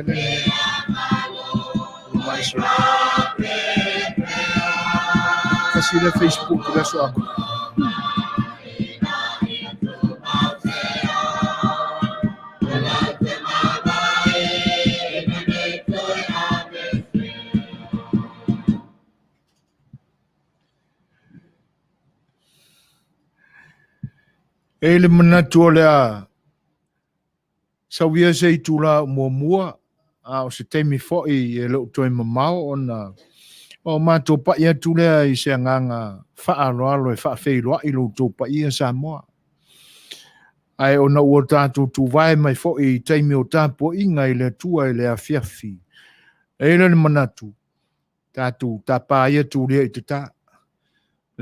mai lenei. Mai se. Kasi le Facebook i le aso aku. E i le manatu o le a sau ia se itula muamua, a o se taimi foi e le o toe mamao ona o matou pai atu lea i se agaga faaaloalo e faafeiloai lo outou paia Samoa. Ae ona ua tatou tuvae mai foi i taimi o tapuaiga i le Atua i le afiafi, e i ai le manatu, tatou tapa ia tulia i tata.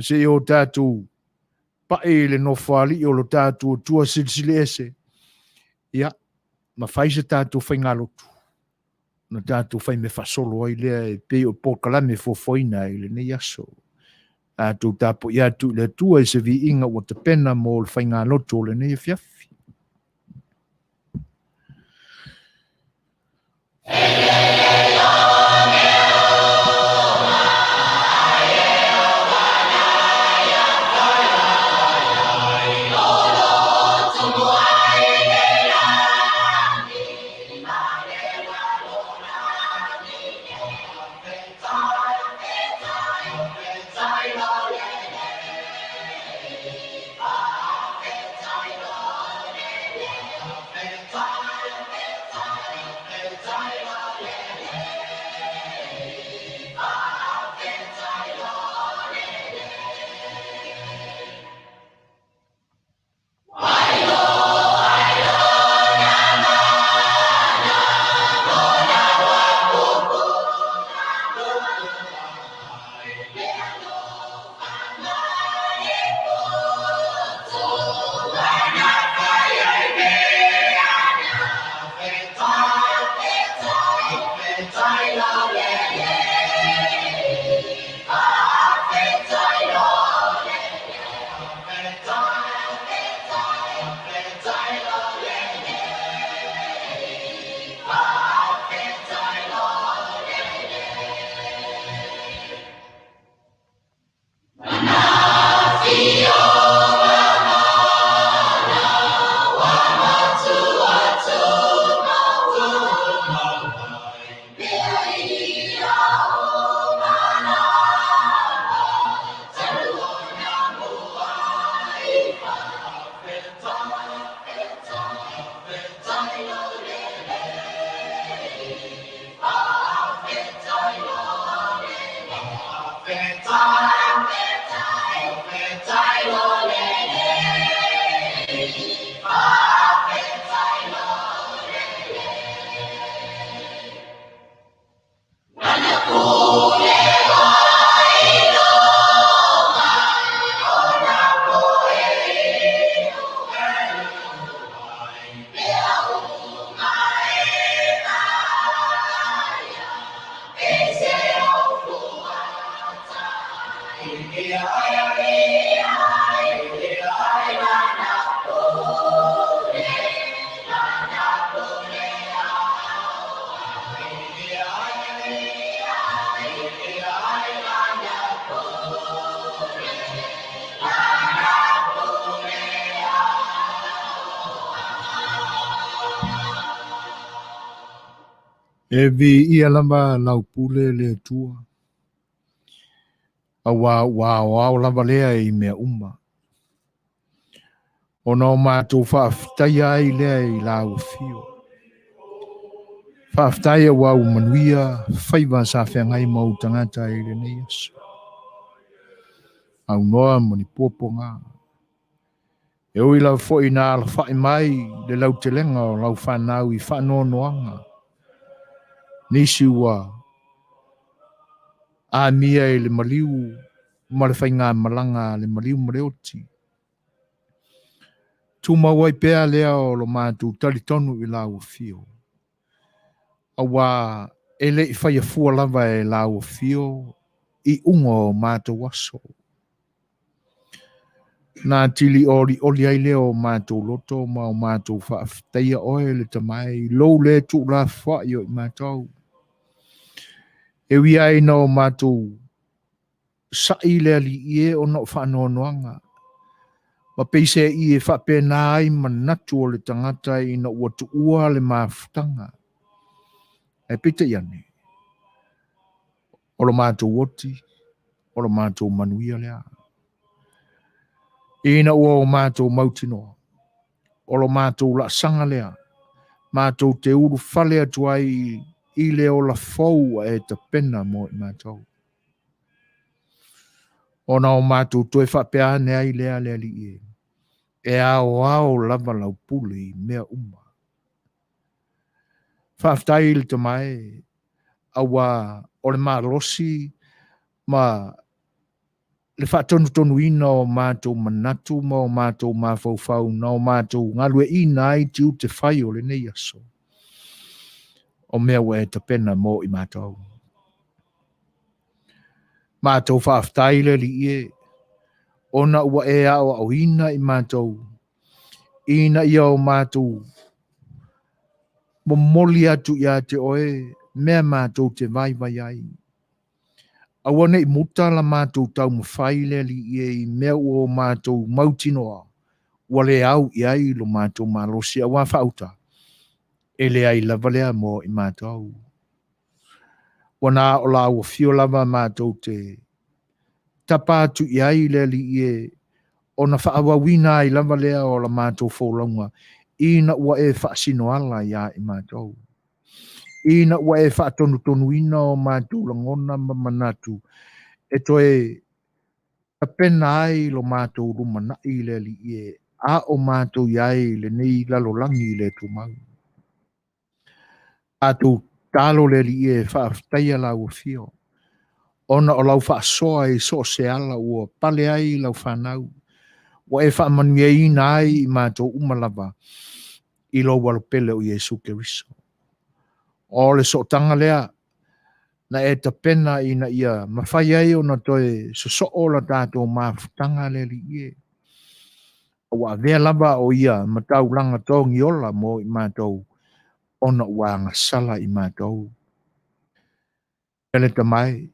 Se i o tatou pai i le nofoalii o lo tatou Atua Silisili Ese, ia, ma fai se tatou faigalotu, na tatou fai mea faasolo ai lea e pei o polokalame fuafuaina i lenei aso. Tatou tapuai atu i le Atua i se viiga ua tapena mo le faigalotu o lenei afiafi. E viia lava lau pule le Atua, auā ua aoao lava lea i mea uma. Ona o matou faafetaia ai lea i lau afio. Faafetai auā ua manuia faiva sa feagai ma ou tagata i lenei aso. Aunoa ma ni puapuaga. E ui lava foi ina alafai mai le lautelega o lau fanau i faanoanoaga, nisi ua amia i le maliu ma le faigamalaga a le maliu ma le oti. Tumau ai pea lea o lo matou talitonu i lau afio, auā e le i faia fua lava e lau afio iuga o matou aso. Na atili olioli ai lea o matou loto ma o matou faafetaia oe le Tama e i lou le tuulafoai o i matou. E ui ai ina o matou sa'i le Alii e ona o faanoanoaga, ma peiseai e faapena ai manatu o le tagata ina ua tuua le mafutaga. Ae peitai ane, o lo matou oti, o lo matou manuia lea. Ina ua o matou mautinoa, o lo matou laasaga lea, matou te ulufale atu ai i le ola fou ua e tapena mo i matou. Ona o matou toe faapea ane ai lea le Alii e, e aoao lava lau pule i mea uma. Faafetai i le Tama e, auā o le malosi ma le faatonutonuina o matou manatu ma o matou mafaufau na o matou galueaiina ai tiute fai o lenei aso, o mea ua e tapena mo i matou. Matou faafetai le Alii e, ona ua e aoaoina i matou ina ia o matou momoli atu ia te oe mea matou te vaivai ai. Aua ne i muta la matou taumafai le Alii e i mea ua o matou mautinoa ua le au i ai lo matou malosi, auā faauta e leai lava lea mo i matou. Ua na o lau afio lava matou te tapa atu i ai le Alii e, ona faaauauina ai lava lea o la matou folauga ina ua e faasinoala iā i matou. Ina ua e faatonutonuina o matou lagona ma manatu e toe tapena ai lo matou lumanai i le Alii e, a o matou i ai i lenei lalolagi le tumau. Matou tatalo le Alii e faafetaia lau afio, ona o lau faasoa i so o se ala ua pale ai lau fanau, ua e faamanuiaina ai i matou uma lava i lou alopele o Iesu Keriso. O le sootaga lea na e tapena ina ia mafai ai ona toe sosoo la tatou mafutaga le Alii e. Ua avea lava o ia ma taulaga togiola mo i matou, ona ua agasala i matou. E le Tama e,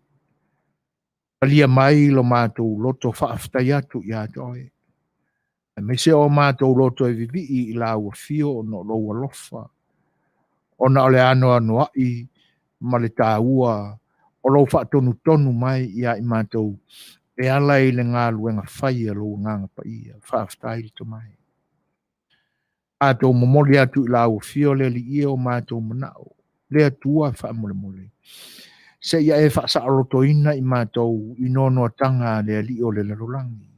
talia mai lo matou loto faafetai atu ia te oe, aemaise o matou loto e vivii i lau afio ona o lou alofa, ona o le anoanoai ma le taua o lou faatonutonu mai ia i matou e ala i le galuega fai a lou Agaga Paia. Faafetai le Tama e. Matou momoli atu i lau afio le Alii e o matou manao, le Atua faamolemole, seia e faasaolotoina i matou i noanoataga a le Alii o le lalolagi.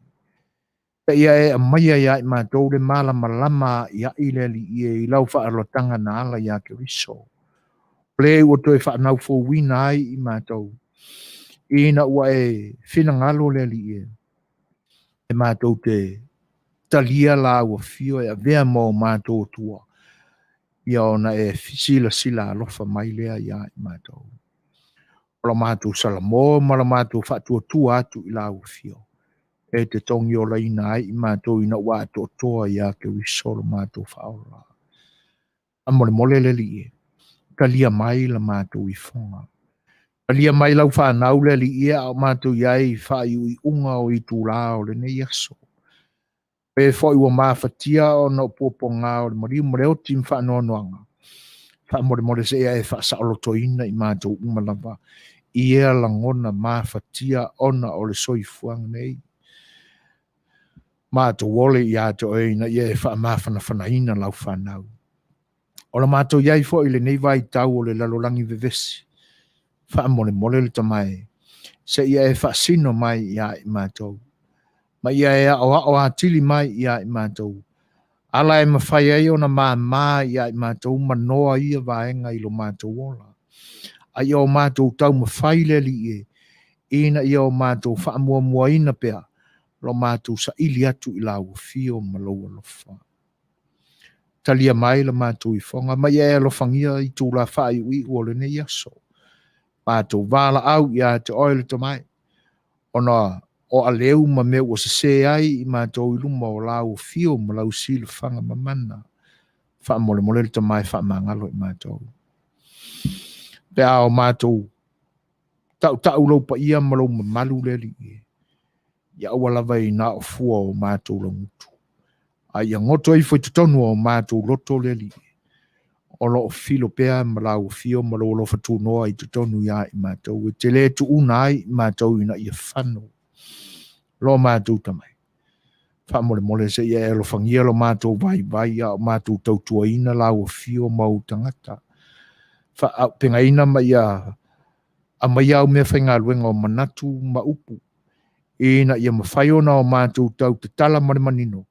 Seia e aumaia ia i matou le malamalama aiai le Alii e i lau faaolataga na ala ia Keriso, o le ua toe faanaufouina ai i matou, ina ua e finagalo le Alii e, e matou te talia lau afio e avea ma o matou Atua, ia ona e silasila alofa mai lea ia i matou. O la matou salamo ma la matou faatuatua atu i lau afio, e te togiolaina ai i matou ina ua atoatoa ia Keriso lo matou faaola. Faamolemole le Alii e, talia mai la matou ifoga. Talia mai lau fanau le Alii e, a o matou i ai i faaiuiuga o itulā o lenei aso. O e foi ua mafatia ona o puapuaga o le maliu ma le oti ma faanoanoaga, faamolemole seia e faasaolotoina i matou uma lava i ea lagona mafatia ona o le soifuaga nei. Matou ole ia te oe ina ia e faamafanafanaina lau fanau. O la matou i ai foi i lenei vaitau o le lalolagi vevesi, faamolemole le Tama e, seia e faasino mai ia i matou, ma ia e aoao atili mai ia i matou, ala e mafai ai ona māmā ia i matou ma noa ia vaega i lo matou ola. A ia o matou taumafai le Alii e, ina ia o matou faamuamuaina pea lo matou saili atu i lau afio ma lou alofa. Talia mai la matou ifoga, ma ia e alofagia itulā faaiuiu o lenei aso. Matou valaau ia te oe le Tama e, ona o aleu ma mea ua sesē ai i matou i luma o lau afio ma lau silafaga mamana. Faamolemole le Tama e faamagalo i matou. Pe a o matou tautau lou paia ma lou mamalu le Alii e, ia aua lava e na o fua o matou laugutu, a ia goto ifo i totonu o matou loto le Alii e, o lo o filo pea ma lau afio ma lou alofa tunoa i totonu ia i matou, e te le tuuna ai i matou ina ia fano lo matou tamai. Faamolemole se ia e alofagia lo matou vaivai a o matou tautuaina lau afio ma ou tagata. Faaaupegaina ma ia aumaia au meafaigaluega o manatu ma upu, ina ia mafai ona o matou tau tatala ma le manino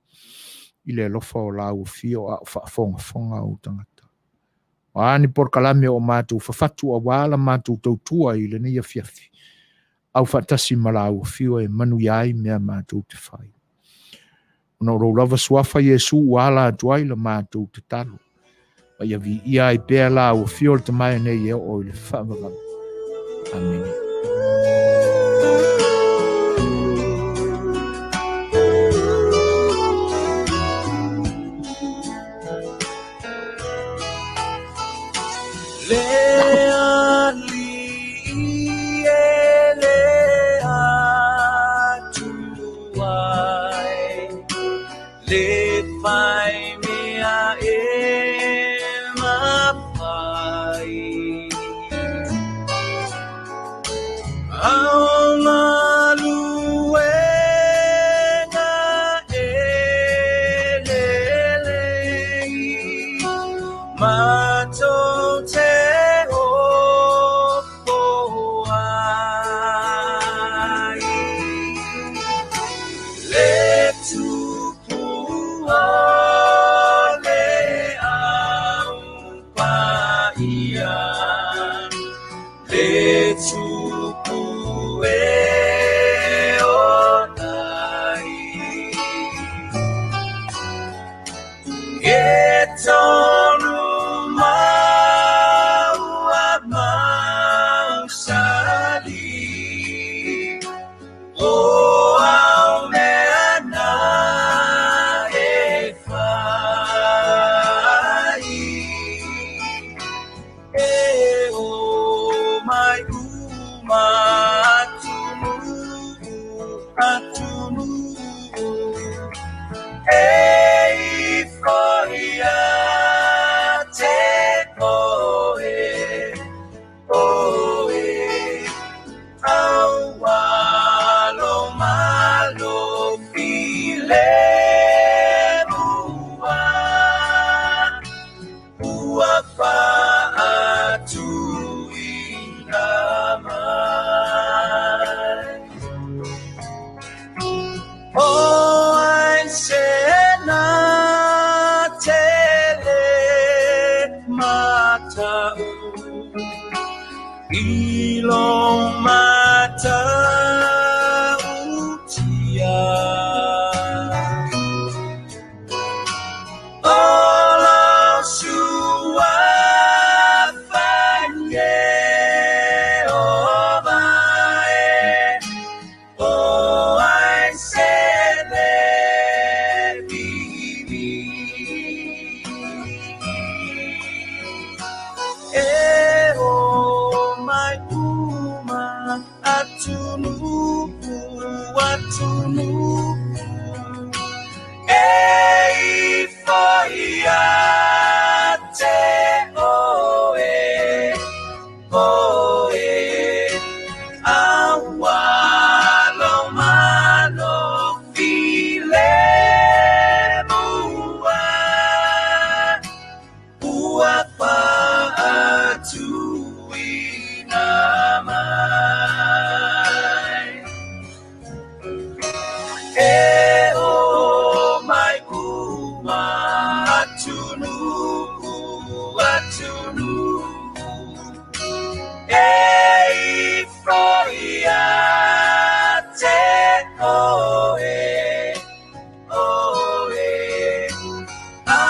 i le alofa o lau afio a o faafogafoga ou tagata. O a ni polokalame o matou fafatu auā la matou tautua i lenei afiafi, au faatasi ma lau afio e manuia ai mea matou te fai. Ona o lou lava suafa Iesu ua ala atu ai la matou tatalo, ma ia viia ai pea lau afio le Tama e nei e oo i le faavavau. Amene.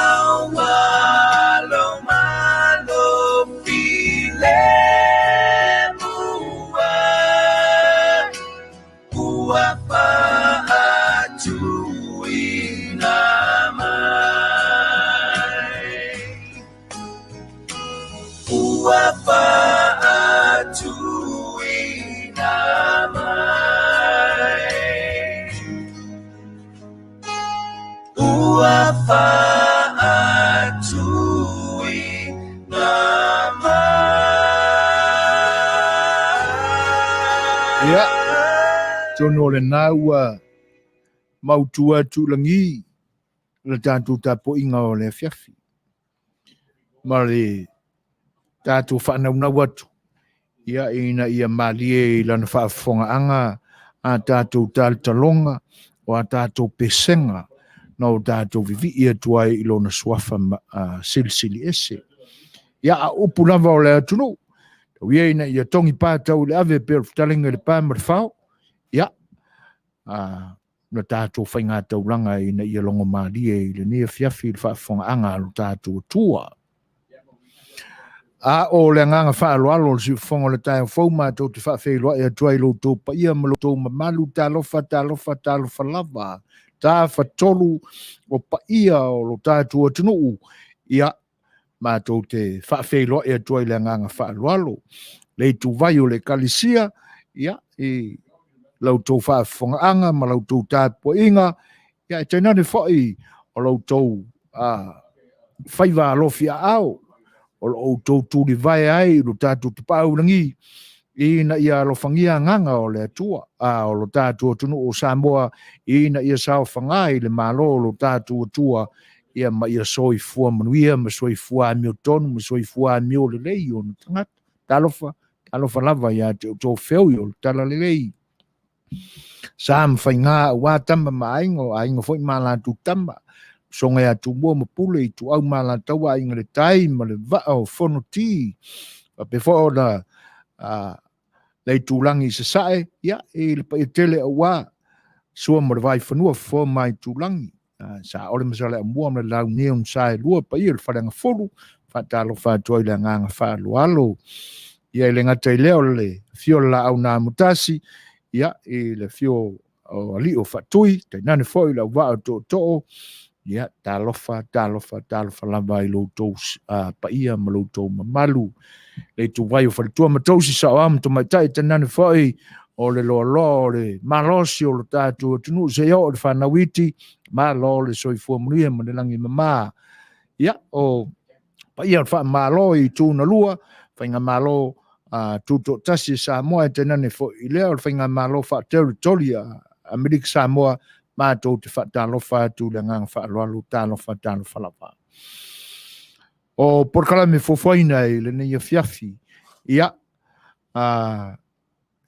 Au malo malo file. Ia, atonu o lena ua mautu atu i lagi le tatou tapuaiga o le afiafi ma le tatou faanaunau atu ia ina ia malie i lana faafofogaaga a tatou talotaloga o a tatou pesega na o tatou vivii atu ai i lona suafa silisili ese. Ia, a o upu lava o le atunuu, tau ia ina ia togi pa tau i le ave pei o le fetalaiga i le pa ma le fao, ia, na tatou faigataulaga ina ia logomalie i lenei afiafi i le faafofogaaga a lo tatou Atua. A o le agaga faaaloalo o le siufofoga o le taeao fou matou te faafeiloai atu ai i lo outou paia ma lo outou mamalu, talofa, talofa, talofa lava, tafatolu o paia o lo tatou atunuu, ia, matou te faafeiloai atu ai i le agaga faaaloalo. Le ituvai o le Ekalesia, ia, i la outou faafofogaaga ma la outou tapuaiga, ia, e tainane foi o la outou faiva alofi aao, o lo outou tulivae ai i lo tatou Tapaau i lagi, ina ia alofagia agaga o le Atua, a o lo tatou atunuu o Samoa, ina ia saofaga i le Malo o lo tatou Atua, ia ma ia soifua manuia ma soifua amiotonu ma soifua amiolelei ona tagata. Talofa, talofa lava ia te outou feoi o le talalelei. Sa ma faiga aua tama ma aiga, o aiga foi ma latou tama. Soga ia Tumua ma Pule, Ituau ma Alataua, Aiga i le Tai ma le Vaa o Fonoti. Faapea foi ona le itulagi i Sasae, ia, i le paia tele aua Sua ma le Vaifanua, Fofo ma Aitulagi, Saole ma Saleaaumua ma le Launiu na Saelua, paia i le Faleagafulu, faatalofa atu ai i le agaga faaaloalo. Ia, e le gata i lea o le afio o le Laau na Amotasi, ia, i le afio o alii o Faatui, tainane foi le auvaa o Tootoo, ia, talofa, talofa, talofa lava i lo outou paia ma lo outou mamalu. Le ituvai o faletua ma tausi saoao ma tamaitai, tainane foi o le loaloa o le malosi o lo tatou atunuu seia oo i le fanau iti, malo le soifua manuia ma le lagi mama. Ia, o paia o le faamalo i itu na lua, faigamalo tutoatasi e Samoa, e tainane foi i lea o le faigamalo faaterritori a Amerika Samoa, matou te faatalofa atu i le agaga faaaloalo, talofa, talofa lava. O polokalame fuafuaina i lenei afiafi, ia,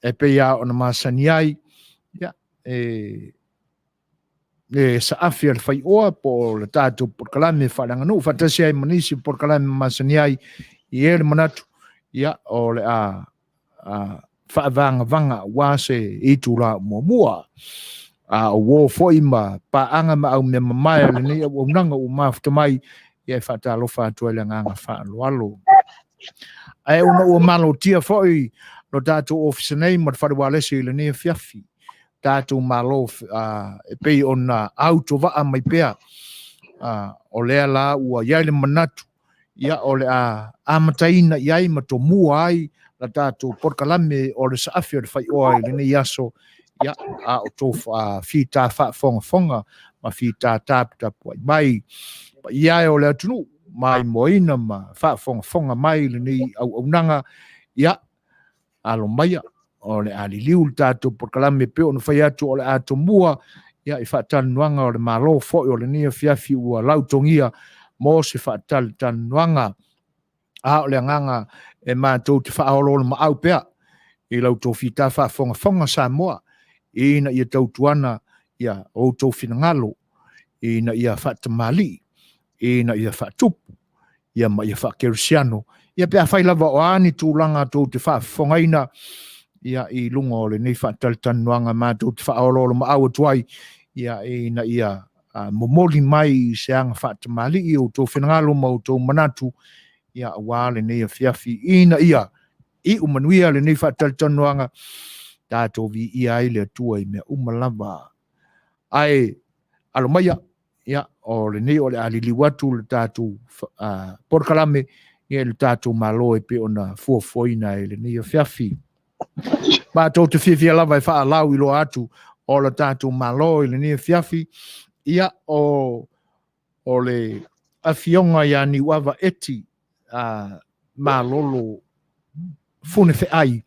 e pei lava ona masani ai, ia, e le saafi a le faioa po o le tatou polokalame faaleaganuu faatasi ai ma nisi o polokalame masani ai, i ai le manatu, ia, o le a faavagavaga aua se itula muamua. A o uo foi ma paaga ma au mea mamae a lenei auaunaga ua mafuta mai, ia e faatalofa atu ai le agaga faaaloalo. Ae ona ua malotia foi lo tatou ofisa nei ma le fale ualesi i lenei afiafi, tatou malo e pei ona autovaa mai pea, o lea la ua i ai le manatu, ia o le a amataina i ai ma tomua ai la tatou polokalame o le saafi o le faioa i lenei aso, ia a o tou fita faafogafoga ma fita taputapuai mai. Paia e o le atunuu, maimoaina ma faafogafoga mai lenei auaunaga, ia alo maia, o le a liliu le tatou polokalame pei ona fai atu o le a tomua, ia, i faatalanoaga o le Malo foi o lenei afiafi ua lautogia mo se faatalatalanoaga. A o le agaga e matou te faaoloolomaau pea i la outou fita faafogafoga Samoa, ina ia tautuana ia outou finagalo, ina ia faatamalii, ina ia faatupu, ia ma ia faakerisiano, ia pe afai lava o a ni tulaga tou te faafofogaina, ia i luga o lenei faatalatalanoaga matou te faaoloolomaau atu ai, ia ina ia momoli mai i se aga faatamalii outou finagalo ma outou manatu, ia aua lenei afiafi, ina ia iu manuia lenei faatalatalanoaga, tatou viia ai le Atua i mea uma lava. Ae alo maia, ia, o lenei o le a liliu atu le tatou polokalame, ia, i le tatou Malo e pei ona fuafuaina i lenei afiafi. Matou te fiafia lava e faalau iloa atu o le tatou Malo i lenei afiafi, ia, o le afioga ia Niuava Eti Malolo Funefeai.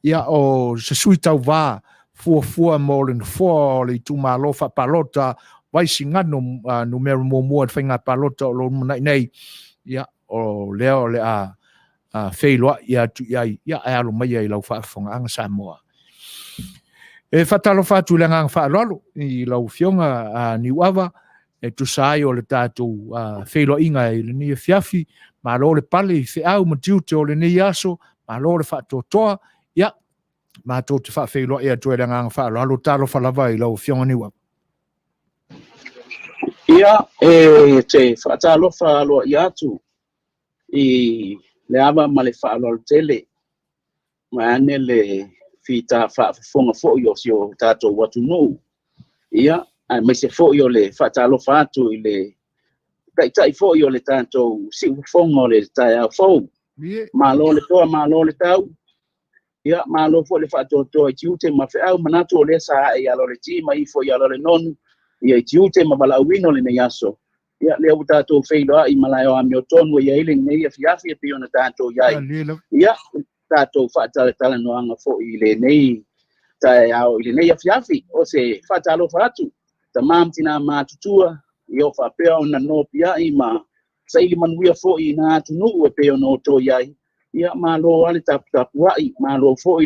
Ia, o se sui tauva fuafua mo le nofoa o le itumalo faapalota Vaisigano numera muamua i le faiga palota o lo o lumanai nei. Ia, o lea o le a feiloai atu i ai, ia, ae alo maia i lau faafofogaaga Samoa. E faatalofa atu i le agaga faaaloalo i lau Afioga Niuava, e tusa ai o le tatou feiloaiga i lenei afiafi. Malo le pale i feau ma tiute o lenei aso, malo le faatoatoa. Ia, matou te faafeiloai atu ai i le agaga faaaloalo. Talofa lava i lau Afioga Niuava. Ia, e te faatalofa aloaia atu i le ava ma le faaaloalo tele, vaeane le fita faafofoga foi o si o tatou atunuu. Ia, aemaise foi o le faatalofa atu i le taitai foi o le tatou siufofoga o le taeao fou. Malo le toa, malo le tau. Ia, malo foi le faatoatoa i tiute ma feau, manatu o lea sa ae i ala o le ti ma ifo i ala o le nonu, ia i tiute ma valaauina o lenei aso. Ia, lea ua tatou feiloai malae o amiotonu e i ai lenei afiafi e pei ona tatou i ai. Ia, tatou faatalatalanoaga foi i lenei taeao i lenei afiafi. O se faatalofa atu, tama ma tina matutua, ia o faapea ona nopiai ma saili manuia foi i nā atunuu e pei ona outou i ai. Ia, malo lava le taputapuai, malo foi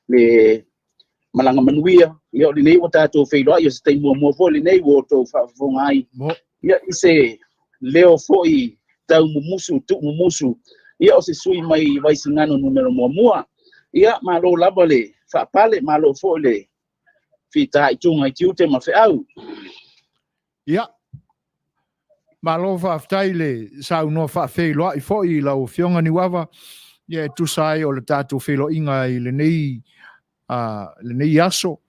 le malaga manuia. Ia, o lenei ua tatou feiloai, o se taimi muamua foi lenei ua outou faafofoga ai. Ia, i se leo foi taumumusu, tuumumusu, ia o se sui mai Vaisigano numera muamua. Ia, malo lava le faapale, malo foi le fitaituga i tiute ma feau. Ia, malo faafetai le saunoa faafeiloai foi i lau Afioga Niuava, ia e tusa ai o le tatou feiloaiga i lenei lenei aso.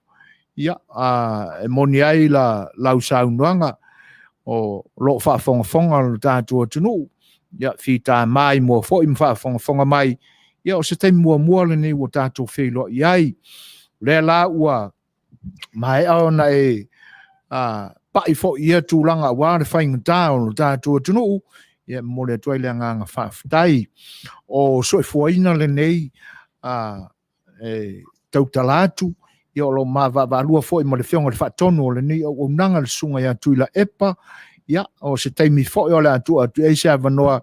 Ia, e moni ai lau saunoaga, o lo o faafogafoga lo tatou atunuu, ia fita maimoa foi ma faafogafoga mai, ia o se taimi muamua lenei ua tatou feiloai ai. O lea la ua maea ona e pai foi ia tulaga aua le faigata o lo tatou atunuu, ia e momoli atu ai le agaga faafetai. O soifuaina lenei e tautala atu, ia o lo o mavaavaalua foi ma le Afioga i le Faatonu o lenei auaunaga, le Susuga ia Tuilaepa. Ia, o se taimi foi o le a tuu atu ai se avanoa,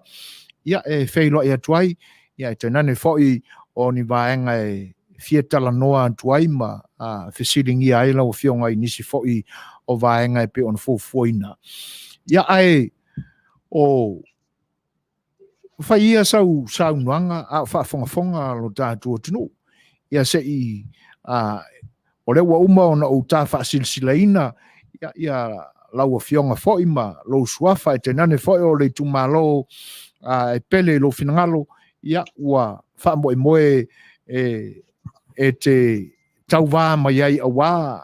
ia, e feiloai atu ai, ia, e tainane foi o ni vaega e fia talanoa atu ai ma fesiligia ai lau Afioga i nisi foi o vaega e pei ona fuafuaina. Ia, ae o fai ia sau saunoaga a o faafogafoga lo tatou atunuu. Ia se i, o lea ua uma ona ou ta faasilasilaina ia lau Afioga foi ma lou suafa, e tainane foi o le itumalo e pele i lou finagalo, ia ua faamoemoe e te tauvā mai ai aua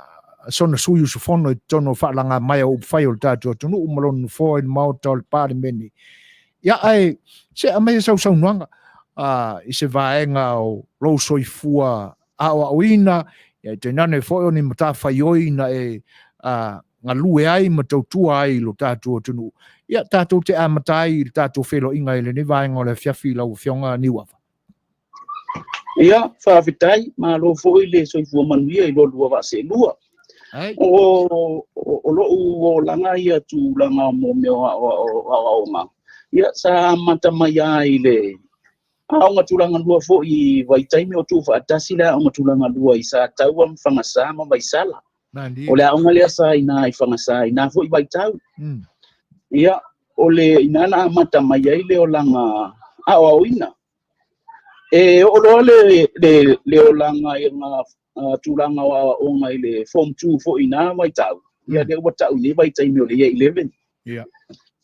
sona sui usufono i totonu o faalaga mai o upufai o le tatou atunuu ma lona nofoa i le Maota o le Palemene. Ia, ae se aumai sau saunoaga i se vaega o lou soifua aoaoina, ia e tainane foi o ni matafaioi na e galue ai ma tautua ai i lo tatou atunuu. Ia, tatou te amata ai i le tatou feiloaiga i lenei vaega o le afiafi i lau Afioga Niuava. Ia, faafetai, malo foi le soifua manuia i lo lua vaaseelua. O lou olaga ia tulaga mo mea o aoaoga, ia sa amata mai lava i le aoga tulaga lua foi i vaitaimi o tuufaatasi le aoga tulaga lua i Sataua ma Fagasa ma Vaisala. O le aoga lea sa i ina i Fagasa i na foi vaitau. Ia, o le ina na amata mai ai le olaga aoaoina. E oo loa le olaga i ngā tulaga o aoaoga i le Form 2 foi i na vaitau, ia lea ua tau i nei vaitaimi o le Year 11.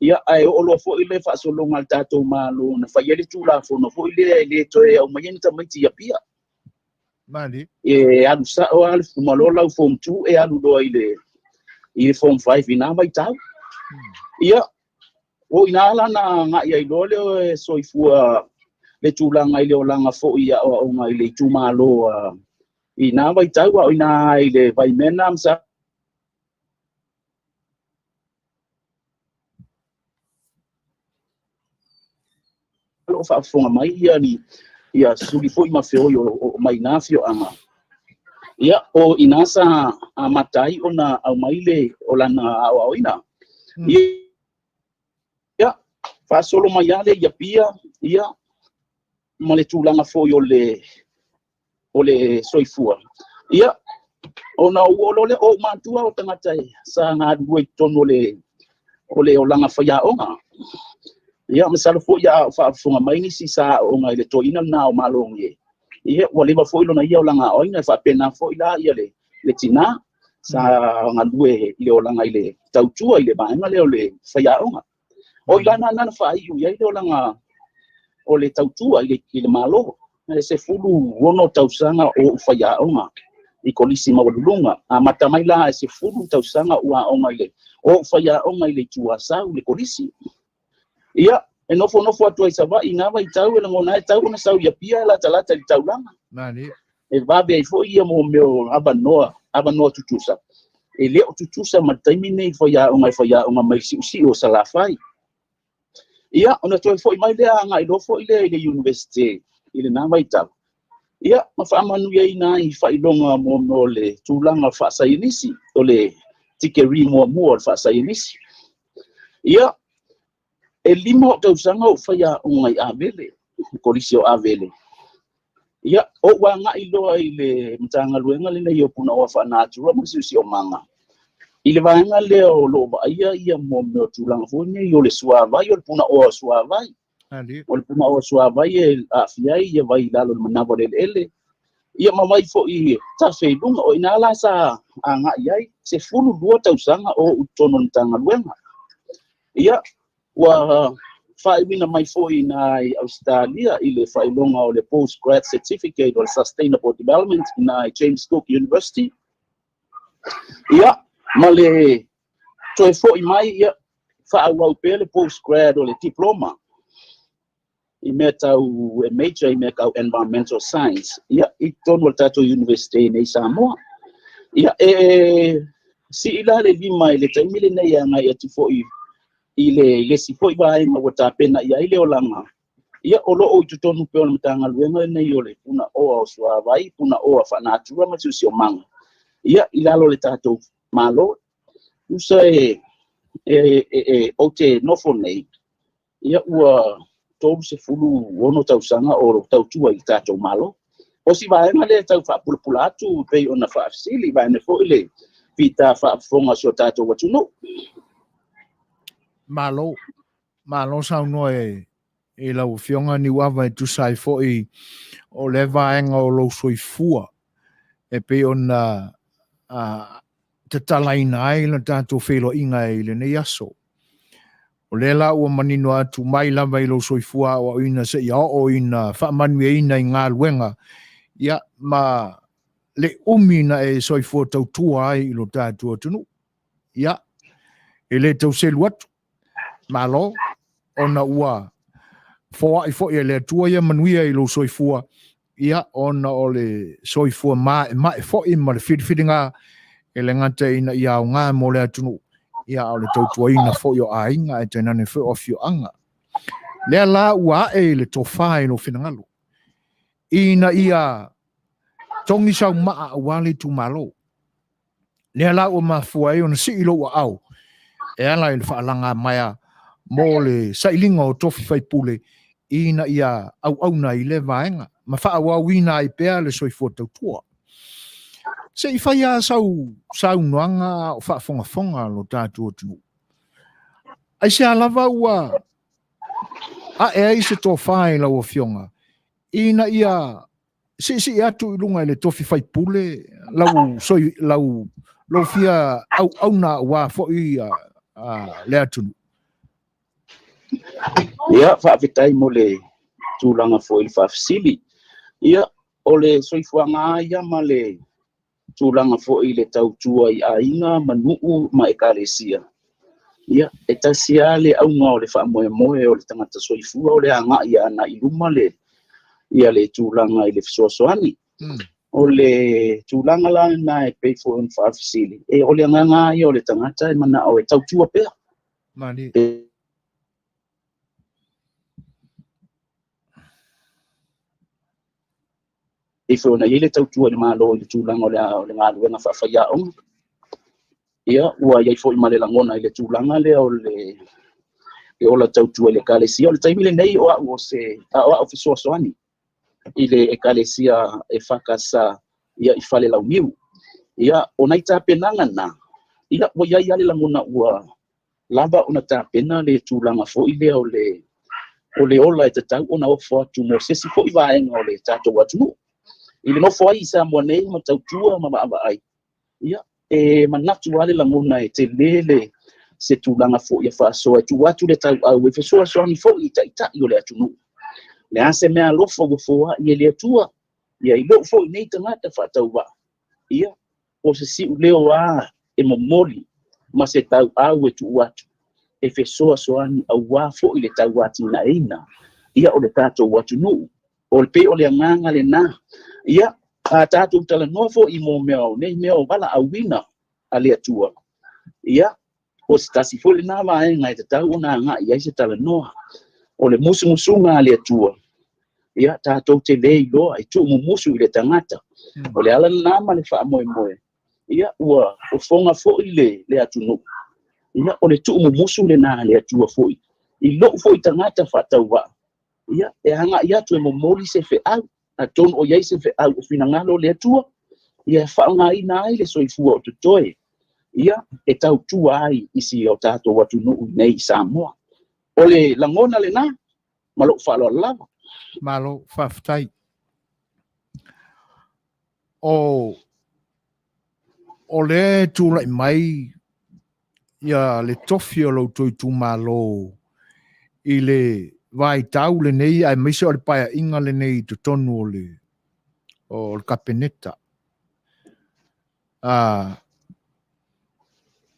Ia, ae oo loa foi le faasologa a le tatou Malo na fai ai le Tulafono foi lea e le toe aumaia ni tamaiti i Apia. E alu sao lava le uma loa lau Form 2 e alu loa i le Form 5 i na vaitau. Ia, o ina la na agai ai loa le soifua le tulaga i le olaga foi i aoaoga i le itumalo i na vaitau, a o ina i le Vaimena ma o faafofoga mai ia ni Ia suli foi ma feoi o mai na afioaga. Ia, o i ina sa amata ai ona aumai le o lana aoaoina. Ia, faasolo mai lava lea i Apia, ia, ma le tulaga foi o le soifua. Ia, ona ou oo loa lea, o ou matua o tagata sa galulue i totonu o le olaga faiaoga. Ia, masalo foi a o faafofoga mai nisi sa aooga i le toeaina lena o Malogie. Ia, ua leva foi lona ia olaga aoaoina, e faapena foi la ia le tina sa galue i le olaga i le tautua i le vaega lea o le faiaoga. O i lana na faaiu i ai le olaga o le tautua i le Malo. E 16 tausaga o ou faiaoga i Kolisi Maualuluga. Amata mai la e 10 tausaga ua aoga i le o ou faiaoga i le Itu Asau i le Kolisi. Ia, e nofonofo atu ai Savaii i na vaitau, e lagona ai tau ona sau i Apia e latalata i le taulaga. E vave ai foi ia mo mea o avanoa, avanoa tutusa. E le o tutusa ma le taimi nei faiaoga e faiaoga mai siusiu o Salafai. Ia, ona toe foi mai lea agai loa foi lea i le Iunivesite i lena vaitau. Ia, ma faamanuiaina ai i faailoga mo le tulaga faasaienisi, o le tikeri muamua o le faasaienisi. Ia, e 5 ou tausaga ou faiaoga i Avele, le Kolisi o Avele. Ia, ou agai loa i le Matagaluega lenei o Punaoa Faanatura ma Siosiomaga, i le vaega lea o lo o vaaia ia mo mea o tulaga foi nei o le suavai, o le punaoa o suavai. O le punaoa o suavai e aafia ai ia vai i lalo o le manava o le eleele, ia ma vai foi tafe i luga. O i ina la sa agai ai, 12 tausaga o ou i totonu o le Matagaluega. Ia, ua faaiuina mai foi i ina i Ausetalia i le faailoga o le Post Grad Certificate o le Sustainable Development i ina i James Cook University. Ia, ma le toe foi mai, ia, faaauau pea le post grad o le diploma i mea tau e major i mea tau environmental science, ia, i totonu o le tatou university nei i Samoa. Ia, e sii la le lima i le taimi lenei e agai atu foi i le isi foi vaega ua tapena i ai le olaga. Ia, o lo o i totonu pea o le Matagaluega lenei o le Punaoa o Suavai, Punaoa Faanatura ma Siosiomaga. Ia, i lalo o le tatou Malo. Tusa e ou te nofo nei, ia ua 36 tausaga o tautua i le tatou Malo. O si vaega lea e tau faapulapula atu pei ona faafesili, vaeane foi le fita faafofoga o si o tatou atunuu. Malo, malo saunoa e lau Afioga Niuava e tusa ai foi o le vaega o lou soifua e pei ona tatalaina ai le tatou feiloaiga i lenei aso. O lea la ua manino atu mai lava i lou soifua aoaoina seia oo ina faamanuiaina i galuega, ia, ma le umi na e soifua tautua ai i lo tatou atunuu. Ia, e le tau selu atu, malo, ona ua foai foi e le Atua ia manuia i lou soifua, ia, ona o le soifua maemae foi ma le filifiliga e le gata ina ia aoga mo le atunuu, ia, a o le tautuaina foi o aiga ae tainane foi o afioaga. Lea la ua ae i le tofa i lou finagalo, ina ia togi sau maa aua le itumalo. Lea la ua mafua ai ona sii lou aao e ala i le faalagamaea mo le sailiga o tofi faipule ina ia auauna i lea vaega ma faaauauina ai pea le soifua tautua. Se i fai lava sau saunoaga a o faafogafoga lo tatou atunuu. Aisea lava ua ae ai se tofa i lau Afioga ina ia siisii atu i luga i le tofi faipule lau soi lau lou fia auauna aua foi le atunuu? Ia, faafetai mo le tulaga foi i le faafesili. Ia, o le soifuaga lava ia ma le tulaga foi i le tautua i aiga ma nuu ma ekalesia. Ia, e tasi lava le auga o le faamoemoe o le tagata soifua o le agai ana i luma le ia le tulaga i le fesoasoani. O le tulaga la lena e pei foi ona faafesili, e o le agaga lava ia o le tagata e manao e tautua pea. Malie. Pei foi ona i ai le tautua i le Malo i le tulaga o le, o le galuega faafaiaoga. Ia, ua i ai foi ma le lagona i le tulaga lea o le, le ola tautua i le Ekalesia. O le taimi lenei o au o se, a o au fesoasoani i le Ekalesia EFKS ia i Falelauniu. Ia, o nai tapenaga na, ia, ua i ai lava le lagona ua lava ona tapena le tulaga foi lea o le, o le ola e tatau ona ofo atu mo se isi foi vaega o le tatou atunuu. I le nofo ai i Samoa nei ma tautua ma vaavaai, ia, e manatu lava le lagona e tele le, se tulaga foi e faasoa e tuu atu le tauau e fesoasoani foi i taitai o le atunuu. Le a se mea alofa ua foai e le Atua, ia i lou foi nei tagata faatauvaa, ia, o se siuleo lava e momoli ma se tauau e tuu atu e fesoasoani aua foi le tauatinaeina ia o le tatou atunuu. O le pei o le agaga lena. Ia, a tatou talanoa foi i mō mea o nei mea o valaauina a le Atua, ia, o se tasi foi lena vaega e tatau ona agai i ai se talanoa. O le musumusuga a le Atua, ia, tatou te le iloa e tuumumusu i le tagata. O le ala lena ma le faamoemoe, ia, ua fofoga foi le, le atunuu. Ia, o le tuumumusu lena a le Atua foi. I lou foi tagata faatauvaa, ia, e agai atu e momoli se feau, atonu o i ai se feau o finagalo o le Atua, ia e faaaogaina ai le soifua o totoe, ia, e tautua ai i si o tatou atunuu nei i Samoa. O le lagona lena, ma lou faaaloalo lava. Malo, faafetai. O, o lea e tulai mai ia le tofi o lo outou itumalo i le vaitau lenei aemaise o le paeaiga lenei i totonu o le, o le Kapeneta.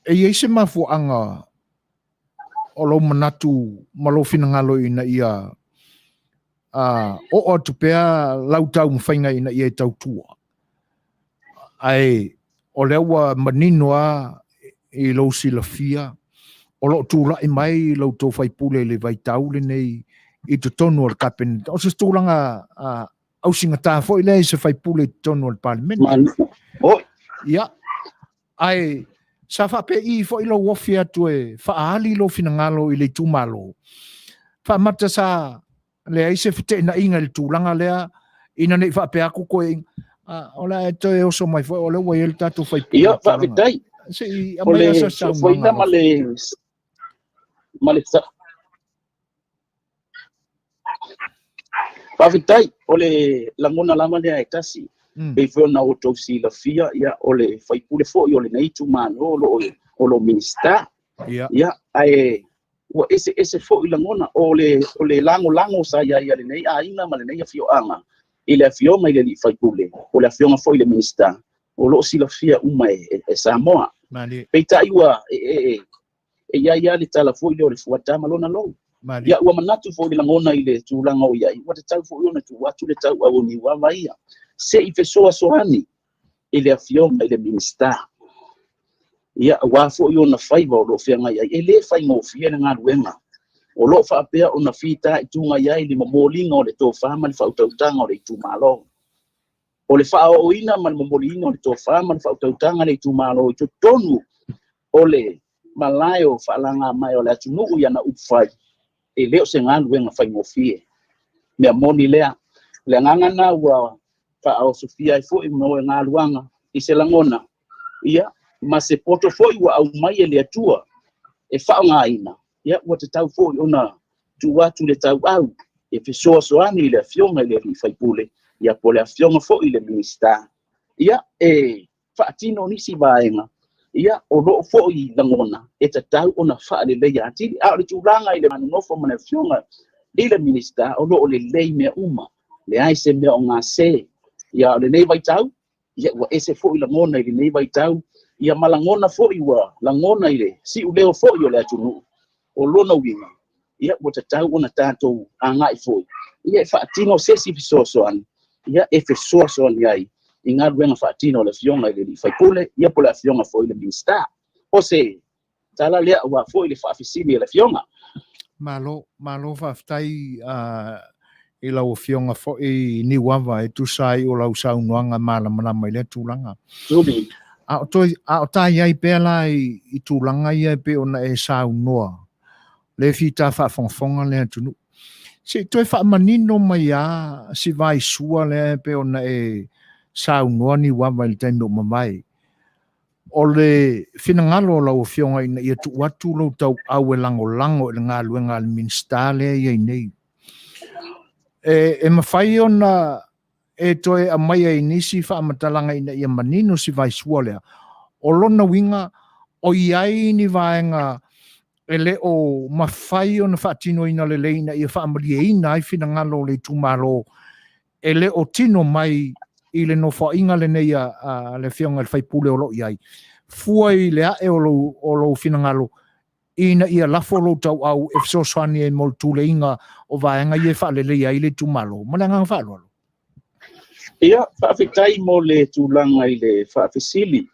E i ai se mafuaaga o lou manatu ma lou finagalo ina ia oo atu pea lau taumafaiga ina ia e tautua? Ae o lea ua manino lava i lou silafia, o lo o tulai mai lo outou faipule i le vaitau lenei i totonu o le Kapeneta. O se tulaga ausigata foi lea i se faipule i totonu o le Palemene. Ia, ae sa faapei foi lou ofi atu e faaali lou finagalo i le itumalo. Faamata sa leai se feteenaiga i le tulaga lea ina ne i faapea atu koe o le a e toe oso mai foi o lea ua i ai le tatou faipule. Ia, faafetai. Se i aumai lava se saunoaga. Ma le ma le Faafetai, o le lagona lava lea e tasi. Pei foi ona outou silafia, ia, o le faipule foi o lenei itumalo o lo o, o lo o Minisita. Ia, ae ua eseese foi lagona. O le, o le lagolago sa i ai a lenei aiga ma lenei afioaga i le afioga i le alii faipule, o le afioga foi i le Minisita, o lo o silafia uma e, e, e Samoa. Peitai ua e, e, e i ai lava le tala foi lea o le fuata ma lona lou. Ia ua manatu foi le lagona i le tulaga o i ai, ua tatau foi ona tuu atu le tauau o Niuava ia, se i fesoasoani i le afioga i le Minisita. Ia, aua foi ona faiva o lo o feagai ai, e le faigofie le galuega o lo o faapea ona fitaituga i ai le momoliga o le tofa ma le faautautaga o le itumalo. O le faaooina ma le momoliina o le tofa ma le faautautaga a le itumalo i totonu o le malae o faalagamaea o le atunuu i ana upufai, e le o se galuega faigofie. Mea moni lea. O le agaga lena ua faaosofia ai foi mo galuaga i se lagona, ia, ma se poto foi ua aumai e le Atua e faaaogaina, ia, ua tatau foi ona tuu atu le tauau e fesoasoani i le afioga i le alii faipule, ia, po o le afioga foi i le Minisita, ia, e faatino nisi vaega, ia, o lo o foi lagona e tatau ona faaleleia atili. A o le tulaga i le nonofo ma le afioga i le Minisita, o lo o lelei mea uma, leai se mea o gase. Ia, o lenei vaitau, ia, ua ese foi lagona i lenei vaitau, ia, ma lagona foi ua lagona i le siuleo foi o le atunuu. O lona uiga, ia, ua tatau ona tatou agai foi, ia, e faatino se isi fesoasoani, ia, e fesoasoani ai i galuega faatino a le afioga i le alii faipule, ia, po o le afioga foi i le Minisita. O se tala lea aua foi le faafesili a le afioga. Malo, malo faafetai. i lau Afioga foi Niuava e tusa ai o lau saunoaga malamalama i lea tulaga. Tuli. A o toe, a o ta i ai pea la i, i tulaga ia e pei ona e saunoa, le fita faafogafoga le atunuu. Se i toe faamanino mai a si vaisua lea e pei ona e saunoa Niuava i le taimi o mavae. O le finagalo o lau Afioga ina ia tuu atu lou tauau e lagolago i le galuega a le Minisita lea e i ai nei. E, e mafai ona e toe aumaia i nisi faamatalaga ina ia manino si vaisua lea. O lona uiga, o i ai ni vaega e le o mafai ona faatinoina lelei ina ia faamalieina ai finagalo o le itumalo e le o tino mai i le nofoaiga lenei a, a le Afioga i le faipule o lo o i ai. Fua i le ae o lou, o lou finagalo ina ia lafo lou tauau e fesoasoani ai mo le tuleiga o vaega ia e faaleleia ai le itumalo. Ma le agaga faaaloalo. Ia, faafetai mo le tulaga i le faafesili.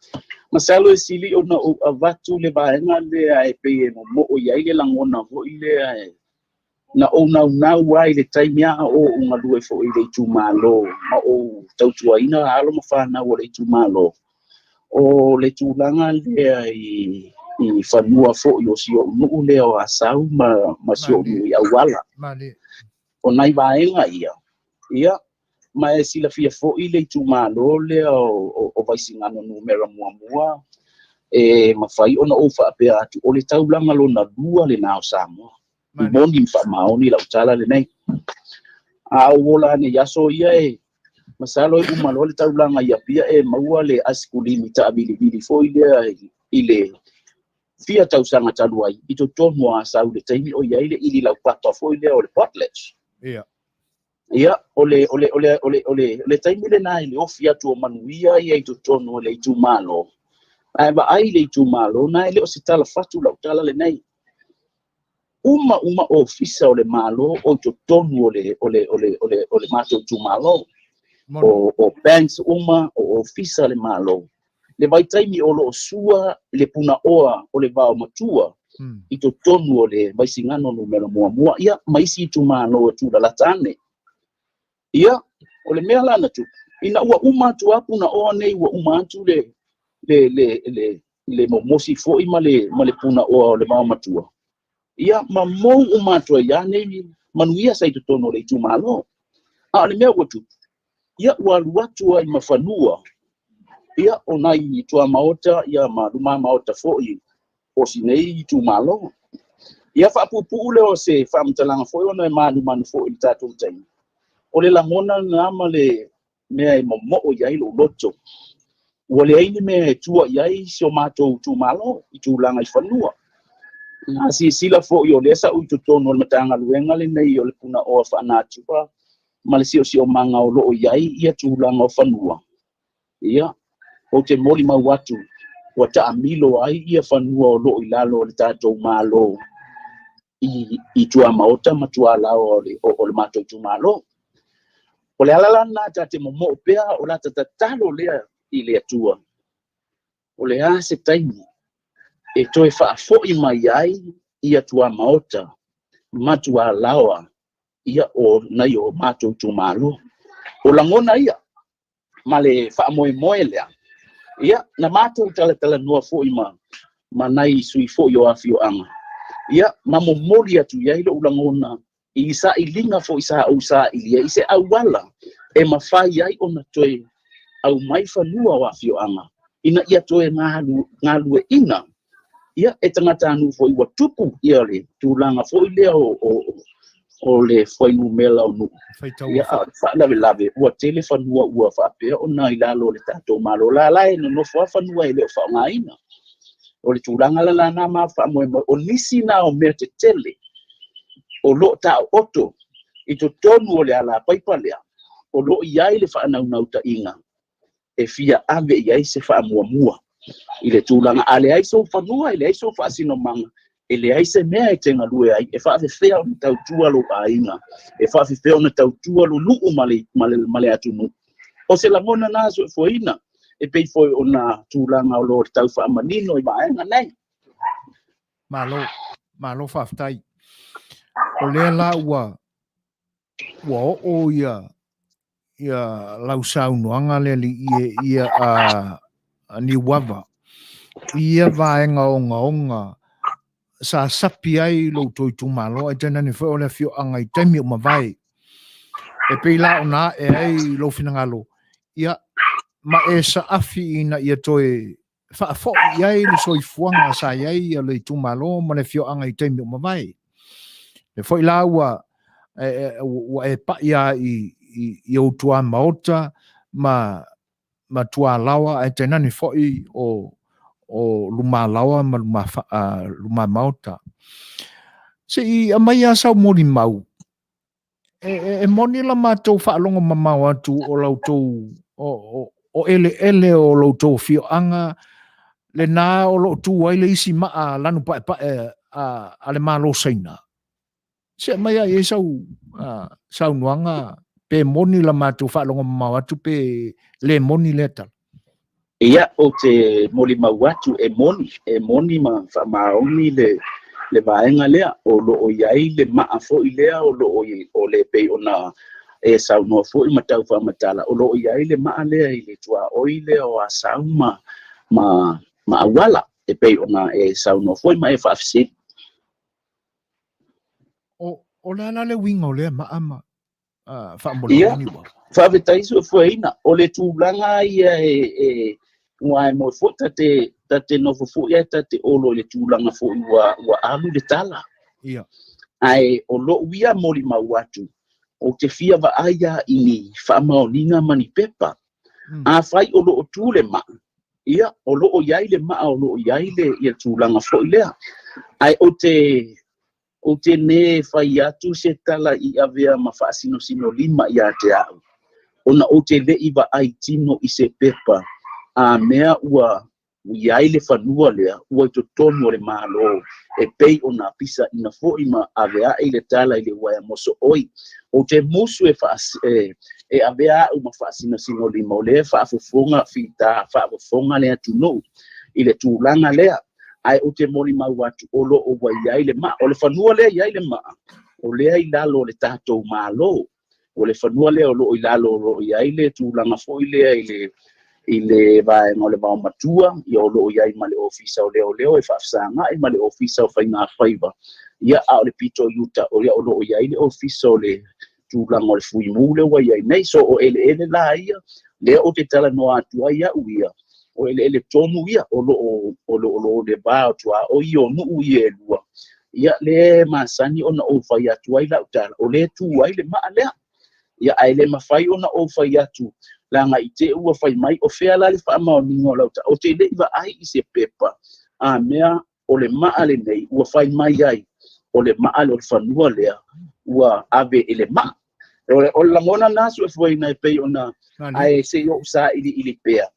Masalo e sili ona ou avatu le vaega lea e pei e momoo i ai le lagona foi lea e na ou naunau ai i le taimi a o ou galue foi i le itumalo ma ou tautuaina alo ma fanau o le itumalo. O le tulaga lea i, i fanua foi o si ou nuu lea o Asau ma, ma si ou nuu i Auala. O nai vaega ia, ia, ma e silafia foi le itumalo lea o, o, o Vaisigano numera muamua, e mafai ona ou faapea atu, o le taulaga lona lua lena o Samoa. Moni ma faamaoni lau tala lenei. A ou ola ane i aso ia e masalo e uma loa le taulaga i Apia e maua le aisikulimi taavilivili foi lea i le fia tausaga talu ai i totonu o Asau i le taimi o i ai le ili laupapa foi lea o le potlatch. Ia. Ia, o le, o le, o le, o le, o le, o le taimi lena i le ofi atu o manuia ia i totonu o le itumalo. Ae vaai i le itumalo, na e le o se tala fatu lau tala lenei. Uma uma ofisa o le Malo o i totonu o le, o le, o le, o le, o le matou itumalo. O, o banks uma, o ofisa le Malo. Le vaitaimi o lo o sua le punaoa o le vao matua i totonu o le Vaisigano numera muamua, ia, ma isi itumalo e tulalata ane. Ia, o le mea la na tupu, ina ua uma atu lava punaoa nei, ua uma atu le, le, le, le, le momosi foi ma le, ma le punaoa o le vao matua, ia, ma mou uma atu ai lava nei manuia sa i totonu o le itumalo. A o le mea ua tupu, ia, ua alu atu ai ma fanua, ia, o nai tuamaota, ia, ma lumamaota foi o si nei itumalo. Ia faapuupuu lea o se faamatalaga foi ona e manumanu foi i le tatou taimi. O le lagona lena ma le mea e momoo i ai lou loto. Ua leai ni mea e tua i ai si o matou itumalo i tulaga i fanua. A silasila foi o lea sa ou i totonu o le Matagaluega lenei o le Punaoa Faanatura ma le Siosiomaga o lo o i ai ia tulaga o fanua, Ia, ou te molimau atu, ua taamilo ai ia fanua o lo o i lalo o le tatou Malo i, i tuamaota ma tualaoa o le, o, o le matou itumalo. O le ala la lena ta te momoo pea, o la ta tatalo lea i le Atua, o le a se taimi e toe faafoi mai ai ia tuamaota ma tualaoa ia o nai o matou itumalo. O lagona ia, ma le faamoemoe lea, ia, na matou talatalanoa foi ma, ma nai sui foi o afioaga, ia, ma momoli atu i ai lou lagona i sailiga foi sa ou sailia i se auala e mafai ai ona toe aumai fanua o afioaga ina ia toe galueaiina ia e tagatanuu foi ua tupu ia le tulaga foi lea o, o, o le fuainumera o nuu. Ia, a o le faalavelave, ua tele fanua ua faapea ona i lalo o le tatou Malo la la e nonofo lava fanua e le o faaaogaina. O le tulaga la lena ma faamoemoe, o nisi na o mea tetele o lo o taooto i totonu o le alapaipa lea, o lo o i ai le faanaunautaiga e fia ave i ai se faamuamua i le tulaga a leai sou fanua, e leai sou faasinomaga, e leai se mea e te galue ai, e faafefea ona tautua lou aiga, e faafefea ona tautua lou nuu ma le, ma le, ma le atunuu. O se lagona na soifuaina, e pei foi o nā tulaga o lo o tau faamanino i vaega nei. Malo, malo faafetai. O lea la ua Ua oo ia ia lau saunoaga le alii e ia a Niuava i ia vaega ogaoga sa sapi ai lo outou itumalo ae tainane foi o le afioaga i taimi o mavae. E pei la ona ae ai lou finagalo, ia, ma e saafi ina ia toe faafoi i ai le soifuaga sa i ai le itumalo ma le afioaga i taimi o mavae. E foi la ua ua e pai lava i ou tuamaota ma tualaoa ae tainane foi o lumalaoa ma lumamaota. Se i aumai lava sau molimau E moni la matou faalogo mamao atu o la outou o eleele o lo outou afioaga lena o lo o tu ai le isi maa lanu paepae a le Malo Saina. Se aumai lava i ai sau saunoaga pe moni la matou faalogo mamao atu pe le moni lea tala. Ia, ou te molimau atu e moni, e moni ma faamaoni le vaega lea, o lo o i ai le maa foi lea o lo o o le pei ona e saunoa foi ma tau faamatala, o lo o i ai le maa lea i le tuaoi lea o Asau ma Auala, e pei ona e saunoa foi ma e faafesili. O le a la le uiga o lea maa ma faamolemole Ia, faafetai Suefueina. O le tulaga ia e ua e moe foi ta te nofo foi ae ta te olo i le tulaga foi ua alu le tala. Ae o lou ia molimau atu, ou te fia vaai lava i ni faamaoniga ma ni pepa. Afai o lo o tu le maa, ia, o lo o i ai le maa o lo o i ai le ia tulaga foi lea. Ae ou te le fai atu se tala i avea ma faasinosinolima ia te au, ona ou te le i vaai tino i se pepa a mea ua i ai le fanua lea ua i totonu o le Malo e pei ona pisaina foi ma aveae le tala i le uaea mosooi. Ou te musu e avea au ma faasinosinolima, o lea e faafofoga fita faafofoga le atunuu i le tulaga lea. Ae ou te molimau atu o lo o ua i ai le maa. O le fanua lea e i ai le maa, o lea i lalo o le tatou Malo. O le fanua lea o lo o i lalo o lo o i ai le tulaga foi lea i le vaega o le vaomatua, ia o lo o i ai ma le Ofisa o Leoleo e faafesagai ma le Ofisa o Faiga Faiva. Ia, a o le pito i uta, o ia o lo o i ai le Ofisa o le tulaga o le Fuimu lea ua i ai nei. So o eleele la ia, lea ou te talanoa atu ai au ia, o eleele tonu ia o lo o le va o tuaoi o nuu ia e lua. Ia, le masani ona ou fai atu ai lau tala, o le tu ai le maa lea. Ia, ae le mafai ona ou fai atu, leaga i te ua fai mai, o fea la le faamaoniga o lau tala. Ou te le i vaai i se pepa, a mea o le maa lenei ua fai mai ai, o le maa lea o le fanua lea ua ave i le maa. O le lagona na Suefueina e pei ona, ae se i ou sailiili pea.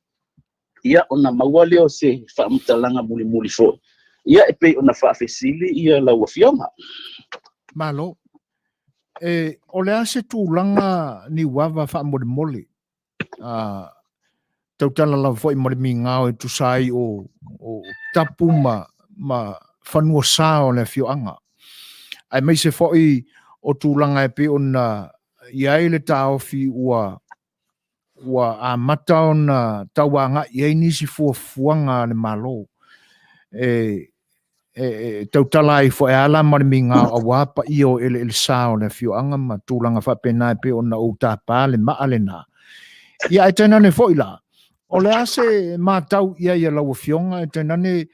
Ia, ona maua lea o se faamatalaga mulimuli foi. Ia, e pei ona faafesili ia lau afioga. Malo. E, o le a se tulaga Niuava faamolemole? Tautala lava foi ma le migao e tusa ai o tapu ma fanua sa o le afioaga. Aemaise foi o tulaga e pei ona i ai le taofi ua amata ona tauagai i ai nisi fuafuaga a le Malo e tautala ai foi ala ma le migao aua paia o eleele sa o le afioaga ma tulaga faapena e pei ona ou tapa le maa lena. Ia, ae tainane foi la, o le a se matau i ai a lau afioga e tainane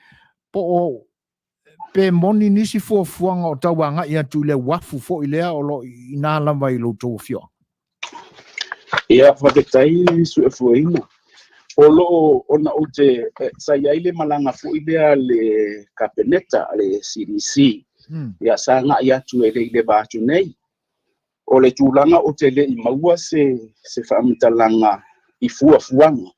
po o pe moni nisi fuafuaga o tauagai atu i le uafu foi lea o lo o i ina lava i lo outou afioaga? Ia, faafetai Suefueina. O lo o ona ou te sa i ai le malaga foi lea le Kapeneta a le CDC. Ia, sa agai atu e le i leva atu nei. O le tulaga ou te le i maua se faamatalaga i fuafuaga.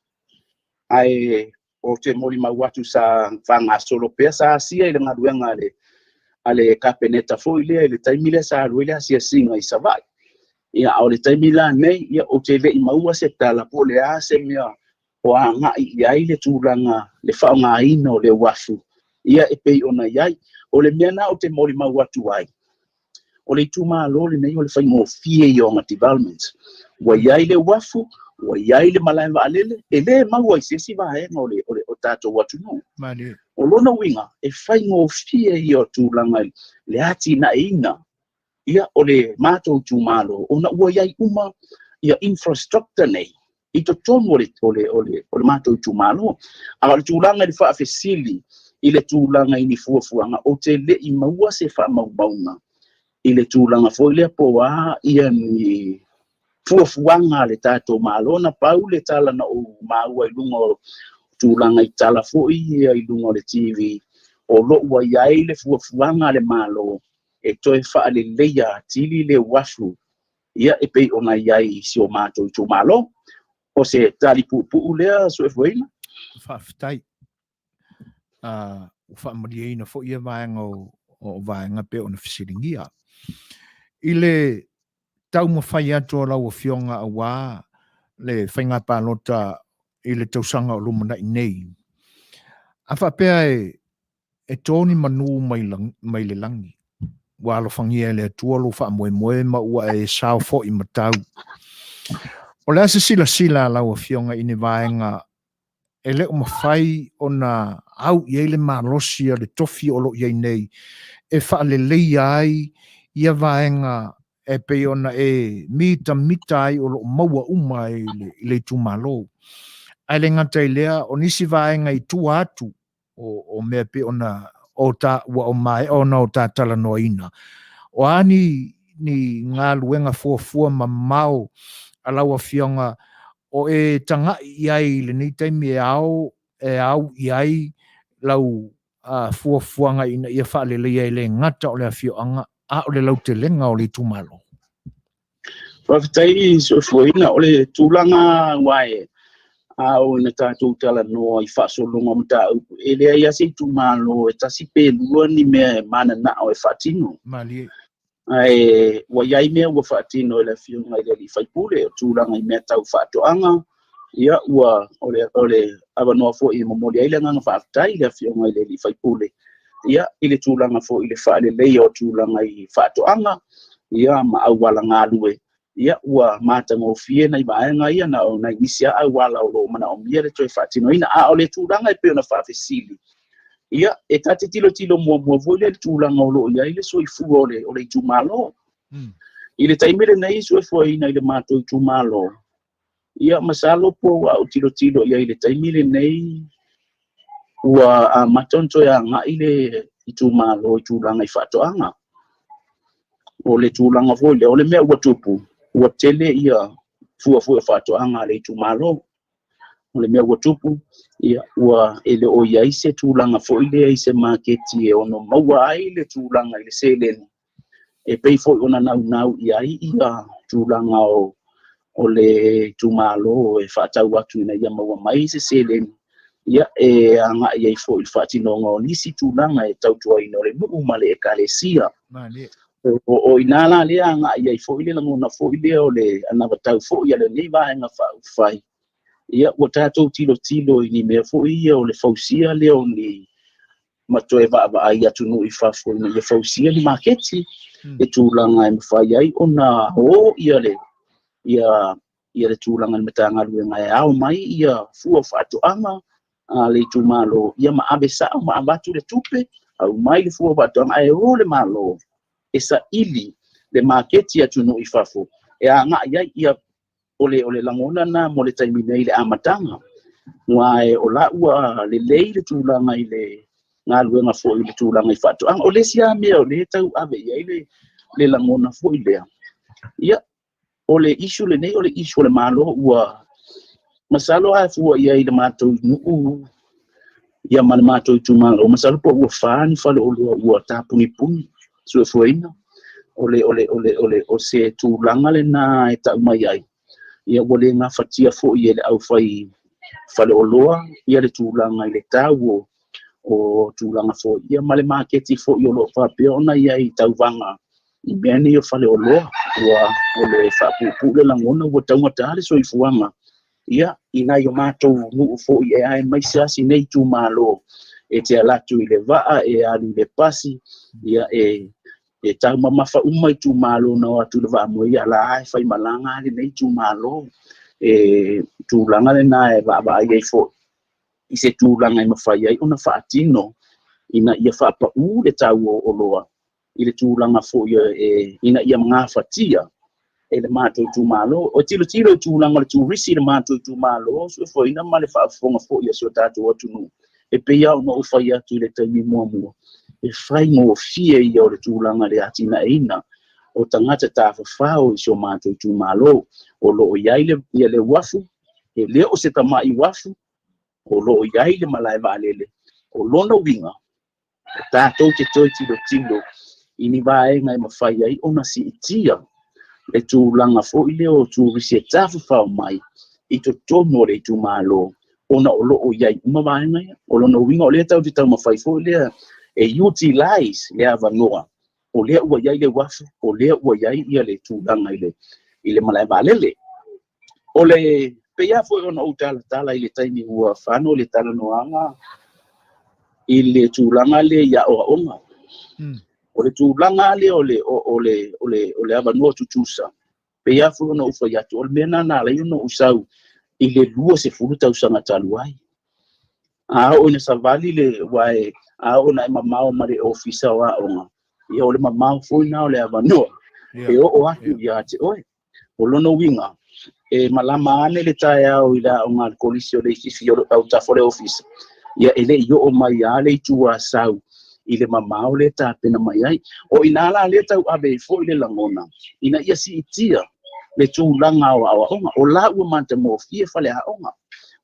Ae ou te molimau atu sa faagasolo pea, sa asia i le galuega a le Kapeneta foi lea i le taimi lea sa alu ai le asiasiga i Savaii. Ia, a o le taimi la nei, ia, ou te le i maua se tala po o le a se mea o agai i ai le tulaga le faaaogaina o le uafu, ia e pei ona i ai. O le mea na ou te molimau atu ai, O le itumalo lenei o le faigofie ia ona development. Ua i ai le uafu, ua i ai le malae vaalele, e le maua i se isi vaega o le, o le o tatou atunuu. Malie. O lona uiga, e faigofie ia o tulaga i le atinaeina ia o le matou itumalo, ona ua i ai uma ia infrastructure nei i totonu o le, o le, o le, o le matou itumalo. A o le tulaga i le faafesili i le tulaga i ni fuafuaga, ou te le i maua se faamaumauga i le tulaga foi lea po o a ia ni fuafuaga a le tatou Malo. Na pau le tala na ou maua i luga o tulaga i tala foi ia i luga o le TV, o lo o ua i ai le fuafuaga a le Malo e toe faaleleia atili le uafu ia e pei ona i ai i si o matou itumalo. O se tali puupuu lea, Suefueina. Faafetai. Ua faamalieina foi ia vaega o vaega pei ona fesiligia. I le taumafai atu o lau Afioga aua le faiga palota i le tausaga o lumanai nei, a faapea e to ni manu mai le lagi, ua alofagia e le Atua lou faamoemoe ma ua e sao foi matau. O le a se silasila a lau Afioga i ni vaega e le o mafai ona au i ai le malosi a le tofi o lo o i ai nei e faaleleia ai ia vaega e pei ona e mitamita ai o lo o maua uma i le itumalo? Ae le gata i lea, o nisi vaega i tua atu o mea pei ona o ta, ua o maea ona o ta talanoaina. O a ni galuega fuafua mamao a lau Afioga o e taga'i i ai i lenei taimi e ao e au i ai lau fuafuaga ina ia faaleleia e le gata o le afioaga a o le lautelega o le itumalo? Faafetai, Soifuaina. O le tulaga aua e a oo ina tatou talanoa i faasologa o mataupu, e leai lava se itumalo e tasi pe lua ni mea e mananao e faatino. Malie. Ae ua i ai mea ua faatino e le Afioga i le alii faipule, o tulaga i mea tau faatoaga, ia ua o le avanoa foi e momoli ai le agaga faafetai i le Afioga i le alii faipule, ia i le tulaga foi i le faaleleia o tulaga i faatoaga, ia ma auala galue, ia ua matagofie nai vaega ia, na o nai nisi lava auala o lo o manaomia le toe faatinoina. A o le tulaga e pei ona faafesili, ia e ta te tilotilo muamua foi lea i le tulaga o lo o i ai le soifua o le itumalo. I le taimi lenei, soifuaina i le matou itumalo, ia masalo po ua ou tilotilo i ai i le taimi lenei, ua amata ona toe agai le itumalo i tulaga i faatoaga. O le tulaga foi lea, o le mea ua tupu, ua tele ia fua foi o faatoaga a le itumalo. O le mea ua tupu, ia, ua e le o i ai se tulaga foi lea i se maketi e ono maua ai le tulaga i le seleni, e pei foi ona naunau i ai ia tulaga o le itumalo e faatau atu ina ia maua mai se seleni, ia e agai ai foi i le faatinoga o nisi tulaga e tautuaina o le nuu ma le ekalesia. O ina la lea agai ai foi le lagona foi lea o le anavatau foi a lenei vaega faaupufai. Ia ua tatou tilotilo i ni mea foi ia o le fausia lea o ni ma toe vaavaai atunuu i fafo ina ia fausia ni maketi e tulaga e mafai ai ona o ia le ia ia le tulaga i le Matagaluega e ao mai ia fua o faatoaga a le itumalo, ia ma ave sao ma avatu le tupe, aumai le fua o faatoaga, ae o le Malo e saili le maketi atunuu i fafo e agai ai. Ia o le lagona na mo le taimi nei i le amataga, aua o la ua lelei le tulaga i le galuega foi i le tulaga i faatoaga. O le isi lava mea o lea e tau ave i ai le lagona foi lea, ia o le issue lenei o le issue o le Malo. Ua masalo a fua i ai i le matou nuu ia ma le matou itumalo, masalo po ua 4 ni faleoloa ua tapunipuni, suefueina. O le o le o le o le o se tulaga lena e tau mai ai, ia ua le gafatia foi e le aufai faleoloa ia le tulaga i le tau o tulaga foi ia ma le maketi foi o lo o faapea ona i ai tauvaga i mea nei o faleoloa. Ua o le faapuupuu le lagona, ua taugata le soifuaga ia i nai o matou nuu foi, e aemaise lava si nei itumalo, e te alu atu i le vaa, e alu i le pasi, ia e E taumamafa uma itumalo na o atu i le vaamoe ia la e faimalaga lenei itumalo. E tulaga lena e vaavaai ai foi i se tulaga e mafai ai ona faatino ina ia faapau le tau o oloa i le tulaga foi e, ina ia gafatia e le matou itumalo. O tilotilo i tulaga o le turisi i le matou itumalo, suefuaina ma le faafofoga foi a si o tatou atunuu. E pei lava ona ou fai atu i le taimi muamua, e faigofie ia o le tulaga i le atinaeina o tagata tafafao i si o matou itumalo. O lo o i ai le, ia le uafu, e le o se tamai uafu, o lo o i ai le malae vaalele. O lona uiga, tatou te toe tilotilo i ni vaega e mafai ai ona siitia le tulaga foi lea o turisi e tafafao mai i totonu o le itumalo, ona o lo o i ai uma vaega ia. O lona uiga o lea tatou te taumafai foi lea e utilize le avanoa o lea ua i ai le uafu, o lea ua i ai ia le tulaga i le malae vaalele. O le pei lava foi ona ou talatala i le taimi ua fano le talanoaga i le tulaga lea i aoaoga. O le tulaga lea o le, o, le, o, le, o le avanoa tutusa, pei lava foi ona ou fai atu, o le mea lena na ala ai ona ou sau i le 20 tausaga talu ai. A oo ina savali le, aua e, a oo ina e mamao ma le ofisa o aoga, ia o le mamao foi lena o le avanoa e oo atu ia te oe. O lona uiga, e malama ane le taeao i le aoga a le kolisi o Leififi o lo o autafa o le ofisa, ia e le i oo mai lava le Itu Asau i le mamao lea e tapena mai ai. O i ina la lea e tauave ai foi le lagona ina ia siitia le tulaga o aoaoga. O la ua matagofie faleaoga,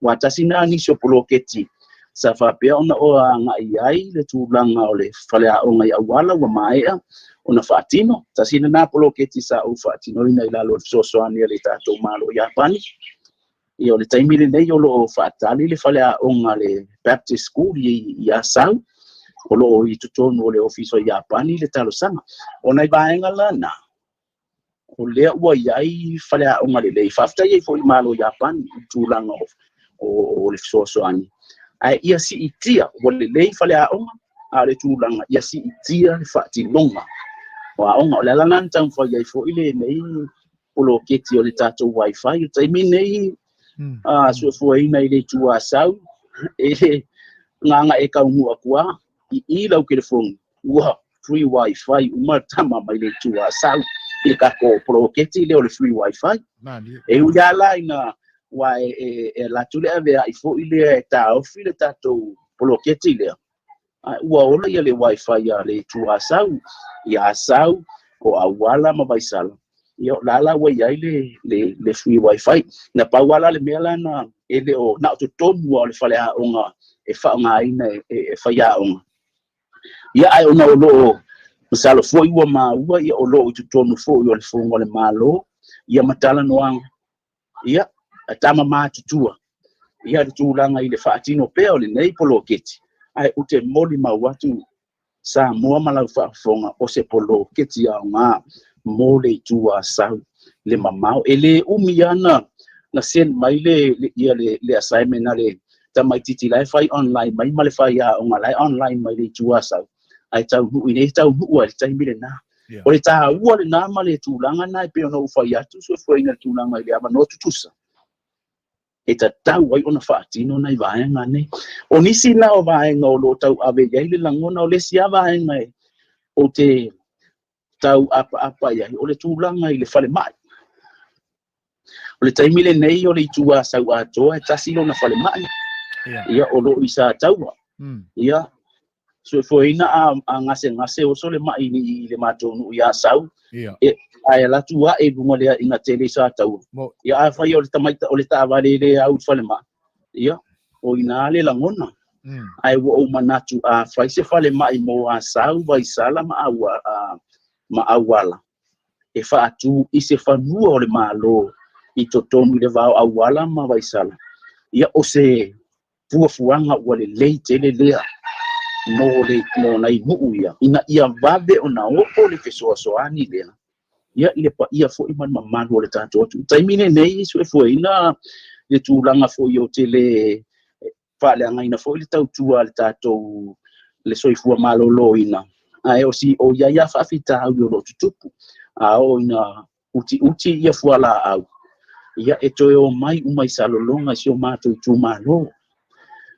aua tasi lena nisi o poloketi sa faapea ona o agai ai le tulaga o le faleaoga i Auala ua maea ona faatino. Tasi lena poloketi sa ou faatinoina i lalo o le fesoasoani a le tatou Malo o Iapani. Ia o le taimi lenei o lo o faatali le faleaoga le Baptist School i Asau, o lo o i totonu o le ofisa o Iapani le talosaga. O nai vaega la na, o lea ua i ai faleaoga lelei. Faafetai ai foi i le Malo o Iapani i le tulaga o le fesoasoani. Ae ia siitia, ua lelei faleaoga, a o le tulaga ia siitia le faatinoga o aoga. O le ala lena na taumafai ai foi lenei poloketi o le tatou wifi. O le taimi lenei, suefuaina i le Itu Asau, e gagae e taunuu atu lava i lau telefoni, ua free wifi uma tama mai le Itu Asau i le tatou poloketi lea o le free wifi. E ui lava la ina aua e alu atu le aveai foi lea e taofi le tatou poloketi lea, ae ua ola ia le wifi a le Itu Asau, i Asau, o Auala ma Vaisala. Ia o la la ua i ai le free wifi. Na pau lava la le mea la na e le o na o totonu lava o le faleaoga e faaaogaina e faiaoga. Ia ae ona o lo o masalo foi ua maua ia o lo o i totonu foi o le Fono a le Malo ia ma talanoaga ia tama matutua ia le tulaga i le faatino pea o lenei poloketi. Ae ou te molimau atu Samoa ma lau faafofoga, o se poloketi aoga mo le Itu Asau le mamao. E le umi lava na send mai le assignment a le tamaitiiti la e fai online mai ma le faiaoga la e online mai le Itu Asau, ae taunuu i nei, taunuu lava i le taimi lena. O le taua lena ma le tulaga lena e pei ona ou fai atu, suefuaina le tulaga i le avanoa tutusa e tatau ai ona faatino nai vaega nei. O nisi na o vaega o lo o tauave i ai le lagona, o le isi lava vaega ou te tau apaapa i ai, o le tulaga i le falemai. O le taimi lenei o le Itu Asau atoa e tasi lona falemai, ia o lo o i Sataua. Ia, suefuaina a gasegase oso le mai i le matou nuu i Asau, e, ae alu atu ae i luga lea ina tele i Sataua. Ia afai o le tamaita o le taavale le au i le falemai, ia o ina le lagona. Ae ua ou manatu a fai se falemai mo Asau, Vaisala ma Auala, e faatu i se fanua o le Malo i totonu i le va o Auala ma Vaisala, ia o se fuafuaga ua lelei tele lea mo le mo nai nuu ia, ina ia vave ona oo le fesoasoani lea ia i le paia foi ma le mamalu o le tatou atunuu. Taimi lenei suefuaina le tulaga foi o te le faaleagaina foi le tautua a le tatou le soifua maloloina. Ae o si o i ai lava faafitauli o lo o tutupu, a oo ina utiuti ia fualaau, ia e toe omai uma i Salelologa i si o matou itumalo.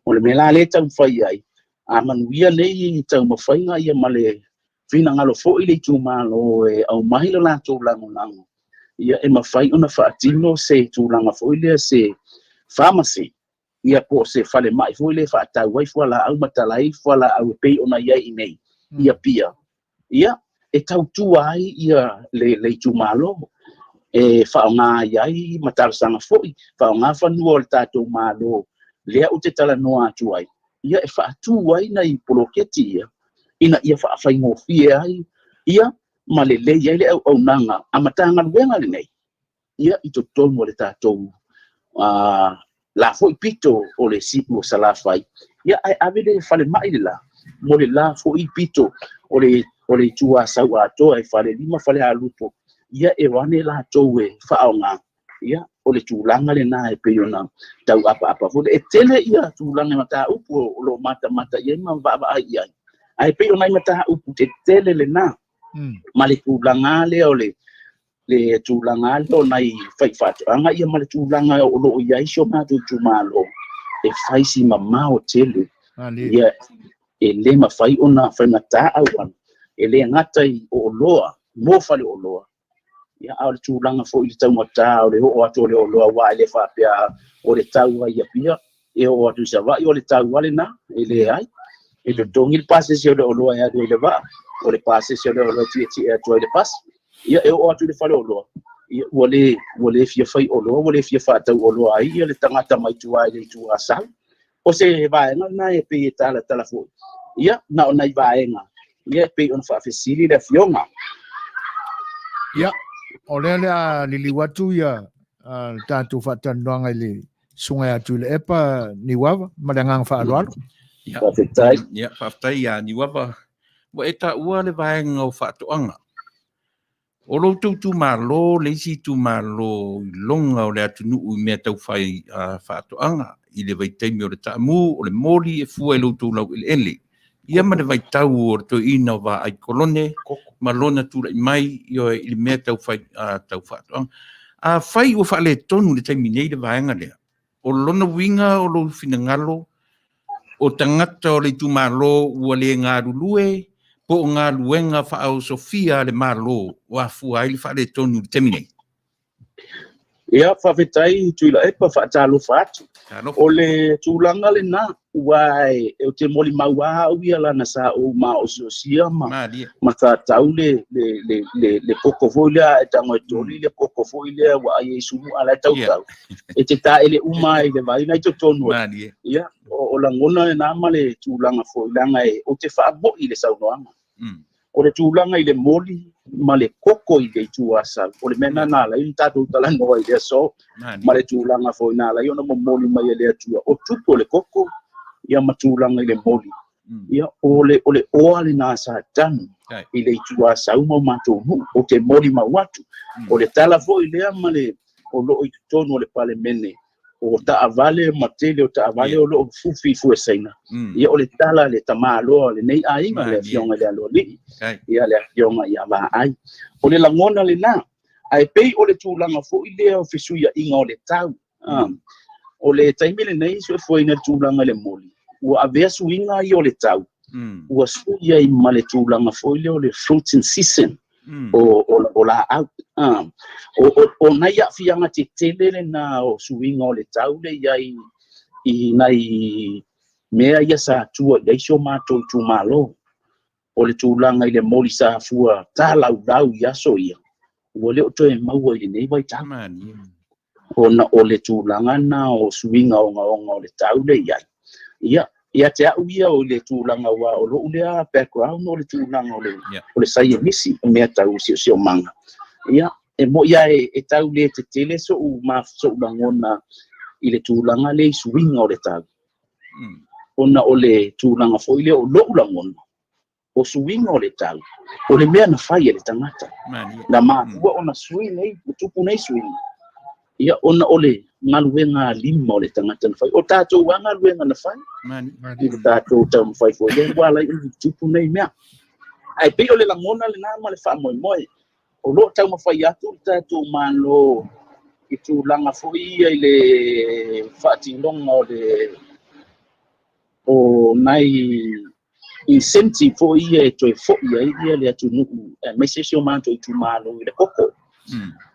O le mea la lea e taumafai ai, a manuia nei taumafaiga ia ma le finagalo foi le itumalo e aumai le latou lagolago, ia e mafai ona faatino se tulaga foi lea, se pharmacy, ia po o se falemai foi lea e faatau ai fualaau ma tala ai fualaau e pei ona i ai i inei i Apia, ia e tautua ai ia le itumalo, e faaaoga ai ai ma talosaga foi, faaaoga fanua o le tatou Malo lea ou te talanoa atu ai, ia e faatu ai nai poloketi ia, ina ia faafaigofie ai ia ma lelei ai le auaunaga a Matagaluega lenei ia i totonu o le tatou la foi pito o le sipu o Salafai, ia ae ave le falemai le la mo le la foi pito o le Itu Asau atoa e Falelima Falealupo, ia e o ane latou e faaaoga. Ia o le tulaga lena e pei ona tau apaapa foi. E tele ia tulaga e mataupu o lo o matamata i ai ma vaavaai i ai, ae pei o nai mataupu tetele lena ma le tulaga lea o le tulaga lea o nai faifaatoaga ia ma le tulaga o lo o i ai si o matou itumalo e fai si mamao tele. Ia e le mafai ona faigata auala, e le gata i oloa, mo faleoloa, ia a o le tulaga foi i le taugata o le oo atu o le oloa, aua e le faapea o le tau ai Apia e oo atu i Savaii o le tau lava lena, e leai. E totogi le pasese o le oloa e alu ai le vaa, o le pasese o le oloa e tietie atu ai le pasi, ia e oo atu i le faleoloa, ia ua le fia fai oloa, ua le fia faatau oloa ai ia le tagata mai tua i le Itu Asau. O se vaega lena e pei e talatala foi, ia na o nai vaega ia e pei ona faafesili le afioga. Ia, o lea le a liliu atu ia le tatou faatalanoaga i le susuga ia Tuilaepa Niuava ma le agaga faaaloalo. Faafetai. Ia, faafetai ia Niuava. Ua e taua le vaega o faatoaga. O lo outou itumalo le isi itumalo iloga o le atunuu i mea tau fai faatoaga i le vaitaimi o le taamu, o le moli e fua i lo outou laueleele. Ia ma le vaitau o le toeaina o Vaai Kolone ma lona tulai mai i le mea tau fai tau faatoaga. Afai ua faaletonu i le taimi nei le vaega lea, o lona uiga o lou finagalo o tagata o le itumalo ua le galulue po o galuega faaosofia a le Malo ua afua ai le faaletonu i le taimi nei? Ia, faafetai Tuilaepa, faatalofa atu. O le tulaga lena, ua ou te molimau lava au ia lana sa ou maosiosia ma sa tau le koko foi lea, e tago e toli le koko foi lea ua ai ai sumu a la e tautau. E te taele uma ai le vai nai totonu. Ia, o lagona lena ma le tulaga foi leaga ou te faamoi i le saunoaga. O le tulaga i le moli ma le koko i le Itu Asau, o le mea lena na ala ai ona tatou talanoa i le aso, ma le tulaga foi na ala ai ona momoli mai e le Atua o tupu o le koko ia ma tulaga i le moli. Ia, o le oa lena sa tanu i le Itu Asau ma o matou nuu, ou te molimau atu. O le tala foi lea ma le o loo i totonu o le Palemene, o taavale ma tele o taavale o loo fufi i fuesaina. Ia o le tala le tamaloa o lenei aiga, le afioga i le Aloalii, ia le afioga ia Vaai. O le lagona lena, ae pei o le tulaga foi lea o fesuiaiga o le tau. O le taimi lenei soifuaina le tulaga i le moli, ua avea suiga ia o le tau, ua sui ai ma le tulaga foi lea o le fruiting season, o laau. O nai aafiaga tetele lena o suiga o le tau le i ai i nai mea ia sa tua i ai si o matou itumalo. O le tulaga i le moli sa fua talaulau i aso ia, ua le o toe maua i lenei vaitau. Ona o le tulaga na o suiga ogaoga o le tau le i ai. Ia, ia te au ia o le tulaga ua o lou lea background o le tulaga o le saienisi, o mea tau siosiomaga. Ia, e moi lava e tau le tetele so'u lagona i le tulaga le i suiga o le tau. Ona o le tulaga foi lea o lou lagona, o suiga o le tau, o le mea na fai e le tagata. Na mafua ona sui nei, tupu nei suiga. Ia, ona o le galuega lima o le tagata na fai. O tatou a galuega na fai. I le tatou taumafai foi lea ua ala ai ona tupu nei mea. Ae pei o le lagona lena ma le faamoemoe o lo o taumafai atu le tatou Malo i tulaga foi ia i le faatinoga o le o nai incentive foi ia e toe foi ai ia le atunuu aemaise si o matou itumalo i le koko.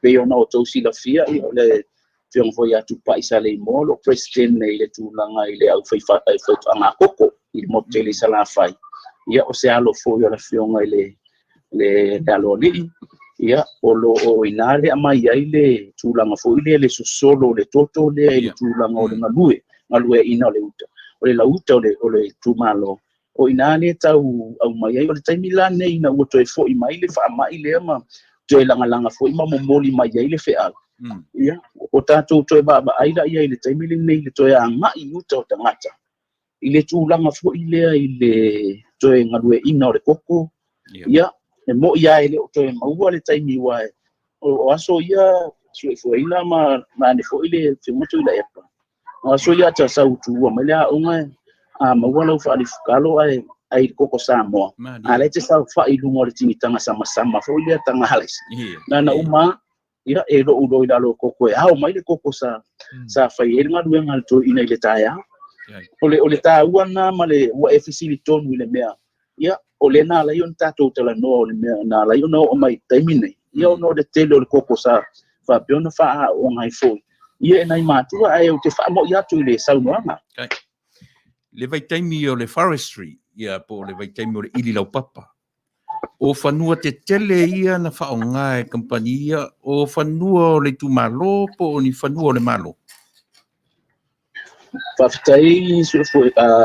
Pei ona outou silafia, o le afioga foi ia Tupai Saleimoa o lo o president nei i le tulaga i le aufaifaatoaga koko i le motu tele i Salafai. Ia, o se alo foi o le afioga i le Aloalii, ia, o lo o i ina le aumai ai le tulaga foi lea, le sosolo o le toto lea i le tulaga o le galueaiina o le uta, o le lauta o le itumalo, o i ina lea tau aumai ai. O le taimi la lenei ina ua toe foi mai le faamai lea ma toe lagalaga foi ma momoli mai ai le feau, ia, o tatou toe vaavaai la i ai i le taimi lenei i le toe agai i uta o tagata, i le tulaga foi lea i le toe galueaiina o le koko. Ia, e moni lava e le o toe maua le taimi, aua o aso ia suefuaina ma ane foi le Afioga Tuilaepa. O aso ia a sau tuua mai le aoga, a maua lau faalifukalo ae ai le koko Samoa, a lea e te saofai i luga o le tinitaga samasama foi lea taga alaisa. Na na uma, ia, e lou loa i lalo o koko e ao mai le koko sa fai ai le galuega a le toeaina i le taeao. O le taua lena ma le ua e fesili tonu i le mea, ia, o lea na ala ai ona tatou talanoa, o le mea na ala ai ona oo mai i le taimi nei, ia, ona o le tele o le koko sa faapea ona faaaooga ai foi ia e nai matua, ae ou te faamoi atu i le saunoaga. Le vaitaimi o le forestry, ia, po o le vaitaimi o le ili laupapa, o fanua tetele ia na faaaoga e kamupani ia, o fanua o le itumalo po o ni fanua o le Malo? Faafetai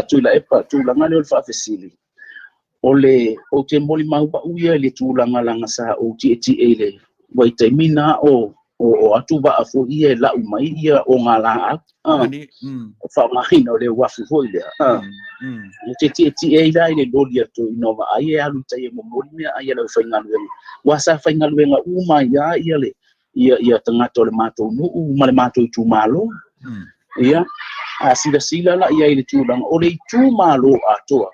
Tuilaepa, tulaga lea o le faafesili. O le ou te molimau au ia i le tulaga laga sa ou tietie i le vaitaimi na o atu vaa foi ia e lau mai ia o ngā laau. O faaaogaina o le uafu foi lea. Ou te tietie ai la i le loli atu ina o vaai e alu i tai e momoli mea ai a le aufaigaluega. Aua sa faigaluega uma ai lava ia le ia tagata o le matou nuu ma le matou itumalo. Ia, a silasila la i ai i le tulaga o le itumalo atoa,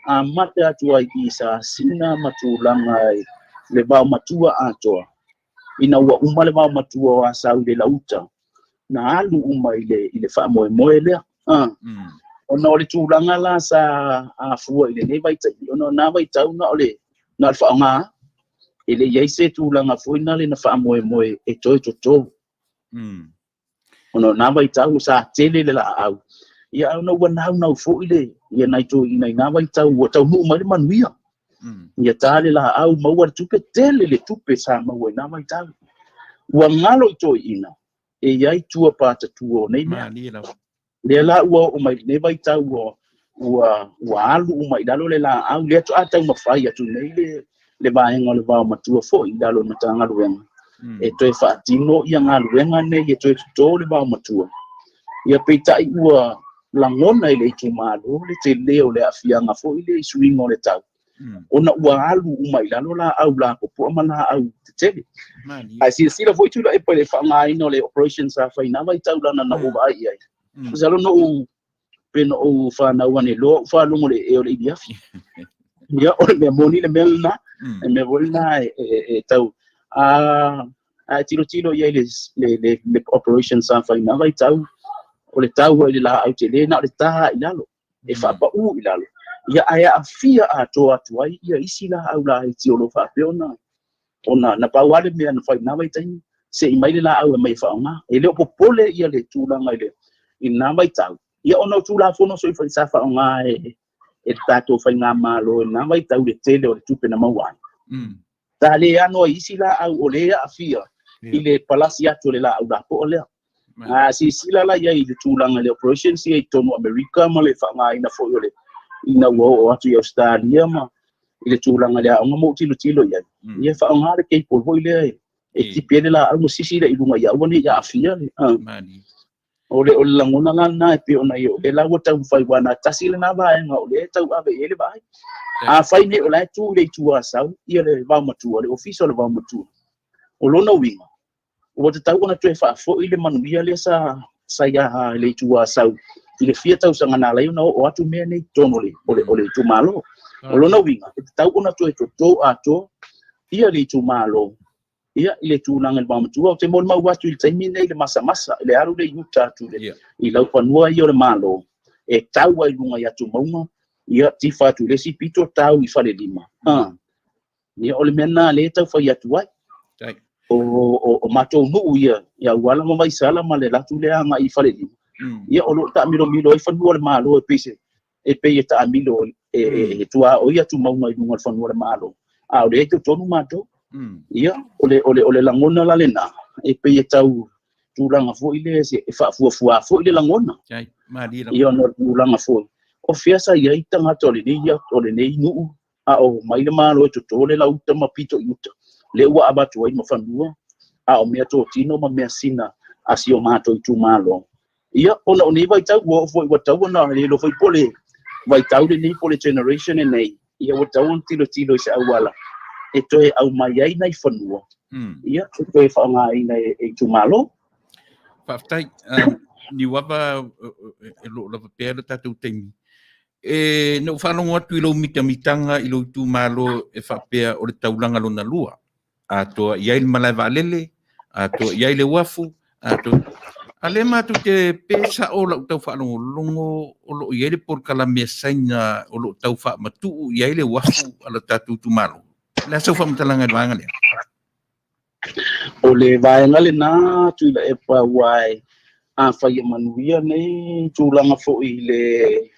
amata atu ai i Sasina ma tulaga i le vaomatua atoa. Ina ua uma le vaomatua o Asau i le lauta, na alu uma i le faamoemoe lea. Ona o le tulaga la sa afua i lenei vaitaimi, ona o na vaitau na o le faaaoga, e le i ai se tulaga foi na le na faamoemoe e toe toto. Ona o na vaitau sa tele le laau, ia, ona ua naunau foi le ia nai toeaiina i na vaitau ua taunuu mai le manuia. Ia ta le laau maua le tupe, tele le tupe sa maua i na vaitau. Ua galo i toeaiina e i ai tua patatua o nei mea. Lea la ua oo mai lenei vaitau ua alu uma i lalo le laau, lea faatoa taumafai atu nei le vaega o le vaomatua foi i lalo o le Matagaluega e toe faatino ia galuega nei e toe toto le vaomatua. Ia, peitai ua lagona i le itumalo le tele o le aafiaga foi lea i suiga o le tau, ona ua alu uma i lalo laau lapopoa ma laau tetele. Ae silasila foi Tuilaepa i le faaaogaina o le operation sa fai i na vaitau lana na ou vaai i ai. Masalo na ou pe na ou fanau ane loa ou faalogo le ee o le iliafi. Ia, o le mea moni le mea lena. Le mea foi lena e tau a tilotilo i ai le operation sa fai i na vaitau, o le tau ai le laau tele na o le ta i lalo, e faapau i lalo. Ia, ae aafia atoa atu ai ia isi laau laiti o lo o faapea ona na pau lava le mea na fai i na vaitaimi, se i mai le laau e mai e faaaoga. E le o popole ia le tulaga i lena vaitau. Ia, ona o Tulafono sa faaaoga e le tatou faigamalo i lena vaitau, le tele o le tupe na maua ai. Sa le ano ai isi laau o le aafia i le palasi atu o le laau lapoa lea. A silasila la i ai i le tulaga i le operations ia i totonu o Amerika ma le faaaogaina foi o le ina ua oo atu i Ausetalia ma i le tulaga i le aoga ma ou tilotilo i ai. Ia, faaaoga le cable foi lea e tipi ai le laau ma sisi lea i luga ia aua ne i aafia. O le lagona la lena e pei ona ia, o lea la ua taumafai, aua na tasi lena vaega o lea e tauave i ai le vaai. Afai nei o la e tu i le itu Asau ia le vaomatua, le ofisa o le vaomatua, o lona uiga, ua tatau ona toe faafoi le manuia lea sa ia le itu Asau i le fia tausaga na ala ai ona oo atu mea nei i totonu o le itumalo. O lona uiga, e tatau ona toe toto atoa ia le itumalo ia i le tulaga i le vaomatua. Ou te molimau atu i le taimi lenei i le masamasa, i le alu lea i uta atu i le, i laufanua ia o le Malo, e tau ai i luga i atumauga, ia tifa atu i le isi pito, tau i Falelima. Ia, o le mea lena lea e tau fai atu ai. O matou nuu ia, i Auala ma Vaisala ma le alu atu lea agai i Falelima, ia o lo o taamilomilo ai fanua o le Malo e pei se e pei e taamilo e tuaoi atumauga i luga o le fanua o le Malo, a o lea e totonu matou. Ia, o le lagona la lena, e pei e tau tulaga foi lea e faafuafua foi le lagona. Ia, ona o le tulaga foi, o fea sa i ai tagata o lenei nuu a o mai le Malo e toto le lauta ma pito i uta, lea ua avatu ai ma fanua, a o mea totino ma mea sina a si o matou itumalo. Ia, ona o nei vaitau, ua oo foi, ua tatau ona, le iloa foi po o le vaitau lenei po o le generation lenei, ia ua tatau ona tilotilo i se auala e toe aumai ai nai fanua, ia, e toe faaaogaina e itumalo. Faafetai. Niuava, e lo o lava pea le tatou taimi. E, na ou faalogo atu i lou mitamitaga i lou itumalo e faapea o le taulaga lona lua. Atoa i ai le malae vaalele, atoa i ai le uafu, atoa... A lea matou te pe sao lau tau faalogologo o lo o i ai le polokalame a Saina o lo o tau faamatuu i ai le uafu a lo tatou itumalo. O le a sau faamatalaga i le vaega lea? O le vaega lena Tuilaepa aua afai e manuia nei tulaga foi i le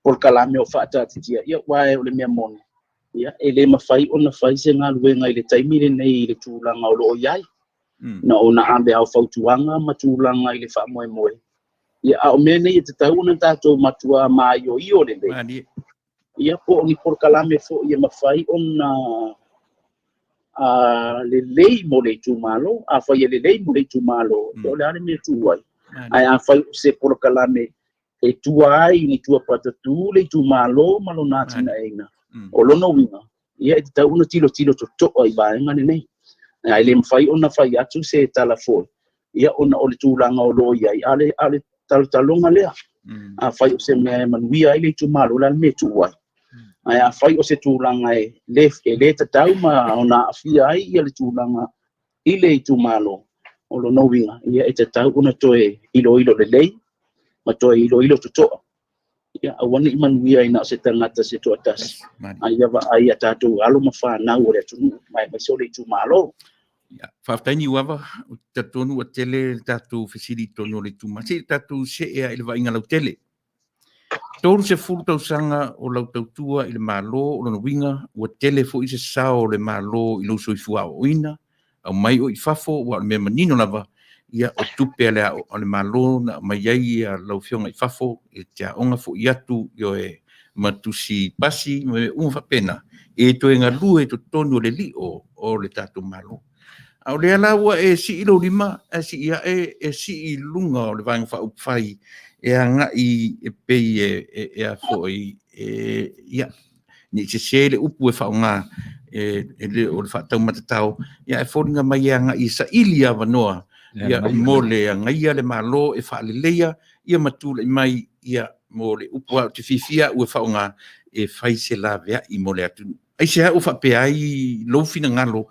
polokalame o faataatitia, ia aua o le mea moni, ia e le mafai ona fai se galuega i le taimi lenei i le tulaga o lo o i ai. Na ona ave lava o fautuaga ma tulaga i le faamoemoe. Ia a o mea nei e tatau ona tatou matua maioio lelei. Ia po o ni polokalame foi e mafai ona lelei mo le itumalo. Afai e lelei mo le itumalo, o le a le mea e tuu ai? Ae afai o se polokalame e tua ai ni tua patatū le itumalo ma lona atinaeina, o lona uiga, ia e tatau ona tilotilo totoa i vaega lenei. Ae le mafai ona fai atu se tala foi, ia ona o le tulaga o lo o i ai, a o le talotaloga lea. Afai o se mea e manuia ai le itumalo, o le a le mea e tuu ai? Ae afai o se tulaga e le tatau ma ona aafia ai ia le tulaga i le itumalo, o lona uiga, ia e tatau ona toe iloilo lelei ma toe iloilo totoa. Ia aua ne i manuia ai na o se tagata se toatasi, a ia vaai a tatou alo ma fanau o le atunuu, ma aemaise o le itumalo. Ia, faafetai Niuava, ou te talitonu ua tele le tatou fesili i totonu o le itumalo. Se i tatou see lava i le vaaiga lautele. 30 tausaga o lau tautua i le Malo, o lona uiga ua tele foi se sao o le Malo i lou soifua aoaoina, aumai oe i fafo, aua o le mea manino lava, ia o tupe a le, a le Malo na aumai ai lau Afioga i fafo e te aoga foi atu, ioe, ma tusi pasi ma mea uma faapena, e toe galue i totonu o le lio o le tatou Malo. A o lea la ua e sii lou lima ae sii ae e sii i luga o le Vaega Faaupufai e agai e pei e a foi e, ia, ne i sese le upu e faaaoga e le o le faataumatatao, ia ae foliga mai e agai e saili avanoa ia mo le agaia le Malo e faaleleia ia ma tulai mai ia mo le upu a ou te fiafia au e faaaoga e fai se laveai mo le atunuu. Aisea ua faapea ai lou finagalo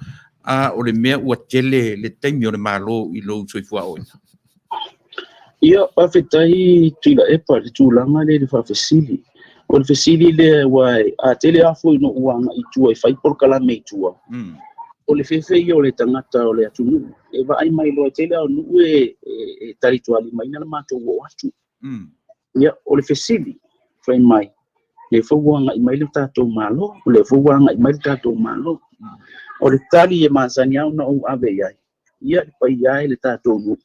a o le mea ua tele le taimi o le Malo i lou soifua aoaoina? Ia, faafetai Tuilaepa i le tulaga lea i le faafesili. O le fesili lea aua a tele lava foi ina ou agai i tua e fai polokalame i tua, o le fefe ia o le tagata o le atunuu e vaai mai loa, e tele lava o nuu e talitualimaina le matou oo atu. Ia, o le fesili, fai mai, lea foi ua agai mai le tatou Malo, o lea foi ua agai mai le tatou Malo. O le tali e masani lava ona ou ave i ai, ia, le paia e le tatou nuu,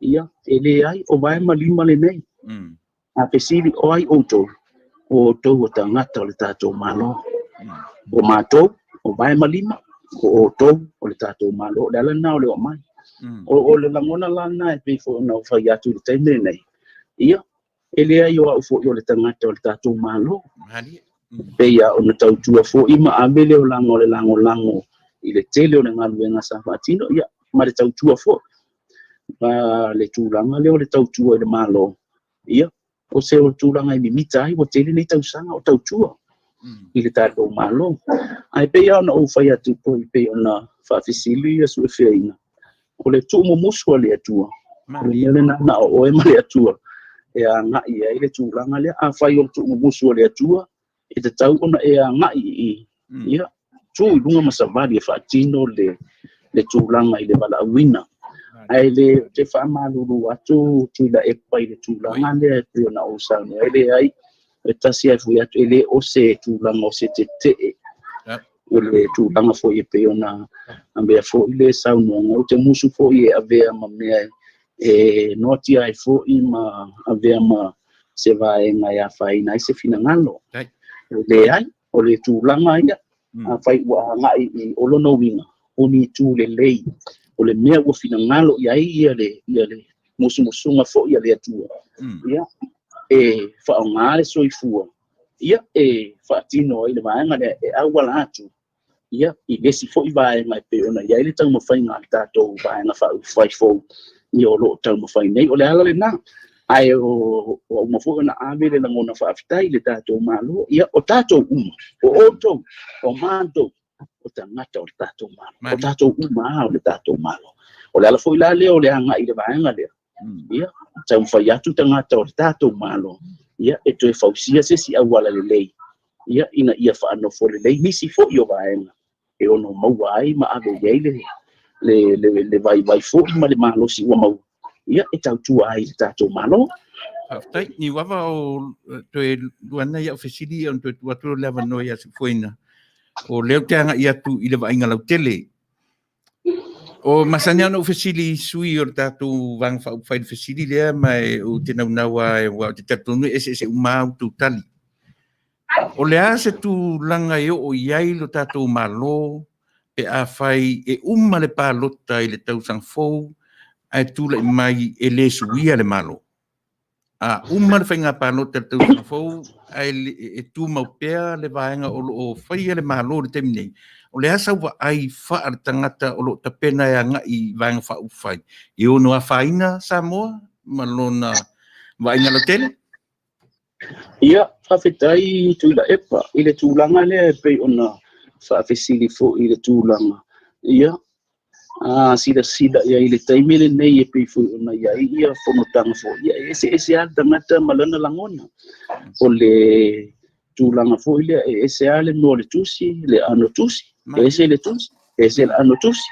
ia, e leai, o vae ma lima lenei. A fesili, o ai outou? O outou o tagata o le tatou Malo. O matou, o vae ma lima, o outou o le tatou Malo. O le ala lena o le oo mai. O le lagona la lena e pei foi ona ou fai atu i le taimi lenei, ia, e leai o au foi o le tagata o le tatou Malo. Pei lava ona tautua foi ma ave le olaga o le lagolago i le tele o le galuega sa faatino, ia, ma le tautua foi. Ma le tulaga lea o le tautua i le Malo, ia, o se tulaga e mimita ai, ua tele nei tausaga o tautua. i le tatou Malo. Ae pei lava ona ou fai atu foi pei ona faafesili ia suefeaina, o le tuumumusu a le Atua, o le mea lena na o oe ma le Atua e agai i ai le tulaga lea. Afai o le tuumumusu a le Atua, e tatau ona e agai i i, ia, tu i luga ma savali e faatino le tulaga i le valaauina. Ae le ou te faamalulu atu Tuilaepa i le tulaga lea e pei ona ou saunoa ai, leai, e tasi ae fui atu, e le o se tulaga o se tetee. O le tulaga foi e pei ona avea foi le saunoaga, ou te musu foi e avea ma mea e noatia ai foi ma avea ma se vaega e afaina ai se finagalo. Leai, o le tulaga ia, afai ua agai i o lona uiga, o ni itu lelei, o le mea ua finagalo i ai ia le musumusuga foi a le Atua, ia, e faaaoga le soifua, ia, e faatino ai le vaega lea, e auala atu, ia, i le isi foi vaega e pei ona i ai le taumafaiga a le tatou Vaega Faaupufai fou, ia, o lo o taumafai nei. O le ala lena, ae ua uma foi ona ave le lagona faafetai i le tatou Malo, ia, o tatou uma, o outou, o matou, o tagata o le tatou Malo, o tatou uma lava o le tatou Malo. O le ala foi la lea o le agai i le vaega lea, ia, taumafai atu tagata o le tatou Malo, ia, e toe fausia se isi auala lelei, ia, ina ia faanofo lelei nisi foi o vaega e ono maua ai ma ave i ai le vaivai foi ma le malosi ua maua, ia, e tautua ai i le tatou Malo. Faafetai. Niuava o toe luana i au fesili ia ona toe tuu atu le avanoa ia Sufuaina. O lea ou te agai atu i le vaaiga lautele. O masani lava ona ou fesili i sui o le tatou Vaega Faaupufai i le fesili lea, ma ou te naunau lava, aua ou te talitonu e eseese uma lava outou tali. O le a se tulaga e oo i ai lo tatou Malo pe afai e uma le palota i le tausaga fou ae tulai mai e le suia le Malo? A uma le faiga palota i le tausaga fou ae e tumau pea le vaega o lo o faia le Malo i le taimi nei, o le a sau vaai faaletagata o lo o tapena e agai i Vaega Faaupufai e ono afaina Samoa ma lona vaaiga lautele? Ia, faafetai Tuilaepa i le tulaga lea e pei ona faafesili foi i le tulaga. Ia, a silasila i ai i le taimi lenei e pei foi ona i ai ia fonotaga foi, ia e eseese lava le tagata ma lana lagona. O le tulaga foi lea, e ese lava le mea o le tusi, le ano tusi, e ese le tusi, ese le ano tusi.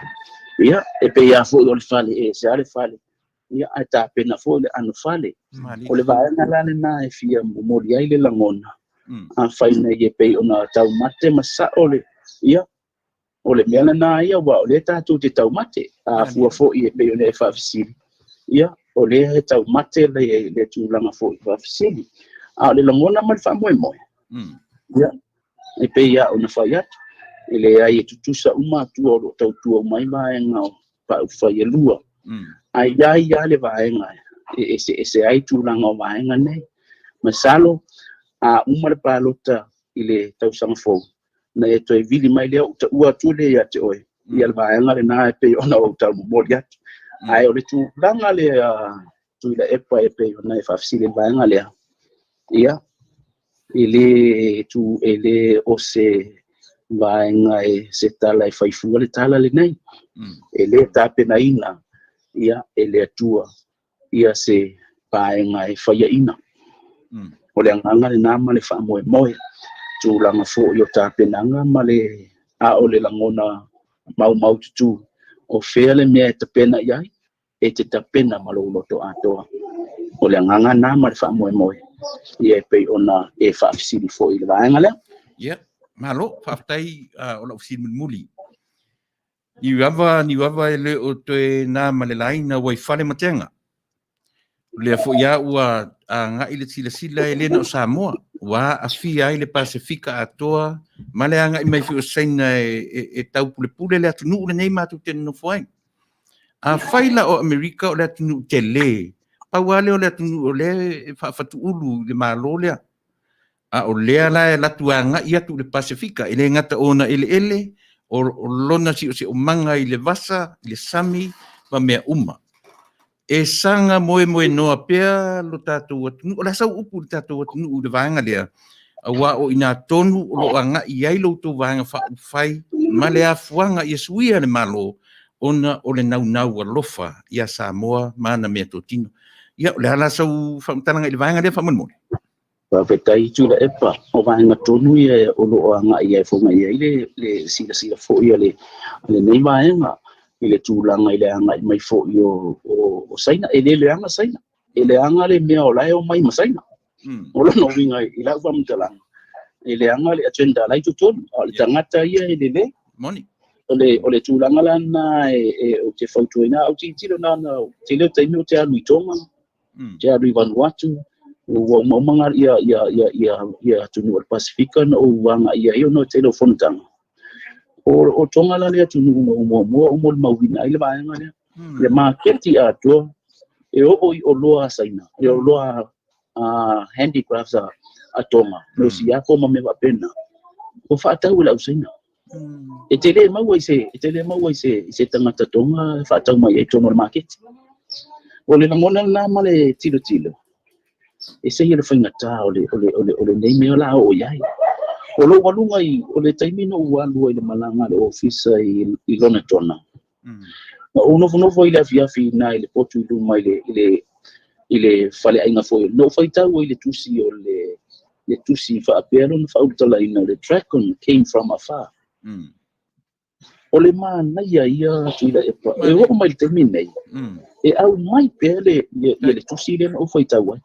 Ia, e pei lava foi o le fale, e ese lava le fale, ia, ae tapena foi le ano fale. O le vaega la lena e fia momoli ai le lagona, afai nei e pei ona taumate ma sao le, ia, o le mea lena ia, aua o lea tatou te taumate, a fua foi e pei ona e faafesili, ia, o lea e taumate le tulaga foi faafesili. A o le lagona ma le faamoemoe, ia, e pei lava ona fai atu, e leai e tutusa uma atua o lo o tautua uma ai vaega o Faaupufai e lua. Ae i ai lava le vaega e eseese ai tulaga o vaega nei. Masalo a uma le palota i le tausaga fou, na e toe vili mai lea, ou taua atu lea ia te oe, ia le vaega lena e pei ona ou taumomoli atu. Ae o le tulaga lea Tuilaepa e pei ona e faafesili i le vaega lea, ia, e le tu, e le o se vaega e se tala e fai fua le tala lenei. E le tapenaina ia e le Atua ia se vaega e faiaina. O le agaga lena ma le faamoemoe, tulaga foi o tapenaga ma le a o le lagona maumaututu, o fea le mea e tapena i ai, e te tapena ma lou loto atoa. O le agaga lena ma le faamoemoe, ia e pei ona e faafesili foi i le vaega lea. Ia, malo, faafetai o lau fesili mulimuli. Niuava, niuava e le o toe na ma le laina ua i fale matega. O lea foi lava ua agai le silasila e le na o Samoa, ua aafia ai le Pasefika atoa ma le agai mai foi o Saina e taupulepule le atunuu lenei matou te nonofo ai. Afai la o Amerika o le atunuu tele, pau lava lea o le atunuu o lea e faafatuulu i le Malo lea. A o lea la e alu atu agai atu i le Pasefika, e le gata o ona eleele, o lona siosiomaga i le vasa, i le sami ma mea uma. E saga moemoenoa pea lo tatou atunuu. O le a sau upu i le tatou atunuu i le vaega lea? Auā o i inā tonu o lo o agai i ai lo outou Vaega Faaupufai ma le afuaga ia suia le Malo ona o le naunau alofa iā Samoa ma ana meatotino. Ia, o le a la sau faamatalaga i le vaega lea faamolemole? Faafetai Tuilaepa, o vaega tonu ia o lo o agai ai foi i ai le silasila foi a lenei vaega i le tulaga i le agai mai foi o Saina. E le leaga Saina, e leaga le mea o la e omai ma Saina. O lona uiga i lau faamatalaga, e leaga le agenda la i totonu, a o le tagata ia e lelei. Moni. O le tulaga la lena ou te fautuaina, au tilotilo na ona tele o taimi ou te alu i Tonga, te alu i Vanuatu, ua umauma ia atunuu o le Pasefika na ou agaia ai ona o le tele o fonotaga. O Tonga la le atunuu na ou muamua ou molimauina ai le vaega lea. Le maketi atoa e oo i oloa a Saina, e oloa a handicrafts a Tonga, me o siako ma mea faapena, ua faatau e le au Saina. E te le maua i se, e te le maua i se, i se tagata Tonga e faatau mai ai i totonu o le maketi. O le lagona lena ma le tilotilo, e se i le faigata o le, o le, o le, o lenei mea o le a oo i ai. O lou aluga i, o le taimi na ou alu ai i le malaga a le ofisa i Lonetona, na ou nofonofo ai i le afiafi i ina i le potu i luma i le, i le, i le faleaiga foi, na ou faitau ai i le tusi o le, le tusi faapea lona faaulutalaina, le Dragon came from afar. O le manaia ia Tuilaepa, e oo mai i le taimi nei, e aumai pea le, le, le tusi lea na ou faitau ai.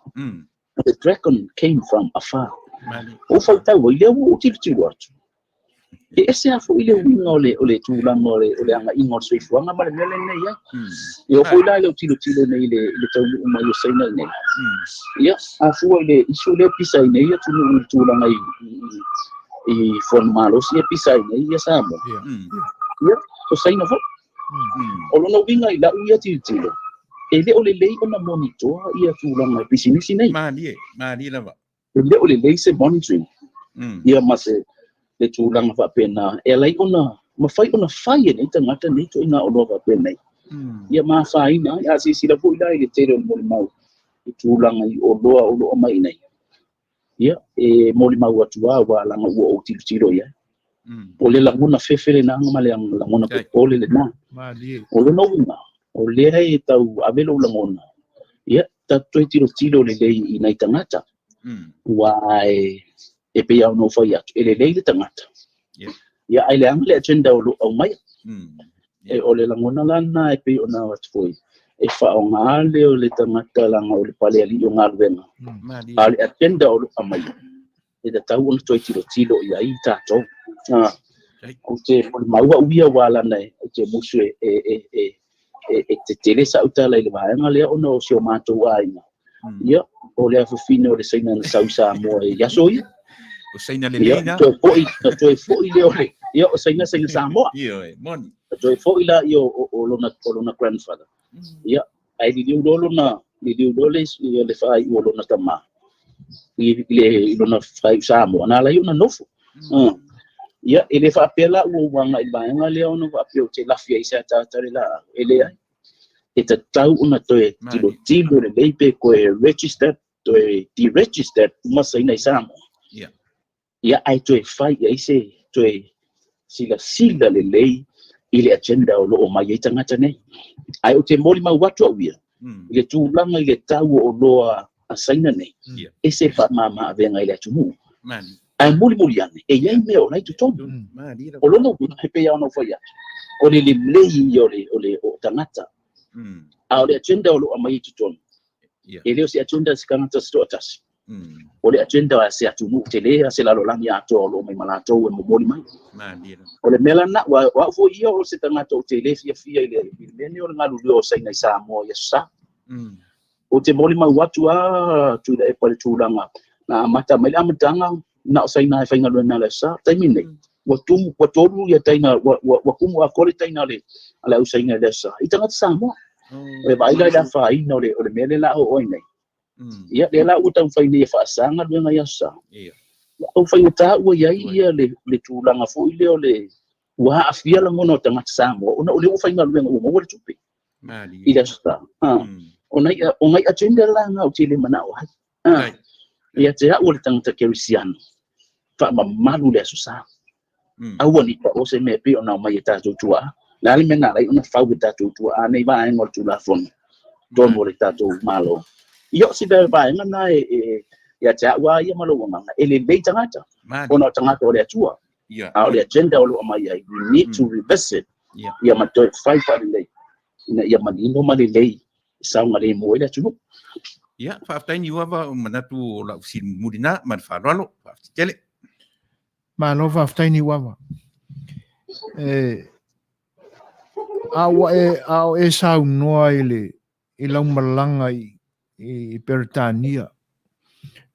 The dragon came from afar. Ou faitau ai, lea ua ou tilotilo atu. E ese lava foi le uiga o le tulaga o le agaiga o le soifuaga ma le mea lenei ai. E oo foi la i lau tilotilo nei i le taunuu mai o Saina i nei. Ia, a fua i le issue lea e pisa ai nei atunuu i le tulaga i fono malosi e pisa ai nei ia Samoa. Ia, o Saina foi. O lona uiga i lau ia tilotilo, e le o lelei ona monitoa ia tulaga i pisinisi nei. Malie, malie lava. E le o lelei se monitoring ia ma se le tulaga faapena e ala ai ona mafai ona fai e nei tagata nei ituaiga oloa faapenei. Ia ma afaina ai. A silasila foi la i le tele o le molimau i tulaga i oloa o lo o aumai nei, ia, e molimau atu lava aua leaga ua ou tilotilo i ai. O le lagona fefe lena ma le lagona popole lena. O lona uiga, o lea e tau ave lou lagona, ia, tatou toe tilotilo lelei i nai tagata. Aua e pei lava ona ou fai atu, e lelei le tagata. Ia, ae leaga le agenda o lo o aumaia. O le lagona la lena e pei ona avatu foi, e faaaoga le o le tagata leaga o le palealii o galuega, a o le agenda o lo o aumaia, e tatau ona toe tilotilo i ai tatou. Ou te molimau au ia aua leaga ou te musu e tetele sau tala i le vaega lea ona o si o matou aiga. Ia, o le afafine o le Saina na sau i Samoa i aso ia. O Saina lelei na. Toe foi, na toe foi lea o le, ia, o Saina, Saina Samoa. Ioe, moni. Na toe foi la ia o lona grandfather. Ia, ae liliu loa lona, liliu loa le, ia, le faaiu o lona tama i lona faaiu Samoa, na ala ai ona nofo. Ia, e le faapea la ua ou agai i le vaega lea ona faapea ou te lafi ai i se ataata le laau. E leai. E tatau ona toe tilotilo lelei pe toe register, toe deregister uma Saina i Samoa. Ia, ae toe fai i ai se toe silasila lelei i le agenda o lo o mai ai tagata nei. Ae ou te molimau atu au ia, i le tulaga i le tau o oloa a Saina nei, ese le faamama-avega i le atunuu. Ae mulimuli ane, e i ai mea o la e i totonu. O lona uiga, e pei lava ona ou fai atu, o le lelei ia o tagata. A o le agenda o lo o aumai i totonu, e le o se agenda a se tagata se toatasi. O le agenda a se atunuu tele, a se lalolagi atoa o lo o omai ma latou e momoli mai. O le mea lena, aua o au foi ia o se tagata ou te le fiafia i le mea lenei o le galulue o Saina i Samoa i Aso Sa. Ou te molimau atu lava Tuilaepa i le tulaga na amata mai le amataga na o Saina e faigaluega i le Aso Sa. O le taimi lenei, ua tumu, ua tolu ia taina, ua kumu atoa le taina a le au Saina i le Aso Sa i tagata Samoa. E vaai la i le afaina o le mea lea o le a oo ai nei. Ia, lea la ua taumafai nei e faasa galuega i Aso Sa. Ia, ua faigata ua i ai ia le tulaga foi lea o le ua aafia lagona o tagata Samoa ona o lea ua faigaluega ua maua le tupe i le Aso Sa. O nai agenda la na ou te le manao ai. Ia te au o le tagata kerisiano, Faamamalu le Aso Sa. Aua ne i pao se mea e pei ona aumai e tatou tuaa. O le a le mea na ala ai ona fau e tatou tuaa nei vaega o le Tulafono i totonu o le tatou Malo? Ia o si vaega lena e ia te au lava ia ma lou agaga, e lelei tagata, ona o tagata o le Atua. A o le agenda o lo o aumai ai, we need to revisit ia ma toe fai faalelei ina ia manino ma lelei e saogalemu ai le atunuu. Ia, faafetai Niuava, o manatu o lau fesili mulimuli na, ma le faaaloalo. Faafetai tele. Malo faafetai Niuava. E, a ua e, a o e saunoa i le, i lau malaga i, i Peretania,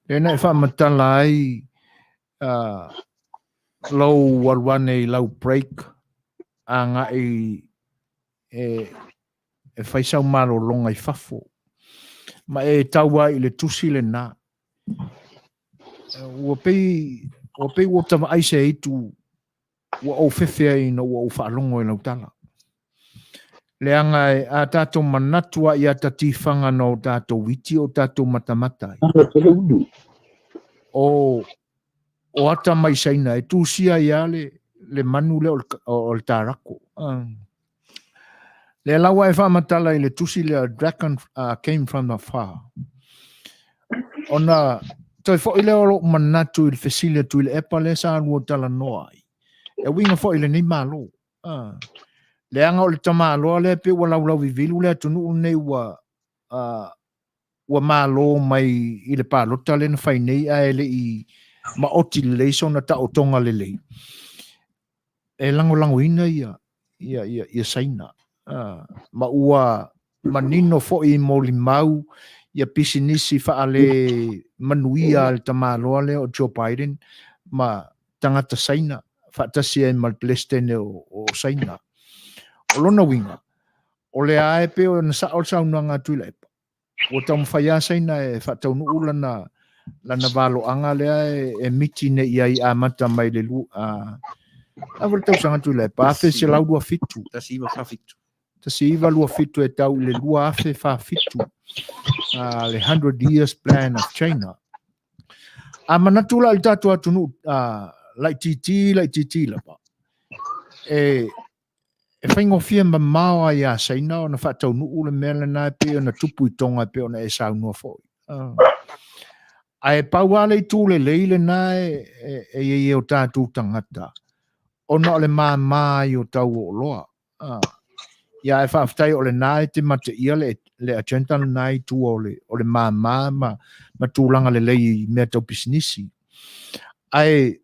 lea na e faamatala ai uh, lou alu ane i lau break agai e, e fai sau malologa i fafo. Ma e tau ai i le tusi lena. Ua pei, ua pei ua ta vaai se aitu ua ou fefe ai ina ua ou faalogo i lau tala. Leaga e a tatou manatu a ia ta tifaga na o tatou iti o tatou matamata ai. O, o ata mai Saina e tusia ai lava le, le manu lea o le, o le tarako. Lea la ua e faamatala i le tusi lea Dragon Came From Afar. Ona toe foi lea o lou manatu i le fesili a Tuilaepa lea sa lua talanoa ai. E uiga foi i lenei Malo. Leaga o le tamaloa lea pei ua laulauvivilu le atunuu lenei ua ua malo mai i le palota lea na fai nei ae le i maoti lelei sona taotoga lelei. E lagolagoina ia ia ia, ia Saina. Ma ua manino foi i molimau ia pisinisi faale manuia a le tamaloa lea o Joe Biden ma tagata Saina faatasi ai ma le Peresetene o, o Saina. O lona uiga, o lea e pei ona sao le saunoaga a Tuilaepa, ua taumafai lava Saina e faataunuu lana lana valoaga lea e, e miti nei i ai amata mai le lu, a, lava le tausaga Tuilaepa, 1927. 1947. 1927 e tau i le 2047, uh, le 100 Years Plan of China. A manatu la i le tatou atunuu uh, laitiiti laitiiti lava, e, e faigofie mamao ai iā Saina ona faataunuu le mea lena e pei ona tupu i Tonga e pei ona e saunoa foi. Uh. Ae pau lava le itu lelei lena e, e, e i ai e o tatou tagata, ona o le māmā ai o tau o oloa. Uh. Ia ae faafetai o lena e te mateia le, le agenda lena i tua o le, o le māmā ma, ma tulaga lelei i mea tau pisinisi. Ae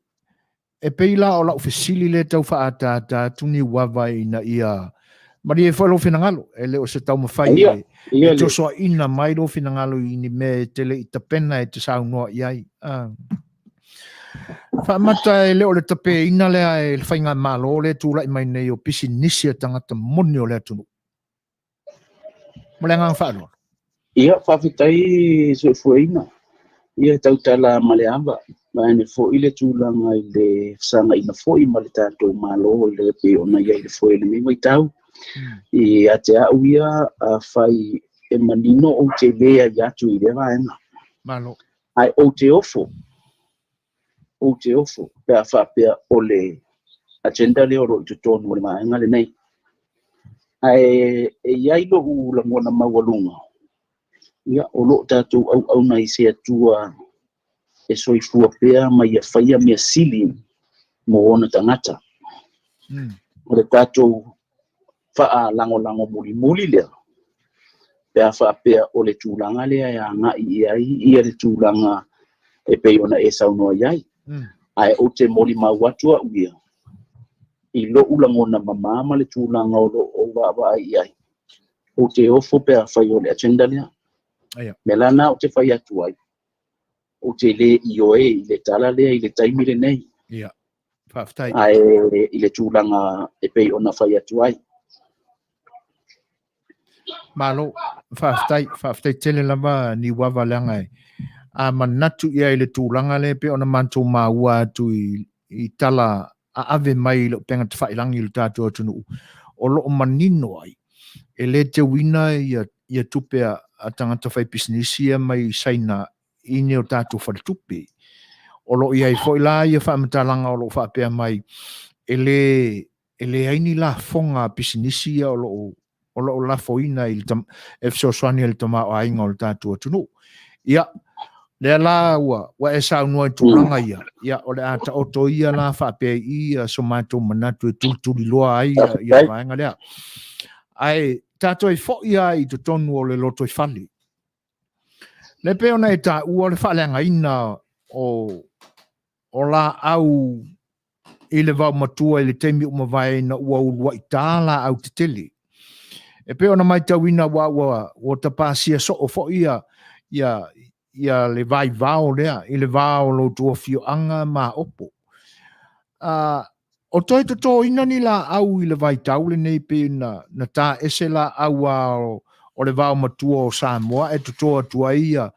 E pei la o lau fesili lea tau faaataata atu Niuava ina ia malie foi lou finagalo, e le o se taumafai e, e tosoaina mai lou finagalo i ni mea e te le i tapena e te saunoa i ai. Ah. Faamata e le o le tapeina lea e le faigamalo lea tulai mai nei o pisinisi a tagata moni o le atunuu. Ma le agaga faaaloalo. Ia, faafetai Soifuaina. Ia, tautala ma le ava, vaeane foi le tulaga i le fesagaina foi ma le tatou Malo i le pei ona i ai le foe i lenei vaitau. Ia te au ia, afai e manino ou te leai atu i lea vaega. Malo. Ae ou te ofo, ou te ofo pe a faapea o le agenda lea o lo o i totonu o le vaega lenei. Ae e i ai lou lagona maualuga, ia, o lo o tatou auauna i se Atua e soifua pea ma ia faia mea sili mo ona tagata. O le tatou faalagolago mulimuli lea, pe a faapea o le tulaga lea e agai i ai ia le tulaga e pei ona e saunoa i ai. Ae ou te molimau atu au ia, i lou lagona mama ma le tulaga o lo o vaavaai i ai, ou te ofo pe afai o le agenda lea. Mea la na ou te fai atu ai, ou te le ioe i le tala lea i le taimi lenei. Ia, faafetai. Ae i le tulaga e pei ona fai atu ai. Malo, faafetai, faafetai tele lava Niuava leaga e a manatu i ai i le tulaga lea e pei ona matou maua atu i, i tala aave mai i le upega tafailagi i le tatou atunuu, o lo o manino ai e le teuina ia, ia tupe a, a tagata faipisinisi ia mai Saina i ni o tatou faletupe. O lo o i ai foi la ia faamatalaga o lo o faapea mai, e le e leai ni lafoga a pisinisi ia o lo o o lo o lafoina i le e fesoasoani i le tamaoaiga o le tatou atunuu. Ia, lea la ua, ua e saunoa i tulaga ia, ia, o le a taoto ia la faapea i i so matou manatu e tulituliloa ai ia, ia vaega lea. Ae tatou e foi lava i totonu o le lotoifale. Le pei ona e taua le faaleagaina o, o laau i le vaomatua i le taimi ua mavae ina ua uluai ta laau tetele. E pei ona matauina ua ua ua tapasia soo foi ia ia ia le vaivao lea i le va o lo outou afioaga ma Aopo. Uh, o toe totoina ni laau i le vaitau lenei pei na, na tā ese laau a o, o le vaomatua o Samoa e toto atu ai ia,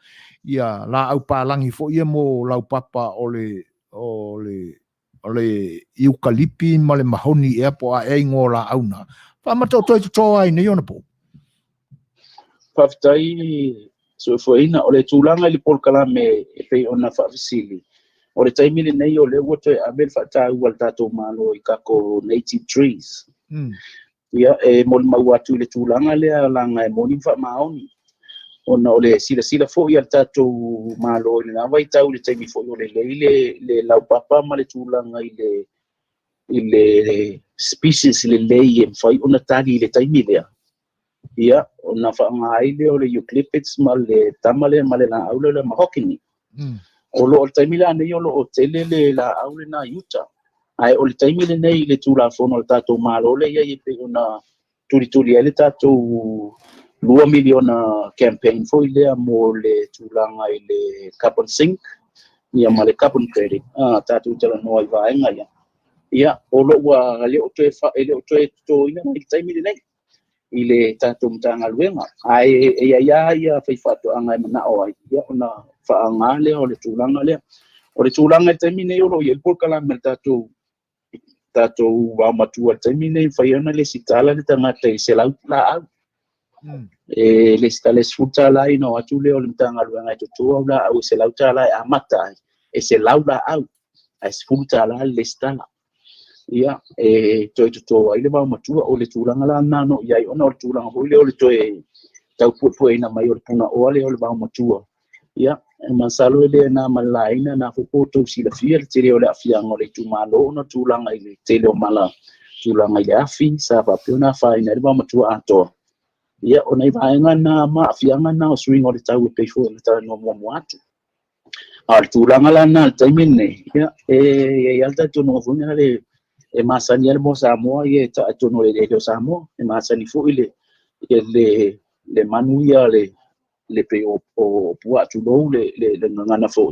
ia laau palagi foi ia mo laupapa o le, o le, o le iukalipi ma le mahoni ea po o a ea igoa o laau na. Faamata o toe toto ai nei ona po. Faafetai Soifuaina. O le tulaga i le polokalame e pei ona faafesili, o le taimi lenei o lea ua toe ave le faataua a le tatou Malo i tatou native trees. Ia, e molimau atu i le tulaga lea leaga e moni ma faamaoni, ona o le silasila foi a le tatou Malo i lena vaitau i le taimi foi o lelei le, le laupapa ma le tulaga i le, i le species lelei e mafai ona tali i le taimi lea. Ia, ona faaaoga ai lea o le eucalyptus ma le tama lea ma le laau lea o le mahogany. O lo o le taimi la nei o lo o tele le laau lena i uta. Ae o le taimi lenei i le Tulafono a le tatou Malo lea e i ai e pei ona tulituli ai le tatou $2 miliona campaign foi lea mo le tulaga i le carbon sink ia ma le carbon credit, a tatou talanoa i vaega ia. Ia, o lo ua le o toe, e le o toe totoina i le taimi lenei i le tatou Matagaluega. Ae e i ai lava ia faifaatoaga e manao ai, ia ona faaaoga lea o le tulaga lea. O le tulaga i le taimi nei o lo o i ai le polokalame a le tatou tatou vaomatua i le taimi nei, mafai ona lesitala le tagata i 100 laau. E lesitala i $10 ina o atu lea o le Matagaluega e toto au laau e $100 e amata ai, e 100 laau, ae $10 le lesitala. Ia, e toe toto ai le vaomatua. O le tulaga la lena no i ai, ona o le tulaga foi lea o le toe taupuepueina mai o le punaoa lea o le vaomatua. Ia, e masalo e le na ma le laina na foi po tou silafia le tele o le aafiaga o le itumalo ona tulaga i le tele o mala tulaga i le afi sa faapea ona afaina ai le vaomatua atoa. Ia, o nai vaega na ma aafiaga na o suiga o le tau e pei foi ona talanoa muamua atu. A o le tulaga la lena i le taimi lenei, ia, e i ai lava le talitonuga foi lea e masani lava le moa Samoa ia e taa i totonu o le eleele o Samoa. E masani foi le, le, le manu ia le, le pei o, o puaa tulou le, le, le gagana foi,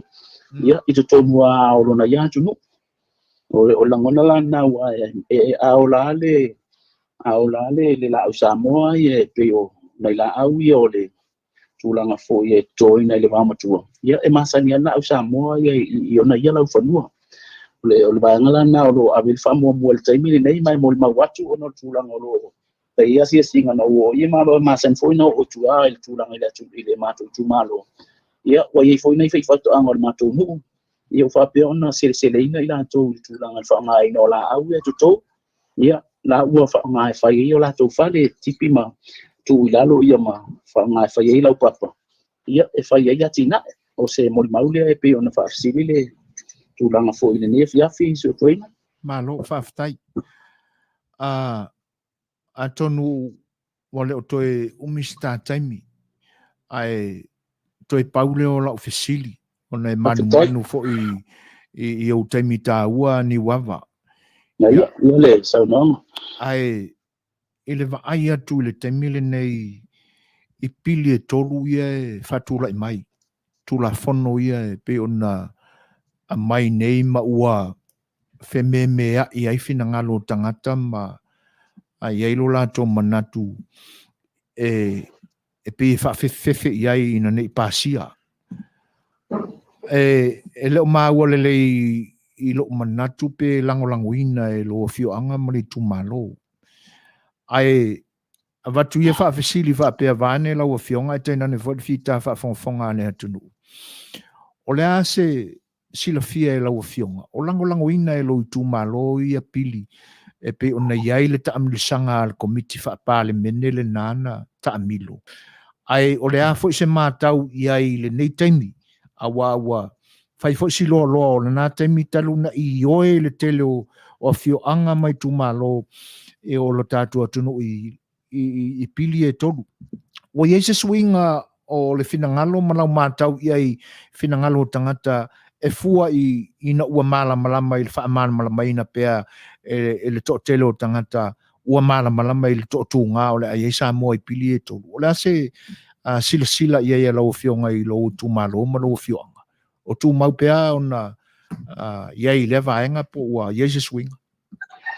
ia, i totonu lava o lona ia atunuu. O, o lagona la lena aua e, e, a ola le, a ola le, le laau Samoa ia e pei o nai laau ia o le tulaga foi e totoina i le vaomatua, ia e masani lava le laau Samoa ia i ona ia laufanua. O le, o le vaega la lena o lo o ave le faamuamua i le taimi lenei, ma e molimau atu ona o le tulaga o lo o fai asiasiga na ua oo i malo e masani foi na oo i tua i le tulaga i le atu i le matou itumalo. Ia ua i ai foi nai faifaatoaga o le matou nuu, ia ua faapea ona seleseleina i latou i le tulaga i le faaaogaina o laau ia e toto. Ia, la ua faaaoga e fai ai o latou fale, tipi ma tuu i lalo ia ma faaaoga e fai ai laupapa, ia e fai ai atinae. O se molimau lea e pei ona faafesili le tulaga foi i lenei afiafi, Sotuaina. Malo, faafetai. Uh, atonu ua le o toe umi se ta taimi, ae toe pau lea o lau fesili, ona e manumanu foi i, i ou taimi taua Niuava. Ia, ia, ia le saunoaga. Ae i le vaai atu i le taimi lenei i pili e tolu ia e faatulai mai, Tulafono ia e pei ona aumai nei ma ua fememeai ai finagalo o tagata ma a i ai lo latou manatu e, e pei e faafefefefe i ai ina nei pasia. E, e le o maua lelei i lou manatu pe lagolagoina e lou afioaga ma le itumalo. Ae avatu ia faafesili faapea vaeane lau afioga ae tainane foi le fita faafogafoga a le atunuu. O le a se silafia e lau Afioga, o lagolagoina e lou itumalo ia pili e pei ona i ai le taamilosaga a le Komiti Faa-Palemene lena na taamilo. Ae o le a foi se matau i ai i lenei taimi, aua ua fai foi si loaloa o lena taimi talu na ioe le tele o afioaga ma itumalo e o lo tatou atunuu i pili e tolu. Ua i ai se suiga o le finagalo ma lau matau i ai finagalo o tagata e fua i ina ua malamalama i le faamalamalamaina pea e le toatele o tagata ua malamalama i le toatuga o le a i ai Samoa i pili e tolu. O le a se silasila i ai a lau Afioga i lou itumalo ma lou afioaga? O tumau pea ona i ai i lea vaega po ua i ai se suiga?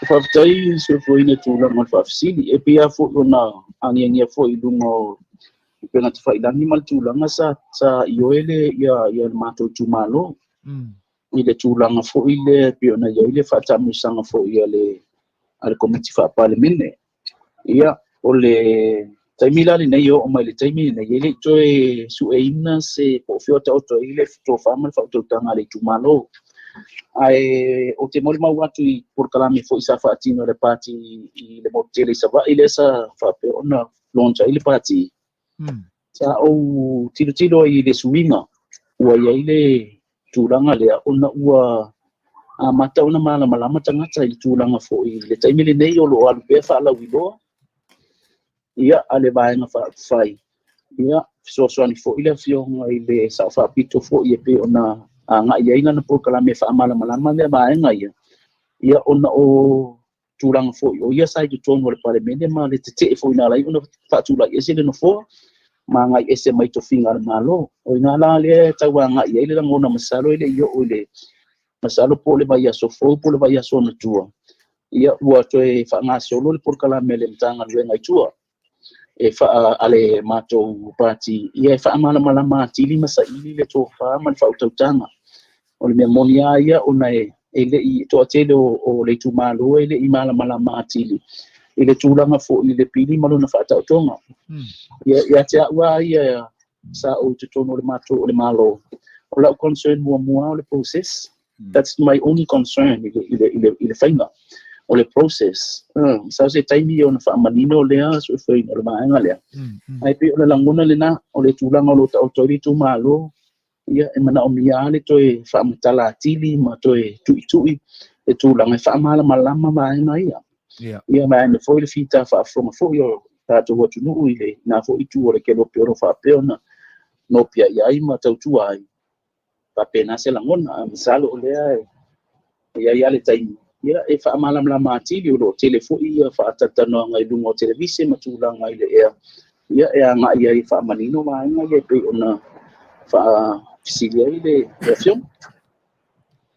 Faafetai Soifuaina i tulaga o le faafesili. E pei lava foi ona agiagia foi i luga o upega tafailagi ma le tulaga sa sa ioe le ia ia le matou itumalo i le tulaga foi lea e pei ona i ai le faataamilosaga foi a le Komiti Faa-Palemene. Ia, o le taimi la lenei e oo mai i le taimi lenei, e le i toe sueina se po o fea o taoto ai le tofa ma le faautautaga a le itumalo. Ae ou te molimau atu i polokalame foi sa faatino e le pati i le motu tele i Savaii lea sa faapea ona launch ai le pati. Sa ou tilotilo ai i le suiga ua i ai le tulaga lea ona ua amata ona malamalama tagata i le tulaga foi i le taimi lenei o lo o alu pea faalauiloa ia a le Vaega Faaupufai. Ia, fesoasoani foi le Afioga i le Sao Faapito foi e pei ona agai ai lana polokalame e faamalamalama lea vaega ia, ia ona o tulaga foi o ia sa i totonu o le Palemene ma le tetee foi na ala ai ona faatulai ese le Nofoa ma agai ese mai tofiga a le Malo. O i ina la lea e tau agai ai le lagona masalo e le i oo i le masalo po o le vaiaso fou po o le vaiaso ona tua, ia ua toe faagasolo le polokalame a le Matagaluega i tua e faa a le matou pati ia e faamalamalama atili ma saili le tofa ma le faautautaga. O le mea moni lava ia ona e le i toatele o le itumalo e le i malamalama atili i le tulaga foi i le pili ma lona faataotoga. Ia, ia te au lava ia sa ou i totonu o le matou o le Malo, o lau concern muamua o le process. That's my only concern i le faiga o le process. Sau se taimi ona faamanino lea suefueina o le vaega lea. Ae pei o le lagona lena o le tulaga o lo o taoto ai le itumalo, ia e manaomia lava le toe faamatala atili ma toe tuitui le tulaga e faamalamalama vaega ia. Ia vaega foi le fita faafofoga foi o tatou atunuu i lena foi itu o le kelope o lo o faapea ona nopiai ai ma tautua ai. Faapena se lagona, ae masalo o lea e i ai lava le taimi ia e faamalamalama atili, o lo o tele foi ia faatalatalanoaga i luga o televise ma tulaga i le ea, ia e agai ai e faamanino vaega ia e pei ona faafesili ai le Afioga.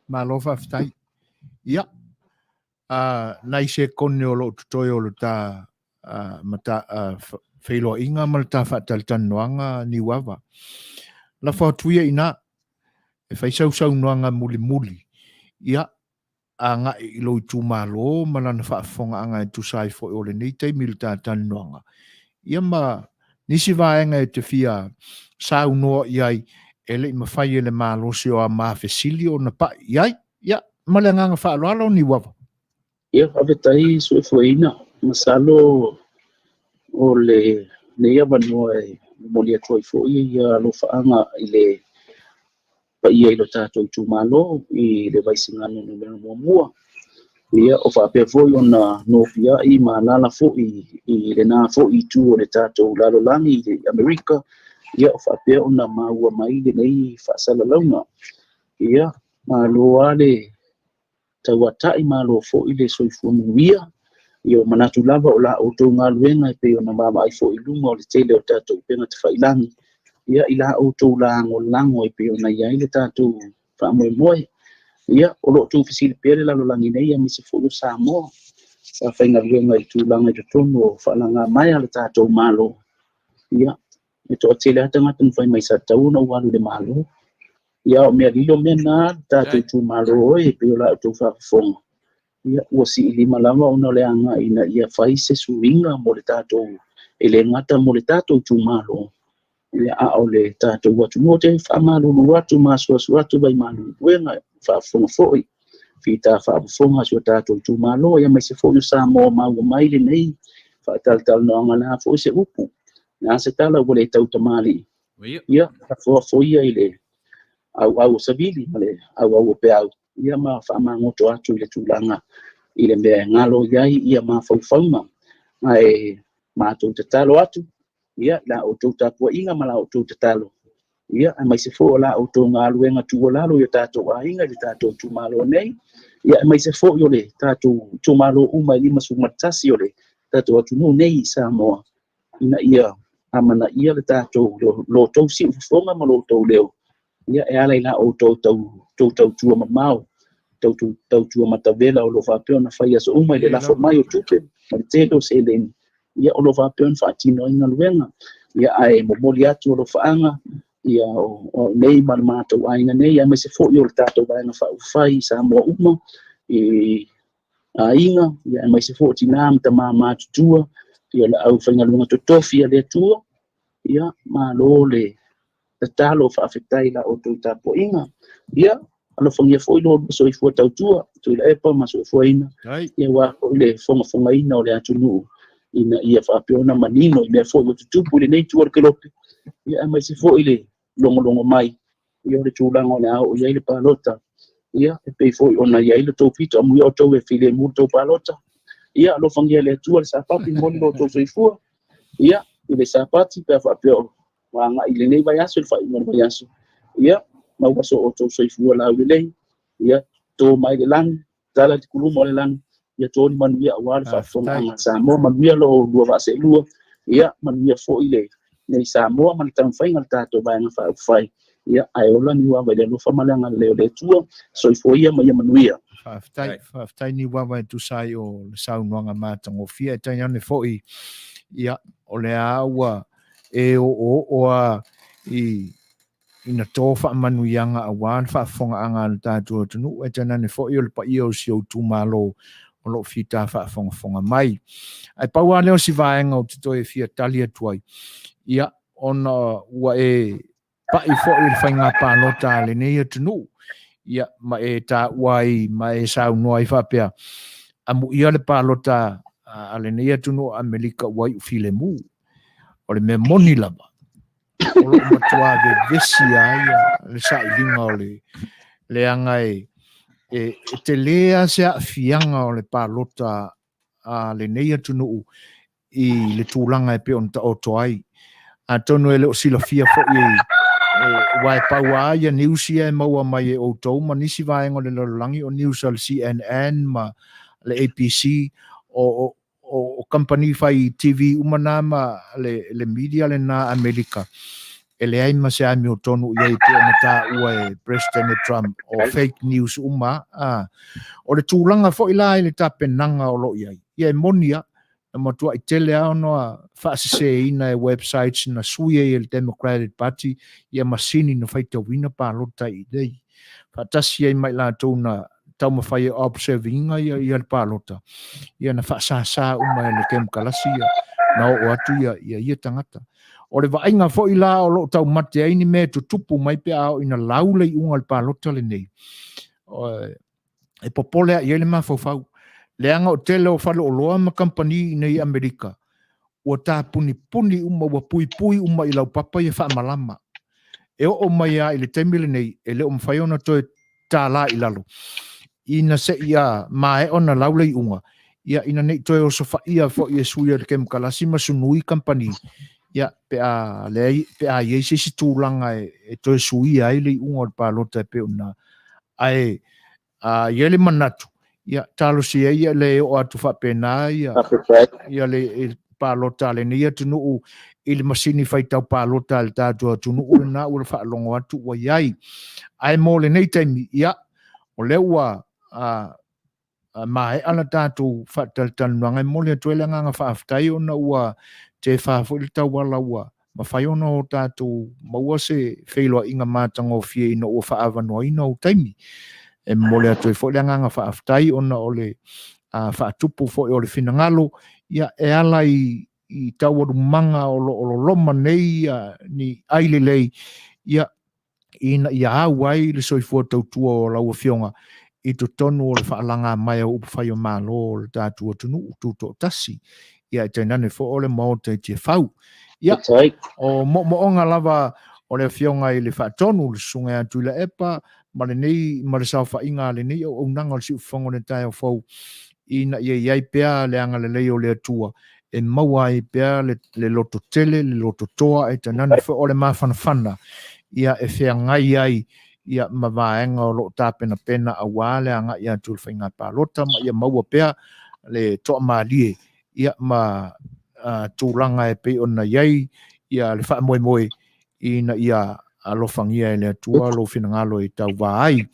Malo faafetai. Ia, nai sekone o lo o totoe o le ta feiloaiga ma le ta faatalatalanoaga Niuava. Lafo atu ia i ina e fai sau saunoaga mulimuli, ia, agai i lou itumalo ma lana faafofogaaga e tusa ai foi o lenei taimi i le ta talanoaga, ia ma nisi vaega e te fia saunoa i ai e le i mafai e le malosi o a ma fesili ona pai i ai. Ia, ma le agaga faaaloalo Niuava. Ia, faafetai Suefueina. Masalo o lenei avanoa e momoli atu ai foi ia alofaaga i le paia i lo tatou itumalo i le Vaisigano Nu.1. Ia, o faapea foi ona nofiai ma alaala foi i lena foi itu o le tatou lalolagi i le Amerika, ia o faapea ona maua mai lenei faasalalauga. Ia, malo lava le tauatai, malo foi le soifua manuia. Ia, o manatu lava o la outou galuega e pei ona vaavaai foi i luga o le tele o tatou upega tafailagi, ia i la outou lagolago e pei ona i ai le tatou faamoemoe. Ia, o lo o tuufesili pea le lalolagi nei aemaise foi o Samoa sa faigaluega i tulaga i totonu o faalagamaea a le tatou Malo. Ia, e toatele lava tagata na fai mai sa tatau ona ou alu i le Malo. Ia, o mea lilo mea na le tatou itumalo oe e pei o la outou faafofoga. Ia, ua siilima lava ona o le agai ina ia fai se suiga mo le tatou, e le gata mo le tatou itumalo. Ia, a o le tatou atunuu, ou te faamalulu atu ma asuasu atu vaimalu i puega, faafofoga foi, fita faafofoga a si o tatou itumalo, ia aemaise foi o Samoa maua mai lenei faatalatalanoaga, o le a foi se upu, o le a se tala ua le tautamalii, ia afoafo ia i le auau o savili ma le auau o peau, ia ma faamagoto atu i le tulaga i le mea e galo i ai ia mafaufauga. Ae matou tatalo atu, ia, i la outou tapuaiga ma la outou tatalo, ia, aemaise foi o la outou galuega tuualalo i o tatou aiga i le tatou itumalo nei, ia, aemaise foi o le tatou itumalo uma e 51 o le tatou atunuu nei i Samoa, ina ia amanaia le tatou lo outou siufofoga ma lo outou leo, ia, e ala i la outou tautua mamao, tautua matavela o lo o faapea ona fai aso uma i le lafo mai o tupe ma le tele o seleni, ia, o lo o faapea ona faatino ai galuega. Ia, ae momoli atu alofaaga, ia, o nei ma le matou aiga nei, aemaise foi o le tatou Vaega Faaupufai i Samoa uma, i aiga, ia, aemaise foi o tinā ma tamā matutua, ia, le aufaigaluega totofi a le Atua, ia, malo le tatalo, faafetai i la outou tapuaiga. Ia, alofagia foi lo oulua soifua tautua, Tuilaepa ma Soifuaina, ia, aua foi le fogafogaina o le atunuu, ina ia faapea ona manino i mea foi ua tutupu i lenei itu o le kelope, ia, aemaise foi le logologo mai, ia, o le tulaga o le a oo i ai le palota, ia, e pei foi ona i ai le tou pito, amuia outou e filemu le tou palota. Ia, alofagia e le Atua le Sapati, momoli lo outou soifua, ia, i le Sapati, pe a faapea o ua agai i lenei vaiaso, i le faaiuga o le vaiaso, ia, maua so outou soifua laulelei, ia, to mai le lagi, tala i le kuluma o le lagi, ia to ni manuia aua le faafofogaaga a Samoa, manuia lo oulua vaa seelua, ia, manuia foi lenei Samoa ma le taumafaiga a le tatou Vaega Faaupufai, ia, ae ola Niuava i le alofa ma le agalelei o le Atua, soifua ia ma ia manuia. Faafetai, faafetai Niuava e tusa ai o le saunoaga matagofie, e tainane foi, ia, o lea ua e oooo lava i ina to faamanuiaga aua le faafofogaaga a le tatou atunuu, ae tainane foi o le paia o si ou itumalo o lo o fita faafogafoga mai. Ae pau lava lea o si vaega ou te toe fia tali atu ai, ia, ona ua e pai foi i le faiga palota a lenei atunuu, ia, ma e taua ai ma e saunoa ai faapea, amuia le palota a lenei atunuu o Amerika ua iu filemu. O le mea moni lava, o lo o matua vevesi lava ia le sailiga o le leaga e tele lava se aafiaga o le palota a lenei atunuu i le tulaga e pei ona taoto ai. Atonu e le o silafia foi aua e pau lava ia news ia e maua mai e outou ma nisi vaega o le lalolagi, o news a le CNN ma le ABC, o kamupani fai TV uma na ma le media lena Amerika, e leai ma se amiotonu i ai pei ona taua e President Trump, o fake news uma. O le tulaga foi la i le tapenaga o lo o i ai, ia e moni lava, na matuai tele lava ona faaseseina e websites na sui ai e le Democratic Party ia masini na faitauina palota i inei, faatasi ai ma i latou na taumafai e observe ina ia le palota, ia na faasasa uma e le Kemukalasi ia na oo atu ia tagata. O le vaaiga foi la o lo o taumate ai ni mea e tutupu mai pe a oo ina lau le iuga o le palota lenei, e popole lava i ai le mafaufau, leaga o tele o faleoloa ma kamupani i inei i Amerika, ua tapunipuni uma, ua puipui uma i laupapa ia faamalama. E oo mai lava i le taimi lenei, e le o mafai ona toe tālā i lalo, ina se i a maea ona lau le iuga, ia ina ne i toe osofaia foi e sui o le Kemukalasi ma sunui kamupani, ia pe a leai, pe a i ai se isi tulaga e toe suia ai le iuga o le palota e pei ona ae a i ai le manatu, ia talosia ia le oo atu faapena ia ia le palota a lenei atunuu i le masini faitau palota a le tatou atunuu lena ua faalogo atu ua i ai. Ae mo lenei taimi, ia, o lea ua maea la tatou faatalatalanoaga, e momoli atu ai le agaga faafetai ona ua tefa foi le tauala ua mafai ona o tatou maua se feiloaiga matagofie ina ua faaavanoaina ou taimi. E momoli atu ai foi le agaga faafetai ona o le faatupu foi o le finagalo, ia, e ala i i taualumaga o lo o loloma nei ni ai lelei, ia, ina ia au ai le soifua tautua o lau Afioga i totonu o le faalaga mai o upufai o Malo o le tatou atunuu tutoatasi, ia e tainane foi o le Maota i Tiafau. Ia, o moomooga lava o le Afioga i le Faatonu, le Susuga ia Tuilaepa, ma lenei ma le saofaiga a lenei auaunaga o le Siufofoga o le Taeao Fou, ina ia i ai pea le agalelei o le Atua e maua ai pea le, le lototele, le lototoa, e tainane foi o le mafanafana, ia e feagai ai ia ma vaega o lo o tapenapena aua le agai atu i le faiga palota ma ia maua pea le toamalie ia ma tulaga e pei ona i ai ia le faamoemoe ina ia alofagia e le Atua lou finagalo e tauva ai.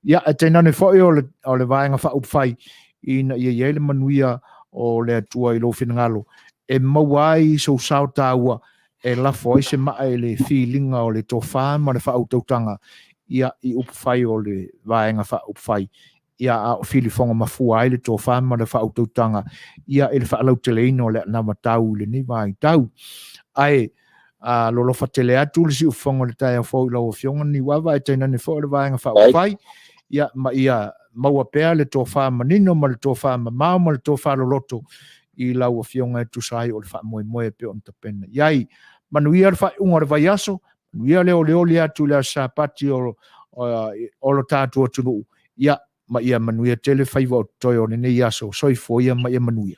Ia, e tainane foi o le, o le vaega faaupufai ina ia i ai le manuia o le Atua i lou finagalo e maua ai sou sao taua e lafo ai se maa i le filiga o le tofa ma le faautautaga ia i upufai o le vaega faaupufai ia a o filifoga mafua ai le tofa ma le faautautaga ia i le faalauteleina o le anavatau i lenei vaitau. Ae a lolofa tele atu le siufofoga o le taeao fou i lau Afioga Niuava, ae tainane foi o le vaega faaupufai, ia ma ia maua pea le tofa manino ma le tofa mamao ma le tofa loloto i lau Afioga e tusa ai o le faamoemoe e pei ona tapena i ai. Manuia le faaiuga o le vaiaso, manuia le olioli atu i le aso Sapati o, o, o lo tatou atunuu, ia ma ia manuia tele faiva o totoe o lenei aso. Soifua ia ma ia manuia.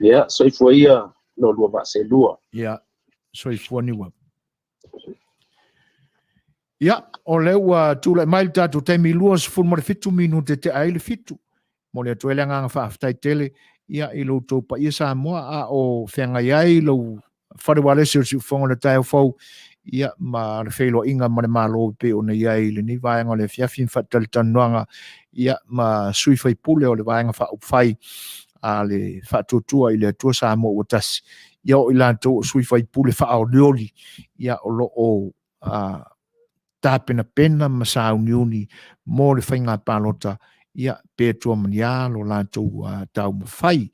Ia, soifua ia lo lua vaa selua. Ia, soifua Niuava. Ia, o lea ua tulai mai le tatou taimi 27 minute tea ai le 7. Momoli atu ai le agaga faafetai tele ia i lo outou paia Samoa a o feagai ai lou fale ualesi o le siufofoga o le taeao fou ia ma le feiloaiga ma le Malo e pei ona i ai i lenei vaega o le afiafi ma faatalatalanoaga ia ma sui faipule o le vaega faaupufai a le Faatuatua i le Atua Samoa ua tasi ia o i latou o sui faipule faaolioli ia o lo o tapenapena ma sauniuni mo le faiga palota ia pe tua ma ni a lo latou taumafai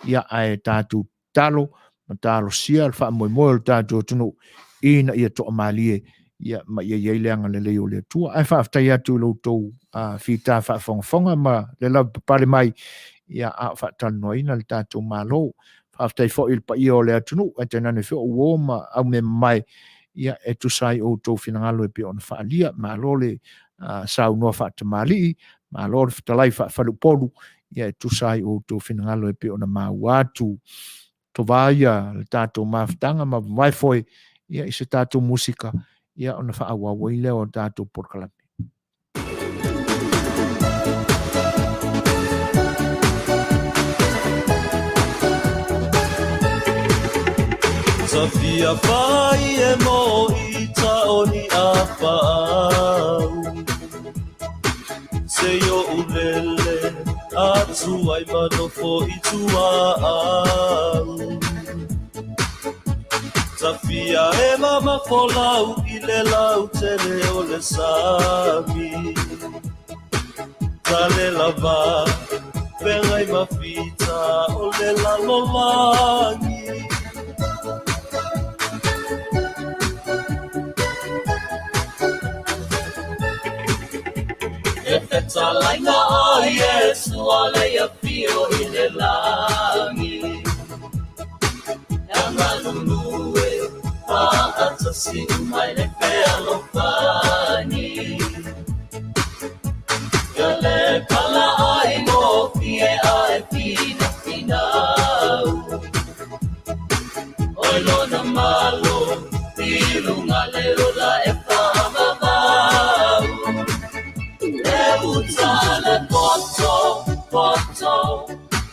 ia ae tatou tatalo ma talosia le faamoemoe o le tatou atunuu ina ia toamalie ia ma ia i ai le agalelei o le Atua. Ae faafetai atu i lo outou fita faafogafoga ma le lavapapale mai ia a o faatalanoaina le tatou Malo. Faafetai foi i le paia o le atunuu, ae tainane foi o uo ma aumea mamae ia e tusa ai outou finagalo e pei ona faaalia. Malo le saunoa faatamalii, malo le fetalai faafaleupolu ia e tusa ai outou finagalo e pei ona maua atu. Tovā ia le tatou mafutaga ma vavae foe ia i se tatou musika ia ona faaauau ai lea o tatou polokalame. Tafia fai e mo i ta o ni a paau Se i o ulele atu ai ma nofo i tua au Tafia e mama folau i le lau tele o le sami Tale lava feagai ma fita o le lalolagi E fetalaiga a Iesu a le afio i le lagi E galulue faatasi uma i le fealofani Ia le pala ai gofie ae finafinau Oi lona malo i luga le ola e faavavau E uta le poto, poto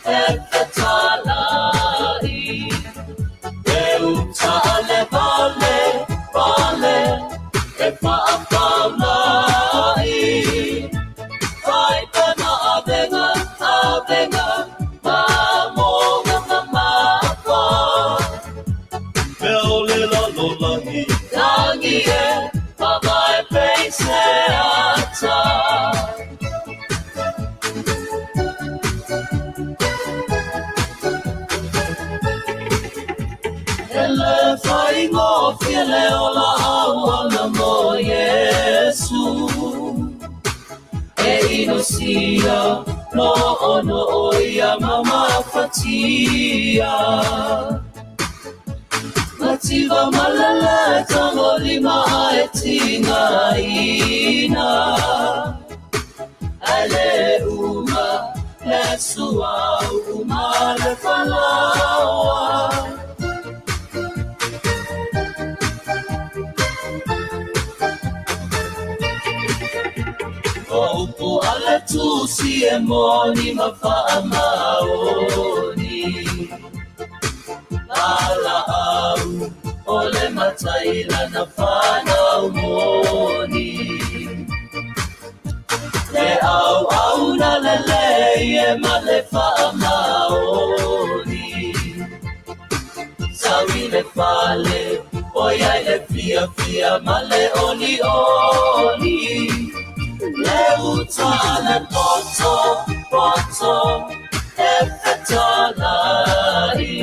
e fetalai E uta le vale, vale e faapaau Inosia no ono o ia ma mafatia. Mativa malele tango lima e tingaina. Ale uma le suau uma le falaoa. O upu a le tusi e moni ma faamaoni. Valaau o le matai lana fanau moni. Le auauna lelei e ma le faamaoni. Sau i le fale, ʻoiai le fiafia ma le ʻoliʻoli. Le uta a le poto, poto, e fetalai.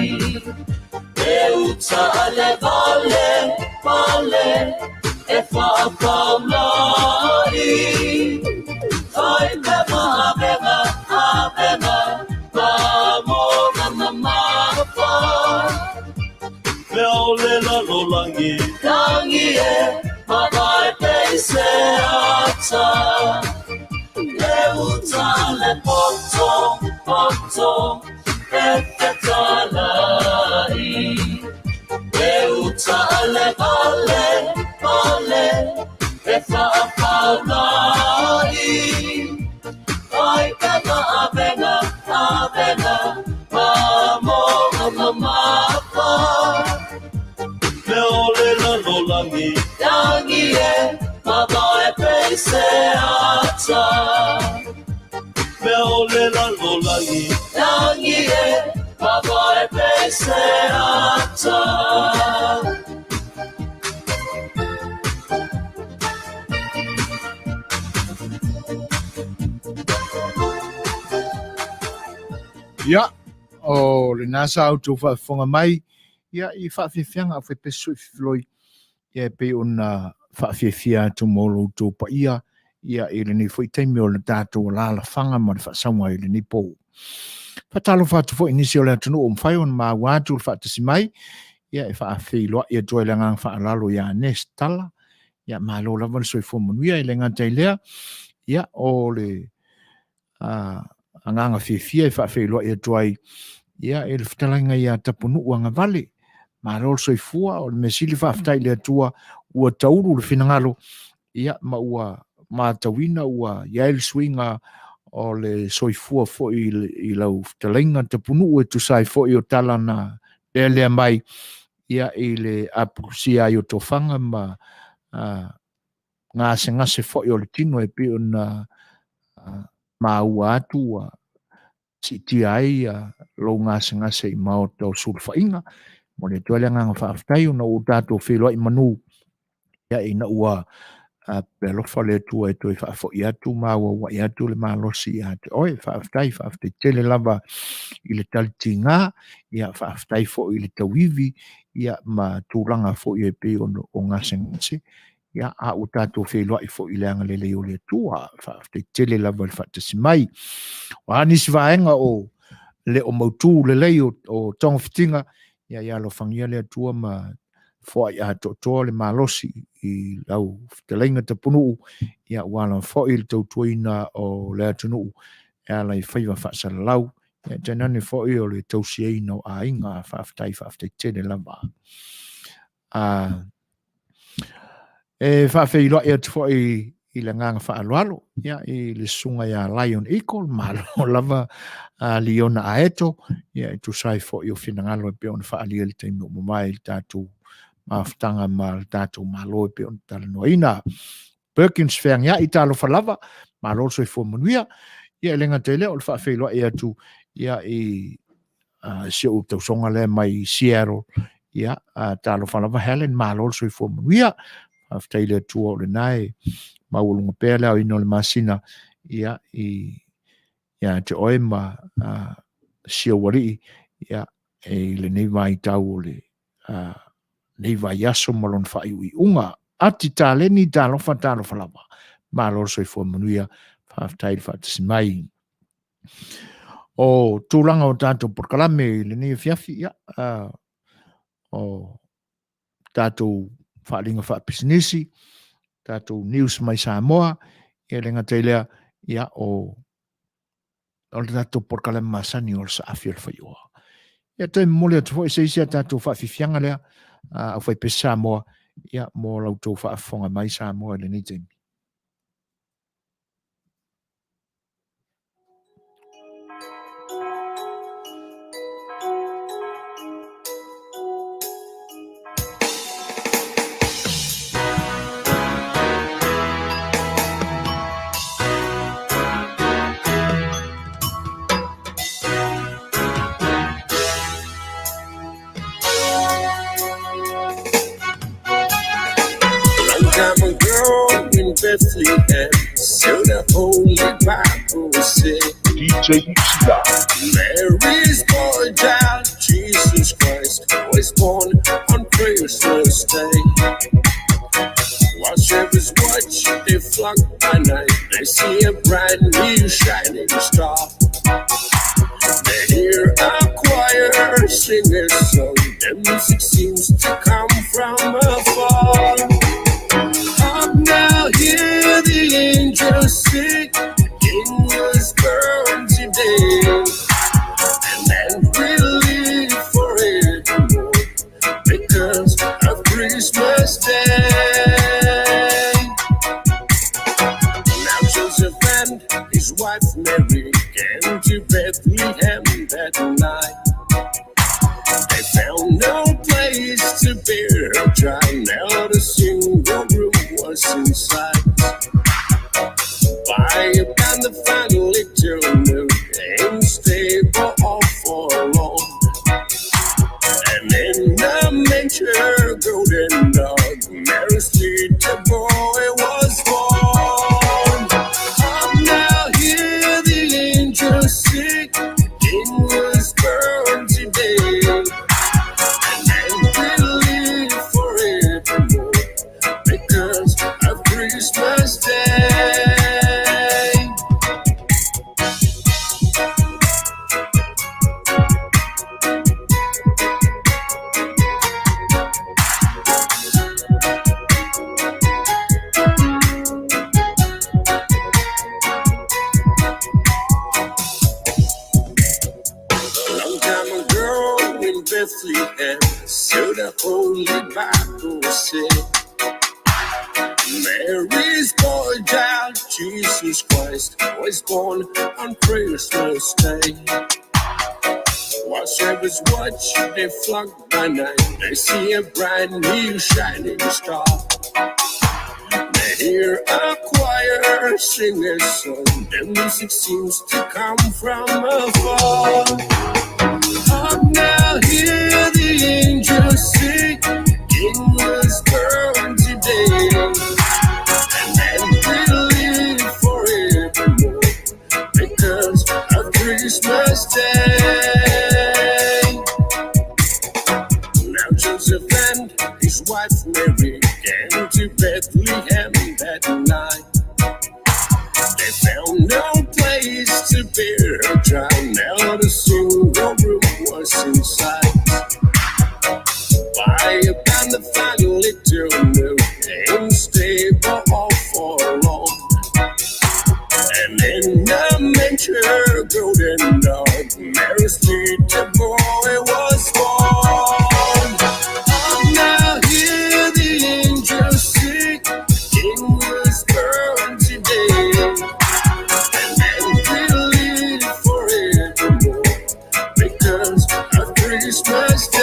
Le uta a le vale, vale, e faafaulai. Fai pea avega, avega, ma mamafa. Mea o le lalolagi. Langi e, mavae pea i se ata. Le uta a le poto, poto, e fetalai. Le uta a le vale, vale, e faafaulai. Fai pea avega, avega, ma mamafa. Mea o le lalolagi. Langi e, mavae pea i se ata. Mea o le lalolagi. Langi e, mavae pea i se ata. Ia, o lena sa outou faafofoga mai, ia i faafiafiaga a faipesu i fifiloi, ia e pei ona faafiafia atu mo lo outou paia, ia i lenei foi taimi o le tatou alaalafaga ma le faasauga i lenei pō. Faatalofa atu foi i nisi o le atunuu ua mafai ona maua atu le faatasi mai, ia e faafeiloai atu ai le agaga faaaloalo ia Ness Tala, ia malo lava le soifua manuia e le gata i lea, ia o le agaga fiafia e faafeiloai atu ai ia i le fetalaiga ia Tapunuu Agavale. Malo le soifua, o le mea sili faafetai i le Atua ua taulu le finagalo ia ma ua matauina ua i ai le suiga o le soifua foi i lau fetalaiga Tapunuu e tusa ai foi o tala na lealea mai ia i le apulusia ai o tofaga ma gasegase foi o le tino e pei ona maua atu ua siitia ai lou gasegase i maota o sulufaiga. Momoli atu ai le agaga faafetai ona ua tatou feiloai manu ia ina ua pealofa le Atua e toe faafoi atu ma auauai atu le malosi ia te oe. Faafetai, faafetai tele lava i le talitiga, ia faafetai foi i le tauivi ia ma tulaga foi e pei ona o gasegase, ia a ua tatou feiloai foi i le agalelei o le Atua. Faafetai tele lava i le faatasi mai. O a nisi vaega o le o mautu lelei o togafitiga, ia ia alofagia le Atua ma foai atoatoa le malosi i lau fetalaiga Tapunuu, ia ua ala foi le tautuaina o le atunuu e ala i faiva faasalalau, ia tainane foi o le tausiaina o aiga. Faafetai, faafetai tele lava. E faafeiloai atu foi i le agaga faaaloalo ia, i le susuga ia Lion Eagle, malo lava a Liona Aeto, ia e tusa ai foi o finagalo e pei ona faaalia i le taimi ua mavae i le tatou mafutaga ma le tatou Malo e pei ona talanoaina. Perkins Feagiai, talofa lava, malo le soifua manuia. Ia e le gata i lea o le faafeiloai atu ia i si ou tausoga lea mai Seattle, ia talofa lava Helen, malo le soifua manuia. Faafetai i le Atua o lena e maualuga pea le aoina o le masina ia i ia te oe ma si ou alii ia i lenei vaitau o le nei vaiaso ma lona faaiuiuga. Ati taleni, talofa, talofa lava. Malo le soifua manuia. Faafetai le faatasi mai. O tulaga o tatou polokalame i lenei afiafi, ia, o tatou faaaliga faapisinisi, tatou news mai Samoa, ia le gata i lea, ia, o le tatou polokalame masani o le saafi o le faioa. Ia toe momoli atu foi se isi a tatou faafiafiaga lea, aufaipese Samoa, ia, mo la outou faafofoga mai Samoa i lenei taimi. Long time ago in Bethlehem, so the Holy Bible said, DJ Sila. Mary's boy child, Jesus Christ, was born on Christmas Day. While shepherds watch their flock by night, they see a bright new shining star. They hear a choir sing a song. The music seems to come from afar. Up now, hear the angels sing. The King was born today, and then we live forevermore because of Christmas Day. Now Joseph and his wife Mary came to Bethlehem that night. They found no place to bear her child. Not a single room was in sight. By upon the final little nook in stable all forlorn. And in the manger, golden dog, Mary's little boy was born. Up now, hear the angels sing. The King was born today. And then we live forevermore because of Christmas Day. Long time ago in Bethlehem, so the Holy Bible said, Mary's boy child, Jesus Christ, was born on Christmas Day. While shepherds watch their flock by night, they see a bright new shining star. They hear a choir sing a song. The music seems to come from afar. Up now, hear the angels sing. The King was born today. And then we live forevermore because of Christmas Day. Now Joseph and his wife Mary came to Bethlehem that night. They found no place to bear her child. Not a single room was in sight. By upon the final little nook in stable all forlorn. And in the manger, golden dog, Mary's little boy was born. Up now, hear the angels sing. The King was born today. And then we live forevermore because of Christmas Day.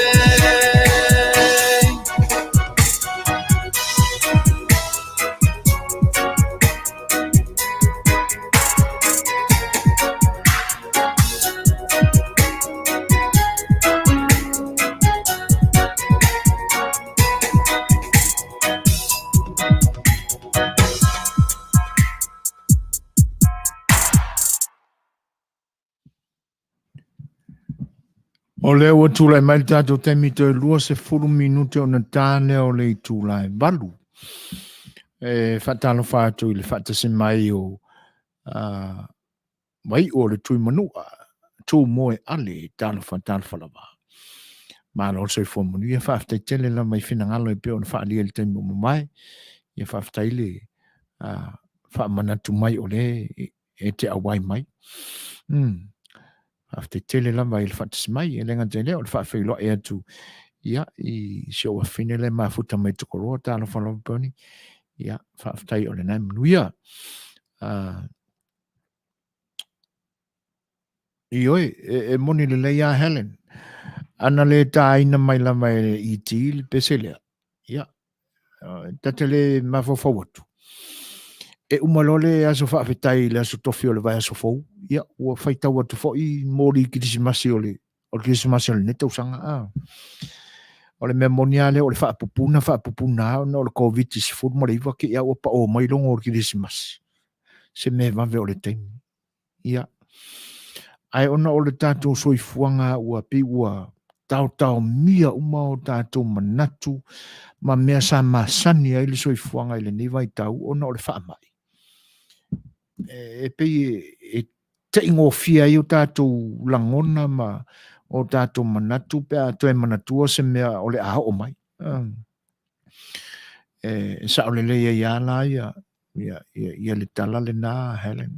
O lea ua tulai mai le tatou taimi toe 20 minute ona ta lea o le itula e 8. E faatalofa atu i le faatasi mai o Vaiu o le Tuimanua, tu moe ale, talofa, talofa lava. Malo le soifua manuia, faafetai tele lava i finagalo e pei ona faaalia i le taimi ua mavae. Ia faafetai le faamanatu mai o lea e te auai mai. Faafetai tele lava i le faatasi mai, e le gata i lea o le faafeiloai atu ia i si ou afafine lea e mafuta mai Tokoloa, talofa lava Bernie. Ia, faafetai o lena e manuia. Ioe, e moni lelei a Helen. Ana le tāina mai lava e le ET le pese lea, ia, ta te le mafaufau atu. E uma loa le aso faafetai i le aso tofi o le vaiaso fou, ia, ua faitau atu foi moli kerisimasi o le o le kerisimasi o lenei tausaga. A. O le mea moni lava lea o le faapupuna faapupuna lava ona o le Koviti-19 te i lava ua pao mai logo o le kerisimasi. Se mea vave o le taimi. Ia. Ae ona o le tatou soifuaga ua pei ua taotaomia uma o tatou manatu ma mea sa masani ai le soifuaga i lenei vaitau ona o le faamai. E pei e taigofie ai o tatou lagona ma o tatou manatu pe a toe manatua se mea o le a oo mai. E sao lelei ai lava la ia, ia, ia, ia le tala lena, Helen.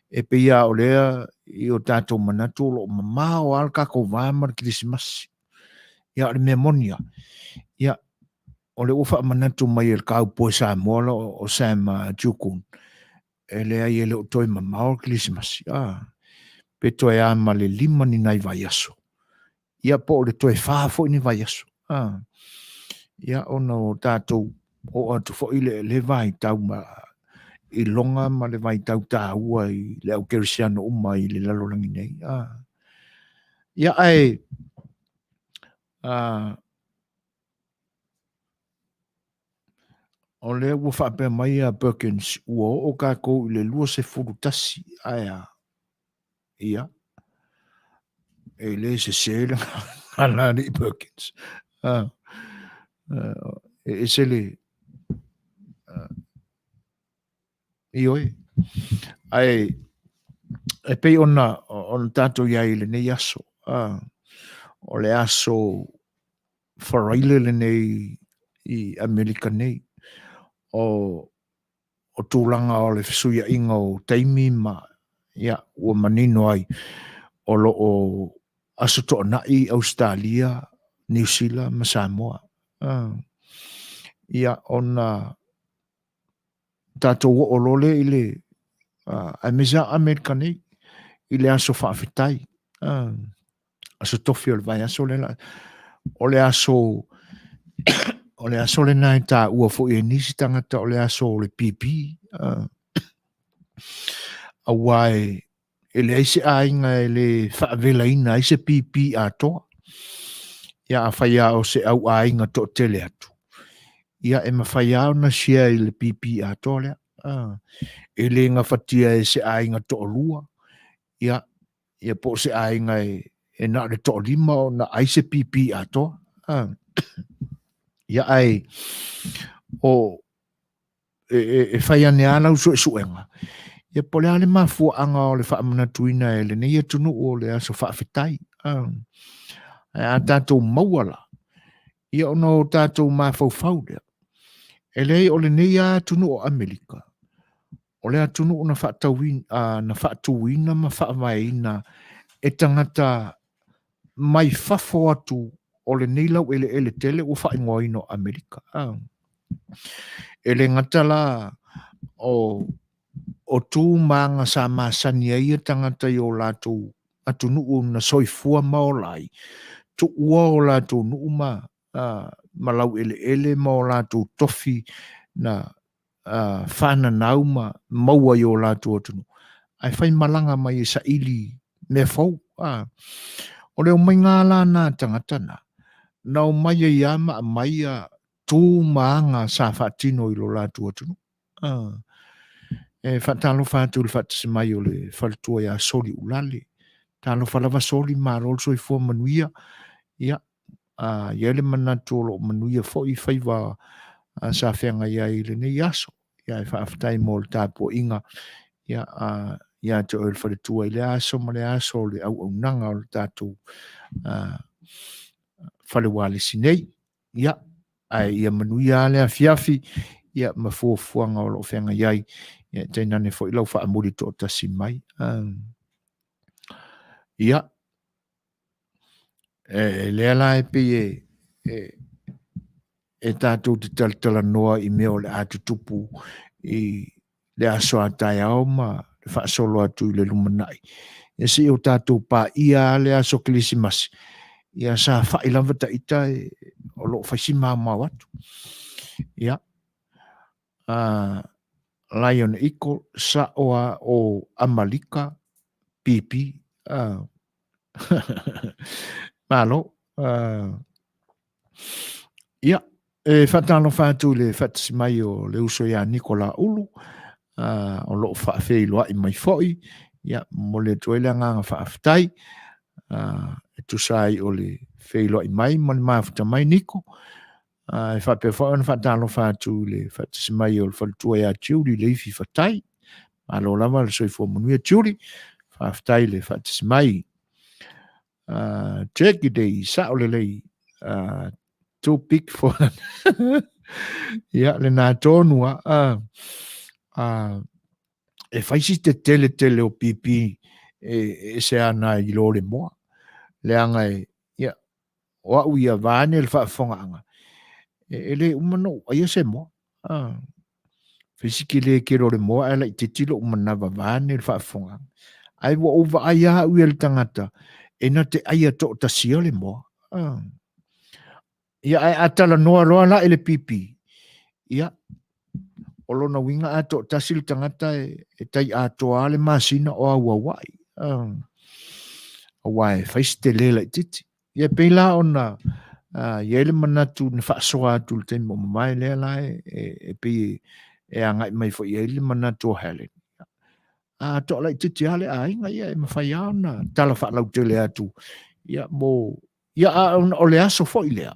E pei lava o lea i o tatou manatu o lo o mamao lava le tatou va ma le Kerisimasi. Ia, o le mea moni lava, ia, o lea ua faamanatu mai e le Kaupoi Samoa la o Sam Jukun, e leai e le o toe mamao le Kerisimasi, pe toe a ma le 5 ni nai vaiaso, ia po o le toe 4 foi ni vaiaso, ia ona o tatou oo atu foi le, le vaitau ma iloga ma le vaitau taua i le au kerisiano uma i le lalolagi nei. Ia ae O lea ua faapea mai a Perkins, ua oo tatou i le 21, ae a? Ia, e le sese le gagana a alii Perkins. E ese le... Ioe. Ae e pei ona ona tatou i ai i lenei aso, o le aso faraile lenei i Amerika nei, o tulaga o le fesuiaiga o taimi ma ia ua manino ai o lo o Aso Toonai Ausetalia, Niu Sila ma Samoa. Ia ona tatou oo loa lea i le aemaise lava Amerika nei i le aso faafetai, aso tofi o le vaiaso lea, o le aso o le aso lena e taua foi e nisi tagata o le aso o le pipi, aua e leai se aiga e le faavelaina ai se pipi atoa. Ia afai lava o se au aiga toatele atu, ia e mafai lava ona share i le pipi atoa lea. E le gafatia e se aiga toalua, ia, ia po o se aiga e na o le toalima ona ai se pipi atoa. Ia ae o e fai ane lava lau suesuega, ia po o le a le mafuaaga o le faamanatuina e lenei atunuu o le aso faafetai. Ae a tatou maua la, ia ona o tatou mafaufau lea, e leai o lenei lava atunuu o Amerika, o le atunuu na faatauina, na faatuina ma faavaeina e tagata mai fafo atu o lenei laueleele tele ua faaigoaina o Amerika. E le gata la o tu ma aga sa masani ai ia tagata i o latou atunuu na soifua ma ola ai, tuua o latou nuu ma laueleele ma o latou tofi na fananau ma maua i o latou atunuu, ae faimalaga mai e saili mea fou. O le omaiga la na a tagata na, na omai ai lava ma aumai ia tu ma aga sa faatino i lo latou atunuu. E faatalofa atu i le faatasi mai o le faletua ia Soli Ulale. Talofa lava Soli, malo le soifua manuia. Ia, i ai le manatu o lo o manuia foi faiva sa feagai ai i lenei aso. Ia, e faafetai mo le tapuaiga. Ia, a, ia te oe le faletua i le aso ma le aso o le auaunaga o le tatou fale ualesi nei. Ia, ae ia manuia le afiafi, ia, ma fuafuaga o lo o feagai ai, ia, tainane foi lau faamuli toatasi mai. Ia, e lea la e pei e tatou te talatalanoa i mea o le a tutupu i le aso a taeao ma le faasolo atu i le lumanai. Ia se i o tatou paia le aso Kerisimasi, ia sa fai lava ta ita e, o lo o fai si maomao atu. Ia, Lion Eagle, sa'o a o Amalika, pipi, Malo. Ia, e faatalofa atu i le faatasi mai o le uso ia Nikola Ulu, o lo o faafeiloai mai foi. Ia, momoli atu ai le agaga faafetai, e tusa ai o le feiloai mai ma le mafuta mai Niko. E faapea foi ona faatalofa atu i le faatasi mai o le faletua ia Julie Leifi Fatai. Malo lava le soifua manuia Julie. Faafetai le faatasi mai. Turkey Day, sao lelei. Too big for Ia, lena tonu a. E fai si te tele tele o pipi e se ana i lo le moa. Leaga e, ia, o au ia vaeane le faafofogaaga, e le uma ona ou aia se moa. Fai si tele tele o le moa ae laitiiti lou manava vaeane le faafofogaaga. Ae ua ou vaai lava au ia i le tagata e na te aia toatasia le moa. Ia ae a talanoa loa la i le pipi, ia, o lona uiga a toatasi le tagata e tai atoa lava le masina o auauai. Aua e fai si tele laitiiti. Ia e pei la ona i ai le manatu na faasoa atu i le taimi ua mavae lea la e pei e agai mai foi i ai le manatu o Helen. A toa laitiiti lava le aiga, ia e mafai lava ona tala faalautele atu ia mo ia a ona o le aso foi lea.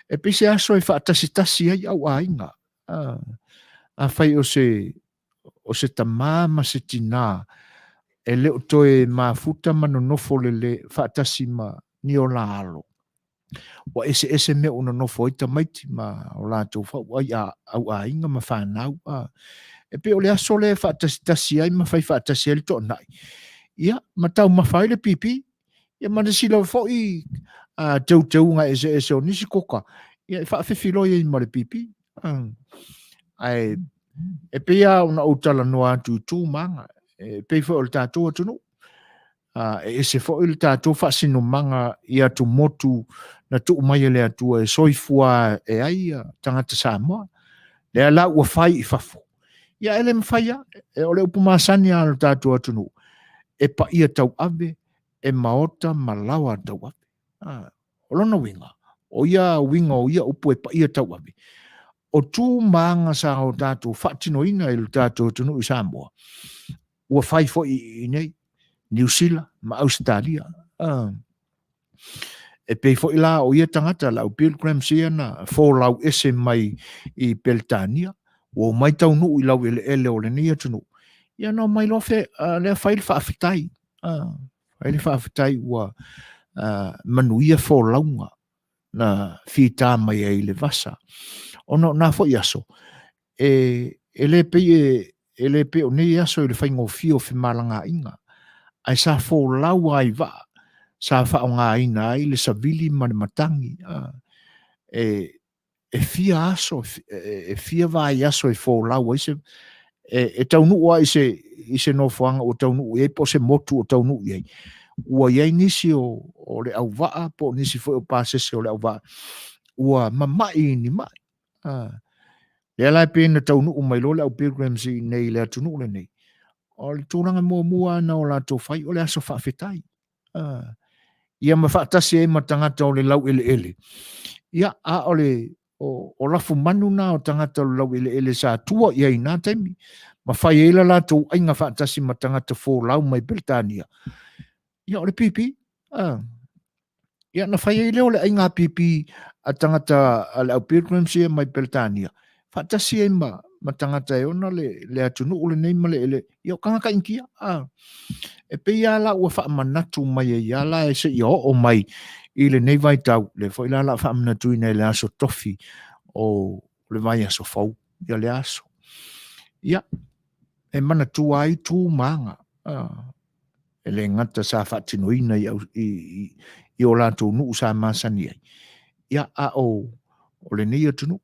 E pei se aso e faatasitasi ai au aiga. Afai o se o se tamā ma se tinā e le o toe mafuta ma nonofo lele faatasi ma ni o la alo. Ua eseese mea ua nonofo ai tamaiti ma o latou fauai a au aiga ma fanau. E pei o le aso lea e faatasitasi ai ma fai faatasi ai le toanai. Ia, ma taumafa ai le pipi. Ia ma nisi lava foi teuteuga eseese o nisi koka, ia e faafefiloi ai ma le pipi. Ae e pei lava ona ou talanoa atu i tu ma aga, e pei foi o le tatou atunuu, e ese foi le tatou faasinomaga i atumotu na tuu mai e le Atua e soifua e ai tagata Samoa. Lea la ua fai i fafo. Ia e le mafai lava, o le upu masani lava o le tatou atunuu, e paia tauave, e maota ma laoa tauave. O lona uiga, o ia uiga o ia upu e paia tauave, o tu ma aga sa o tatou faatinoina i lo tatou atunuu i Samoa, ua fai foi i inei, Niu Sila ma Ausetalia. E pei foi la o ia tagata, le au pilgrims ia na folau ese mai i Peretania, ua omai taunuu i laueleele o lenei atunuu, ia na omai loa fe, lea fai le faafetai. Fai le faafetai ua manuia folauga na fita mai ai i le vasa. Ona o na foi aso, e le pei e le pei o nei aso i le faigofie o femalagaaiga, ae sa folau lava i vaa, sa faaaogaina ai le savili ma le matagi. E e fia aso, e fia vaiaso e folau ai se, e taunuu lava i se nofoaga ua taunuu i ai po o se motu ua taunuu i ai. Ua i ai nisi o le auvaa po o nisi foi o pasese o le auvaa ua mamai i ni mai. Lea la e pei ona taunuu mai loa le au pilgrims i inei i le atunuu lenei, o le tulaga muamua lava na o latou fai o le aso faafetai. Ia ma faatasi ai ma tagata o le laueleele. Ia, a o le o lafumanu na o tagata o le laueleele sa tua i ai i na taimi, ma fai ai la latou aiga faatasi ma tagata folau mai Peretania. Ia, o le pipi. Ia, na fai ai lea o le aiga pipi a tagata a le au pilgrims ia mai Peretania, faatasi ai ma ma tagata e ona le, le atunuu lenei ma le ele, ia o tagata Initia. A. E pei lava la ua faamanatu mai ai lava la e seia oo mai i lenei vaitau, lea foi la o le a faamanatuina i le aso tofi o le vaiaso fou, ia le aso. Ia, e manatua ai tu ma aga. A. E le gata sa faatinoina i, i, i, i o latou nuu sa masani ai, ia, a o, o lenei atunuu.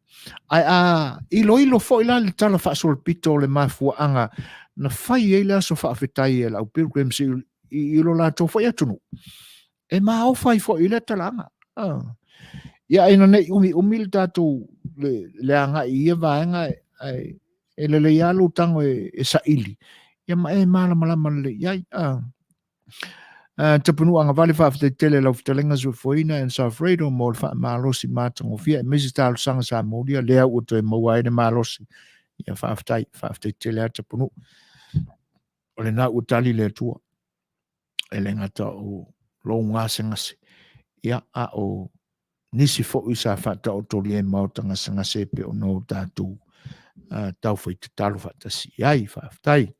Ae a iloilo foi la le tala faasolopito o le mafuaaga na fai ai le aso faafetai e le au pilgrims i, i, i lo latou foi atunuu, e maofa ai foi i lea talaaga. Ah. Ia, ina nei umiumi le tatou le, le agai i ia vaega, ae e lelei lava lou tago e, e saili, ia ma e malamalama lelei i ai. Ah. Tapunuu Agavale, faafetai tele lau fetalaiga Suefoina and Alfredo mo le faamalosi matagofie aemaise talosaga sa molia lea ua toe maua ai le malosi. Ia faafetai, faafetai tele lava Tapunuu. O lena ua tali le Atua. E le gata o lou gasegase, ia a o nisi foi sa faataotolia i maota gasegase e pei ona o tatou taufai tatalo faatasi i ai. Faafetai.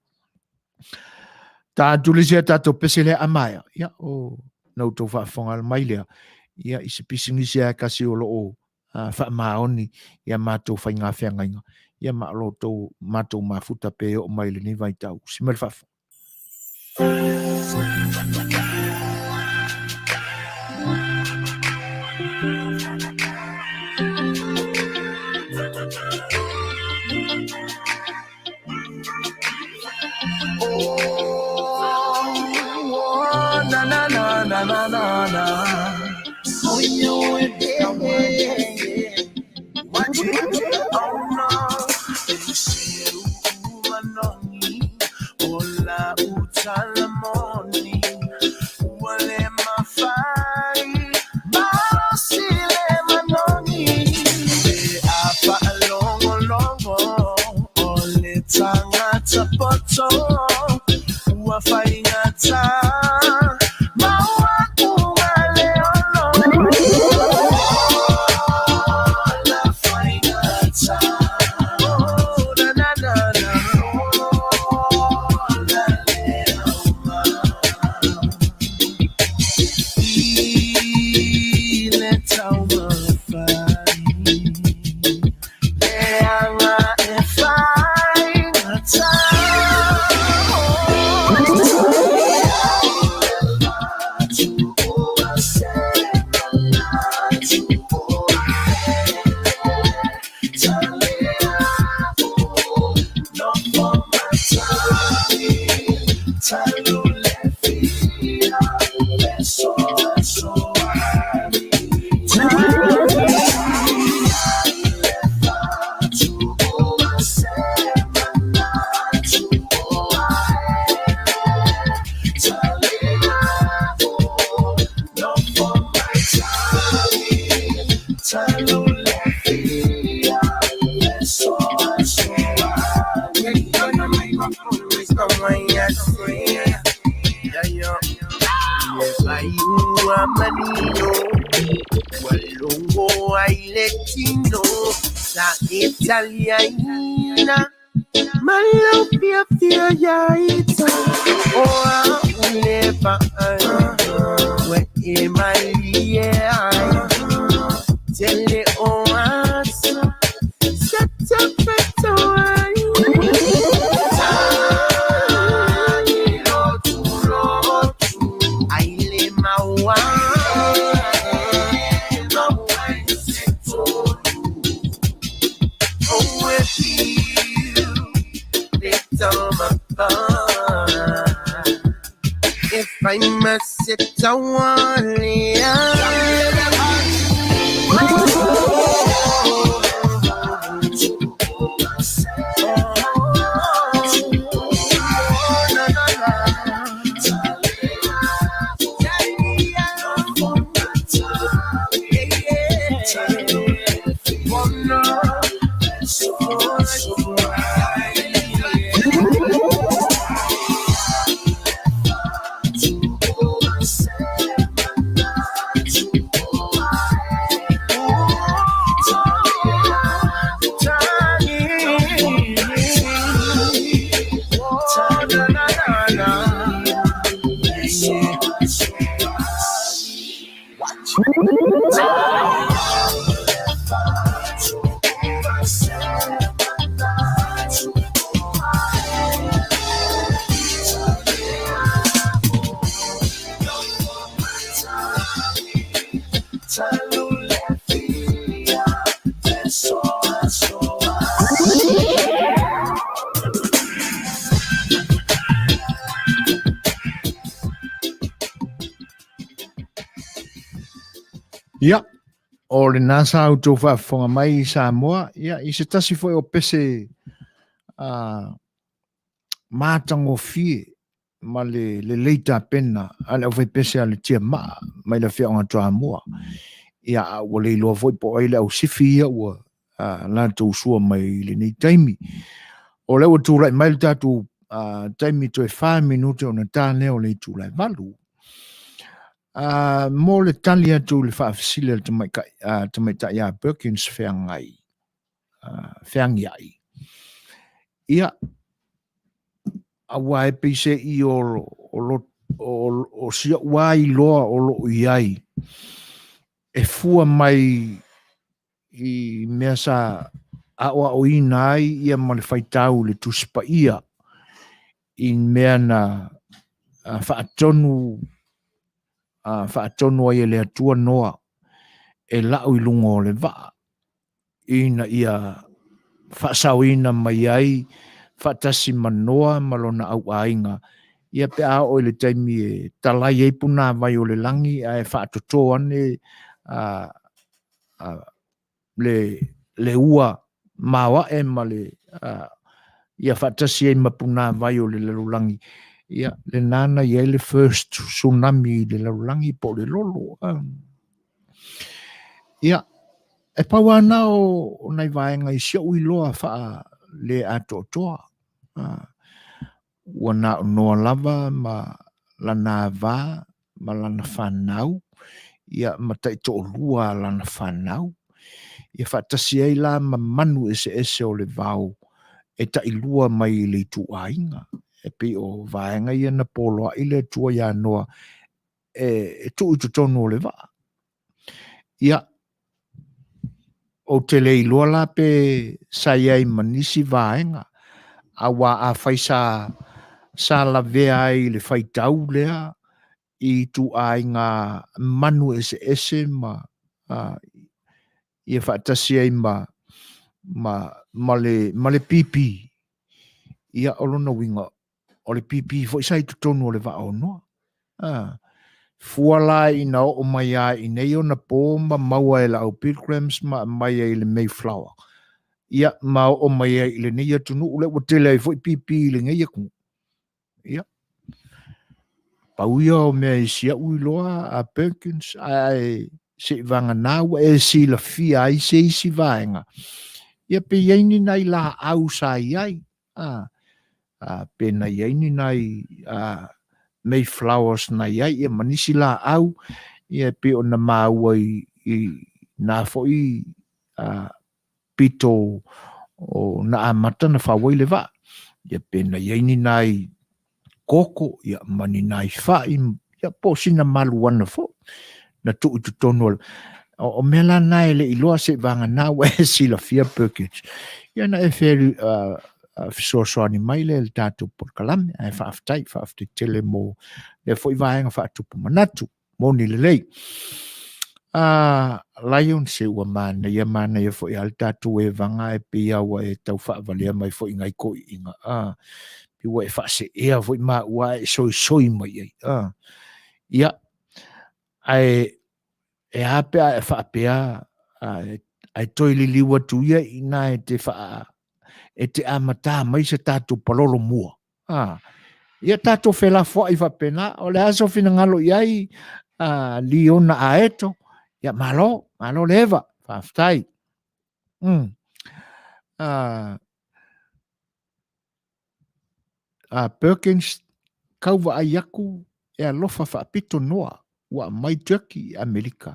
Ta atu le isi a tatou pese lea a maea, ia, o na outou faafofoga mai lea, ia, i se pisinisi lava e tasi o lo o faamaoni i a matou faiga feagaiga, ia ma o lo outou matou mafuta pea e oo mai i lenei vaitau. Usi mai le faafofoga. Ia, o lena sa outou faafofoga mai i Samoa, ia, i se tasi foi o pese matagofie ma le lelei tapena a le aufaipese a le Tiamaa mai le afioaga Toamua. Ia, a ua le iloa foi po o ai le ausifi ia ua latou sua mai i lenei taimi. O lea ua tulai mai le tatou taimi toe 4 minute ona ta lea o le itula e 8. Mo le tali atu i le faafesili a le tamaitai ia Perkins Feagai, Feagiai, ia, aua e pei se i o si ou lava iloa o lo o i ai e fua mai i mea sa aoaoina ai ia ma le faitau i le Tusi Paia i mea na faatonu faatonu ai e le Atua Noa e lau i luga o le vaa ina ia faasaoina mai ai faatasi ma Noa ma lona auaiga ia pe a oo i le taimi e talai ai punavai o le lagi ae faatoto ane le ua maoae ma le ia faatasi ai ma punavai o le lalolagi, ia lena na i ai le first tsunami i le lalolagi po o le lolo. Ia, e pau lava na o nai vaega i si ou iloa faa le atoatoa. Ua na o Noa lava ma lana ava ma lana fanau, ia ma taitoalua a lana fanau, ia faatasi ai la ma manu eseese o le vao e tailua mai i le ituaiga. E pei o vaega ia na poloai le Atua iā Noa e tuu i totonu o le vaa. Ia, ou te le iloa la pe sa i ai ma nisi vaega, aua afai sa, sa lavea ai i le faitau lea i ituaiga manu eseese ma a, ia faatasi ai ma, ma, ma, le, ma le pipi, ia o lona uiga o le pipi foi sa i totonu o le vaa o Noa. A, fua la ina oo mai a i nei ona pō ma maua e le au Pilgrims ma aumai ai le Mayflower. Ia, ma oo mai ai i lenei atunuu lea ua tele ai foi pipi i lenei atunuu. Ia, pau ia o mea i si au iloa a Perkins, ae seiavagana ua e silafia ai se isi vaega. Ia pe i ai ni nai laau sa i ai, a, a, pe na i ai ni nai a, Mayflowers na i ai, ia ma nisi laau, ia e pei ona maua i, i nā foi a, pito o na amata na fau ai le vaa. Ia pe na i ai ni nai koko, ia ma ni nai fai, ia po o sina maluana foi na tuu i totonu o le o, o mea la na e le iloa seiavagana ua e silafia Perkins. Ia na e feri fesoasoani mai lea i le tatou polokalame, ae faafetai, faafetai tele mo lea foi vaega faatupu manatu. Moni lelei. Lion, se ua manaia manaia foi a le tatou evaga e pei lava ua e tau faavalea mai foi i nai toeaiina. Pei ua e faaseea foi maua ae e soisoi mai ai. Ia, ae e a pe a e faapea ae toe liliu atu ia i ina e te faa e te amata mai se tatou palolo mua. Ia tatou felafoai faapena, o le a sou finagalo i ai, Liona Aeto, ia malo, malo le eva, faafetai. Perkins, kau vaai aku e alofa faapito Noa ua aumai Turkey i Amerika,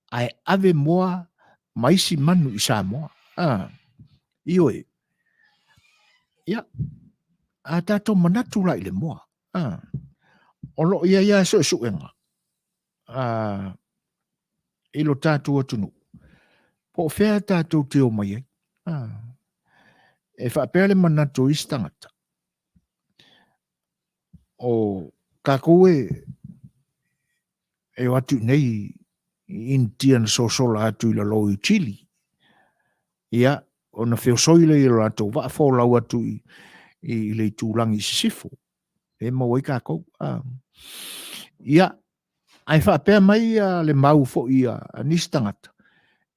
ae ave moa ma isi manu i Samoa. Ioe. Ia, a tatou manatu la i le moa, o lo o i ai lava suesuega i lo tatou atunuu, po o fea tatou te omai ai. E faapea le manatu o isi tagata, o tatou e e o atu i nei i Initia na sosola atu i lalo i Chile. Ia, ona feosoi lea i lo latou vaa folau atu i, i, i le itulagi i sisifo. E maua ai tatou. Ia, Ae faapea mai le mau foi a nisi tagata,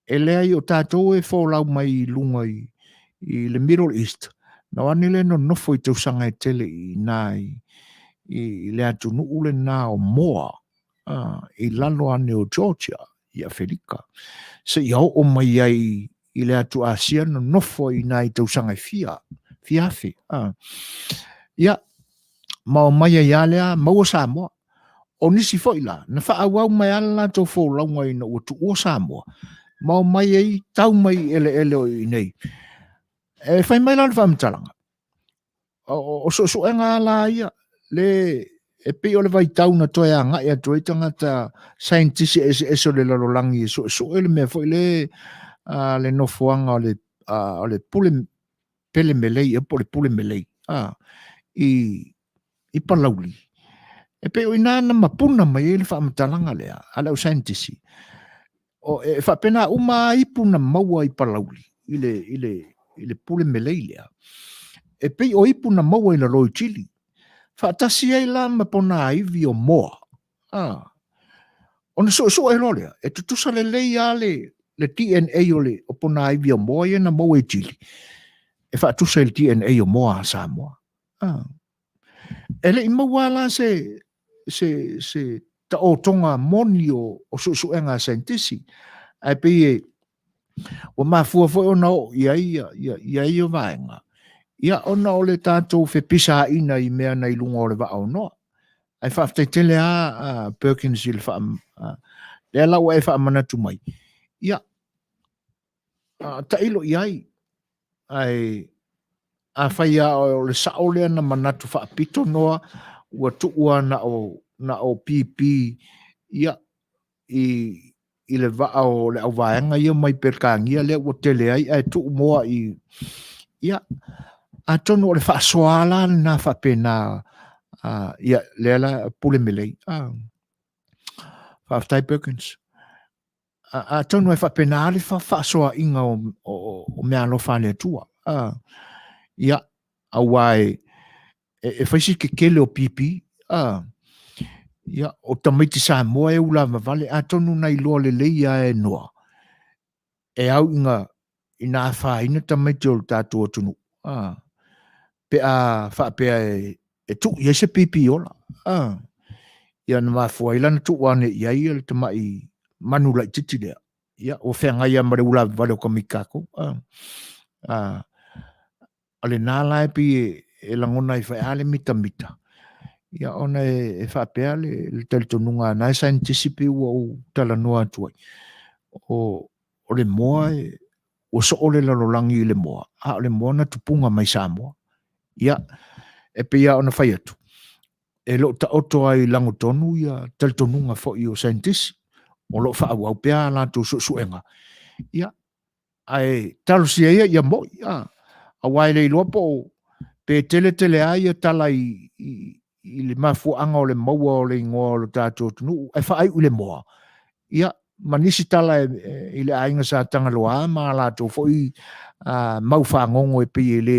e leai o tatou e folau mai i luga i le Middle East, na o ane lea nonofo i tausaga e tele i ina i le atunuu lena o Moa, i lalo ane o Georgia i Afelika, seia oo mai ai i le atu Asia nonofo i ina i tausaga e fia, fia afe. Ia, ma omai ai lava lea maua Samoa. O nisi foi la, na faaauau mai lava le latou folauga ina ua tuua Samoa, ma omai ai tau mai i eleele o i inei. E fai mai la le faamatalaga, o suesuega lava la ia, le e pei o le vaitau na toe agai atu ai tagata saienitisi eseese o le lalolagi e suesue le mea foi le le nofoaga o le pule pele melei ea po o le pule melei i Palauli. E pei o i ina na mapuna mai ai le faamatalaga lea a le au saienitisi, e faapena uma lava ipu na maua i Palauli i le pule melei lea, e pei o ipu na maua i lalo i Chile, faatasi ai la ma ponaivi o moa. Ona suesue loa lea, e tutusa lelei lava le DNA o ponaivi o moa ia na maua i Chile, e faatusa i le DNA o moa a Samoa. E le i maua la se taotoga moni o suesuega a saienitisi, ae pei e ua mafua foi ona oo i ai ia vaega, ia ona o le tatou fepisāina i mea na i luga o le vaa o Noa. Ae faafetai tele lava Perkins i le lea la ua e faamanatu mai, ia, tailo i ai, ae afai lava o le sao lea na manatu faapito Noa, ua tuu lava na o pipi, ia, i le vaa o le auvaega ia mai Peretania lea ua tele ai ae tuu moa i, ia, atonu o le faasoa la lena faapena, ia, lea la pule melei. Faafetai Perkins. Atonu e faapena le faasoaina o meaalofa a le Atua. Ia, aua e fai si tetele o pipi, ia, o tamaiti Samoa e ulavavale, atonu na iloa lelei lava e Noa, e au ina afaina tamaiti o le tatou atunuu, pe a faapea e tuu i ai se pipi ola. Ia na mafua ai la ona tuu ane i ai le tamai manu laitiiti lea. Ia, ua feagai lava ma le ulavavale o tamaiti tatou. O lena la e pei e lagona ai foi lava le mitamita, ia ona e faapea le talitonuga a nai saienitisi pei ua ou talanoa atu ai, o le moa ua soo le lalolagi i le moa, a o le moa na tupuga mai Samoa. Ia, e pei lava ona fai atu, e le o taoto ai i lagotonu ia talitonuga foi o saienitisi, o lo o faaauau pea a latou suesuega. Ia, ae talosia ia ia moi, aua e le iloa po o pe tele tele lava ia tala i le mafuaaga o le maua o le igoa o le tatou atunuu ae faaiu i le moa, ia, ma nisi tala i le aiga Sa Tagaloa ma a latou foi mau fagogo e pei e le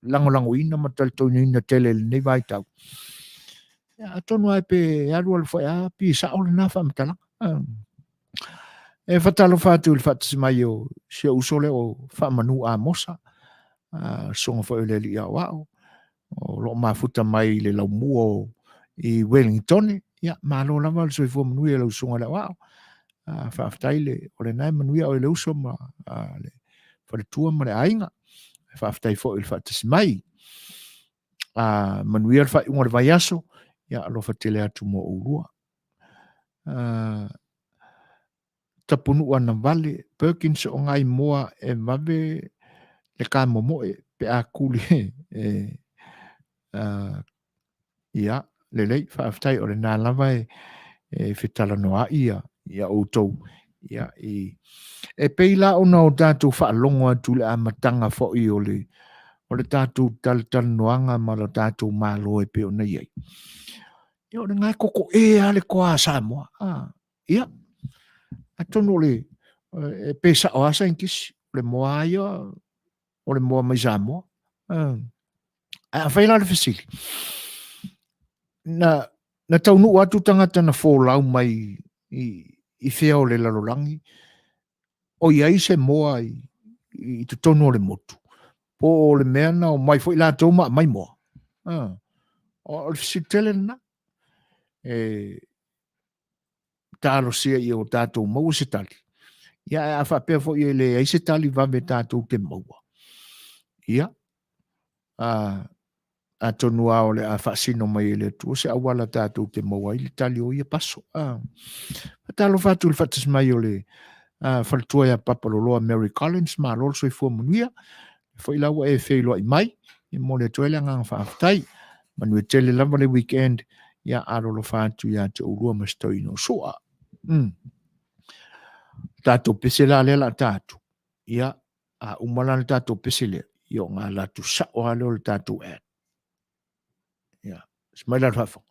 lagolagoina ma talitonuina tele i lenei vaitau. Ia, atonu lava pe alu alu foi lava pei e sao lena faamatalaga. E faatalofa atu i le faatasi mai o si ou uso lea o Faamanu Amosa, susuga foi o le Alii Aoao, o lo o mafuta mai i le laumua i Wellingtone. Ia, malo lava le soifua manuia i lau susuga i le Aoao. Faafetai le, o lena e manuia oe le uso ma le faletua ma le aiga. Faafetai foi i le faatasi mai. Manuia le faaiuga o le vaiaso. Ia, alofa tele atu mo oulua. Tapunuu Anavale, Perkins o ngai moa e vave le kamomoe pe a kuli e ia lelei faafetai o lena lava e fetalanoa'i ia outou ia i e pei la ona o tatou faalogo atu i le amataga foi o le tatou talatalanoaga ma lo tatou Malo e pei ona i ai. Ia o lena e totoe lava le toa a Samoa. Ia, atonu o le, e pe sao lava saienitisi, o le moa lava ia, o le moa mai Samoa. Ae afai la le fesili, na Na taunuu atu tagata na folau mai i, i fea o le lalolagi, o i ai se moa i, i totonu o le motu, po o le mea na omai foi latou ma aumai moa. Ah, o le fesili tele lena. E talosia ia o tatou maua se tali. Ia, ae a faapea foi e leai se tali vave tatou te maua. Ia, a, atonu lava o le a faasino mai e le Atua se auala tatou te maua ai le tali o ia paso. A, faatalofa atu i le faatasi mai o le faletua ia Papa Loloa Mary Collins, malo le soifua manuia. Foi la ua e feiloai mai, e momoli atu ai le agaga faafetai. Manuia tele lava le weekend, ia alolofa atu ia te oulua ma si toeaina o Sua. Tatou pese la lea la ta atu. Ia, a uma la le tatou pese lea, ia ona ala atu sao lava lea o le tatou ad. Ia, se mai la le faafofoga.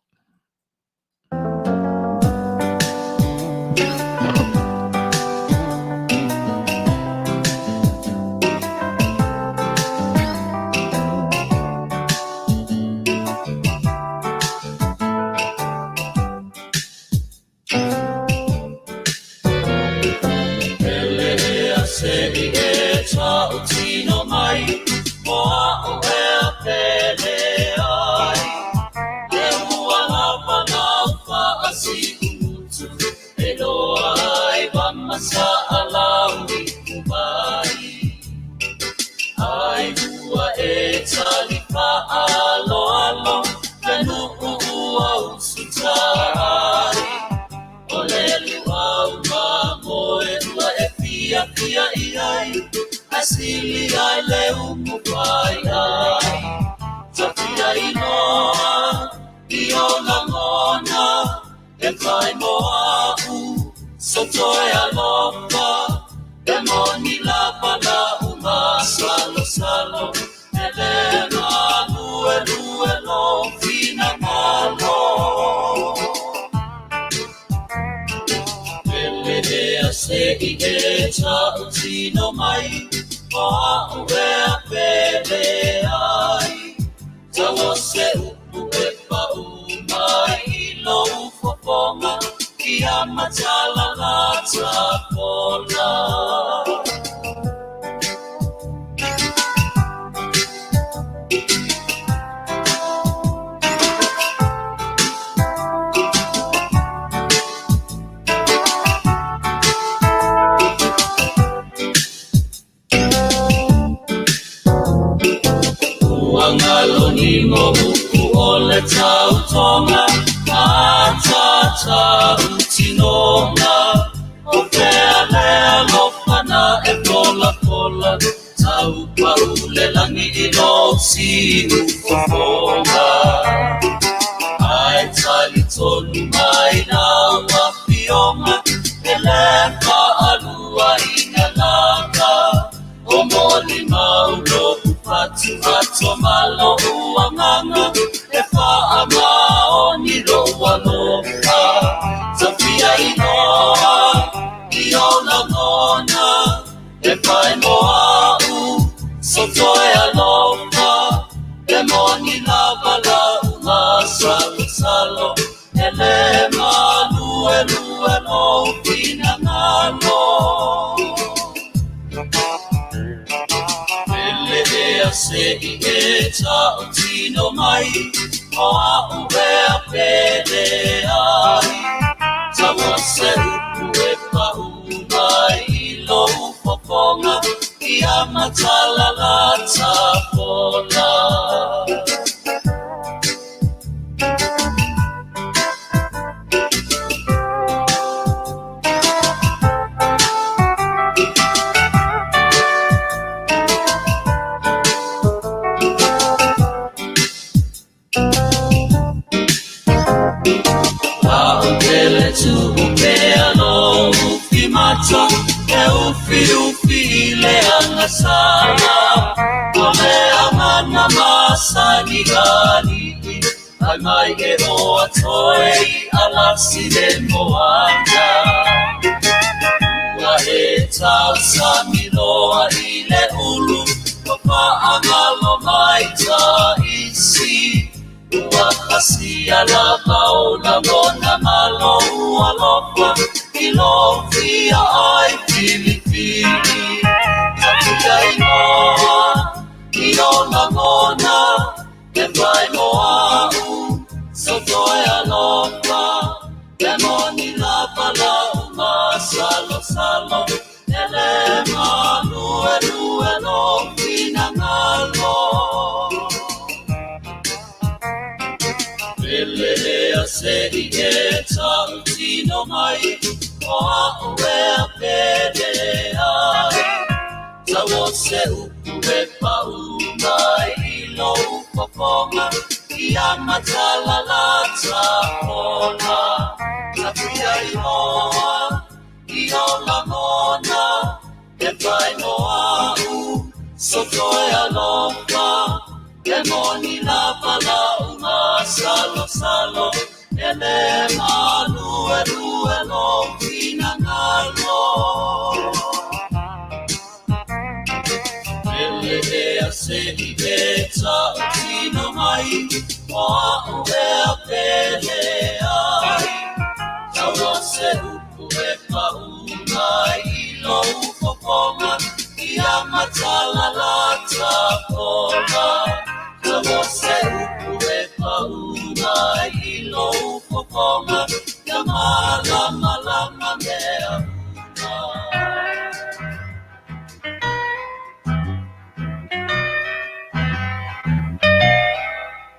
Pasia lava o lagona ma lou alofa i lou fia ai filifili. Tapuia igoa i o lagona e fai mo a'u sou toe alofa. E moni lava lau masalosalo e le maluelue lou finagalo. Pele ea se i e tautino mai o a'u ea pele ai. Tau o se upu e pau mai i lou fofoga ia matala la tafona. Tapuia igoa i o lagona e fai mo a'u sou toe alofa. E moni lava lau masalosalo e le maluelue lou finagalo. Pele ea se i e tautino mai o a'u ea pele ai. Tau o se upu e pau mai i lou fofoga ia matala la tafona. Tau o se upu e pau mai i lou fofoga ia malamalama mea uma.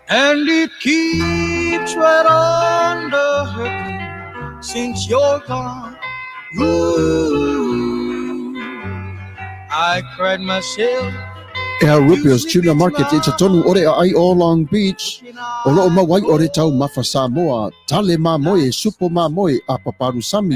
And it keeps right on the hurting since you're gone. Ooh, I cried myself. El Rubio's Tuna Market i totonu o le aai o Long Beach, o loo mau ai o le taumafa Samoa, tale mamoe, supo mamoe, apa palusami,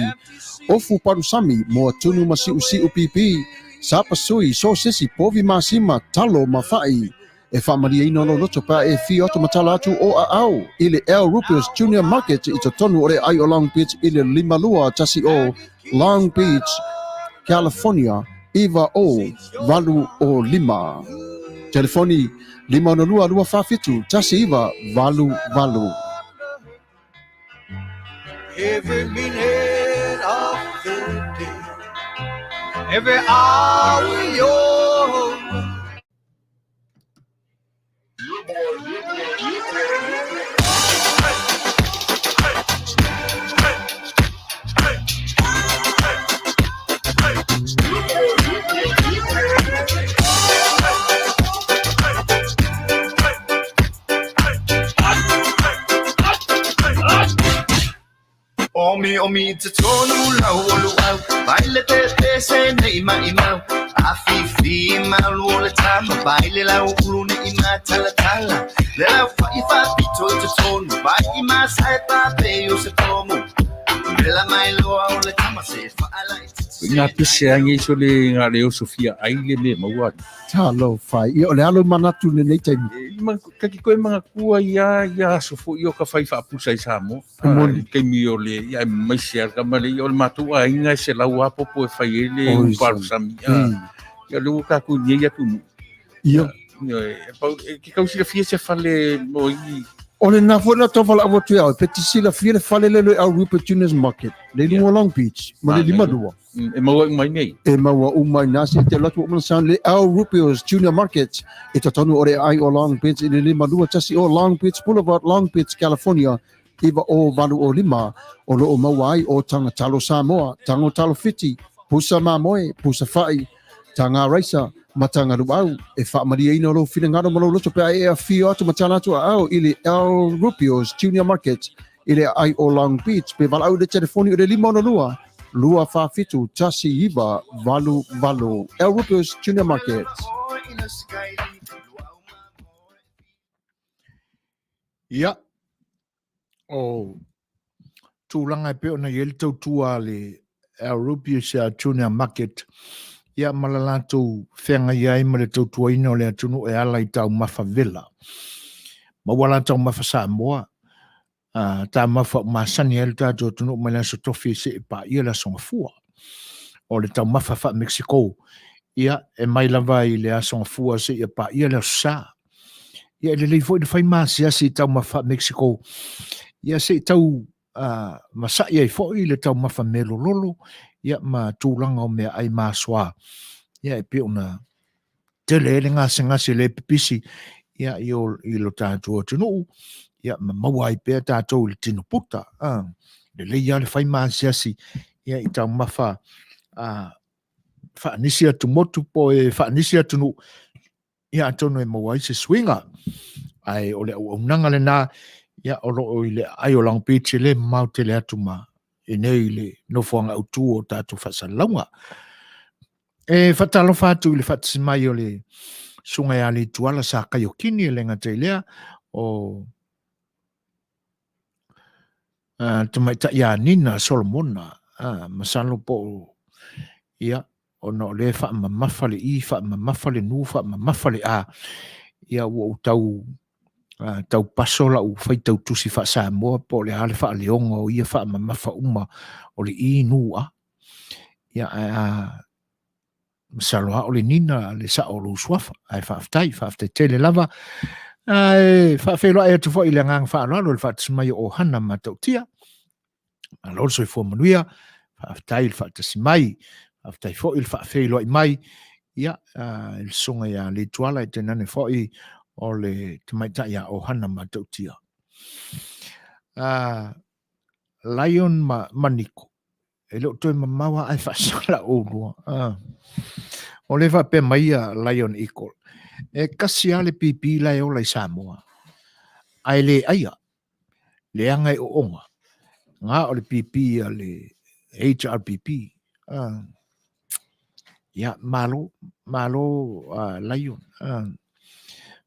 ofu palusami, moa tunu ma siusiu pipi, sapasui, sosesi, povi masima, talo ma fa'i. E faamalieina lou loto pe a e afio atu ma tala atu o aao i le El Rubio's Junior Market i totonu o le aai o Long Beach i le 5210 Long Beach, California 90805. Telefoni 562 247 1988. Every minute of the day, every hour you're away. Omi omi te tonu lau o luau, vai le te te se nei mai mau. A fi fi malu o le tama, vai le lau ulu ne i ma tala tala. Le lau fa i fa pito te tonu, vai i ma sai pa pe o se tomu. Le la mai loa o le tama se fa ala i te Ngā pese ange iso le ngā leo Sofia ai le me maua atu. Talofa, ia o le alo manatu lenei taimi. E, ma, kaki koe mangatua ia, ia aso fo'i o ka whai whaapusa i Samoa. E moni. Taimi o le, ia e maise a ka male, ia o le mātou aiga e se lau apopo e whai e le Oi, uparu sami. Ia le ua kākou nei atu nu. Ia. Ia, e, pau, e, ke kau silafia se fale mo i. O le na foi na tau whalaau atu ia, pe te silafia le fale le le au Rupert Junior's Market, le lunga Long Beach, ma le lima lua. E maua uma i nei. E maua uma i nā se te lotu o mana sound le Al Rupio's Junior Market i totonu o le ai o Long Beach i le 52 o Long Beach Boulevard, Long Beach, California, 90805, o loo maua ai o tanga talo Samoa, tango talo Fiti, pusa mamoe, pusa fa'i, tanga raisa, ma tanga luau, e faamalieina lou finagalo ma lou loto pe a e afio atu ma tala atu aao i le Al Rupio's Junior Market i le aai o Long Beach pe valaau i le telefoni o le 562 247 1988. El Rupio's Junior Market. Ia, o tulaga e pei ona i ai le tautua a le El Rupio's Junior Market, ia ma le latou feagai ai ma le tautuaina o le atunuu e ala i taumafa vela. Maua la taumafa Samoa, taumafa ua masani ai le tatou atunuu mai le Aso Tofi seia paia le Aso Gafua. O le taumafa faa-Mexico, ia, e mai lava i le Aso Gafua seia paia le Aso Sa. Ia, e lelei foi le fai maasiasi i taumafa faa-Mexico, ia se i tau masa'i ai foi le taumafa mealololo, ia ma tulaga o meaai masoa, ia e pei ona tele ai le gasegase le pipisi ia i, o, i lo tatou atunuu, ia ma maua ai pea tatou i le tino puta. Lelei lava le fai maasiasi ia i taumafa faanisi atumotu po e faanisi atunuu, ia atonu e maua ai se suiga. Ae o le auaunaga lena, ia o lo o i le aai o Long Beach, e le mamao tele atu ma inei i le nofoaga autu o tatou faasalalauga. E faatalofa atu i le faatasi mai o le susuga ia Leituala Sa Kaiokini, e le gata i lea, o tamaitai ia Nina Solomona, masalo po o ia, ona o lea e faamamafa le i, faamamafa le nu, faamamafa le a, ia ua ou tau tau paso lau faitau tusi faa-Samoa po o le a le faaleoga o ia faamamafa uma o le i, nu, a. Ia, ae a masalo lava o le Nina le sao o lou suafa, ae faafetai, faafetai tele lava. Ae faafeiloai atu foi i le agaga faaaloalo i le faatasi mai o Ohana Matautia. Malo le soifua manuia, faafetai le faatasi mai, faafetai foi le faafeiloai mai, ia, i le susuga ia Leituala, e tainane foi o le tamaitai ia Ohana Matautia. Lion ma, ma Niko, e le o toe mamao lava ae faasala oulua. O lea e faapea mai ia Lion Eagle, e kasi lava le pipi la e ola i Samoa, ae le aia, leaga e ooga, na o le pipi a le HRPP. Ia, malo, malo Lion.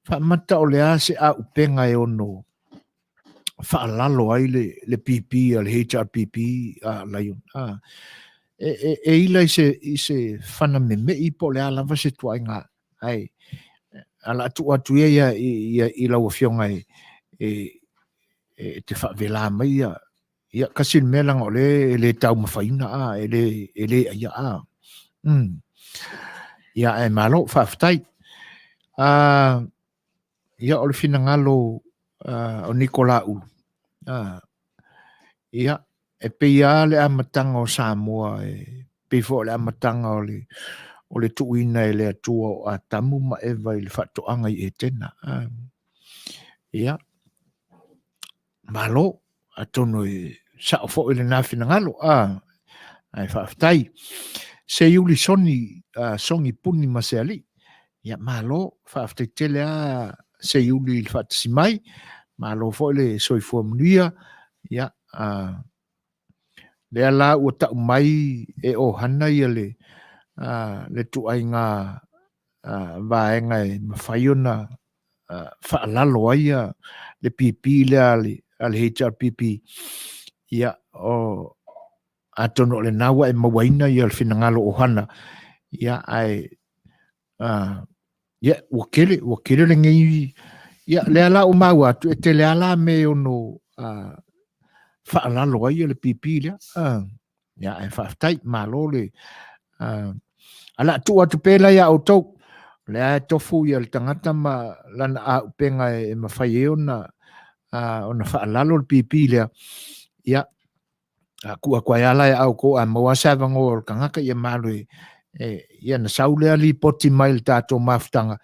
Faamata o le a se aupega e ono faalalo ai le, le PP a le HRPP a Lion. E, e, e ila i se, i se fana memei po o le a lava se tuaiga. Ai, a la tuu atu ia ia, ia, i lau afioga e, e, e te faavela mai ia, ia kasi le mea leaga o lea e le taumafaina a, e le, e le aia a. Ia ae malo, faafetai. Ia o le finagalo o Nikolaulu, ia e pei lava le amataga o Samoa e pei foi o le amataga o le o le tuuina e le Atua o Atamu ma Eva i le faatoaga i Etena. Ia, Malo, atonu e sao foi lena finagalo, a, ae faafetai. Seiuli Soni, Songi Puni ma Sealii, ia malo, faafetai tele lava Seiuli i le faatasi mai, malo foi le soifua manuia, ia, lea la ua tau mai e Ohana ia le, le ituaiga vaega e mafai ona faalalo ai le pipi lea a le HRPP, ia, o, atonu o lena ua e mauaina ia le finagalo o Ohana, ia, ae, ia, ua tele, ua tele lenei, ia, lea la ua maua atu, e tele lava la mea e ono faalalo ai le pipi lea. Ia, ae faafetai, malo le... a o le a tuu atu pea la ia outou, o lea e tofu ia le tagata ma lana auupega e mafai ai ona, ona faalalo le pipi lea. Ia, a tuu atu ai lava la ia outou, a maua se avanoa o le tagata, ia malo e, ia na sau lea lipoti mai i le tatou mafutaga,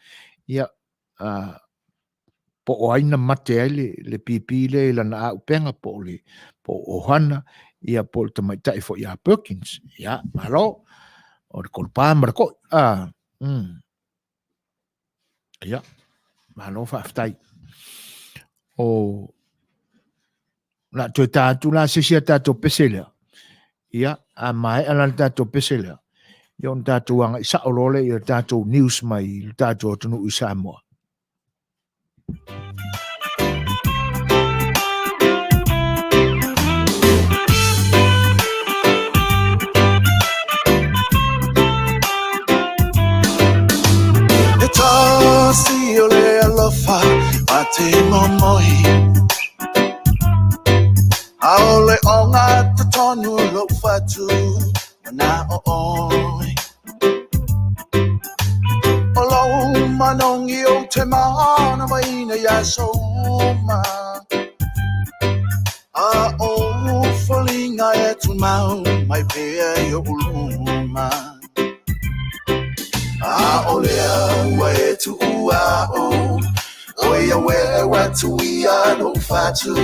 ia, po o ai na mate ai le, le pipi lea i lana auupega, po o le, po o Ohana, ia po o le tamaitai foi ia Perkins. Ia, malo, o le kolupā ma le ko'i. Ia, malo faafetai. O la toe ta atu la se isi a tatou pese lea. Ia, a maea la le tatou pese lea, ia ona tatou agai sao loa lea i le tatou news mai i le tatou atunuu i Samoa. E tasi o le alofa ma te momoi Aole o ngā tonu lou fatu na o oi O lou manongi o te te manavaina i aso uma. A o foliga e tumau mai pea i oʻu luma. ʻAʻole au ua e tuʻua aʻu, ʻo ia ua tuia loʻu fatu.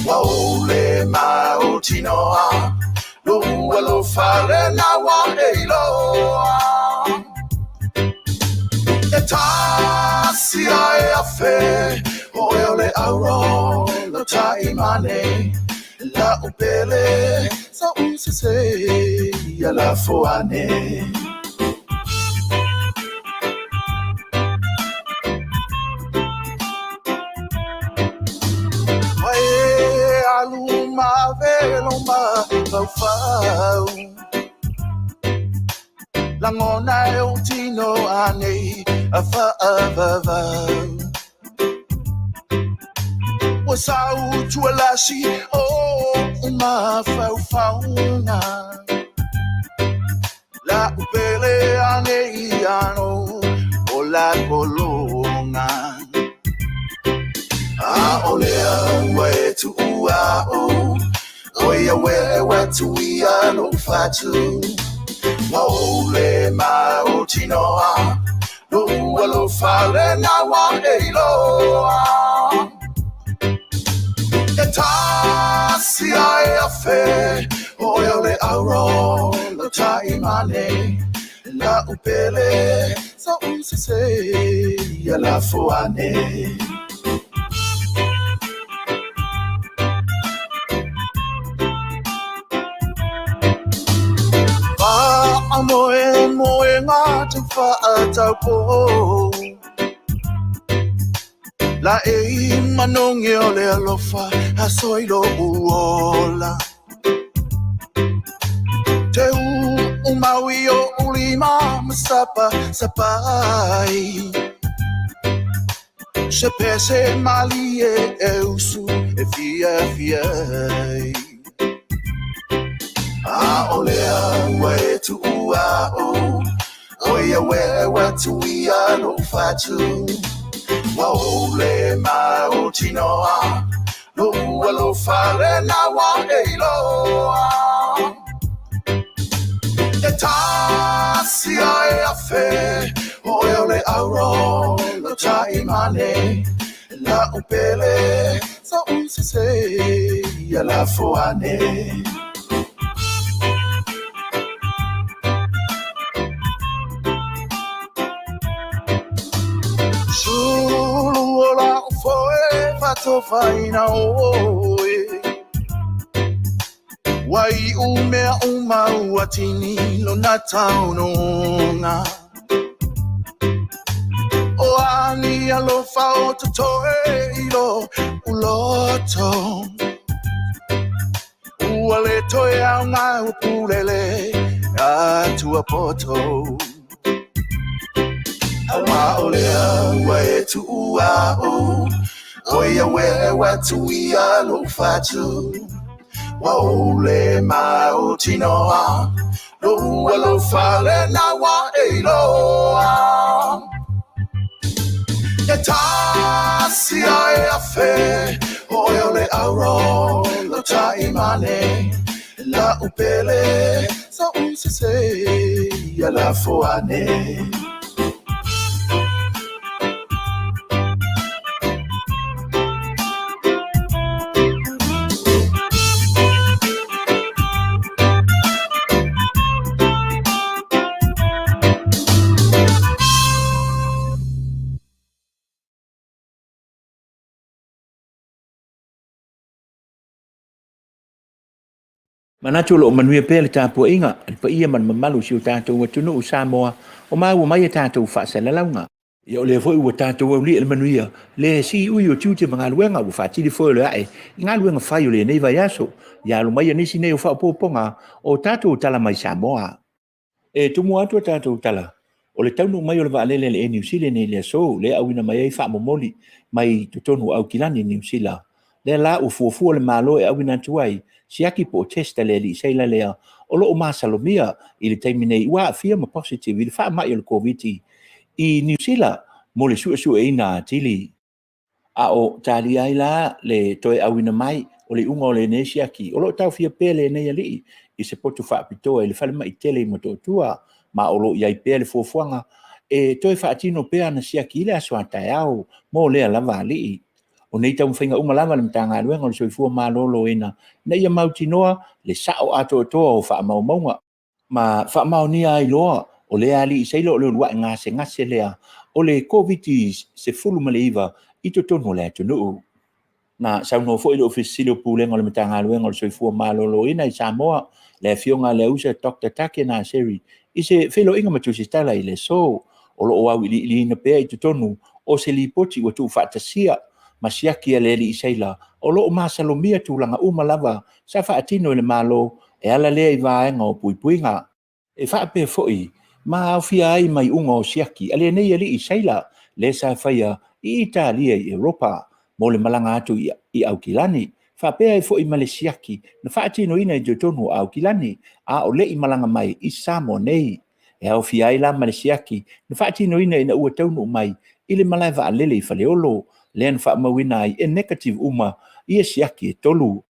Ua ʻole ma o tino a loʻu alofa lena ua e iloa. E tasi a e afe, ʻoe o le auro lo taimane. La'u pele soʻu sese ia lafo ane. Ua e alu ma velo mafaufau. Lagona e ou tino anei a faavavau. Ua sau tualasi o mafaufauga. La'u pele anei ano o la kologa. ʻAʻole au ua e tuʻua aʻu, ʻo ia ua tuia loʻu fatu. Ua ʻole ma o tino a loʻu alofa lena ua e iloa. E tasi a e afe, ʻoe o le auro lo taimane. La'u pele soʻu sese ia lafo ane. Faamoemoega taufaataupō. Laʻei manogi o le alofa aso i loʻu ola. Te uʻumau i oʻu lima ma sapa sapai. Se pese malie e usu e fiafia ai. ʻAʻole au ua e tuʻua aʻu, ʻo ia ua tuia loʻu fatu. Ua ʻole ma o tino a loʻu alofa lena ua e iloa. E tasi a e afe, ʻoe o le auro lo taimane. La'u pele soʻu sese ia lafo ane. Sulu o la'u foe faatofaina ʻoe. Ua iʻu mea uma ua tini lona taunuga. O ani alofa o totoe i loʻu loto. Ua le toe aoga ua pulele atuapoto. ʻAʻole au ua e tuʻua aʻu, ʻo ia ua tuia loʻu fatu. Ua ʻole ma o tino a loʻu alofa lena ua e iloa. E tasi a e afe, ʻoe o le auro lo taimane. La'u pele soʻu sese ia lafo ane. Manatu o lo o manuia pea le tapuaiga a le paia ma le mamalu o si o tatou atunuu o Samoa o maua mai a tatou faasalalauga. Ia o lea foi ua tatou aulia i le manuia, le siui o tiute ma galuega ua faatili foi o le ae i galuega fai o lenei vaiaso, ia alo mai nisi nei o faaopoopoga o tatou tala mai Samoa. E tumu atu a tatou tala, o le taunuu mai o le vaalele a le Air New Zealand i le aso lea auina mai ai faamomoli mai totonu o Aukilani, Niu Sila. Lea la ua fuafua le Malo e auina atu ai siaki po o test a le alii seila lea o lo o masalomia i le taimi nei ua aafia ma positive i le faamai o le Koviti i Niu Sila. mo le suesueina atili. A o talia ai la le toe auina mai o le iuga o lenei siaki, o lo o taofia pea lenei alii i se potu faapitoa i le falemai tele i Motootua, ma o lo o i ai pea le fuafuaga e toe faatino pea ana siaki i le aso a taeao mo lea lava alii. O nei taumafaiga uma lava a le Matagaluega o le Soifua Maloloina ina ia mautinoa le sao atoatoa o faamaumauga ma faamaonia ai loa o lea alii sailor o le uluai gasegase lea o le Koviti-19 i totonu o le atunuu. Na saunoa foi le Ofisa Sili o Pulega o le Matagaluega o le Soifua Maloloina i Samoa, le Afioga a Leausa Dr. Take Naseri, i se feiloaiga ma Tusitala i le aso, o lo o auiliiliina pea i totonu o se lipoti ua tuufaatasia ma siaki a le alii sailor o lo o masalomia tulaga uma lava sa faatino e le Malo e ala lea i vaega o puipuiga. E faapea foi ma aofia ai ma iuga o siaki a lenei alii sailor lea sa faia i Italia i Europa mo le malaga atu i Aukilani, faapea ai foi ma le siaki na faatinoina i totonu o Aukilani a o le i malaga mai i Samoa nei. E aofia ai la ma le siaki na faatinoina ina ua taunuu mai i le malae vaalele i Faleolo, lea na faamauina ai e negative uma ia siaki e 3.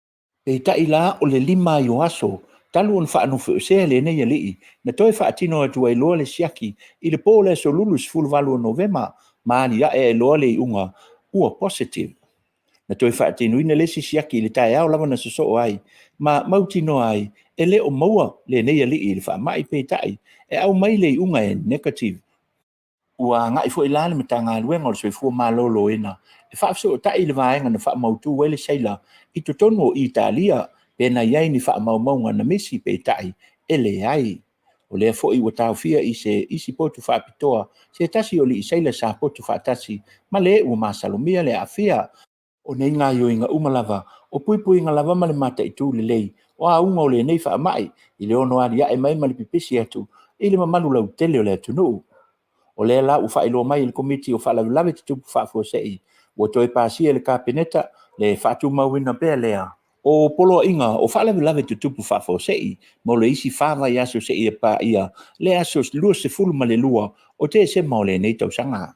Peitai la o le 5 ai o aso talu ona faanofoesea lenei alii na toe faatino atu ai loa le siaki i le po o le aso Lulu 18 o Novema ma aliae ai loa le iuga ua positive. Na toe faatinoina le isi siaki i le taeao lava na sosoo ai ma mautinoa ai e le o maua lenei alii i le faamai, peitai e aumai le iuga e negative. Ua agai foi la le Matagaluega o le Soifua Maloloina e faafesootai i le vaega na faamautu ai le sailor i totonu o Italia pe na i ai ni faamaumauga na misi, peitai e leai. O lea foi ua taofia i se isi potu faapitoa se tasi o alii sailor sa potu faatasi ma le ua masalomia le aafia. O nei gaoioiga uma lava, o puipuiga lava ma le mataitu lelei o auga o lenei faamai i le ono aliae mai ma le pipisi atu i le mamalu lautele o le atunuu. O lea la ua faailoa mai e le Komiti o Faalavelave Tutupu Faafuasei ua toe pasia e le Kapeneta le faatumauina pea lea o poloaiga o faalavelave tutupu faafuasei mo le isi 4 vaiaso seia paia le aso 22 o Tesema o lenei tausaga.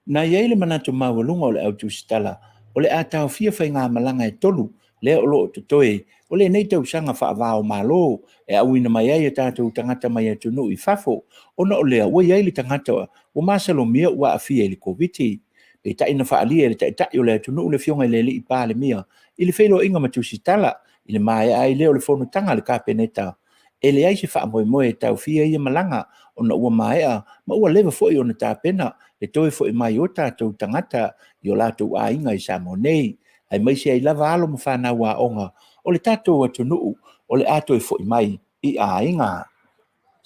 Na i ai le manatu maualuga o le au tusitala o le a taofia faigamalaga e 3 lea o lo o totoe o lenei tausaga faava-o-Malo e auina mai ai a tatou tagata mai atunuu i fafo, ona o lea ua i ai le tagata ua masalomia ua aafia i le Koviti. Peitai na faaalia e le Taitai o le atunuu le Afioga i le Alii Palemia i le feiloaiga ma tusitala i le maea ai lea o le fonotaga a le Kapeneta e leai se faamoemoe e taofia ia malaga ona ua maea ma ua leva foi ona tapena le toe foi mai o tatou tagata i o latou aiga i Samoa nei, aemaise ai lava alo ma fanau aoga o le tatou atunuu o le a toe foi mai i aiga.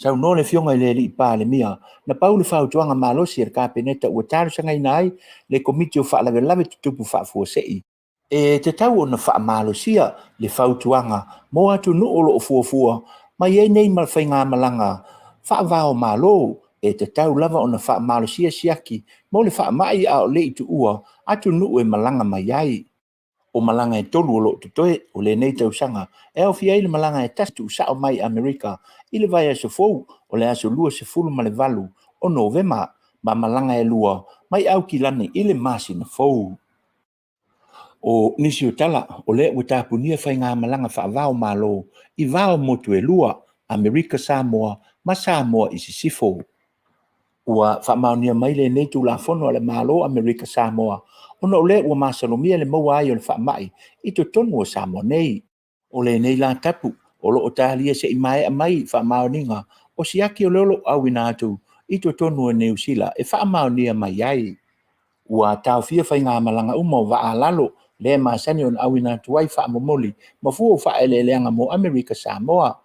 Saunoa le Afioga i le Alii Palemia, na pau le fautuaga malosi a le Kapeneta ua talosagaina ai le Komiti o Faalavelave Tutupu Faafuasei, e tatau ona faamalosia le fautuaga mo atunuu o lo o fuafua mai ai nei faigamalaga faava-o-Malo, e tatau lava ona faamalosia siaki mo le faamai a o le i tuua atunuu e malaga mai ai. O malaga e 3 o lo o totoe o lenei tausaga e aofia ai le malaga e tasi tuusao mai Amerika i le vaiaso fou o le aso 28 o Novema ma malaga e 2 mai Aukilani i le masina fou. O nisi o tala, o lea ua tapunia faigamalaga faava-o-Malo i va o motu e 2, Amerika Samoa ma Samoa i Sisifo. Ua faamaonia mai lenei Tulafono a le Malo Amerika Samoa ona o lea ua masalomia le maua ai o le faamai i totonu o Samoa nei. O lenei la tapu o lo o talia se i maea mai faamaoniga o siaki o lea o lo o auina atu i totonu o Niu Sila e faamaonia mai ai. Ua taofia faigamalaga uma o vaa lalo lea e masani ona auina atu ai faamomoli ma fua o faaeleeleaga mo Amerika Samoa,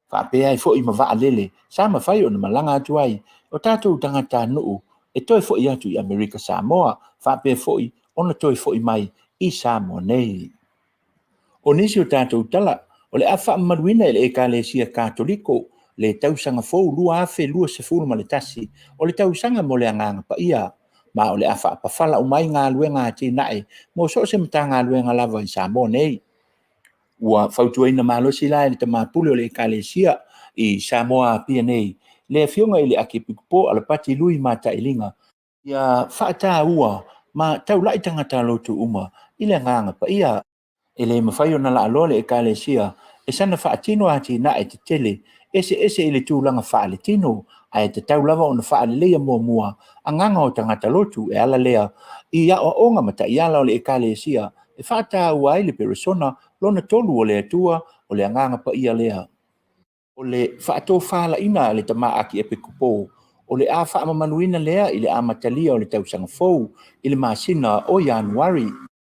faapea ai foi ma vaalele sa mafai ona malaga atu ai o tatou tagatanuu e toe foi atu i Amerika Samoa, faapea foi ona toe foi mai i Samoa nei. O nisi o tatou tala, o le a faamamaluina e le Ekalesia Katoliko le tausaga fou 2021, o le tausaga mo le Agaga Paia, ma o le a faapafala uma ai galuega atinae mo so o se Matagaluega lava i Samoa nei. Ua fautuaina malosi la e le tama pule o le Ekalesia i Samoa Apia nei, le Afioga i le Akiepikopo Alapati Lui Matailiga, ia faataua ma taula'i tagata lotu uma i le Agaga Paia. E le mafai ona laaloa le Ekalesia e sana faatino atinae tetele eseese i le tulaga faaletino, ae tatau lava ona faaleleia muamua agaga o tagata lotu e ala lea i aoaoga ma taiala o le Ekalesia e faataua ai le peresona lona tolu o le Atua, o le Agaga Paia lea. O le faatofalaiga a le tama Akiepikopo, o le a faamamaluina lea i le amatalia o le tausaga fou i le masina o Ianuari.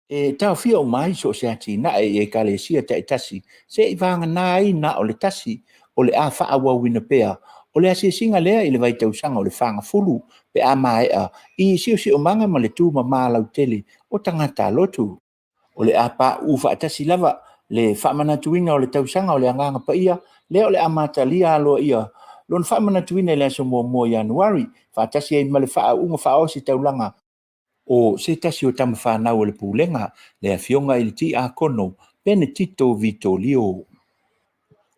E taofia uma ai so o se atinae i Ekalesia taitasi seia vagana ai na o le tasi o le a faaauauina pea. O le asiasiga lea i le vaitausaga o le fagafulu pe a maea i siosiomaga ma le tumama lautele o tagata lotu. O le a pauu faatasi lava le faamanatuina o le tausaga o le Agaga Paia lea o le a amatalia aloaia lona faamanatuina i le aso 1 o Ianuari faatasi ai ma le faauuga faaositaulaga o se tasi o tama fanau a le Pulega, le Afioga i le Tiakono Penetito Vitolio.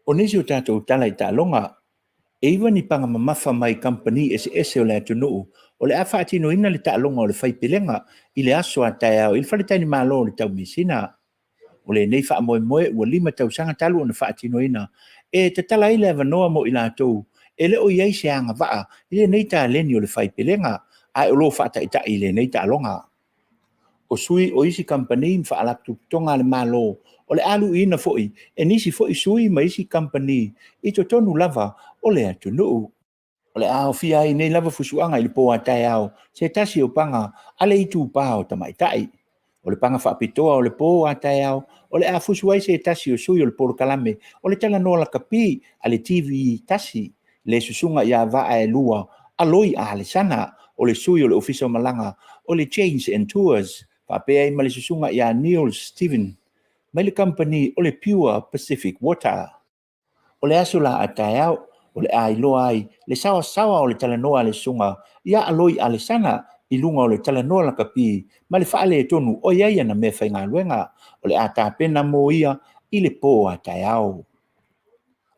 O nisi o tatou tala i taaloga, e 9 ni paga mamafa mai kamupani eseese o le atunuu o le a faatinoina le taaloga o le faipelega i le aso a taeao i le faletalimalo o le Taumeasina. O lenei faamoemoe ua 5 tausaga talu ona faatinoina, e tatala ai le avanoa mo i latou e le o i ai se agavaa i lenei taleni o le faipelega, ae o lo o faataitai i lenei taaloga. O sui o isi kamupani ma faalapotopotoga a le Malo o le a luiina foi e nisi foi sui ma isi kamupani i totonu lava o le atunuu. O le a aofia ai nei lava fusuaga i le po a taeao se tasi o paga a le itupa o tamaitai. O le paga faapitoa o le po a taeao o le a fusu ai se tasi o sui o le polokalame o le talanoa lakapi a le TV1, le susuga ia Vaaelua Aloi Alesana, o le sui o le Ofisa o Malaga o le Chains and Tours, faapea ai ma le susuga ia Neil Steven mai le kamupani o le Pure Pacific Water. O le aso la a taeao, o le a iloa ai le saoasaoa o le talanoa a le susuga ia Aloi Alesana i luga o le talanoa lakapi ma le faaletonu o i ai ana meafaigaluega o le a tapena mo ia i le po a taeao.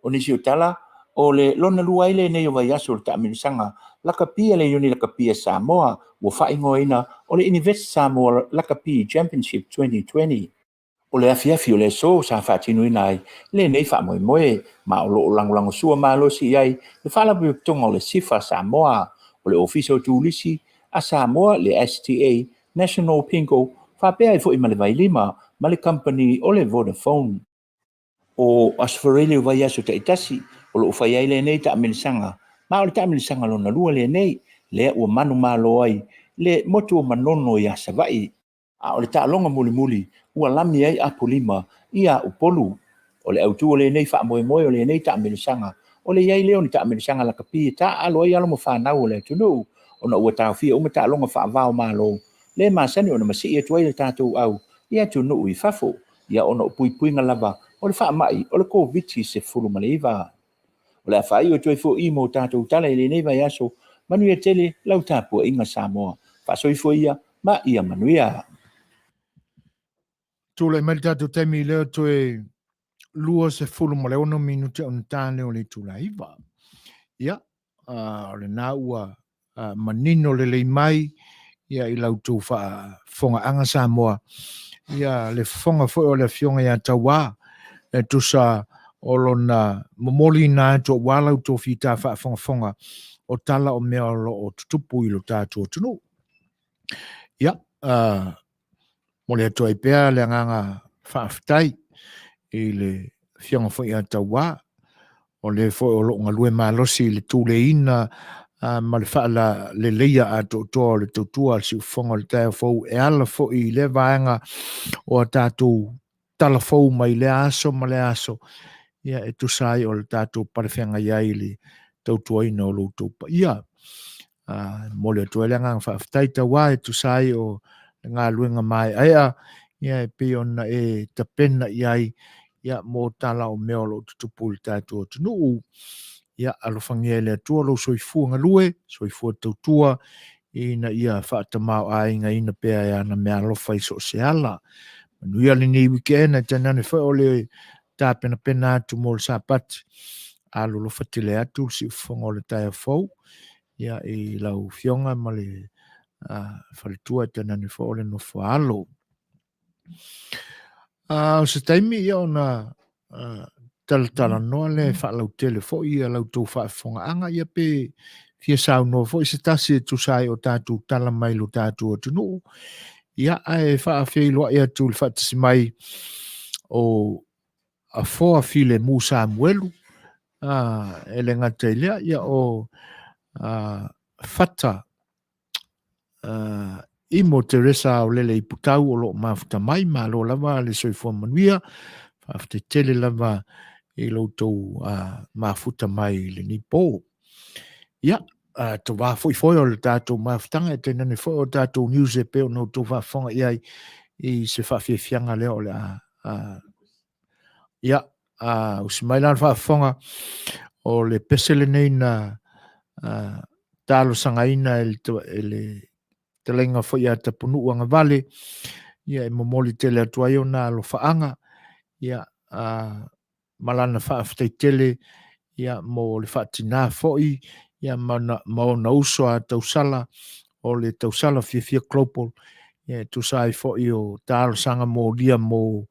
O nisi o tala, o le lona lua ai lenei o vaiaso o le taamilosaga lakapi a le Iuni Lakapi a Samoa ua faaigoaina o le Invest Samoa Lakapi Championship 2020. O le afiafi o le aso sa faatinoina ai lenei faamoemoe, ma o lo o lagolagosua malosi i ai le Faalapotopotoga o le SIFA Samoa, o le Ofisa o Turisi a Samoa, le STA, National Pingo, faapea ai foi ma le Vailima ma le kamupani o le Vodafone. O Aso Faraile o vaiaso taitasi o lo o fai ai lenei taamilosaga, ma o le taamilosaga lona lua lenei, lea ua manumalo ai le motu o Manono ia Savaii. A o le taaloga mulimuli ua lami ai Apolima ia Upolu. O le autu o lenei faamoemoe o lenei taamilosaga, o le i ai lea o ni taamilosaga lakapi e taaalo ai alo ma fanau o le atunuu, ona ua taofia uma taaloga faava-o-Malo le masani ona masii atu ai le tatou au i atunuu i fafo, ia ona o puipuiga lava o le faamai o le Koviti-19. O le a faaiu atu ai foi i mo tatou tala i lenei vaiaso, manuia tele lau tapuaiga Samoa. Faasoifua ia ma ia manuia. Tulai mai le tatou taimi lea toe 26 minute ona ta lea o le itula 9. Ia, o lena ua manino lelei mai ia i la outou faafofogaaga Samoa, ia le fofoga foi o le Afioga ia Tauā e tusa o lona momoliina atu aua la outou fita faafogafoga o tala o mea o lo o tutupu i lo tatou atunuu. Ia, momoli atu ai pea le agaga faafetai i le Afioga foi ia Tauā, o le foi o lo o galue malosi i le tuleiina ma le faaleleia atoatoa o le tautua a le siufofoga o le taeao fou e ala foi i lea vaega o a tatou tala fou mai lea aso ma lea aso, ia e tusa ai o le tatou palefeagai ai i le tautuaina o lo outou paia. Momoli atu ai le agaga faafetai Tauā e tusa ai o le galuega maeaea ia e pei ona e tapena i ai ia mo tala o mea o lo o tutupu i le tatou atunuu. Ia alofagia e le Atua lou soifua galue, soifua tautua ina ia faatamaoaigaina pea e ana meaalofa i so o se ala. Manuia lenei weekend, ae tainane foi o le tapenapena atu mo le Sapati. Alolofa tele atu le siufofoga o le taeao fou ia i lau Afioga ma le faletua e tainane foi o le nofo a alo. O se taimi ia ona talatalanoa lea e faalautele foi ia la outou faafofogaaga ia pe fia saunoa foi se tasi e tusa ai o tatou tala mai lo tatou atunuu ia ae faafeiloai atu i le faatasi mai o Afoa Filemu Samuelu e le gata i lea ia o Fata Imo Teresa Aolele Iputau o lo o mafuta mai, malo lava le soifua manuia, faafetai tele lava i lo outou mafuta mai i lenei po. Ia, tovā foi foi o le tatou mafutaga e tainane foi o tatou news e pei ona outou faafofoga i ai i se faafiafiaga lea o le a ia, usi mai la le faafofoga o le pese lenei na talosagaina e le fetalaiga foi ia Tapunuu Agavale, ia e momoli tele atu ai ona alofaaga, ia, ma lana faafetai tele ia mo le faatina foi ia ma ona uso a tausala o le tausala Fiafia Global ia e tusa ai foi o talosaga molia mo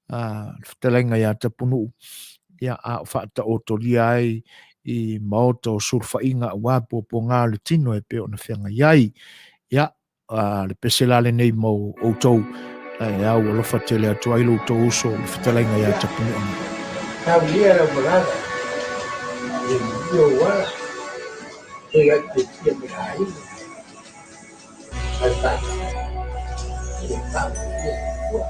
le fetalaiga ia Tapunuu ia a o faataotolia ai i maota o sulufaiga aua puapuaga o le tino e pei ona feagai ai. Ia, le pese la lenei mo outou, e au alofa tele atu ai lo outou uso i le fetalaiga ia Tapunuu. Taulia lau malala, e manuia ou ala, toe ai te tia me le aiga, ma le fanau, e le faamanuia le Atua.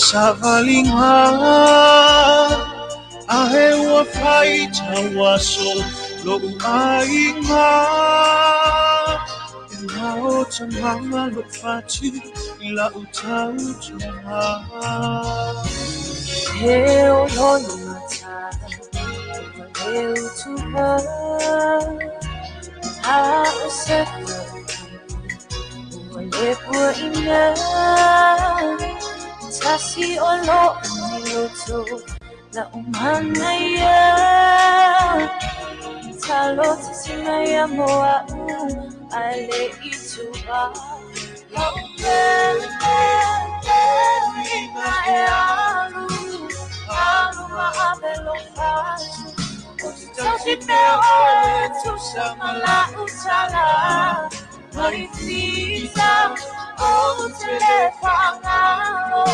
Savaliga ahe ua fai tauaso lo'u aiga e nao tamaga lo'u fati i la'u tautoga. He olono mata, ua le utuha, a o se ua le pua i mea, tasi o lo'u ni loto, la umana ia, talo tasi mai a mo a'u, a le i tua, lau pele, pele, ina e alu, alu ma ave lo fatu, o te tausi pea oe, tusa ma la'u tala, mai fita, o te le whaangalo,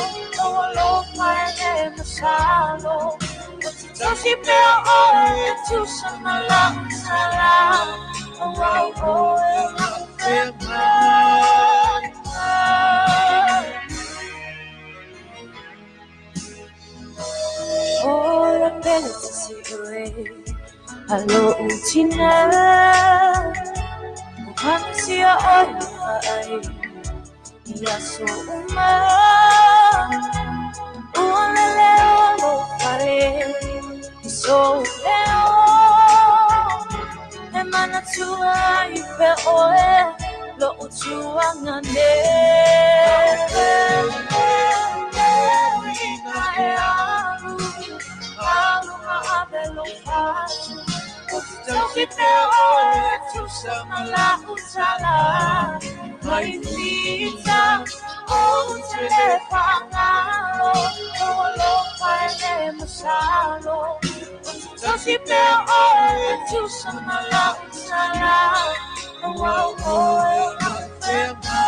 o alofa e le masalo, o te tausi pea oe, tusa ma la'u tala, o au oe la'u feagaiga. Ola pele tasi oe, a lo'u tina, o panasia oe ai, i aso uma. Ua lele o lo pale, i sou leo, e manatua i pe oe, lo'u tuaga nei. Ina e alu, alu ma ave lo fatu, o te tausi pea oe, tusa ma la'u tala, mai fita, o te le whaangalo, o alofa e le masalo, o te tausi pea oe, tusa ma la'u tala, o au oe la'u feagaiga.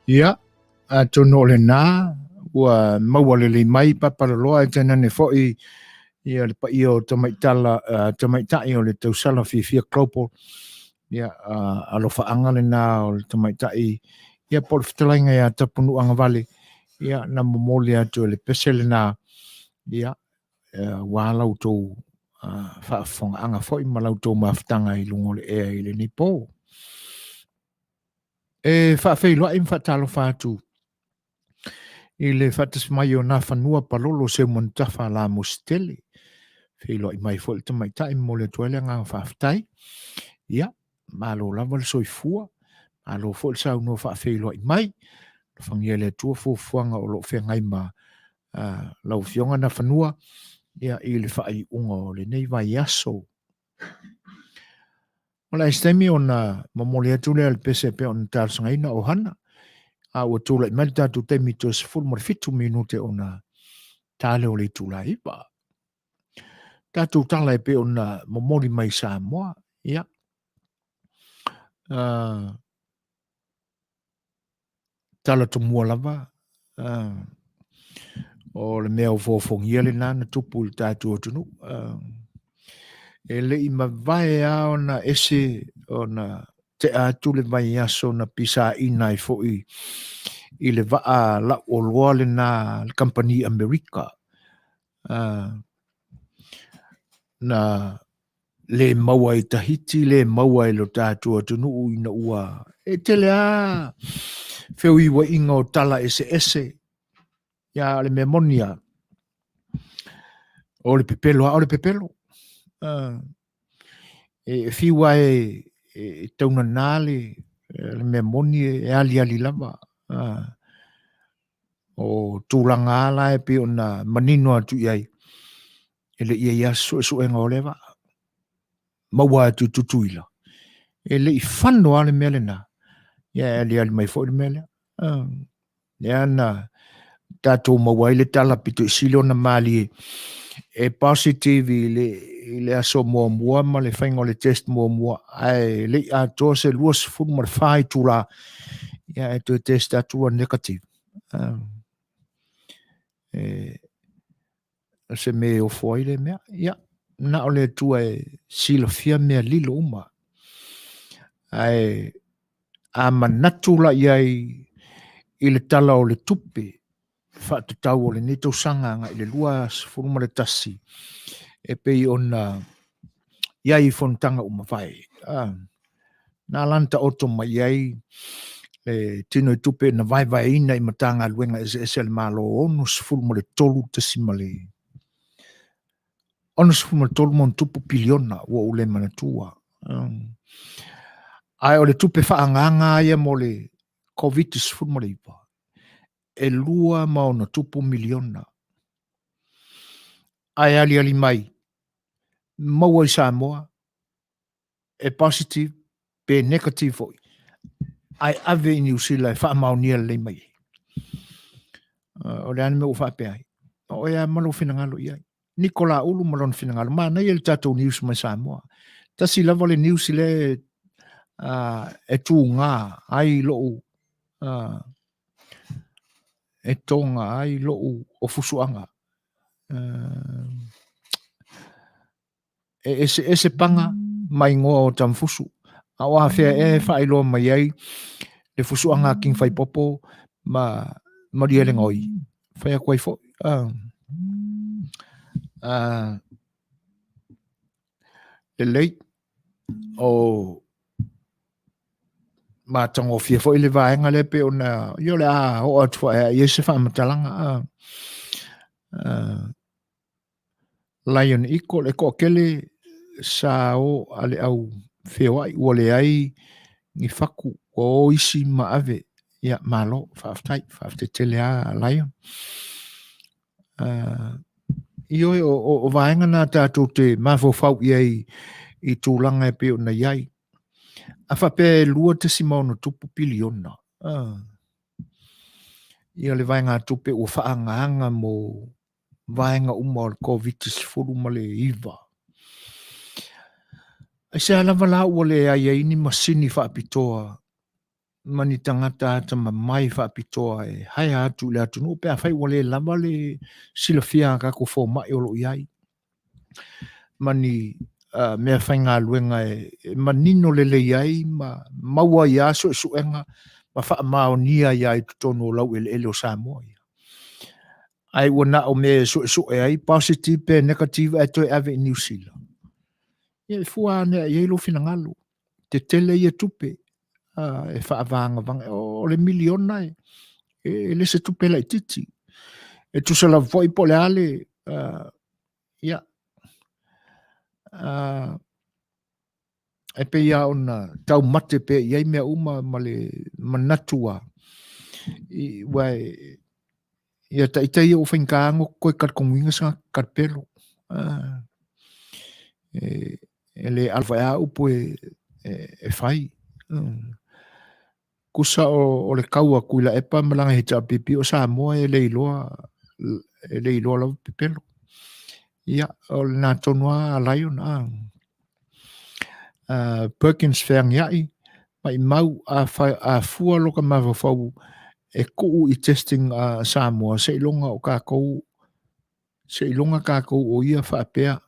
Ia, atonu o lena ua maua lelei mai Papalaloa e tainane foi ia le paia o tamaitala tamaitai o le tausala fiafia global. Ia, alofaaga lena o le tamaitai ia po o le fetalaiga ia Tapunuuagavale ia na momoli atu e le pese lena ia ua la outou faafofogaaga foi ma la outou mafutaga i luga o le ea i lenei po. E faafeiloai ma faatalofa atu i le faatasi mai o Nafanua Palolo Seumanutafa Lamositele. Feiloai mai foi le tamaitai momoli atu ai le agaga faafetai. Ia, malo lava le soifua, malo foi le saunoa faafeiloai mai. Alofagia e le Atua fuafuaga o lo o feagai ma lau Afioga Nafanua ia, i le faaiuga o lenei vaiaso. O le isi taimi ona momoli atu lea o le pese e pei ona talosagaina o Hana, a ua tulai mai le tatou taimi toe 17 minute ona tale o le itula 9. Tatou tala e pei ona momoli mai Samoa, ia. Tala tomua lava, o le mea ofoofogia lena na tupu i le tatou atunuu. E le i mavae lava ona ese ona tea atu le vaiaso na pisaina ai foi i le vaa lauoloa lena a le kamupani Amerika na le maua i Tahiti, le maua i lo tatou atunuu ina ua e tele lava feuiuaiga o tala eseese. Ia, o le mea moni lava, o le pepelo lava o le pepelo. E fiu lava e taunana le mea moni e aliali lava. O tulaga lava la e pei ona manino atu i ai, e le i i ai lava se suesuega o lea vaa. Maua atu i Tutuila, e le i fano lava le mea lena, ia e aliali mai foi le mea lea. Lea na tatou maua ai le tala pito i sili ona malie e positive i le, i le aso muamua ma le faiga o le test muamua, ae le i atoa se 24 itula, ia e toe test atu ua negative. E, o se mea e ofo ai le mea. Ia, na o le Atua e silafia mea lilo uma. Ae a manatu la i ai i le tala o le tupe faatatau o lenei tausaga agai i le 21 e pei ona i ai i fonotaga ua mavae. Na ala ona taoto mai ai le tino i tupe na vaevaeina i Matagaluega eseese a le Malo 63 63 ma ona tupu piliona ua ou le manatua. Ae o le tupe faaagaaga ia mo le Covid-19 e 2 ma ona tupu miliona. Ae aliali mai, maua i Samoa e positive pe negative foi, ae ave i Niu Sila e faamaonia lelei mai ai. O le a le mea ua faapea ai? O oe lava ma lou finagalo i ai. Nikola Ulu ma lona finagalo. Manaia le tatou news mai Samoa. Tasi lava le news lea e tuga ai lou e toga ai lou ofusuaga. E eseese paga ma igoa o Tamfusu, a o afea ea e faailoa mai ai le fusuaga a King Faipopo ma Malielegaoi. Fai atu ai foi. Lelei, o matagofie foi le vaega lea pei ona, ia o le a oo atu foi i ai se faamatalaga. Lion Eagle, le toatele sa o a le au feoai ua leai ni fatu, ua o isi ma ave. Ia, malo, faafetai, faafetai tele lava Lion. Ioe, o vaega na tatou te mafaufau i ai i tulaga e pei ona i ai. A faapea e 2.6 piliona, ia le vaegatupe ua faaagaaga mo vaega uma o le Koviti-19. Aisea lava la ua leai ai ni masini faapitoa ma ni tagata atamamai faapitoa e haea atu i le atunuu pe afai ua le lava le silafia a tatou fomai o lo o i ai ma ni mea faigaluega e manino lelei ai ma maua ai lava suesuega ma faamaonia ai lava i totonu o laueleele o Samoa ia. Ae ua na o mea e suesue ai positive pe negative ae toe ave i Niu Sila. Ia e fua ane i ai lou finagalo. Tetele ia tupe e faavagavaga. O le miliona e le se tupe laitiiti. E tusa lava foi po o le a le ia e pei lava ona taumate pea i ai mea uma ma le manatu lava aua ia ita ia ua faigata ona toe talitonuina se tagata talipelo. E le alo foi lava upu e fai. Tusa o le tau a Tuilaepa ma lana HRPP o Samoa e le iloa, e le iloa lava pepelo. Ia, o lena tonu lava a Lion, a. Perkins feagiai, maimau a, a fua lota mafaufau e tuu i testing a Samoa seiloga o tatou, seiloga tatou o ia faapea,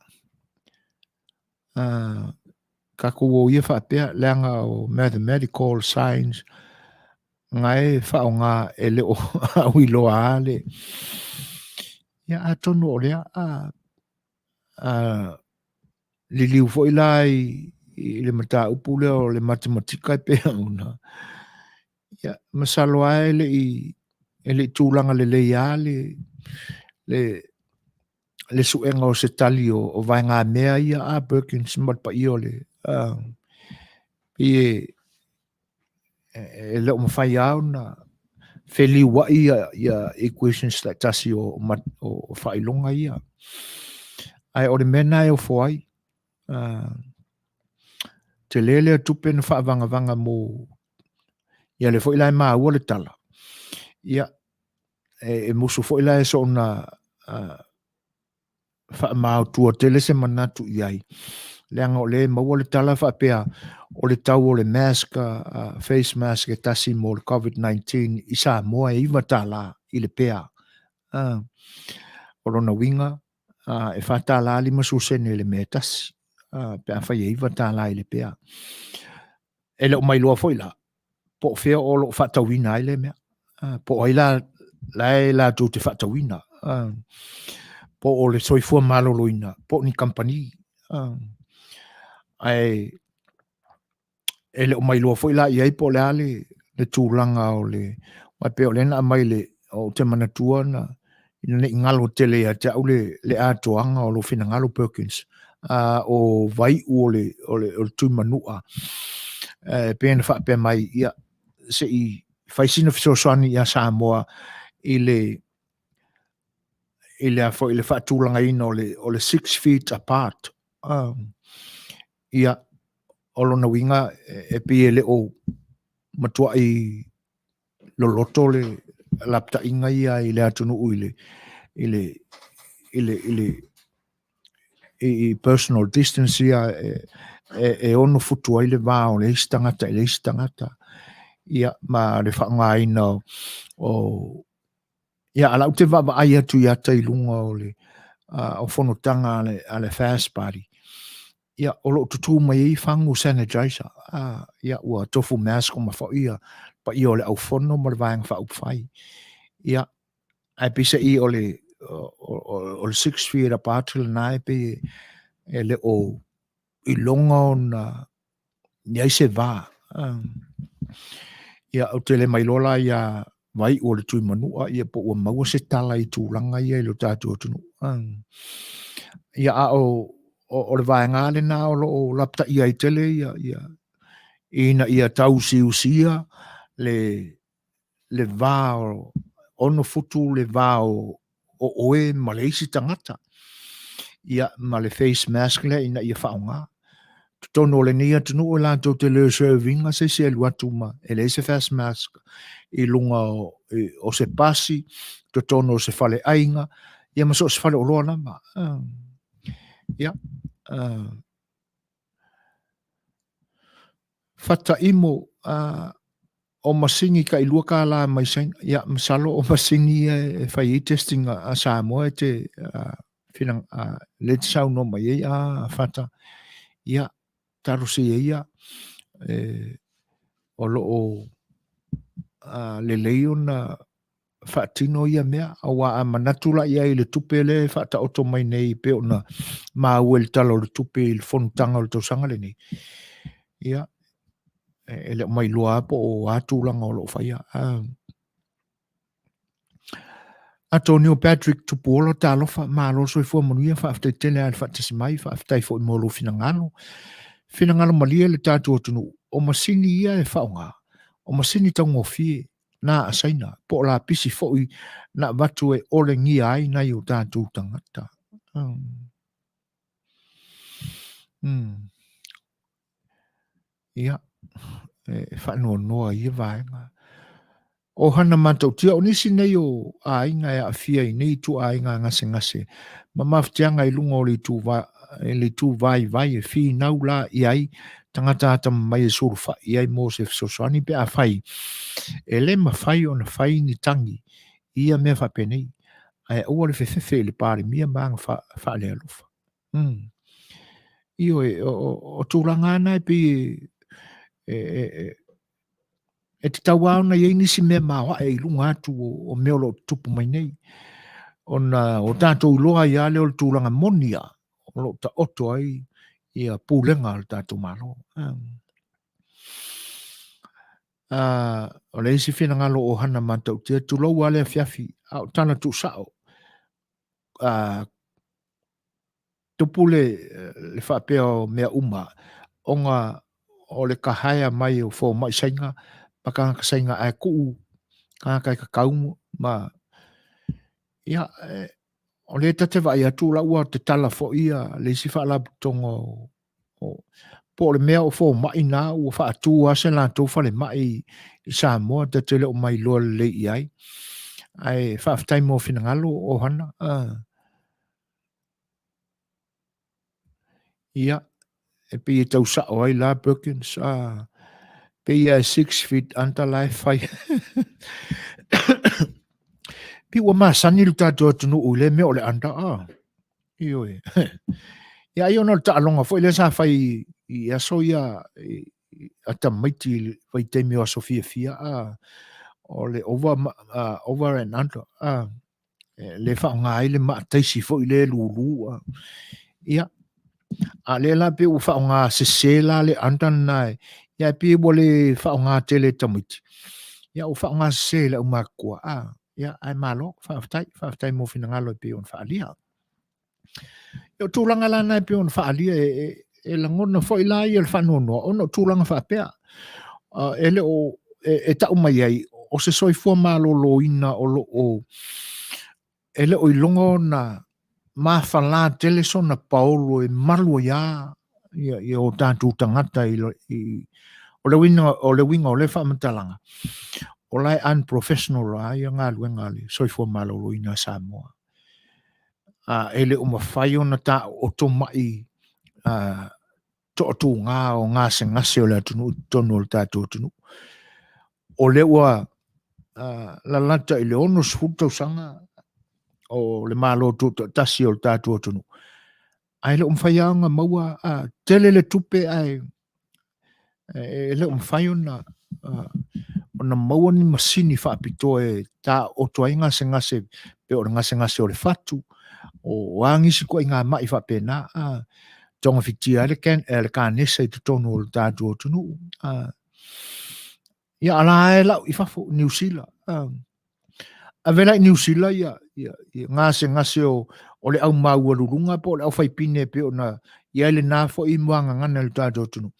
tatou o ia faapea leaga o mathematical science na e faaaoga e le o auiloa lava le ia atonu o lea a liliu foi la i le mataupu lea o le matematika e pei ona ia masalo lava e le i tulaga lelei lava le suega o se tali o vaegamea ia a Perkins ma le paia o le pei e le o mafai lava ona feliuai ia equations taitasi o faailoga ia. Ae o le mea lena e ofo ai. Tele lea tupe na faavagavaga mo ia lea foi la e maua le tala. Ia, e musu foi la e soona faamaotua tele se manatu i ai, leaga o lea e maua le tala faapea o le tau o le mask, face mask e tasi mo le COVID-19 i Samoa e $9 i le pea. O lona uiga, e $4.50 i le mea e tasi, pe afai e $9 i le pea. E le o mailoa foi la, po o fea o lo o faatauina ai lea mea. Po o ai la, la e latou te faatauina. Po o le soifua maloloina, po o ni kamupani. Ae e le o mailoa foi la i ai po o le a le tulaga o le, aua e pei o lea na aumai le, ou te manatua na, ina ne i galo tele ia te au le atoaga o lou finagalo Perkins, o Vaiu o le, o le, o le Tuimanua, e pei ona faapea mai, ia, se i fai sina fesoasoani ia Samoa i le, i le a foi, le faatulagaina o le 6 feet apart. Ia, o lona uiga, e pei e le o matuai loloto le lapataiga ia i le atunuu i le i le i le i le i personal distance ia e ono futu ai le va o le isi tagata i le isi tagata ia ma le faaaogaina o ia a la ou te vaavaai atu i ata i luga o le o fonotaga a le FAST Party ia o lo o tutū mai ai fagu sanitizer, ia ua tofu mask uma foi ia paia o le aufono ma le Vaega Faaupufai. Ia, ae peiseai o le o le 6 feet apart lena e pei e le o iloga ona i ai se va. Ia, ou te le mailoa la ia Vaiu o le Tuimanua, ia po ua maua se tala i tulaga ia i lo tatou atunuu. Ia, a o le vaega lena o lo o lapataia ai tele ia, ia, ina ia tausiusia le va o 6 futu le va o oe ma le isi tagata, ia, ma le face mask lea ina ia faaaoga. Totonu o lenei atunuu e latou te le serve ina se isi e alu atu ma e leai se face mask i luga o se pasi, totonu o se faleaiga, ia ma so o se faleoloa lava. Ia, Fataimo, O masini tai $2 mai Saina, ia, masalo o masini ia e fai ai testing a Samoa e te whina, le te saunoa mai ai a Fata. Ia, talosia ia, e, o lo o lelei ona faatino ia mea, aua a manatu la i ai i le tupe lea e faataoto mai nei pei ona maua i le Tala o le Tupe i le fonotaga o le tausaga lenei, ia, e le o mailoa lava po o a tulaga o lo o faia. Antonio Patrick Tupuola, talofa, malo le soifua manuia, faafetai tele lava i le faatasi mai, faafetai foi mo lou finagalo. Finagalo malie le tatou atunuu, o masini ia e faaaoga, o masini taugofie, na a Saina, po o lapisi foi na avatu e olegia ai nai o tatou tagata. Ia, e faanoanoa i ia vaega. O Hana Matautia, o nisi nei o aiga e aafia i nei ituaiga gasegase ma mafatiaga i luga o le itu, le itu vaivai e finau la i ai tagata atamamai e sulufai i ai mo se fesoasoani pe afai e le mafai ona fai ni tagi i ia mea faapenei, ae aua le fefefe i le Palemia ma aga faalealofa. Ioe, o tulaga lava na e pei e e tatau lava ona i ai nisi mea maoae i luga atu o mea o lo o tutupu mai nei. Ona o tatou iloa ai lava lea o le tulaga moni lava o lo o taoto ai ia pulega a le tatou Malo. O le isi finagalo o Hana Matautia, tulou lava le afiafi, a o tala tuusao, tupu le faapea o mea uma ona o le kahaea mai o fomai Saina ma tagata Saina ae tuu tagata e tatau ma ia o lea ta te vaai atu la ua tatala foi ia le isi faalapotopotoga o po o le mea o fomai na ua faatu lava se latou falemai i Samoa ta te le o mailoa lelei i ai ae faafetai mo finagalo o Hana. Ia, e pei e tau sao ai la Perkins, a pei e 6 feet under la e fai. Pei ua masani le tatou atunuu i le mea o le under, a. Ioe. Ia, ai ona o le taaloga foi lea sa fai i aso ia a tamaiti i le vaitaimi o aso fiafia, a, o le over, over and under, a. le faaaoga ai le maa taisi foi lea e lulu. Ia, a lea la pei ua faaaoga sese la le under lena, ia e pei ua le faaaoga tele e tamaiti. Ia ua faaaoga sese e le aumatutua. A, ia, ae malo, faafetai, faafetai mo finagalo e pei ona faaalia. Ia, o tulaga la na e pei ona faaalia, e lagona foi la ia le faanoanoa ona o tulaga faapea. E le o e tau mai ai, o se soifua maloloina o lo o e le o iloga ona mafala tele sona paolo e malu ai lava ia o tatou tagata i, o le uiga o le uiga o le faamatalaga, o la e unprofessional lava ia galuega a le soifua maloloina a Samoa. E le o mafai ona taooto mai toatuga o gasegase o le atunuu i totonu o le tatou atunuu. O lea ua lalata i le 60 tausaga o le Malo Tutoatasi o le tatou atunuu, ae le o mafai lava ona maua, tele le tupe ae e le o mafai ona ona maua ni masini faapitoa e taooto ai gasegase pei o le gasegase o le fatu, o a nisi ituaiga mai faapena, togafitia ai le kanesa i totonu o le tatou atunuu. Ia a la e lau i fafo, Niu Sila. Ave la i Niu Sila ia, ia, ia gasegase o le au maualuluga po o le aufaipine pei ona i ai lena foi muagagana i le tatou atunuu.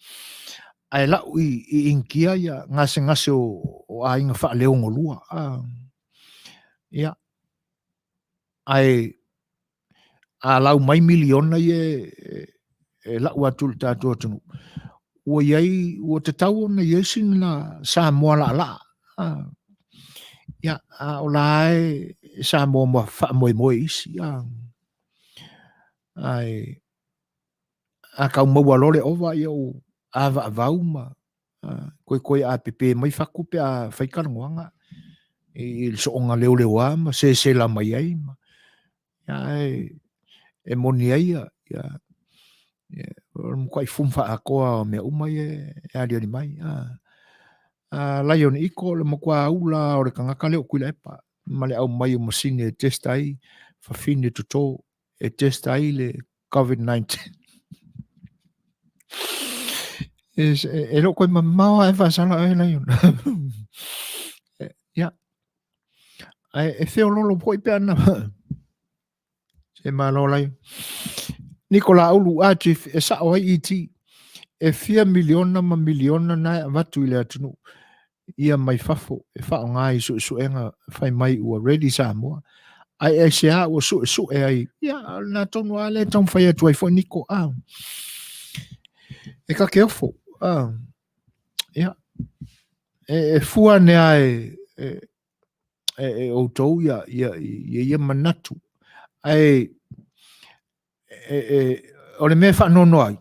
Ae lau i Initia ia gasegase o aiga faaleogolua. Ia, ae a lau mai miliona ia e lau atu i le tatou atunuu, ua i ai, ua tatau ona i ai sina Samoa laalaa. Ia, a o la e Samoa ma faamoemoe isi. Ae a tau maua loa le ova, ia ua avaavau ma... Koikoi a pepe mai fatu pe a fai talanoaga i le soonga leoleoa ma sesela mai ai ma ia e moni ai ia ia o le matuai fumu faaatoa o mea uma ia e aliali mai. A Lion Iko o le matua ula o le tagata lea o Tuilaepa ma le aumai o masini e test ai fafine toto e test ai le COVID-19. E le o koe mamao e faasala oe Lion. Ia. Ae e feololo foi pe ana se malo Lion. Nikola Ulu, a chief, e sao ai ET. E fia miliona ma miliona na e avatu i le atunuu ia mai fafo e faaaoga i suesuega fai mai ua ready Samoa. Ae aisea ua suesue ai, ia, o lena tonu lava lea e taumafai atu ai foi Niko, a. E ta te ofo, a. Ia, e fua ane lava e outou ia, ia, ia, ia manatu. Ae, e, e, o le mea e faanoanoa ai,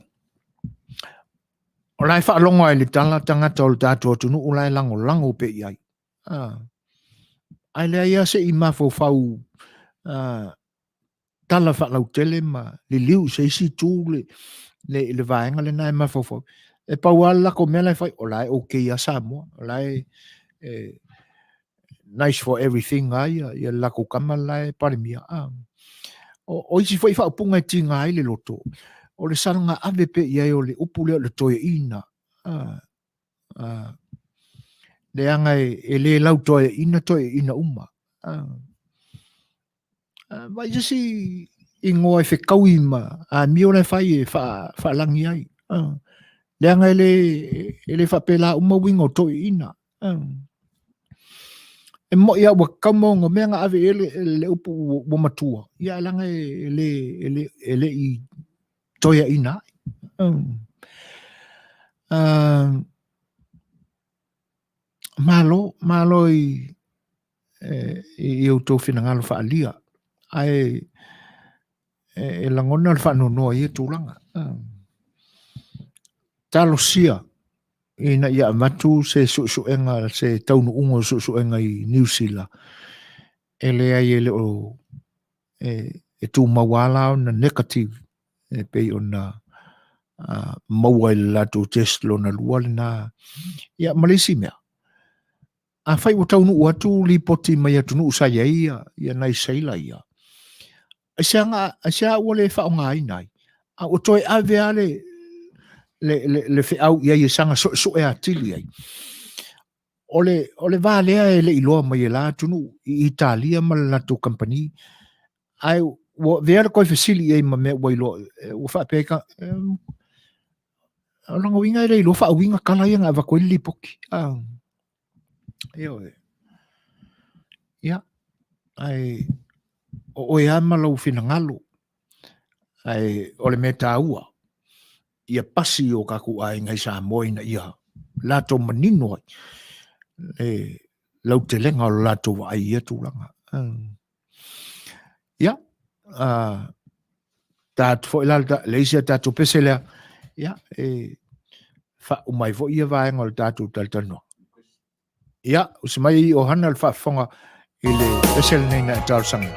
o la e faalogo ai i le tala tagata o le tatou atunuu la e lagolago pea i ai. Ah. Ae leai lava se i mafaufau ah, tala faalautele ma liliu i se isi itu le, le, le vaega lena e mafaufau. E pau lava le latou mea la e fai, o la e okay lava Samoa, o la e, e nice for everything a ia, ia le latou tama la e Palemia. Ah. O isi foi faaupuga e tiga ai le loto, o le salaga ave pea i ai o le upu lea o le toeaina. Ah. Ah. Leaga e le lau toeaina, toeaina uma. Ah. Vaai se isi igoa e fetaui ma amio la e fai e faalagi ai. Leaga e le faapela uma uiga o toeaiina. E moi lava ua tatau ma onomea na ave i ai le upu ua matua, ia ae leaga e le i toeaina ai. Malo, malo i i outou finagalo faaalia, ae e lagona le faanoanoa i ia tulaga. Talosia ina ia avatu se suesuega, se taunuuga o suesuega i Niu Sila, e leai e le o e tumau lava la ona negative e pei ona maua i le latou test lona lua lena. Ia, ma le isi mea, Afai ua taunuu atu lipoti mai atunuu sa i ai ia nai seila ia, aisea ua le faaaogaina ai, a ua toe ave lava le feau i ai e saga suesue atili ai. O le va lea e le i iloa mai e la atunuu i Italia ma le latou kamupani, ae ua avea le toe fesili i ai ma mea ua iloa, ua faapea ai, o lona uiga e le iloa faauiga tala ia na avatu ai le lipoti. Ioe. Ia, ae o oe lava ma lou finagalo, ae o le mea taua, ia pasi o tatou aiga i Samoa ina ia latou manino ai le lautelega o le latou vaai i ia tulaga. Ia, ta atu foi la le isi a tatou pese lea, ia, e faauma ai foi ia vaega o le tatou talatalanoaga. Ia, usi mai i Ohana le faafofoga i le pese lenei na e talosagaina.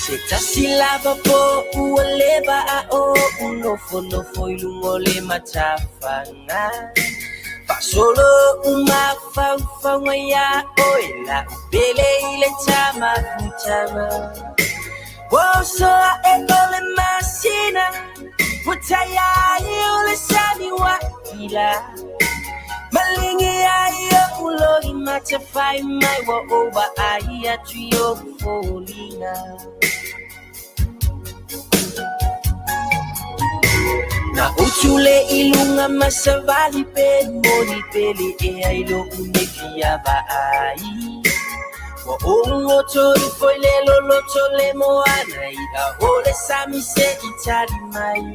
Se tasi lava po ua leva a oʻu nofonofo i luga o le matafaga Faasolo ou mafaufauga iā oe La'u pele i le tamafutaga Ua oso aʻe o le masina Ua tai ai o le sami uaila Maligi ai oʻu lohi matafai mai Ua ou vaai atu i ou foliga Na ou tule i luga ma savali pe moni pele ea i loʻu nei. fia vaai. Ua ou oto ifo i le loloto le moana i'a o le sami se i tali mai.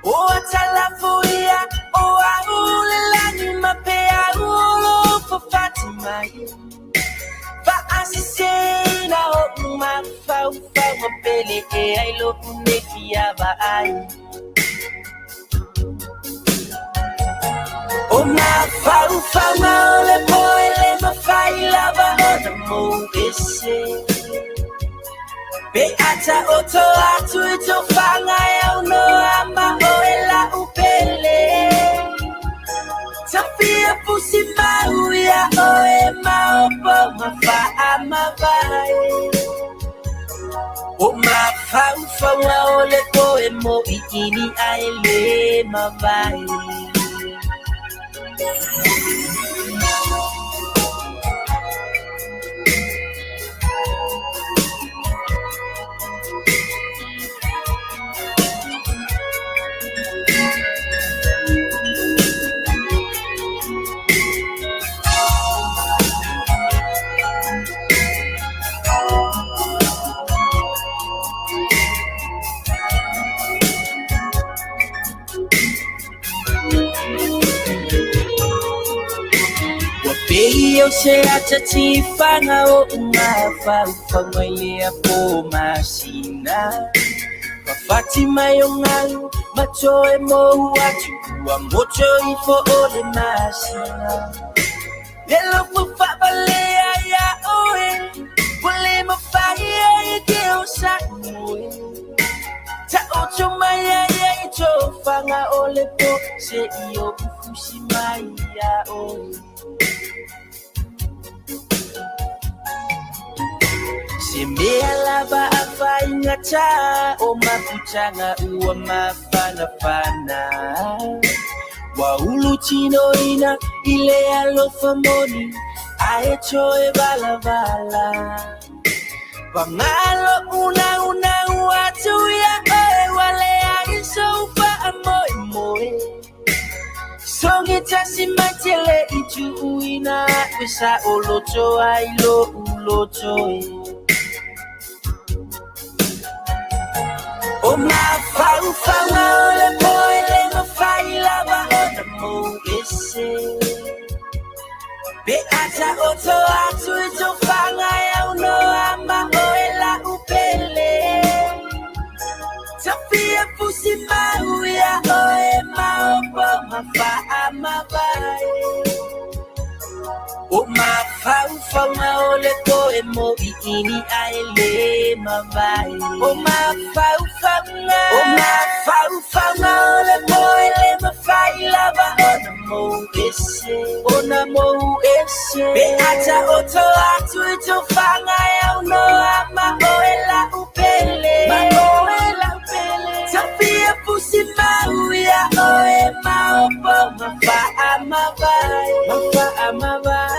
O atalafo ia o a'u le lagi ma peau o lo fafati mai. Fa'aseseina o'u mafaufau ma pele ea i lo'u nei fia vaai. O mafaufauga o le po e le mafai lava ona mou ese. Pe a taoto atu i tofaga e aunoa ma oe la'u pele. Tafia fusi mau ia oe maopo ma fa'amavae. O mafaufauga o le po e mo'i'ini ae lē mavae. Ua pei o se ata tifaga o'u mafaufauga i lea pō masina. Fafati mai o galu ma toe mou atu ua moto ifo o le masina. Le lofo fa'avalea iā oe ua lē mafai ai ke osa'i moe. Ta'oto mai ai ai tofaga o le po se'i o'u fusi mai iā oe. Se mea lava a faigatā o mafutaga ua mafanafana. Ua ulu tinoina i le alofa moni ae toe valavala. Pagā lo'u naunau atu iā oe ua leai sou fa'amoemoe. Sogi tasi mai te le'i tu'uina a'u e sa'oloto ai lo'u loto e. O mafaufauga o le po e lē mafai lava ona mou ese. Pe a ta'oto atu i tofaga e aunoa ma oe la'u pele. Tafia fusi mau ia oe maopo ma fa'amavae. O mafaufauga o le po e mo'i'ini ae lē mavae. O mafaufauga O mafaufauga o le po e lē mafai lava ona mou ese. Ona mou ese. Pe a ta'oto atu i tofaga e aunoa ma oe la'u pele. Ma oe la'u pele. Tafia fusi mau ia oe maopo ma fa'amavae. Ma fa'amavae.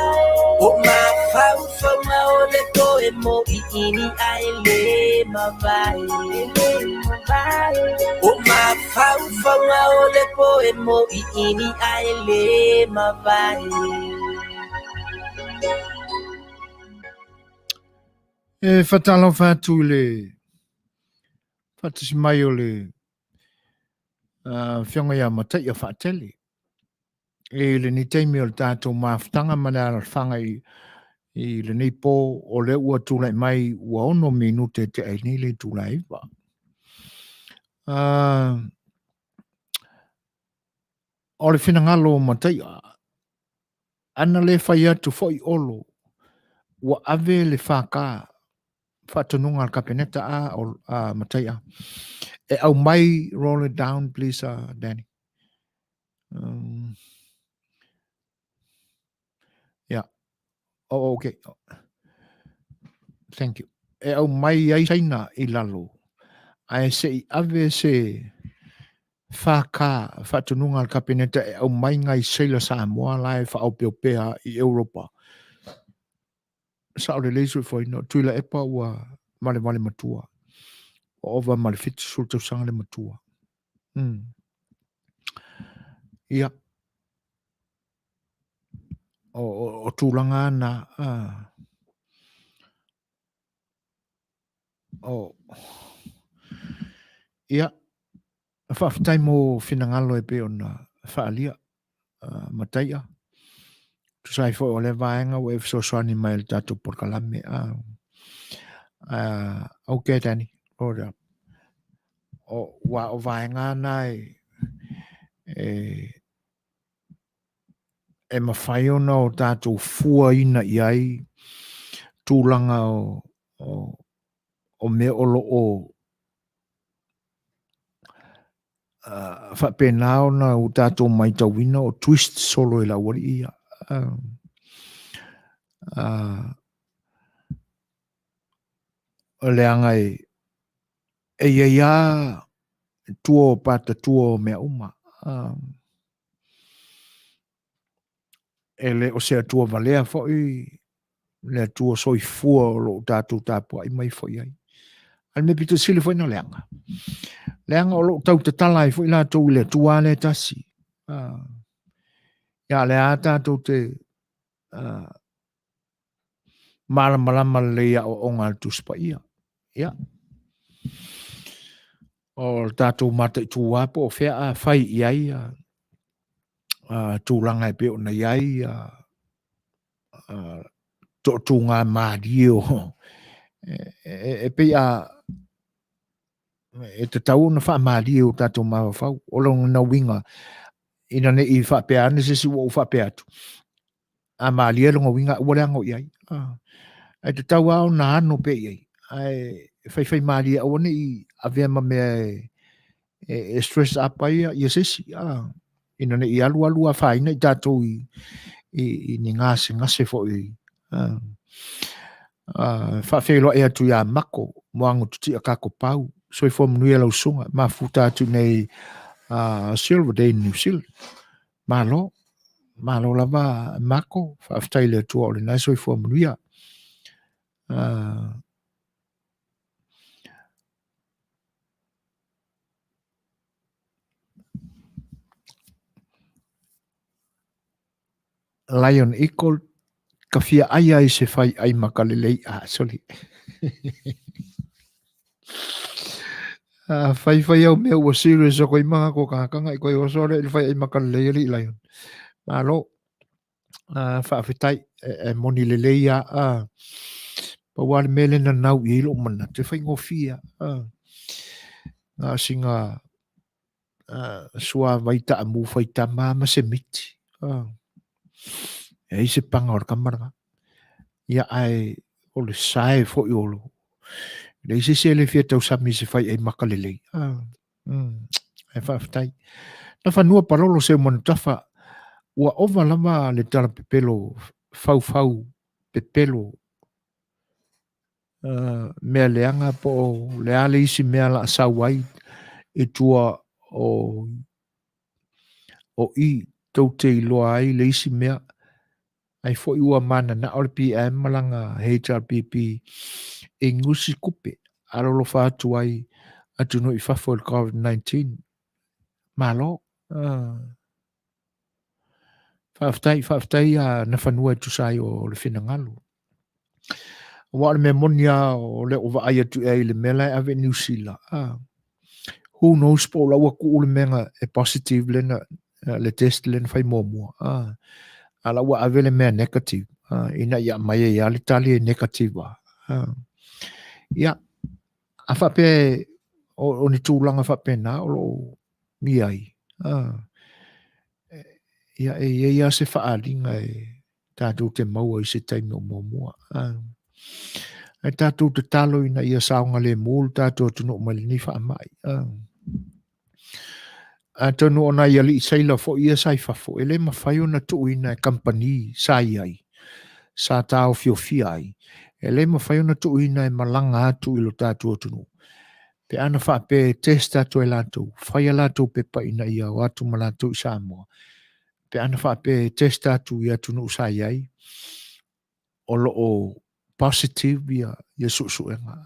O mafaufauga o le po e mo'i'ini ae lē mavae. O mafaufauga o le po e mo'i'ini ae lē mavae. E faatalofa atu i le faatasi mai o le Afioga ia Mataia Faatele i lenei taimi o le tatou mafutaga ma le alalafaga i lenei po o lea ua tulai mai ua 6 minute e tea ai nei le itula e 9. O le finagalo o Mataia, ana le fai atu foi Olo, ua ave le FK faatonuga a le Kapeneta a o a Mataia e aumai. Roll it down please, Danny. Yeah. Oh, okay. Thank you. E aumai ai Saina i lalo, ae se i ave se FK faatonuga a le Kapeneta e aumai nai seila Samoa la e faaopeopea i Europa. Sa'o lelei soifuaina o Tuilaepa ua valevale matua. Ua ova ma le 70 tausaga le matua. Ia. O tulaga na, o, ia, faafetai mo finagalo e pei ona faaalia, Mataia. Tusa ai foi o lea vaega ua e fesoasoani mai i le tatou polokalame. Okay, Danny, hold up. O, ua o vaega na e mafai ona o tatou fuaina i ai tulaga o mea o lo o faapena ona ua tatou matauina o twist solo e le aualii ia. Leaga e i ai lava tua o patatua o mea uma. E le o se Atua valea foi le Atua soifua o lo o tatou tapuai mai foi ai. A le mea pito sili foi na leaga. Leaga o lo o tau tatala ai foi latou i le Atua lea e tasi. Ia lea tatou te malamalama lelei i aoaoga a le Tusi Paia. Ia. O le tatou mataitu lava po o fea a fai i ai tulaga e pei ona i ai toatuga malie o e pei a e tatau ona faamalie o tatou mafaufau. O lona uiga, ina ne i faapea ane se isi ua ou faapea atu, a malie lona uiga aua le ano i ai. Ae tatau lava ona ano pea i ai. Ae faifai malie aua ne i avea ma mea e stress up ai ia se isi. Ina ne i alu alu afaina i tatou i ni gasegase foi. Faafeiloai atu ia Mako, Moago Tutia Kakopau, soifua manuia lau susuga, mafuta atu nei Silverdale, New Zealand. Malo, malo lava Mako, faafetai i le Atua o lena e soifua manuia. Lion Eagle, ka fia ai ai se fai ai ma ka lelei a soli. A fai fai au mea ua serious o koe manga ko kakanga i koe oso le fai ai ma ka lelei ali Lion. Malo. Faafetai e moni lelei a pau lava le mea lea na nau i ai lou manatu e faigofie lava. Na o sina suavai taamu faitama ma se miti. E ai se paga o le tama lena. Ia ae o le sae foi o lo leai se isi e le fia tausami i se faiai maka lelei. Ae faafetai. Nafanua Palolo Seumanutafa, ua ova lava le tala pepelo faufau pepelo mea leaga po o le a le isi mea la sau ai i tua o i tou te iloa ai le isi mea. Ai foi ua mananao le PM ma lana HRPP i gusi tupe alolofa atu ai atunuu i fafo i le COVID-19. Malo. Faafetai, faafetai a Nafanua e tusa ai o le finagalo. Aua o le mea moni lava o lea ua vaai atu i ai i le mea la e ave i Niu Sila. Who knows po o la ua tuu le mea na e positive le na le test le na fai muamua. A la ua ave le mea negative. Ina ia aumai ai lava le tali e negative lava. Ia, a faapea o ni tulaga faapena o lo o i ai, ia e i ai lava se faaaliga e tatou te maua i se taimi o muamua. Ae tatou tatalo ina ia saogalemu le tatou atunuu mai lenei faamai. Atonu o nai alii seila foi ia sa i fafo, e le mafai ona tuuina e kamupani sa i ai, sa taofiofia ai, e le mafai ona tuuina e malaga atu i lo tatou atunuu. Pe ana faapea e test atu e latou, fai a latou pepa ina ia o atu ma latou i Samoa, pe ana faapea e test atu i atunuu sa i ai, o lo o positive ia suesuega.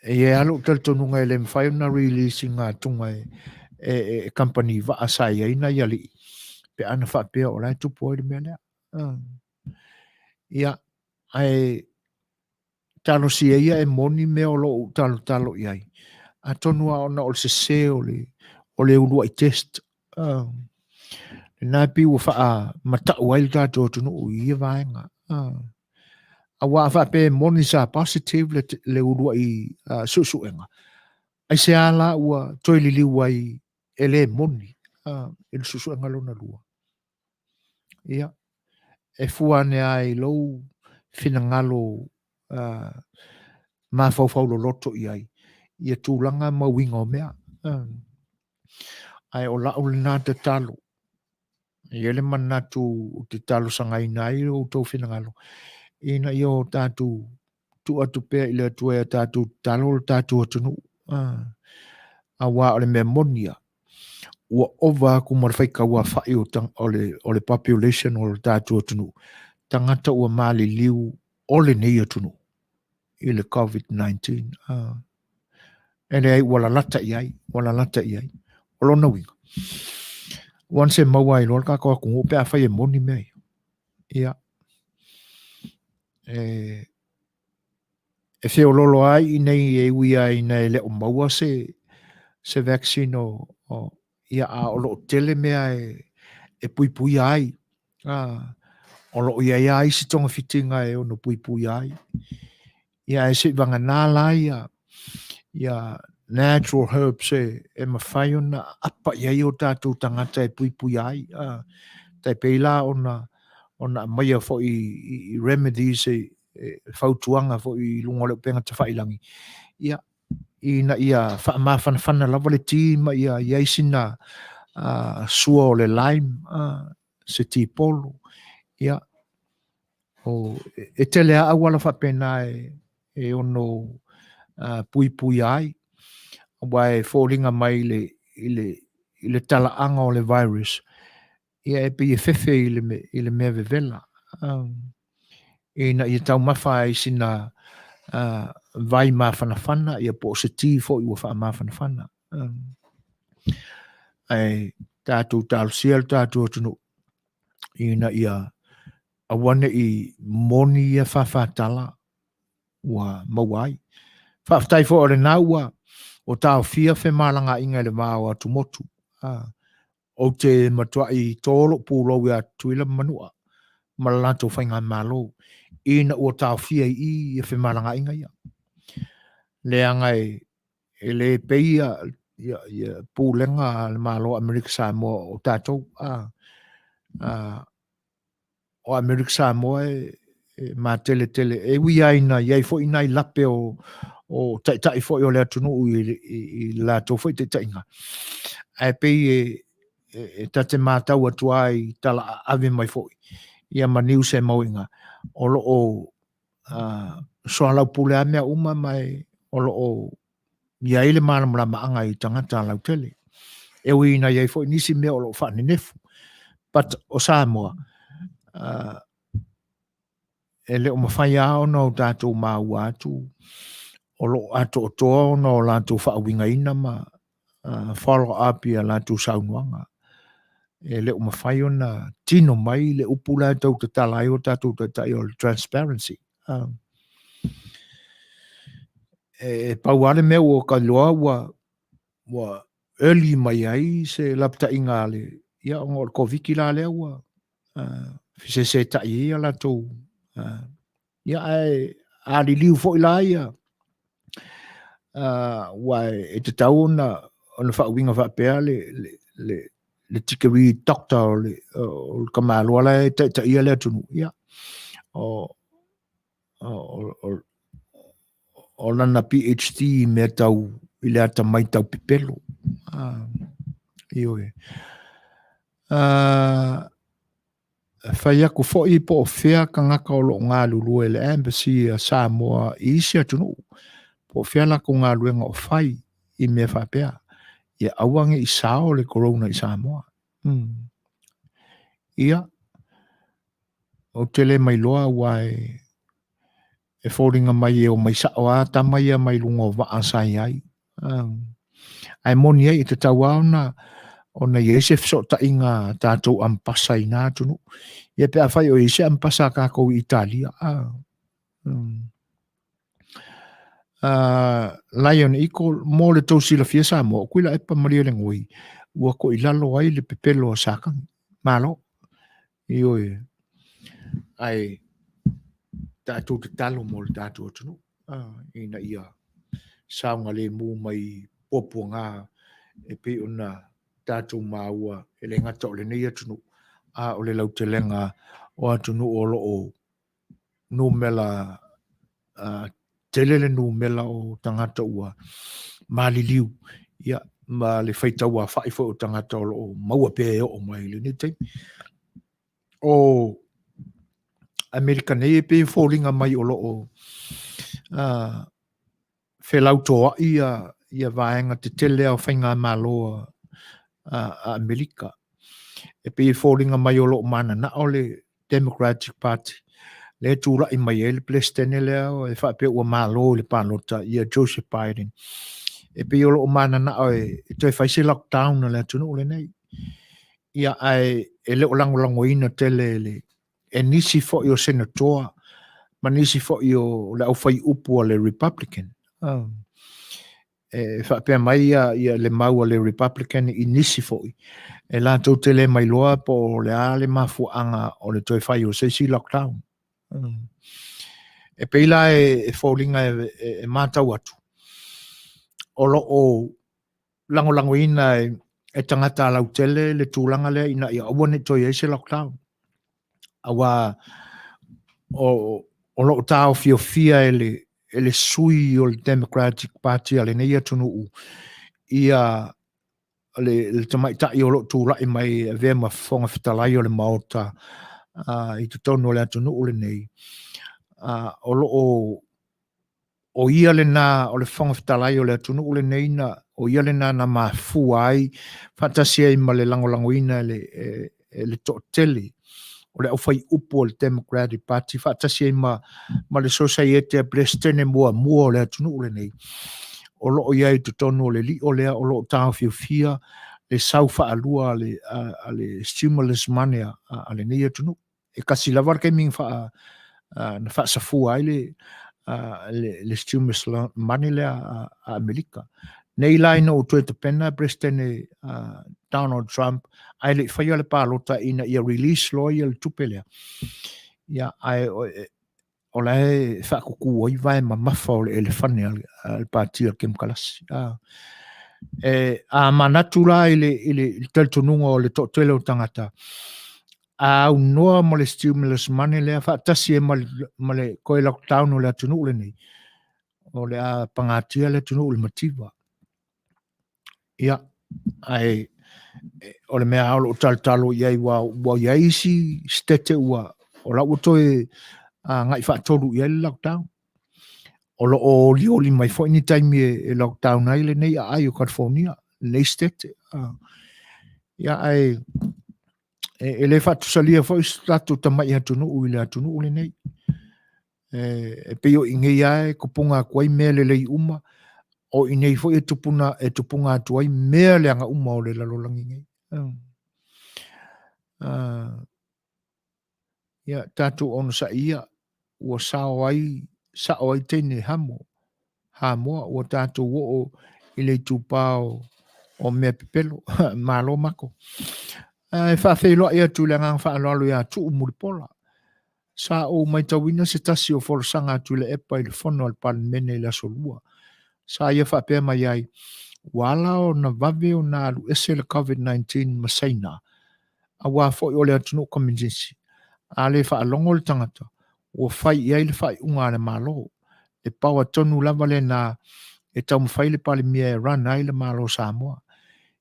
E i ai lava lou talitonuga e le mafai ona release i ngā tunga e company vaa sa i ai nai alii. Pe ana faapea o la e tupu ai le mea lea. Ia, ae talosia ia e moni mea o lo o ou talotalo i ai. Atonu lava ona o le sese o le, o le uluai test. Lena e pei ua faamatau ai le tatou atunuu i ia vaega. Aua a faapea e moni sa positive le, le uluai suesuega, aisea la ua toe liliu ai e le moni i le suesuega lona lua? Ia, e fua ane lava i lou finagalo mafaufau loloto i ai ia tulaga ma uiga o mea. Ae o lau lena tatalo, e i ai le manatu ou te talosagaina ai lo outou finagalo, ina ia o tatou tuu atu pea i le Atua e tatou tatalo lo tatou atunuu. Aua o le mea moni ia, ua ova atu ma le faitauaofai o, o, le, o le population o le tatou atunuu, tagata ua maliliu o lenei atunuu i le COVID-19. E leai, ua lalata i ai, ua lalata i ai. O lona uiga, once e maua ai loa le tatou atunuu pe afai e moni mea ia, ia, e, e feololo ai i nei e ui ai ina e le o maua se, se vaccine o, o ia, a o lo o tele mea e, e puipuia ai. A, o lo o i ai lava isi togafitiga e ono puipuia ai. Ia ae se i vagana la ia, ia natural herbs e, e mafai ona apa i ai o tatou tagata e puipuia ai. A, tai pei la ona, ona aumaia foi i, i remedies e, e fautuaga foi i luga o le upega tafailagi. Ia, ina ia faamafanafana lava le ti ma ia i ai sina uh, sua o le lime, uh, se ti polo. Ia, o, e tele a auala faapena e, e ono uh, puipuia ai, aua e foliga mai i le, i le, i le talaaga o le virus, ia e pei e fefe i le, i le mea vevela. Um, ina ia taumafa ai sina uh, vai mafanafana, ia po o se ti foi ua faamafanafana. Um, ae tatou talosia le tatou atunuu ina ia aua ne i moni ia fāfātala ua maua ai. Faafetai foi o lena ua ua taofia femalagaaiga i le va o atumotu. Ah, ou te matuai tō lou pulou iā Tutuila ma Manua ma le latou faigamalo ina ua taofia i i ia femalagaaiga ia. Leaga e e le pei ia, ia, ia pulega a le Malo o Amerika Samoa o tatou. A, a, o Amerika Samoa e, e mateletele, e ui lava ina i ai foi nai lape o, o taitai foi o le atunuu i, i, i le latou foi taitaiga. Ae pei e, e, e ta te matau atu ai i tala ave mai foi, ia ma news e mau i ina, o lo o uh, soalaupule a mea uma ma e, o lo o i ai le malamalamaaga i tagata lautele. E ui ina i ai foi nisi mea o lo o faanenefu. But o Samoa, uh, e le o mafai lava ona o tatou maua atu o lo o atoatoa ona o latou faauigaina ma uh, follow up ia latou saunoaga. E le o mafai ona tino mai le upu la e tau tatala ai o tatou taitai o le transparency. E, e pau lava le mea ua ka iloa ua, ua early mai ai se lapataiga a le, ia ona o le Koviti la lea ua uh, fesesetai ai ia latou uh, Ia, ae a liliu foi la ia, uh, ua e tatau ona, ona faauiga faapea le, le, le, le tikeri doctor o le, o le tamaloa la e taitaia le atunuu. Ia, o, o, o, o lana PhD i mea tau i le atamai tau pepelo. Uh, ioe. Uh, Fai atu foi po o fea tagata o lo o galulue i le Embassy a Samoa i isi atunuu, po o fea latou galuega o fai i mea faapea, ia aua ne i sao le Corona i Samoa. Mm. Ia, ou te le mailoa aua e, e foliga mai e omai sao lava tama ia mai luga o vaa sa i ai. Ae moni ai e tatau lava ona, ona i ai se fesootaiga a tatou ampasa i na atunuu. Ia pe afai o i ai se ampasa a tatou i Italia, a. Lion Eagle, mo le tou silafia Samoa, o Tuilaepa Malielegaoi, ua toilalo ai le pepelo a Satani. Malo. Ioe. Ae tatou tatalo mo le tatou atunuu ina ia saogalemu mai puapuaga e pei ona tatou maua e le gata o lenei atunuu, a o le lautelega o atunuu o lo o numera tele le numera o tagata ua maliliu, ia, ma le faitau afa'i foi o tagata o lo o maua pea e oo mai i lenei taimi. O Amerika nei e pei e foliga mai o lo o felautoa'i ia vaega tetele o faigamalo a Amerika. E pei e foliga mai o lo o mananao le Democratic Party lea e tula'i mai ai le Peresetene lea e faapea ua malo i le palota ia Joseph Biden. E pei o lo o mananao e toe fai se lockdown a le atunuu lenei. Ia, ae e le o lagolagoina tele e le e nisi foi o senatoa ma nisi foi o le aufaiupu a le Republican. E faapea mai ia, ia le mau a le Republican i nisi foi, e latou te le mailoa po o le a le mafuaaga o le toe fai o se isi lockdown. E pei la e foliga e matau atu, o lo o lagolagoina e tagata lautele le tulaga lea ina ia aua ne i toe i ai se lockdown. Aua o lo o taofiofia e le sui o le Democratic Party a lenei atunuu ia le tamaitai o lo o tulai mai e avea ma Fofoga Fetalai o le Maota i totonu o le atunuu lenei. O lo o o ia lena o le Fofoga Fetalai o le atunuu lenei na, o ia lena na mafua ai faatasi ai ma le lagolagoina e le, e, e le toatele o le aufaiupu o le Democratic Party faatasi ai ma, ma le Sosaiete a Peresetene muamua o le atunuu lenei, o lo o i ai i totonu o le lio lea o lo o taofiofia le sau faalua a le, a, a le stimulus money a, a lenei atunuu. E tasi lava le taimi na faa na faasafua ai le le stimulus money lea a Amerika. Nei la ina ua toe tapena Peresetene Donald Trump ae le i faia le palota ina ia release loa ia le tupe lea. Ia ae o la e faakuku ai vae mamafa o le elefane a le pati a le Kemokarasi. E, a manatu la i le, i le, i le talitonuga o le toatele o tagata, a aunoa ma le stimulus money lea faatasi ai ma le, ma le toe lockdown o le atunuu lenei, o le a pagatia le atunuu i le mativa. Ia, ae o le mea o lo o talotalo i ai ua, ua i ai isi sitete ua, o la ua toe agai faatolu i ai le lockdown. O lo o olioli mai foi ni taimi e lockdown ai lenei aai o California, lenei sitete. Ia, ae e le faatusalia foi se tatou tamai atunuu i le atunuu lenei. E pei o i nei lava e tupuga atu ai mea lelei uma, o i nei foi e tupuna, e tupuga atu ai mea leaga uma o le lalolagi nei. Ia, tatou onosai ia, ua sao ai, sao ai teine hamo, Hamoa, ua tatou oo i le itupa o mea pepelo. Malo mako. E faafeiloai atu i le agaga faaaloalo ia Tuu Mulipola. Sa ou maitauina se tasi o folasaga a Tuilaepa i le fono a le Palemene i le Aso Lua. Sa ia faapea mai ai, ua ala ona vave ona alu ese le Covid-19 ma Saina, aua foi o le atunuu komenisi. A le faalogo le tagata, ua fai i ai le faaiuga a le Malo. Le power tonu lava lena e taumafai le Palemia e run ai le Malo o Samoa.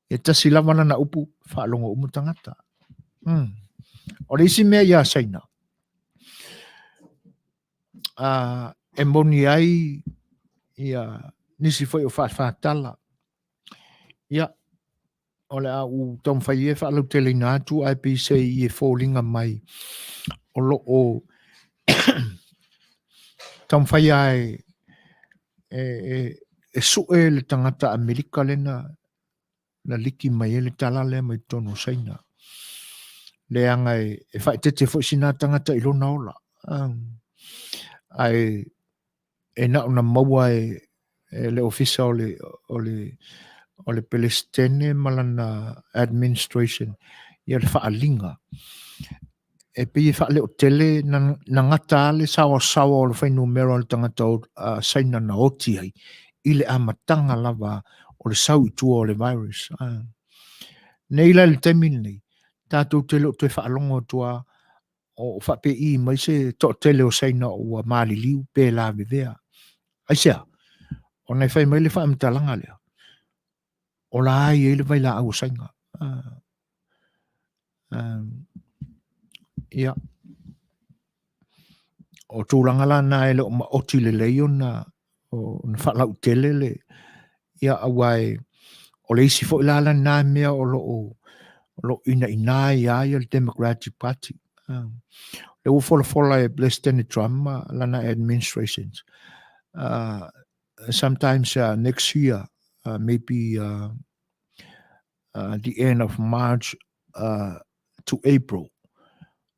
E tasi lava lana upu, faalogo uma tagata. O le isi mea ia Saina, e moni ai ia nisi foi o faafatala. Ia, o le a ou taumafai ia e faalauteleina atu ae pei se i e foliga mai o lo o taumafai lava e sue le tagata Amerika lena. na liki mai ai le tala lea mai totonu o Saina. Leaga e faaeteete foi sina tagata i lona ola. Ae e na ona maua e le ofisa o le, o le, o le Pelesitene ma lana administration ia le faaaliga. E pei e faaleotele na, na gata le saoasaoa o le fuainumera o le tagata o Saina na oti ai i le amataga lava o le sau i tua o le virus. Nei la i le taimi lenei, tatou te le o toe faalogo atu lava o faapei mai se toatele o Saina ua maliliu pe lavevea. Aisea? Ona e fai mai le faamatalaga lea, o la e i ai le vailaau o Saina. Ia, o tulaga la na e le o maoti lelei ona ona faalautele le ia aua e o le isi foi la lena mea o lo o o lo o inaina ai lava le Democratic Party. Lea ua folafola e President Trump ma lana administrations. Sometimes next year, maybe the end of March to April,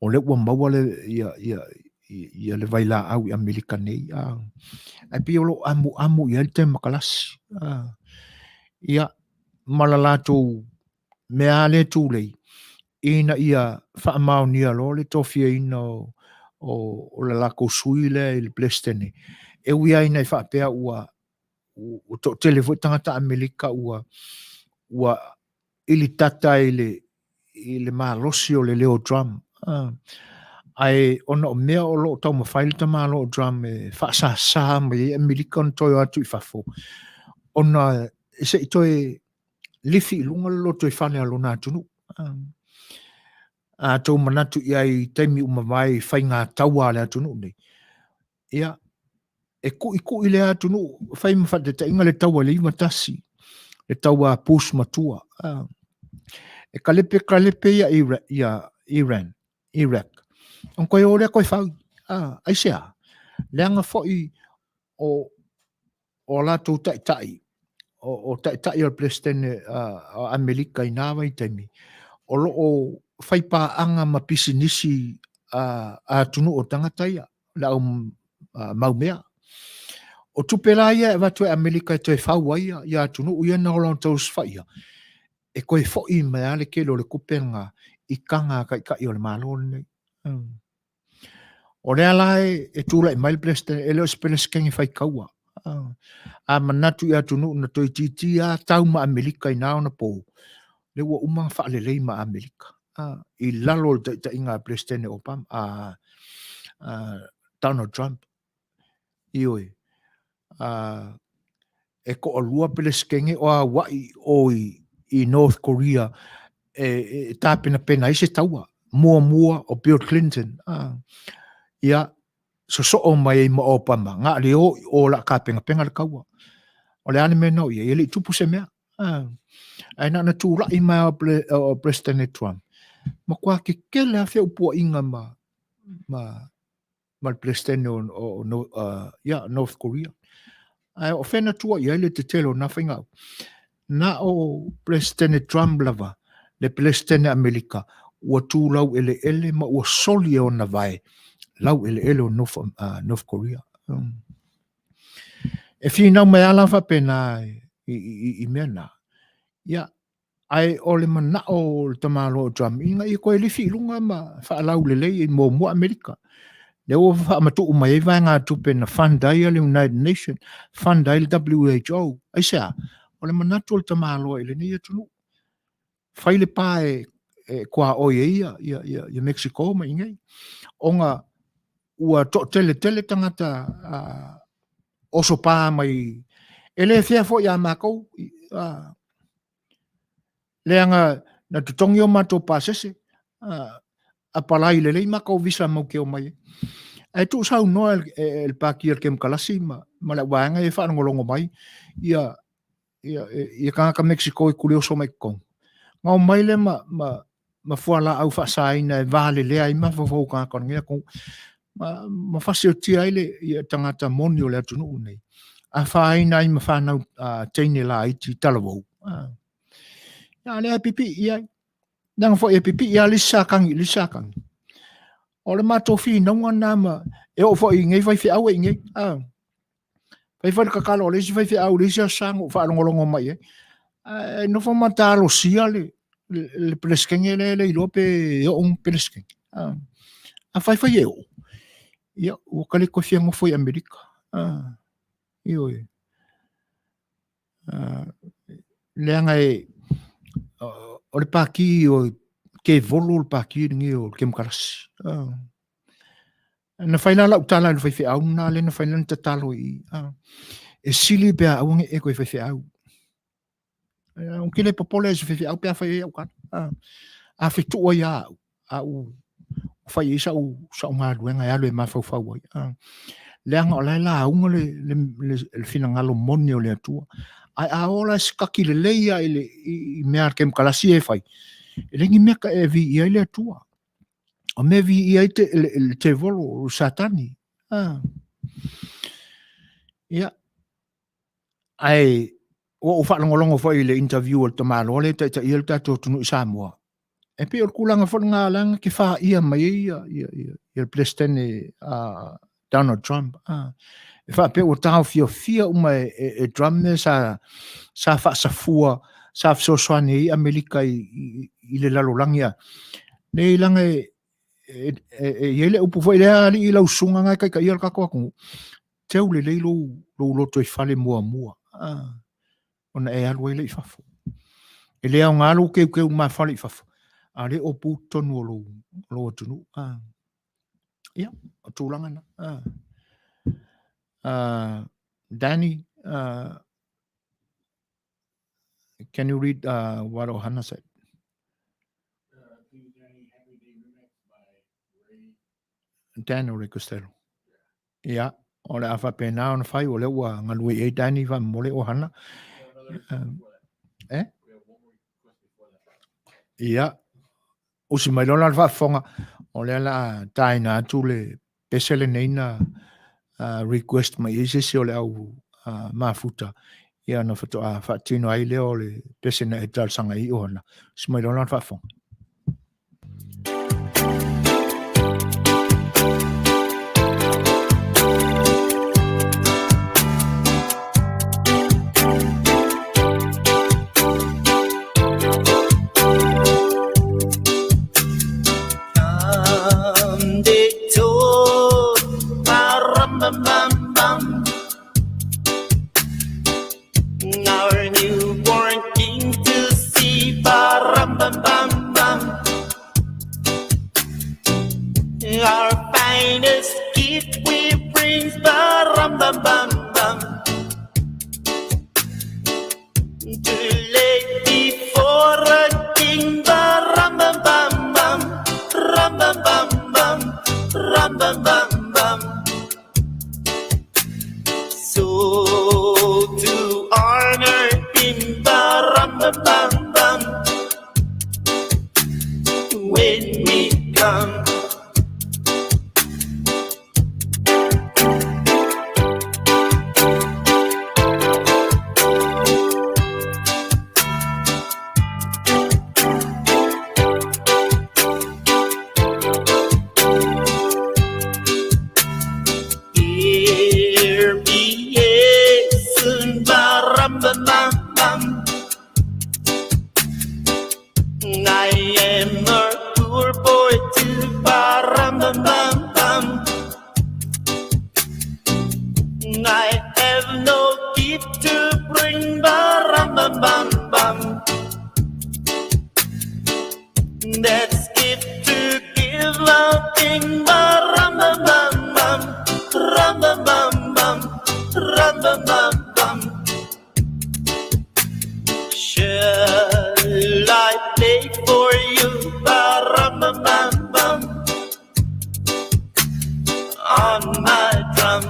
o lea ua maua le, ia, ia, ia le vailaau i Amerika nei. Ae pei o lo o amuamu i ai le Temokalasi. Ia, ma la latou mea lea tulei, ina ia faamaonia loa le tofiaina o, o, o le latou sui lea i le Peresetene, e ui lava ina e faapea ua, ua toatele foi tagata Amerika ua, ua ilitata i le, i le malosi o le leo o Trump. Ae ona o mea o lo o taumafai le tamaloa o Trump e faasasa mai ai Amerika ona toe o atu i fafo, ona se i toe lifi i luga le lotoifale a lona atunuu. A outou manatu i ai i taimi ua mavae i faiga taua a le atunuu nei, ia, e kuʻikuʻi lea atunuu, fai ma faataitaiga le taua i le 91, le taua a Bush matua. E kalepe kalepe ia, ia Iran, Iraq. Ona toe o lea toe fau. Aisea? Leaga foi o, o a latou taitai, o, o taitai o le Peresetene o Amerika i nā vaitaimi, o lo o fai paaga ma pisinisi a atunuu o tagata ia, le au mau mea. O tupe la ia e avatu e Amerika e toe fau ai ia atunuu ia na ola ona tausifaia, e toe foi mai lava le tele o le tupe lena i taga a taitai o le Malo lenei. O lea la e tulai mai le Peresetene, e le o se Peresetene fai taua. A manatu i atunuu na toeitiiti lava tau ma Amerika i na ona po, lea ua uma ona faalelei ma Amerika. I lalo o le taitaiga a Peresetene Obama, a Donald Trump. Ioe. E toalua Peresetene o auai o i North Korea e tapenapena ai se taua. Muamua o Bill Clinton. Ia, sosoo mai ai ma Obama, na o le o i o o le a tapenapena le taua. O le a le mea na oo i ai? E le i tupu se mea. Ae na ona tulai mai o President Trump, matua tetele lava feupuaiga ma ma le Peresetene o, o, o ia, North Korea. Ae o fea na tua i ai le tetele o nā faigau? Na o Peresetene Trump lava, le Peresetene Amerika, ua tu laueleele ma ua soli e ona vae laueleele o North, North Korea. E finau mai lava la faapena i, i, i mea na. Ia, Ae o le manao o le tamaloa o Trump ina ia toe lifi i luga ma faalaulelei i muamua Amerika. Lea ua faamatuu mai ai vaegatupe na fund ai le United Nation, fund ai le WHO. Aisea? O le manatu o le tamaloa i lenei atunuu. Fai le pa e tuaoi ai ia, ia, ia, ia Mexico ma inei. Ona ua toatele tele tagata oso pa mai e le fea foi ia matou leaga na totogi o matou pasese apalai lelei matou visa mau te omai ai. Ae tuusaunoa e le Pāti a le Kemokalasi ma, ma le au vaega ia e faalogologo mai ia, ia, ia tagata Mexico e kuli oso mai totonu. Na omai lea ma, ma, ma fualaau faasaina e valelea ai mafaufau o tagata o lenei atunuu. Ma, ma fasiotia ai le ia, tagata moni o le atunuu lenei. Afaina ai ma fanau teine laiti talavou. A lea e pipii i ai. Leaga foi e pipii lava le isi sakagi i le isi sakagi. O le matou finauga lena ma e oo foi i nei faifeau e i nei. A. Fai foi le tatalo a le isi faifeau i le isi aso Sa na ou faalogologo mai ai. Ae nofo ma talosia le le Peresetene lea e le iloa pe oo ni Peresetene. A. Afai fai e oo, ia ua ta le toe fia nofo i Amerika. A. Ioe. Leaga e o le pati o tevolo le pati lenei o le Kemokarasi. Na fai la lau tala i le faifeau lena lea na fai lana tatalo i i. E sili pe a aua ne i e toe faifeau. Ou te le popole i se faifeau pe a fai ai au tala. A fetuu ai lava au, a ua fai ai sau, sau galuega e alu e mafaufau ai. Leaga o la e lauga le, le, le, le finagalo moni o le Atua. Ae a o la e sikaki lelei lava i, le, i mea a le kemokarasi e fai, e leai ni mea ka e viia ai le Atua. O mea e viia ai te, le, le tevolo, o Satani. Ah. Ia, ae ua ou faalogologo foi i le interview a le tamaloa lea e taitaia le tatou atunuu i Samoa, e pei o le tulaga foi lena lea na te faia mai ai ia, ia, ia, ia le Peresetene a Donald Trump. Ah. E faapea ua taofiofia uma e, e, e Trump mea sa, sa faasafua, sa fesoasoani ai Amerika i, i, i le lalolagi a. Nei leaga e, e, e, e i ai le upu foi lea alii lau susuga na e taitaia le tatou atunuu. Teu lelei lou, lou lotoifale muamua. Ah. Ona e alu ai lea i fafo. E le aoga lou keukeu lumafale i fafo, a o lea e opu totonu o lou, lou atunuu. Ah. Ia, o tulaga na. Ah. Danny, can you read what Ohana said? Daniel Ray Costello. Ia, o le a faapena ona fai, o lea ua galue i ai Danny faamolemole Ohana. Eh? Ia, usi mai loa la le faafofoga, o lea la a taina atu le pese lenei na request mai ai se isi o le au mafuta, ia ona faatoa faatino ai lea o le pese na e talosaga ai Ohana. Usi mai loa la le faafofoga. Our newborn king to see. Ba-rum-bum-bum-bum. Our finest gift we bring. Ba-rum-bum-bum-bum. To lay before a king. Ba-rum-bum-bum-bum. Rum-bum-bum-bum. Rum-bum-bum-bum. So to honor him, ba-rum-bum-bum-bum, when we come. Here be soon, ba-rum-bum-bum-bum. I am a poor boy too, ba-rum-bum-bum-bum. I have no gift to bring, ba-rum-bum-bum-bum. That's gift to give a king, ba-rum-bum-bum-bum, rum-bum-bum-bum, rum-bum-bum-bum. Shall I play for you, ba-rum-bum-bum-bum, on my drum?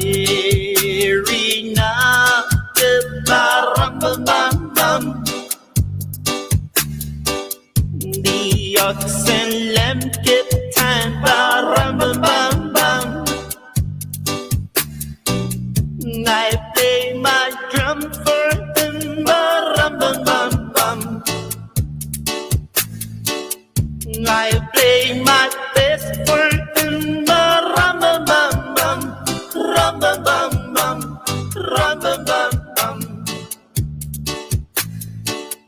Mary not the him, ba-rum-bum-bum-bum. The ox and lamb keep time, ba-rum-bum-bum-bum. I play my drum for him, ba-rum-bum-bum-bum. I play my best for him, ba-rum-bum-bum-bum, rum-bum-bum-bum, rum-bum-bum-bum.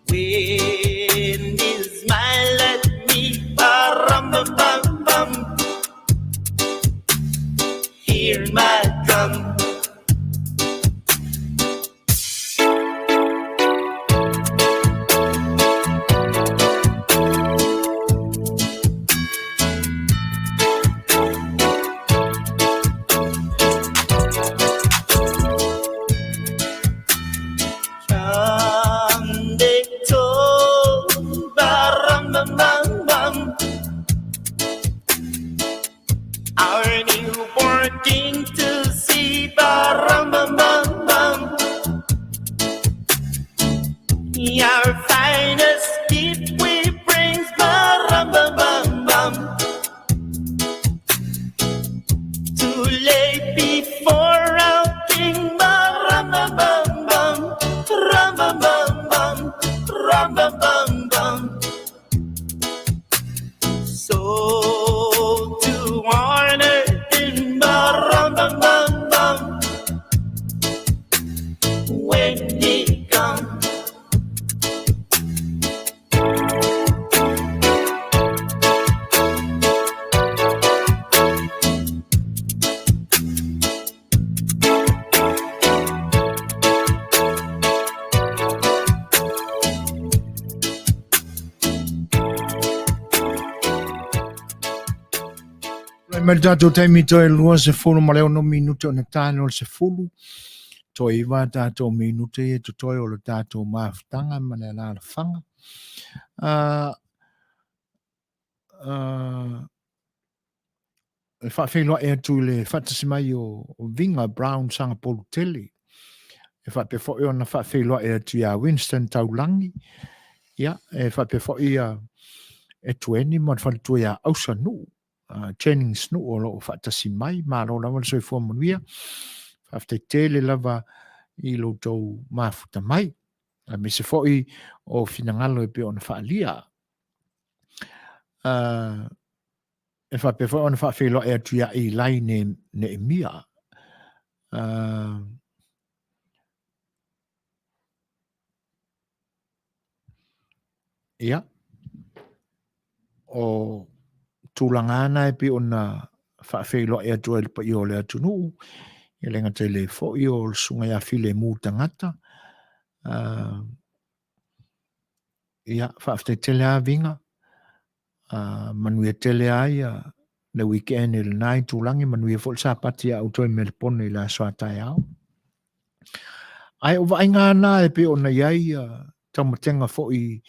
When he smile at me, ba-rum-bum-bum-bum, hear my drum. Drum they toll, ba-rum-bum-bum-bum. Our newborn king to see, ba-rum-bum-bum-bum. Our finest gift we bring, ba-rum-bum-bum-bum. To lay before our king, ba-rum-bum-bum-bum, rum-bum-bum-bum, rum-bum-bum-bum. So to honor him, ba-rum-bum-bum-bum, when he comes. Tulai mai le tatou taimi toe 26 minute ona tano o le 10. Toe 9 tatou minute ia totoe o le tatou mafutaga ma le alaalafaga. E faafeiloai atu i le faatasi mai o Vinga Brown Sagapolu Tele. E faapea foi ona faafeiloai atu ia Winston Taulangi. Ia, e faapea foi ia Etueni ma le faletua ia Ausa Nuu, Jennings Nuu o lo o faatasi mai. Malo lava le soifua manuia. Faafetai tele lava i lo outou mafuta mai. Aemaise foi o finagalo e pei ona faaalia. E faapea foi ona faafeiloai atu ia Ilai Neemia. Ia, o tulaga na e pei ona faafeiloai atu ai le paia o le atunuu, e le gata i le foi o le susuga ia Filemu Tagata. Ia, faafetai tele lava Viga. Manuia tele lava ia le weekend i lena itulagi, manuia foi le Sapati a outou i Melepone i le aso a taeao. Ae o vaaiga lava na e pei ona i ai ia taumatega foi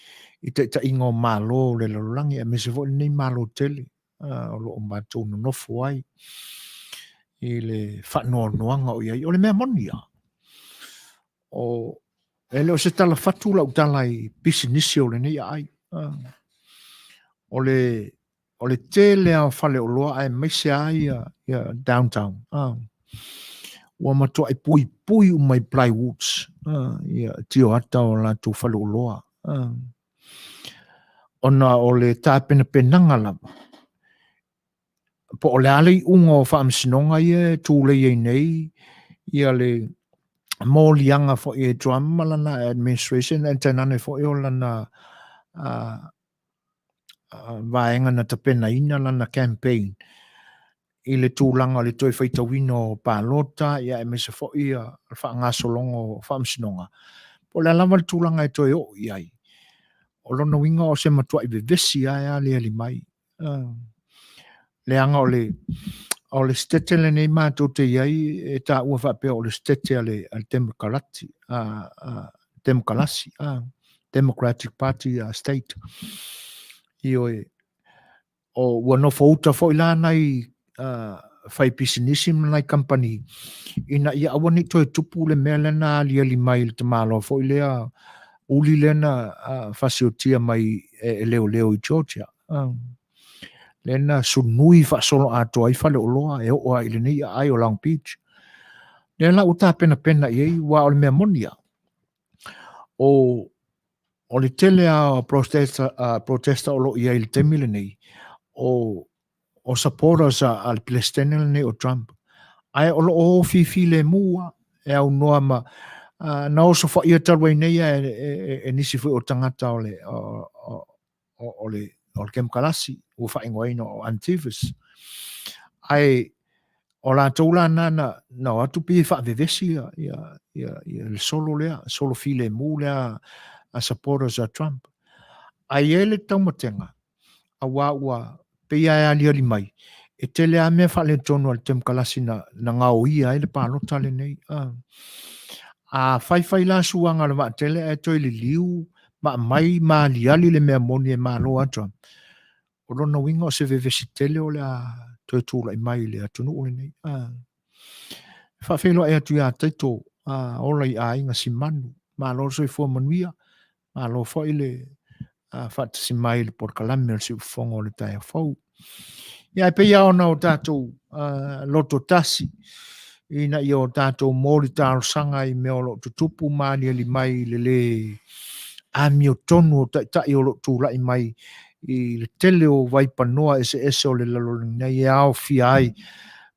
i taitaiga o Malo o le lalolagi, aemaise foi lenei Malo tele o lo o matou nonofo ai i le faanoanoaga o i ai. O le mea moni lava, o e le o se tala fatu lau tala i pisinisi o lenei aai. O le o le tele lava o faleoloa aemaise lava ia, ia downtown. Ua matuai puipui uma i plywoods ia tioata o latou faleoloa. Ona o le tapenapenaga lava po o le a le iuga o faamasinoga ia e tulei ai nei ia le moliaga foi e Trump ma lana administration ae tainane foi o lana vaega na tapenaina lana campaign i le tulaga o le toe faitauina o palota ia aemaise foi ia le faagasologa o faamasinoga. Po o le a lava le tulaga e toe oo i ai, o lona uiga o se matuai vevesi lava e aliali mai. Leaga o le o le sitete lenei matou te i ai e taua faapea o le sitete a le a le Demokarati a a Demokalasi a Democratic Party a state. Ioe, o ua nofo uta foi la nai fai pisinisi ma nai kamupani ina ia aua ne i toe tupu le mea lea na aliali mai i le tamaloa foi lea uli lea na fasiotia mai e leoleo i Georgia. Lea na sunui faasoloatoa ai faleoloa e oo lava i lenei aai o Long Beach. Lea la ua tapenapena i ai, aua o le mea moni lava, o le tele lava o protesta o lo o i ai i le taimi lenei, o supporters a le Peresetene lenei o Trump, ae o lo o fifilemu lava e aunoa ma na osofaia talu ai nei e nisi foi o tagata o le o le o le Kemokarasi ua faaigoaina o Antifas. Ae o latou la na na o atu pei e faavevesi ia ia ia ia le solo lea, solo filemu lea a supporters a Trump. Ae i ai le taumatega, aua ua pei lava e aliali mai, e tele lava mea faaletonu a le Temokarasi na, na gaoia ai le palota lenei. A faifai la suaga o le vaatele ae toe liliu ma aumai ma aliali le mea moni e malo a Trump, o lona uiga o se vevesi tele o le a toe tulai mai i le atunuu lenei. E faafeiloai atu ia Taito, ola i aiga Simanu, malo le soifua manuia, malo foi le faatasi mai i le polokalame o le Siufofoga o le taeao fou. Ia, e pei lava ona o tatou loto tasi ina ia o tatou moli talosaga i mea o lo o tutupu ma aliali mai i le lē amiotonu o taitai o lo o tulai mai i le tele o vaipanoa eseese o le lalolagi nei e aofia ai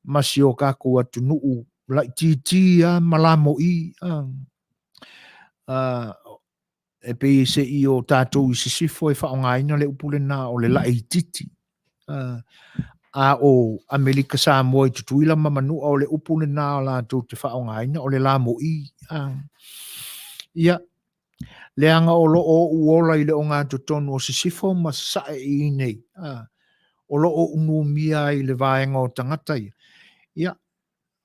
ma si o kakou atunuu laitiiti lava ma lamo'i e pei se i o tatou i sisifo e faaaogaina le upu lena o le laitiiti. A o Amerika Samoa i Tutuila ma Manua o le upu lena o latou te faaaogaina o le lamo'i. Ia, leaga o lo o ou ola i le ogatotonu o sisifo ma sasae i inei, o lo o unumia ai le vaega o tagata ia. Ia,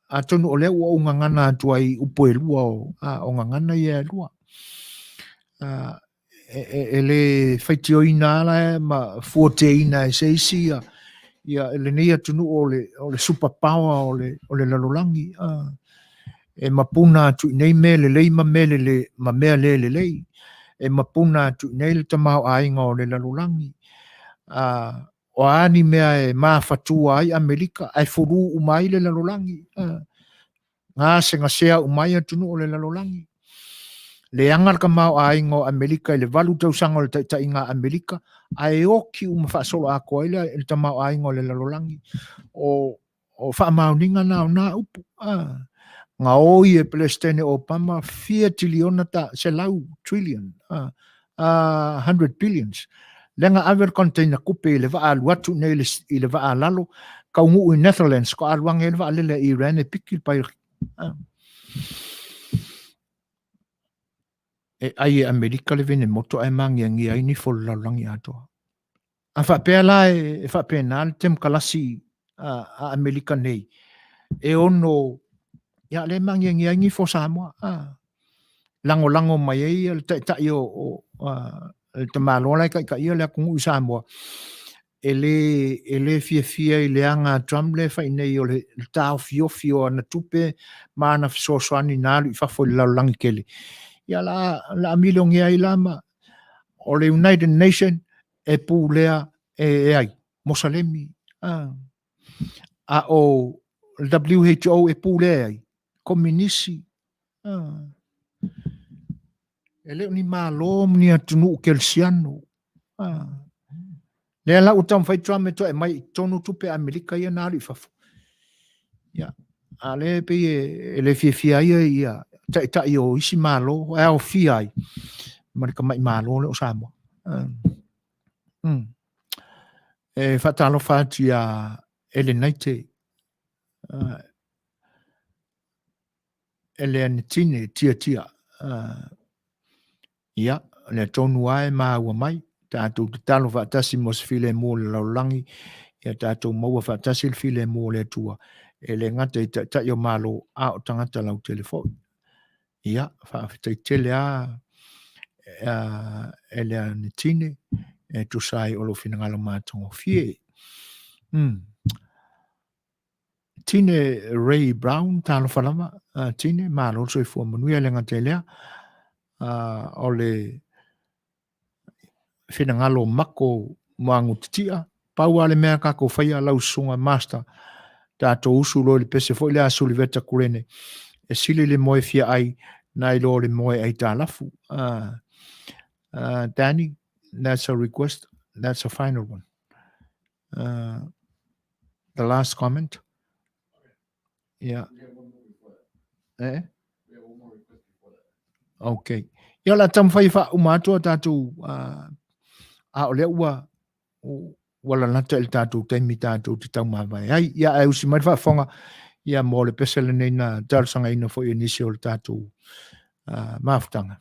Atonu o lea ua ou gagana atu ai i upu e lua o, a, o gagana ia e lua. A, e, e, e le faitioina ala ma fuateina e se isi ia, ia lenei atunuu o le, o le super power o le, o le lalolagi. A, e mapuna atu i nei mea lelei ma mea lele, ma mea le lelei. E mapuna atu i nei le tamaoaiga o le lalolagi. A, O a ni mea e mafatua ai Amerika ae fulū uma ai le lalolagi, gasegasea uma ai atunuu o le lalolagi. Leaga le tamaoaiga o Amerika i le 8 tausaga o le taitaiga a Amerika ae oki uma faasoloatoa ai le tamaoaiga o le lalolagi. O O faamaoniga na o nā upu. Gaoi e Peresetene Obama fia tiliona ta, selau trillion, 100 billions. Lea na ave le container kupe i le vaa alu atu nei i le vaa lalo, kaunuu i Netherlands, ko alu ane ai le vaalele a Iran e piki le pairaki. E ai e Amerika le venemoto ae magiagia ai nifo o le lalolagi atoa. A faapea la e faapena le temokalasi a Amerika nei, e ono, ia lea e magiagia ai nifo o Samoa. A, lagolago mai ai le taitai o, o a, le tamaloa la e taitaia le atunuu i Samoa, e le, e le fiafia i le aga a Trump lea e fai nei o le taofiofi o ana tupe ma ana fesoasoani na alu i fafo i le lalolagi tele. Ia la, la milionea ai la ma o le United Nation e pulea e ai, Mosalemi. A, a o le WHO e pulea e ai, Kominisi. A, e le o ni Malo ma ni atunuu Kelesiano. A, lea la ua taumafai Trump e toe aumai i totonu tupe a Amerika ia na alu i fafo. Ia, a lea e pei e le fiafia ai ia taitai o isi Malo e aofia ai ma le tamai Malo lea o Samoa. E faatalofa atu iā Elenaite, Eleanetine Tiatia. Ia, o lea tonu lava e maua mai, tatou tatalo faatasi mo se filemu o le lalolagi, ia tatou maua faatasi le filemu o le Atua, e le gata i Taitai o Malo, a o tagata lautele foi. Ia, faafetai tele lava Eleanetine, e tusa ai o lou finagalo matagofie. Tine Ray Brown, talofa lava, Tine, malo le soifua manuia le gata i lea, o le finagalo mako magutitia, pau lava le mea tatou faia lau susuga Master, tatou usu loa i le pese foi lea a Suliveta Kurene, e sili le moe fia ai nai lo le moe aitalafu. Danny, that's a request, that's a final one. The last comment. Yeah. Eh? Okay. Ia o le a taumafai e faauma atu a tatou a o lea ua ua lalata i le tatou taimi tatou te taumavae ai. Ia ae usi mai le faafofoga ia mo le pese lenei na talosagaina foi e nisi o le tatou mafutaga.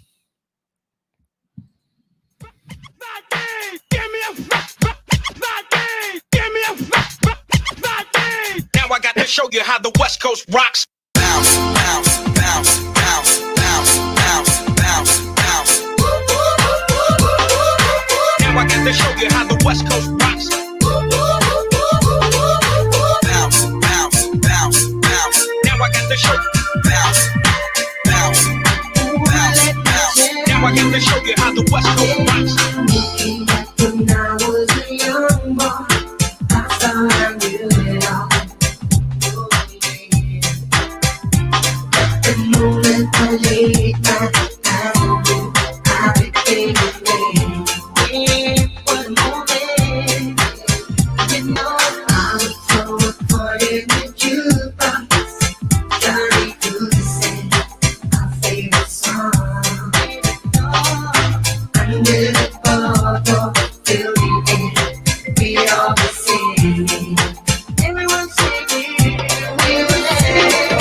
Now I got to show you how the West Coast rocks. Bounce, bounce, bounce, bounce, bounce, bounce, bounce, bounce. Now I got to show you how the West Coast rocks. Bounce, bounce, bounce, bounce. Now I got to show bounce, bounce, bounce, bounce. Now I got to show you how the West Coast rocks. Looking back when I was a young boy, I thought I knew it all. But the moment I laid my eyes on you, I became a man. Yeah, what a moment. You know, I would throw a party in the jukebox. Johnny Goose sang our favorite song. Under the bubble, feel the air. We all were singing. Everyone singing. We were saying,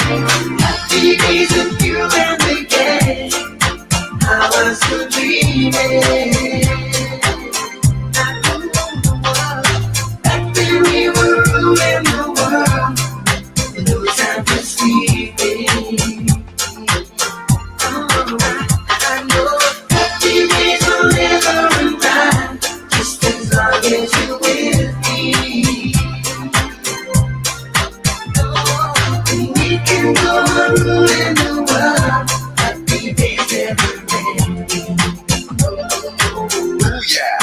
happy days with you and the gang. I was still dreaming. I don't know the world. Back then we were ruling the world. With no time for sleeping. Oh, I know happy days will never arrive. Just as long as you're with me. Oh, and we can go on ruling the world. Happy days never ending. Ooh, yeah.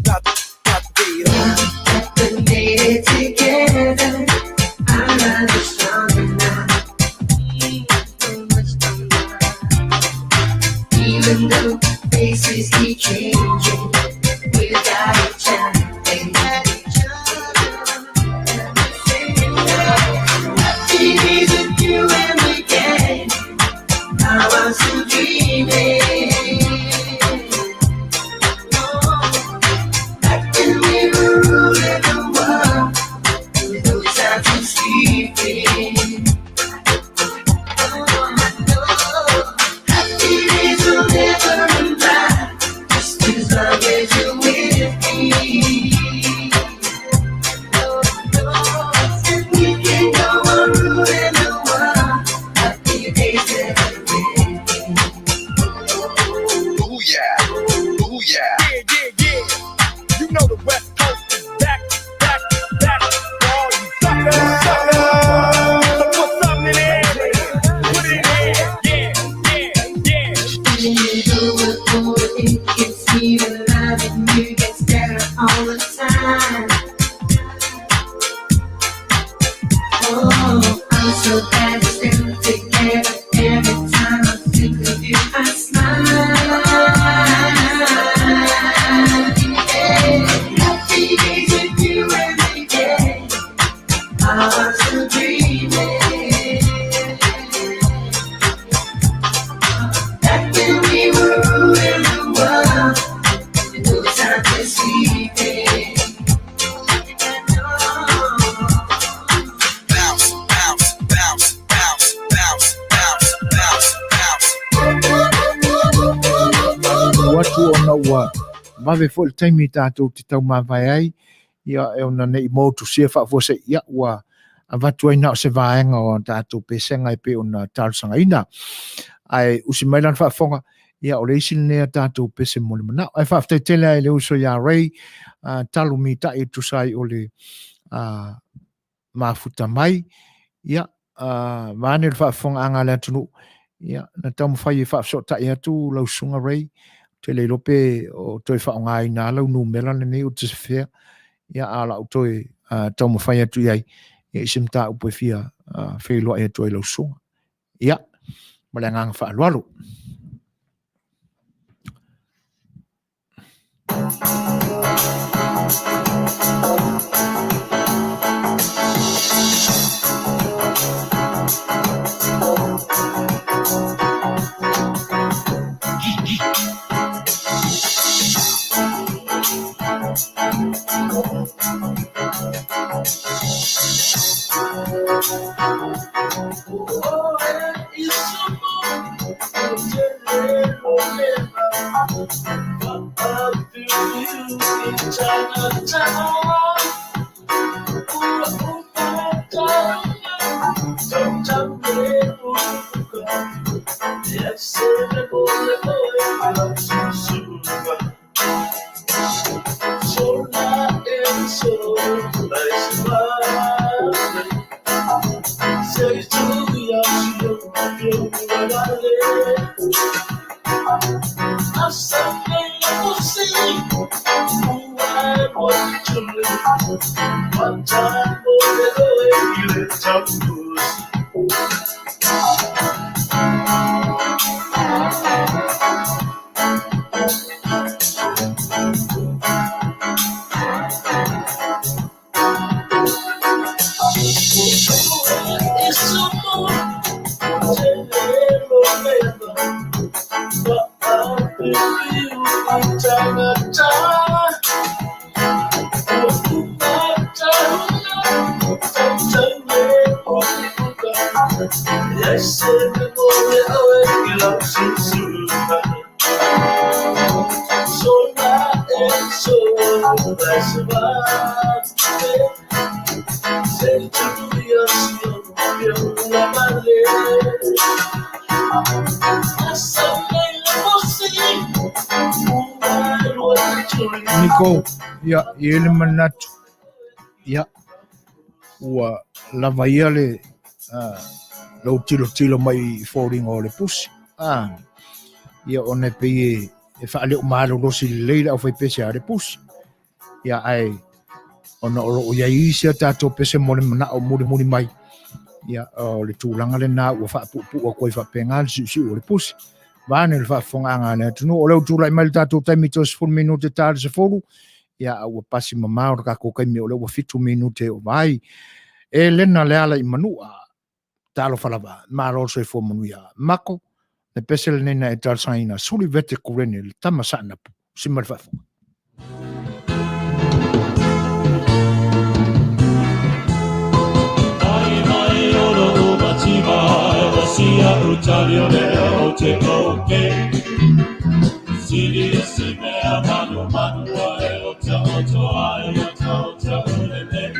Now that we made it together, our love is stronger now. So much stronger. Even though faces keep changing, we got each other. We got each other. Happy days with you and the gang. I was still dreaming. Oh, back when we were ruling the world, with no time for sleeping. Oh, I know happy days will never arrive, just as long as you're with me. Oh, no, and we can go on ruling the world. Happy days never ending. Ooh, yeah. Ooh, yeah. Yeah, yeah, yeah. You know the West Coast is back, back, back for all you suckers. So put something in it. Put it in. Yeah, yeah, yeah. Even though we're older, it gets even loving you gets better all the time. Oh, I'm so glad we're still together. Every time I think of you, I smile. Yeah. Happy days with you and the gang. I was still dreaming. Back when we were ruling the world, with no time for sleeping. Bounce, bounce, bounce, bounce, bounce, bounce, bounce, bounce. Ua atu ona ua vave foi le taimi tatou te taumavae ai, ia e ona nei motusia faafuasei, ia ua avatu ai na o se vaega o tatou pesega e pei ona talosagaina. Ae usi mai lana faafofoga, ia o le isi lenei a tatou pese mo le manao. Ae faafetai tele ai i le uso ia Ray, talo mitai e tusa ai o le mafuta mai, Ia, vaeane le faafofogaaga a le atunuu, ia, na taumafai e faafesootai atu lau Susuga Ray, ou te le iloa pe o toe faaaogaina lava lau numera lenei ou te sefea, ia, a o la ou toe taumafai atu i ai i se mataupu e fia feiloai atu ai lau susuga. Ia, ma le agaga faaaloalo. Niko, ia, e i ai le manatu, ia, ua lava ia le lou tilotilo mai i foliga o le pusi. Ah, ia ona e pei e faaleo malolosi lelei le aufaipese a le pusi. Ia ae ona o loo i ai isi a tatou pese mo le manao mulimuli mai. Ia o le tulaga lena ua faapuupuu atu ai faapena le siusiu o le pusi. Vaeane le faafofogaaga a le atunuu. O lea ua tulai mai le tatou taimi toe 10 minute ta le 10. Ia a ua pasi mamao le tatou taimi o lea ua 7 minute e ova ai. E Lena Lealaimanua. Talofa lava, malo le soifua manuia. Mako, le pese lenei na e talosagaina, Suli Vete Kurene, le tama Saanapu, si ma le faafofoga. Mai mai o lo mativa o sia utali o le o te oke. Sili e si mea manu manu e o ta o toa e o ta o ta ulele.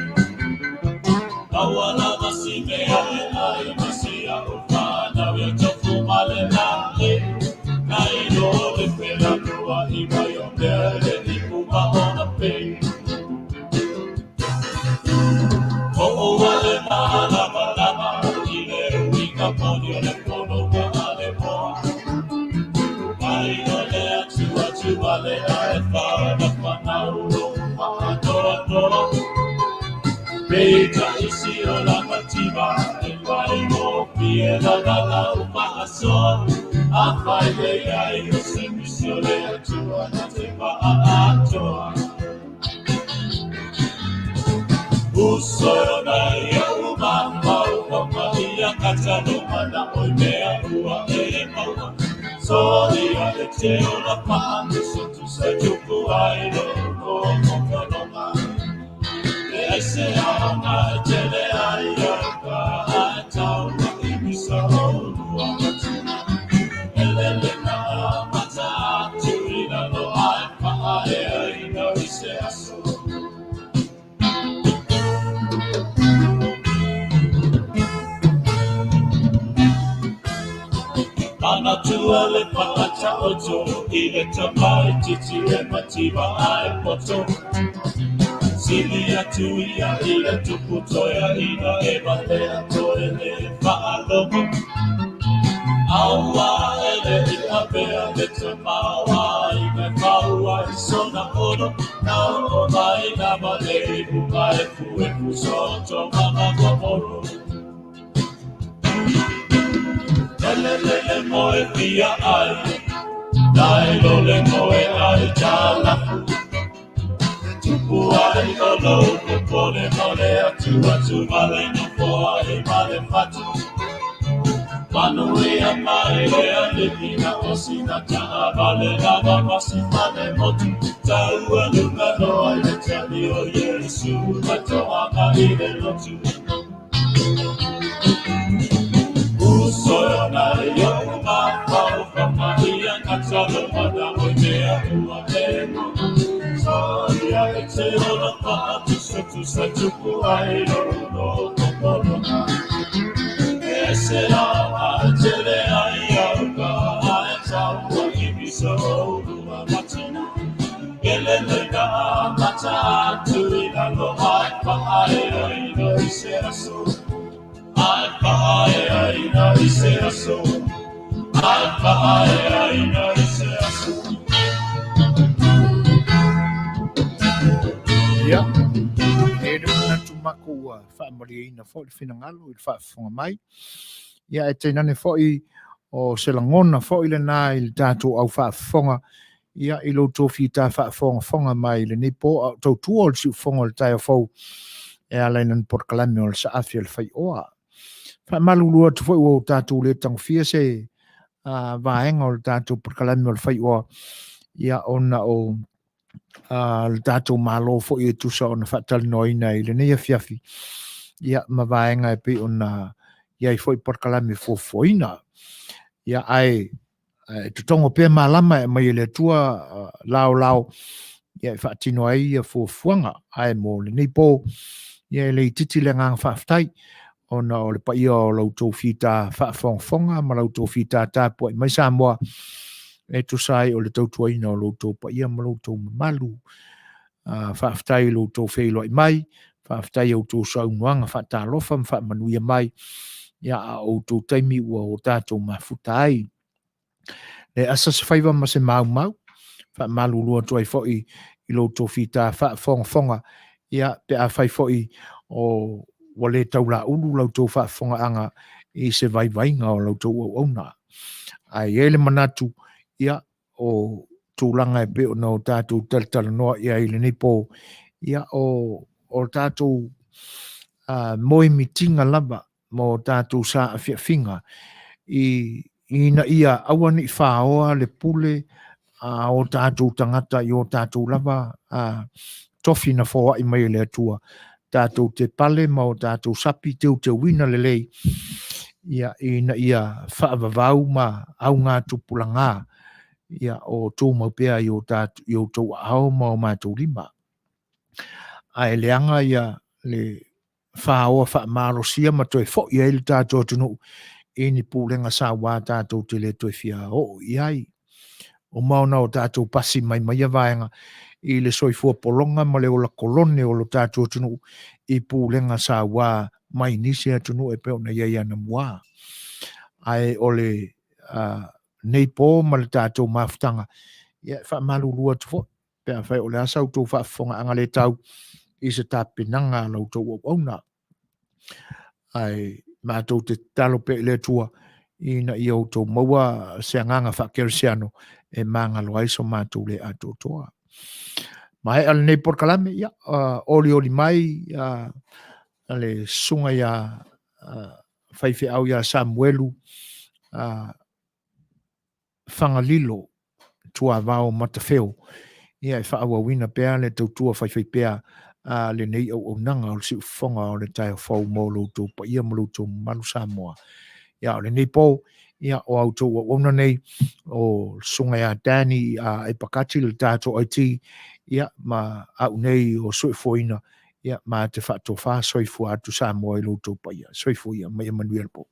Sili atu ia i le tupu toeaina e valea toe le faalogo. Aua e le i avea le tamaoaiga e fau ai sona ono, na oo mai lava le iuga efuefu Sotoma ma Gomoro. Lele lele moe fia ai, nai lo le moe ai talafu. Tupu ai o lou popole ma le atuatu ma le nofo ai ma le fatu. Manuia mai le alii na o sina taavale lava ma si fale motu. Taualuga loa i le tali o Iesu ma toaga i le lotu. Uso e oʻu mafaufauga ia gatalo manaʻo i mea ua e Soia e te ola faatusatusa tupu ai lou loto pologa. E se aoga e tele ai au ka ae taua i miso o ulua matina. Kelele ka amata atu i lalo ae faaeaina i se aso. Ae faaeaina i se aso. Ae faaeaina i se aso. Ia, e le manatu makou ua faamalieina foi le finagalo i le faafofoga mai. Ia, e tainane foi o se lagona foi lena i le tatou au faafofoga ia i lo outou fita faafogafoga mai i lenei po a o tautua o le siufofoga o le taeao fou e ala i lana polokalame o le saafi o le faioa. Faamalulu atu foi ua o tatou le tagofia se vaega o le tatou polokalame o le faioa ia ona o le tatou Malo foi e tusa ona faatalanoaina i lenei afiafi ia ma vaega e pei ona i ai foi polokalame fuafuaina. Ia ae e totogo pea malama e aumai e le Atua laolao ia e faatino ai ia fuafuaga. Ae mo lenei po, ia e le itiiti le agaga faafetai ona o le paia o la outou fita faafogafoga ma la outou fita tapuai mai Samoa e tusa ai o le tautuaina o lo outou paia ma lo outou mamalu. Faafetai i lo outou feiloai mai, faafetai i a outou saunoaga faatalofa ma faamanuia mai, ia a o outou taimi ua o tatou mafuta ai. Le asa se faiva ma se maumau, faamalulu atu ai foi i lo outou fita faafogafoga, ia pe afai foi o ua le taulaulu la outou faafofogaaga i se vaivaiga o la outou auauna. Ae i ai le manatu, ia, o tulaga e pei ona o tatou talatalanoa i ai i lenei po, ia, o tatou moemitiga lava ma o tatou saafiafiga i ina ia aua ne i faoa le pule a o tatou tagata i o tatou lava tofi na foai mai e le Atua, tatou te pale ma o tatou sapi teuteuina lelei, ia, ina ia faavavau ma augatupulaga, ia, o tumau pea i o tatou, i outou aao ma o matou lima. Ae leaga ia le faoa faamalosia ma toe foi ai le tatou atunuu i ni pulega sauā tatou te le toe fia oo i ai. Uma ona o tatou pasi mai ma ia vaega i le soifua pologa ma le ola kolone o lo tatou atunuu i pulega sauā mai nisi atunuu e pei ona i ai anamua. Ae o le nei po ma le tatou mafutaga, ia e faamalulu atu foi pe afai o le a sa outou faafofogaaga le tau i se tapenaga a la outou auauna. Ae matou te tatalo pea i le Atua ina ia outou maua se agaga faakerisiano e magalo ai so matou le atoatoa. Maea lenei polokalame, ia, olioli mai le susuga ia faifeau ia Samuelu Fagalilo Tuavao Matafeo, ia e faaauauina pea le tautua faifaipea a lenei auaunaga o le siufofoga o le taeao fou mo lo outou paia ma lo outou mamalu Samoa. Ia o lenei po, ia o a outou auauna nei, o le susuga ia Danny a Epakati le tatou IT, ia ma au nei o Suefuaina, ia ma te faatofa soifua atu Samoa i lo outou paia. Soifua ia, ma ia manuia le po.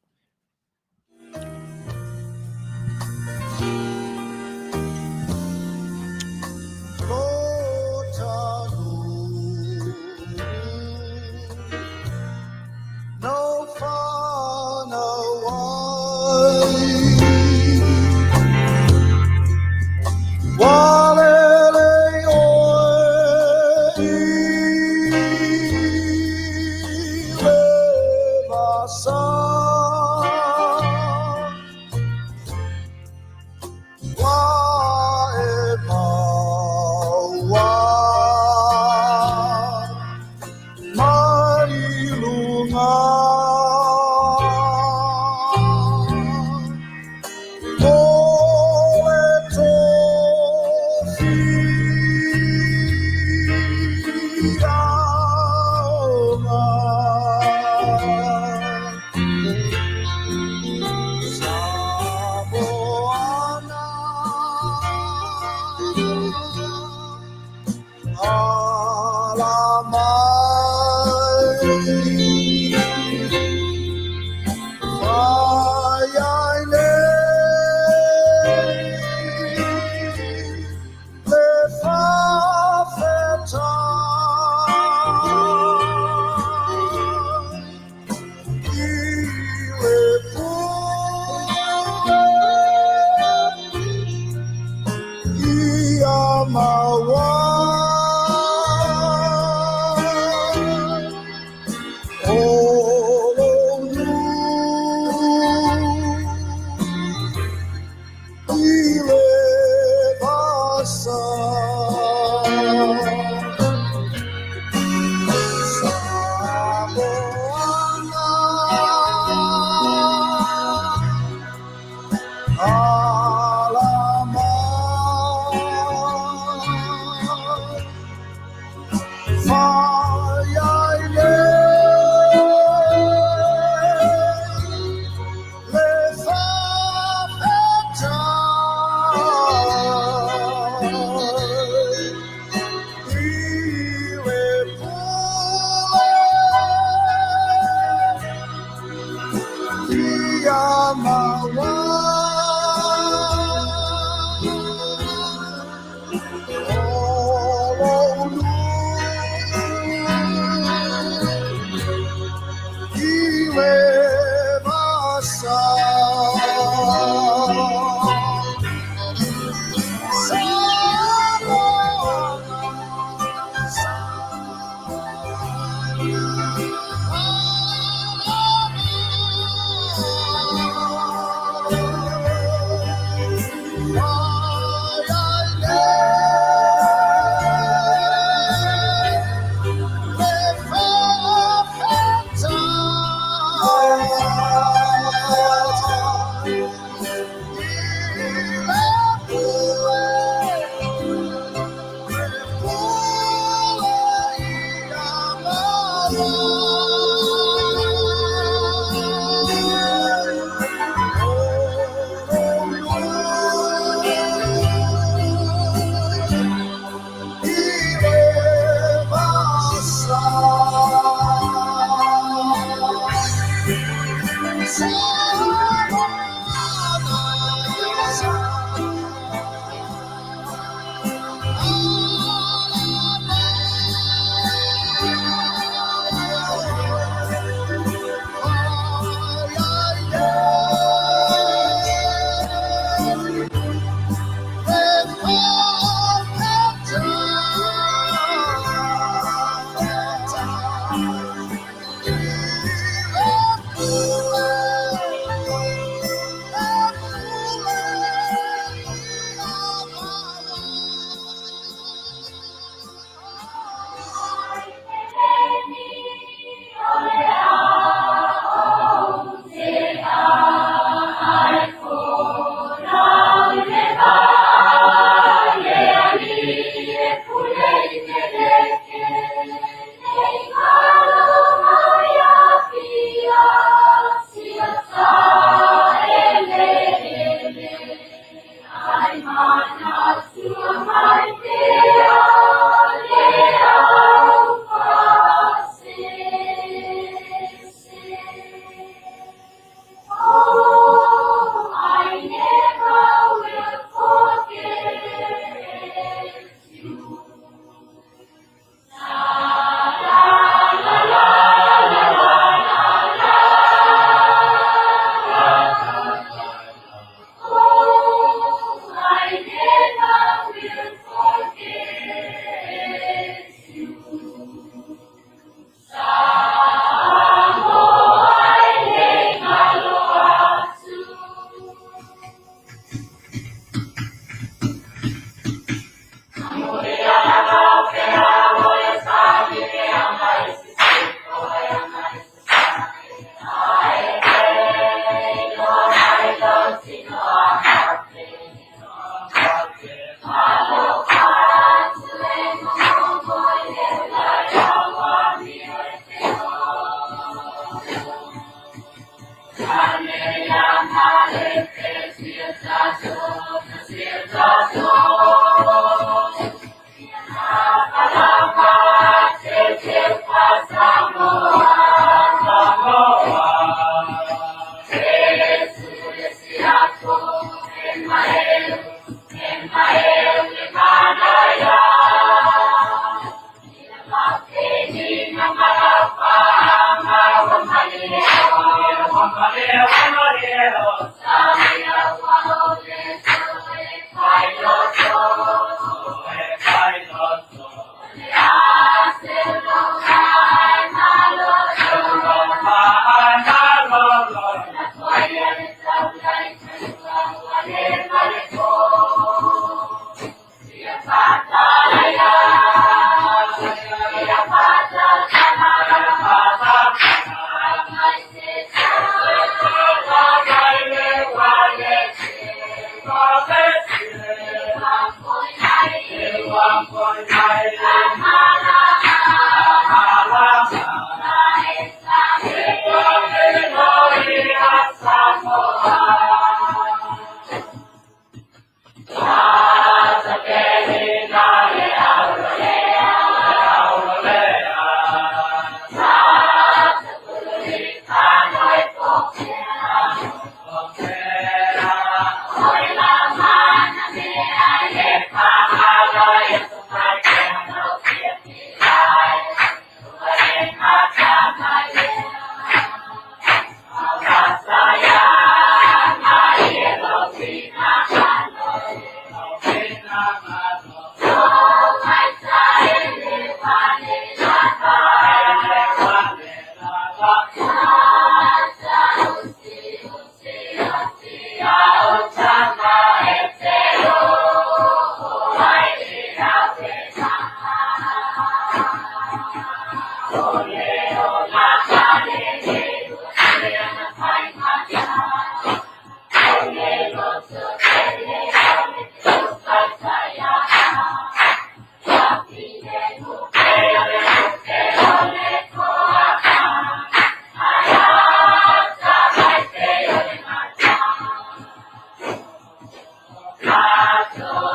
Ato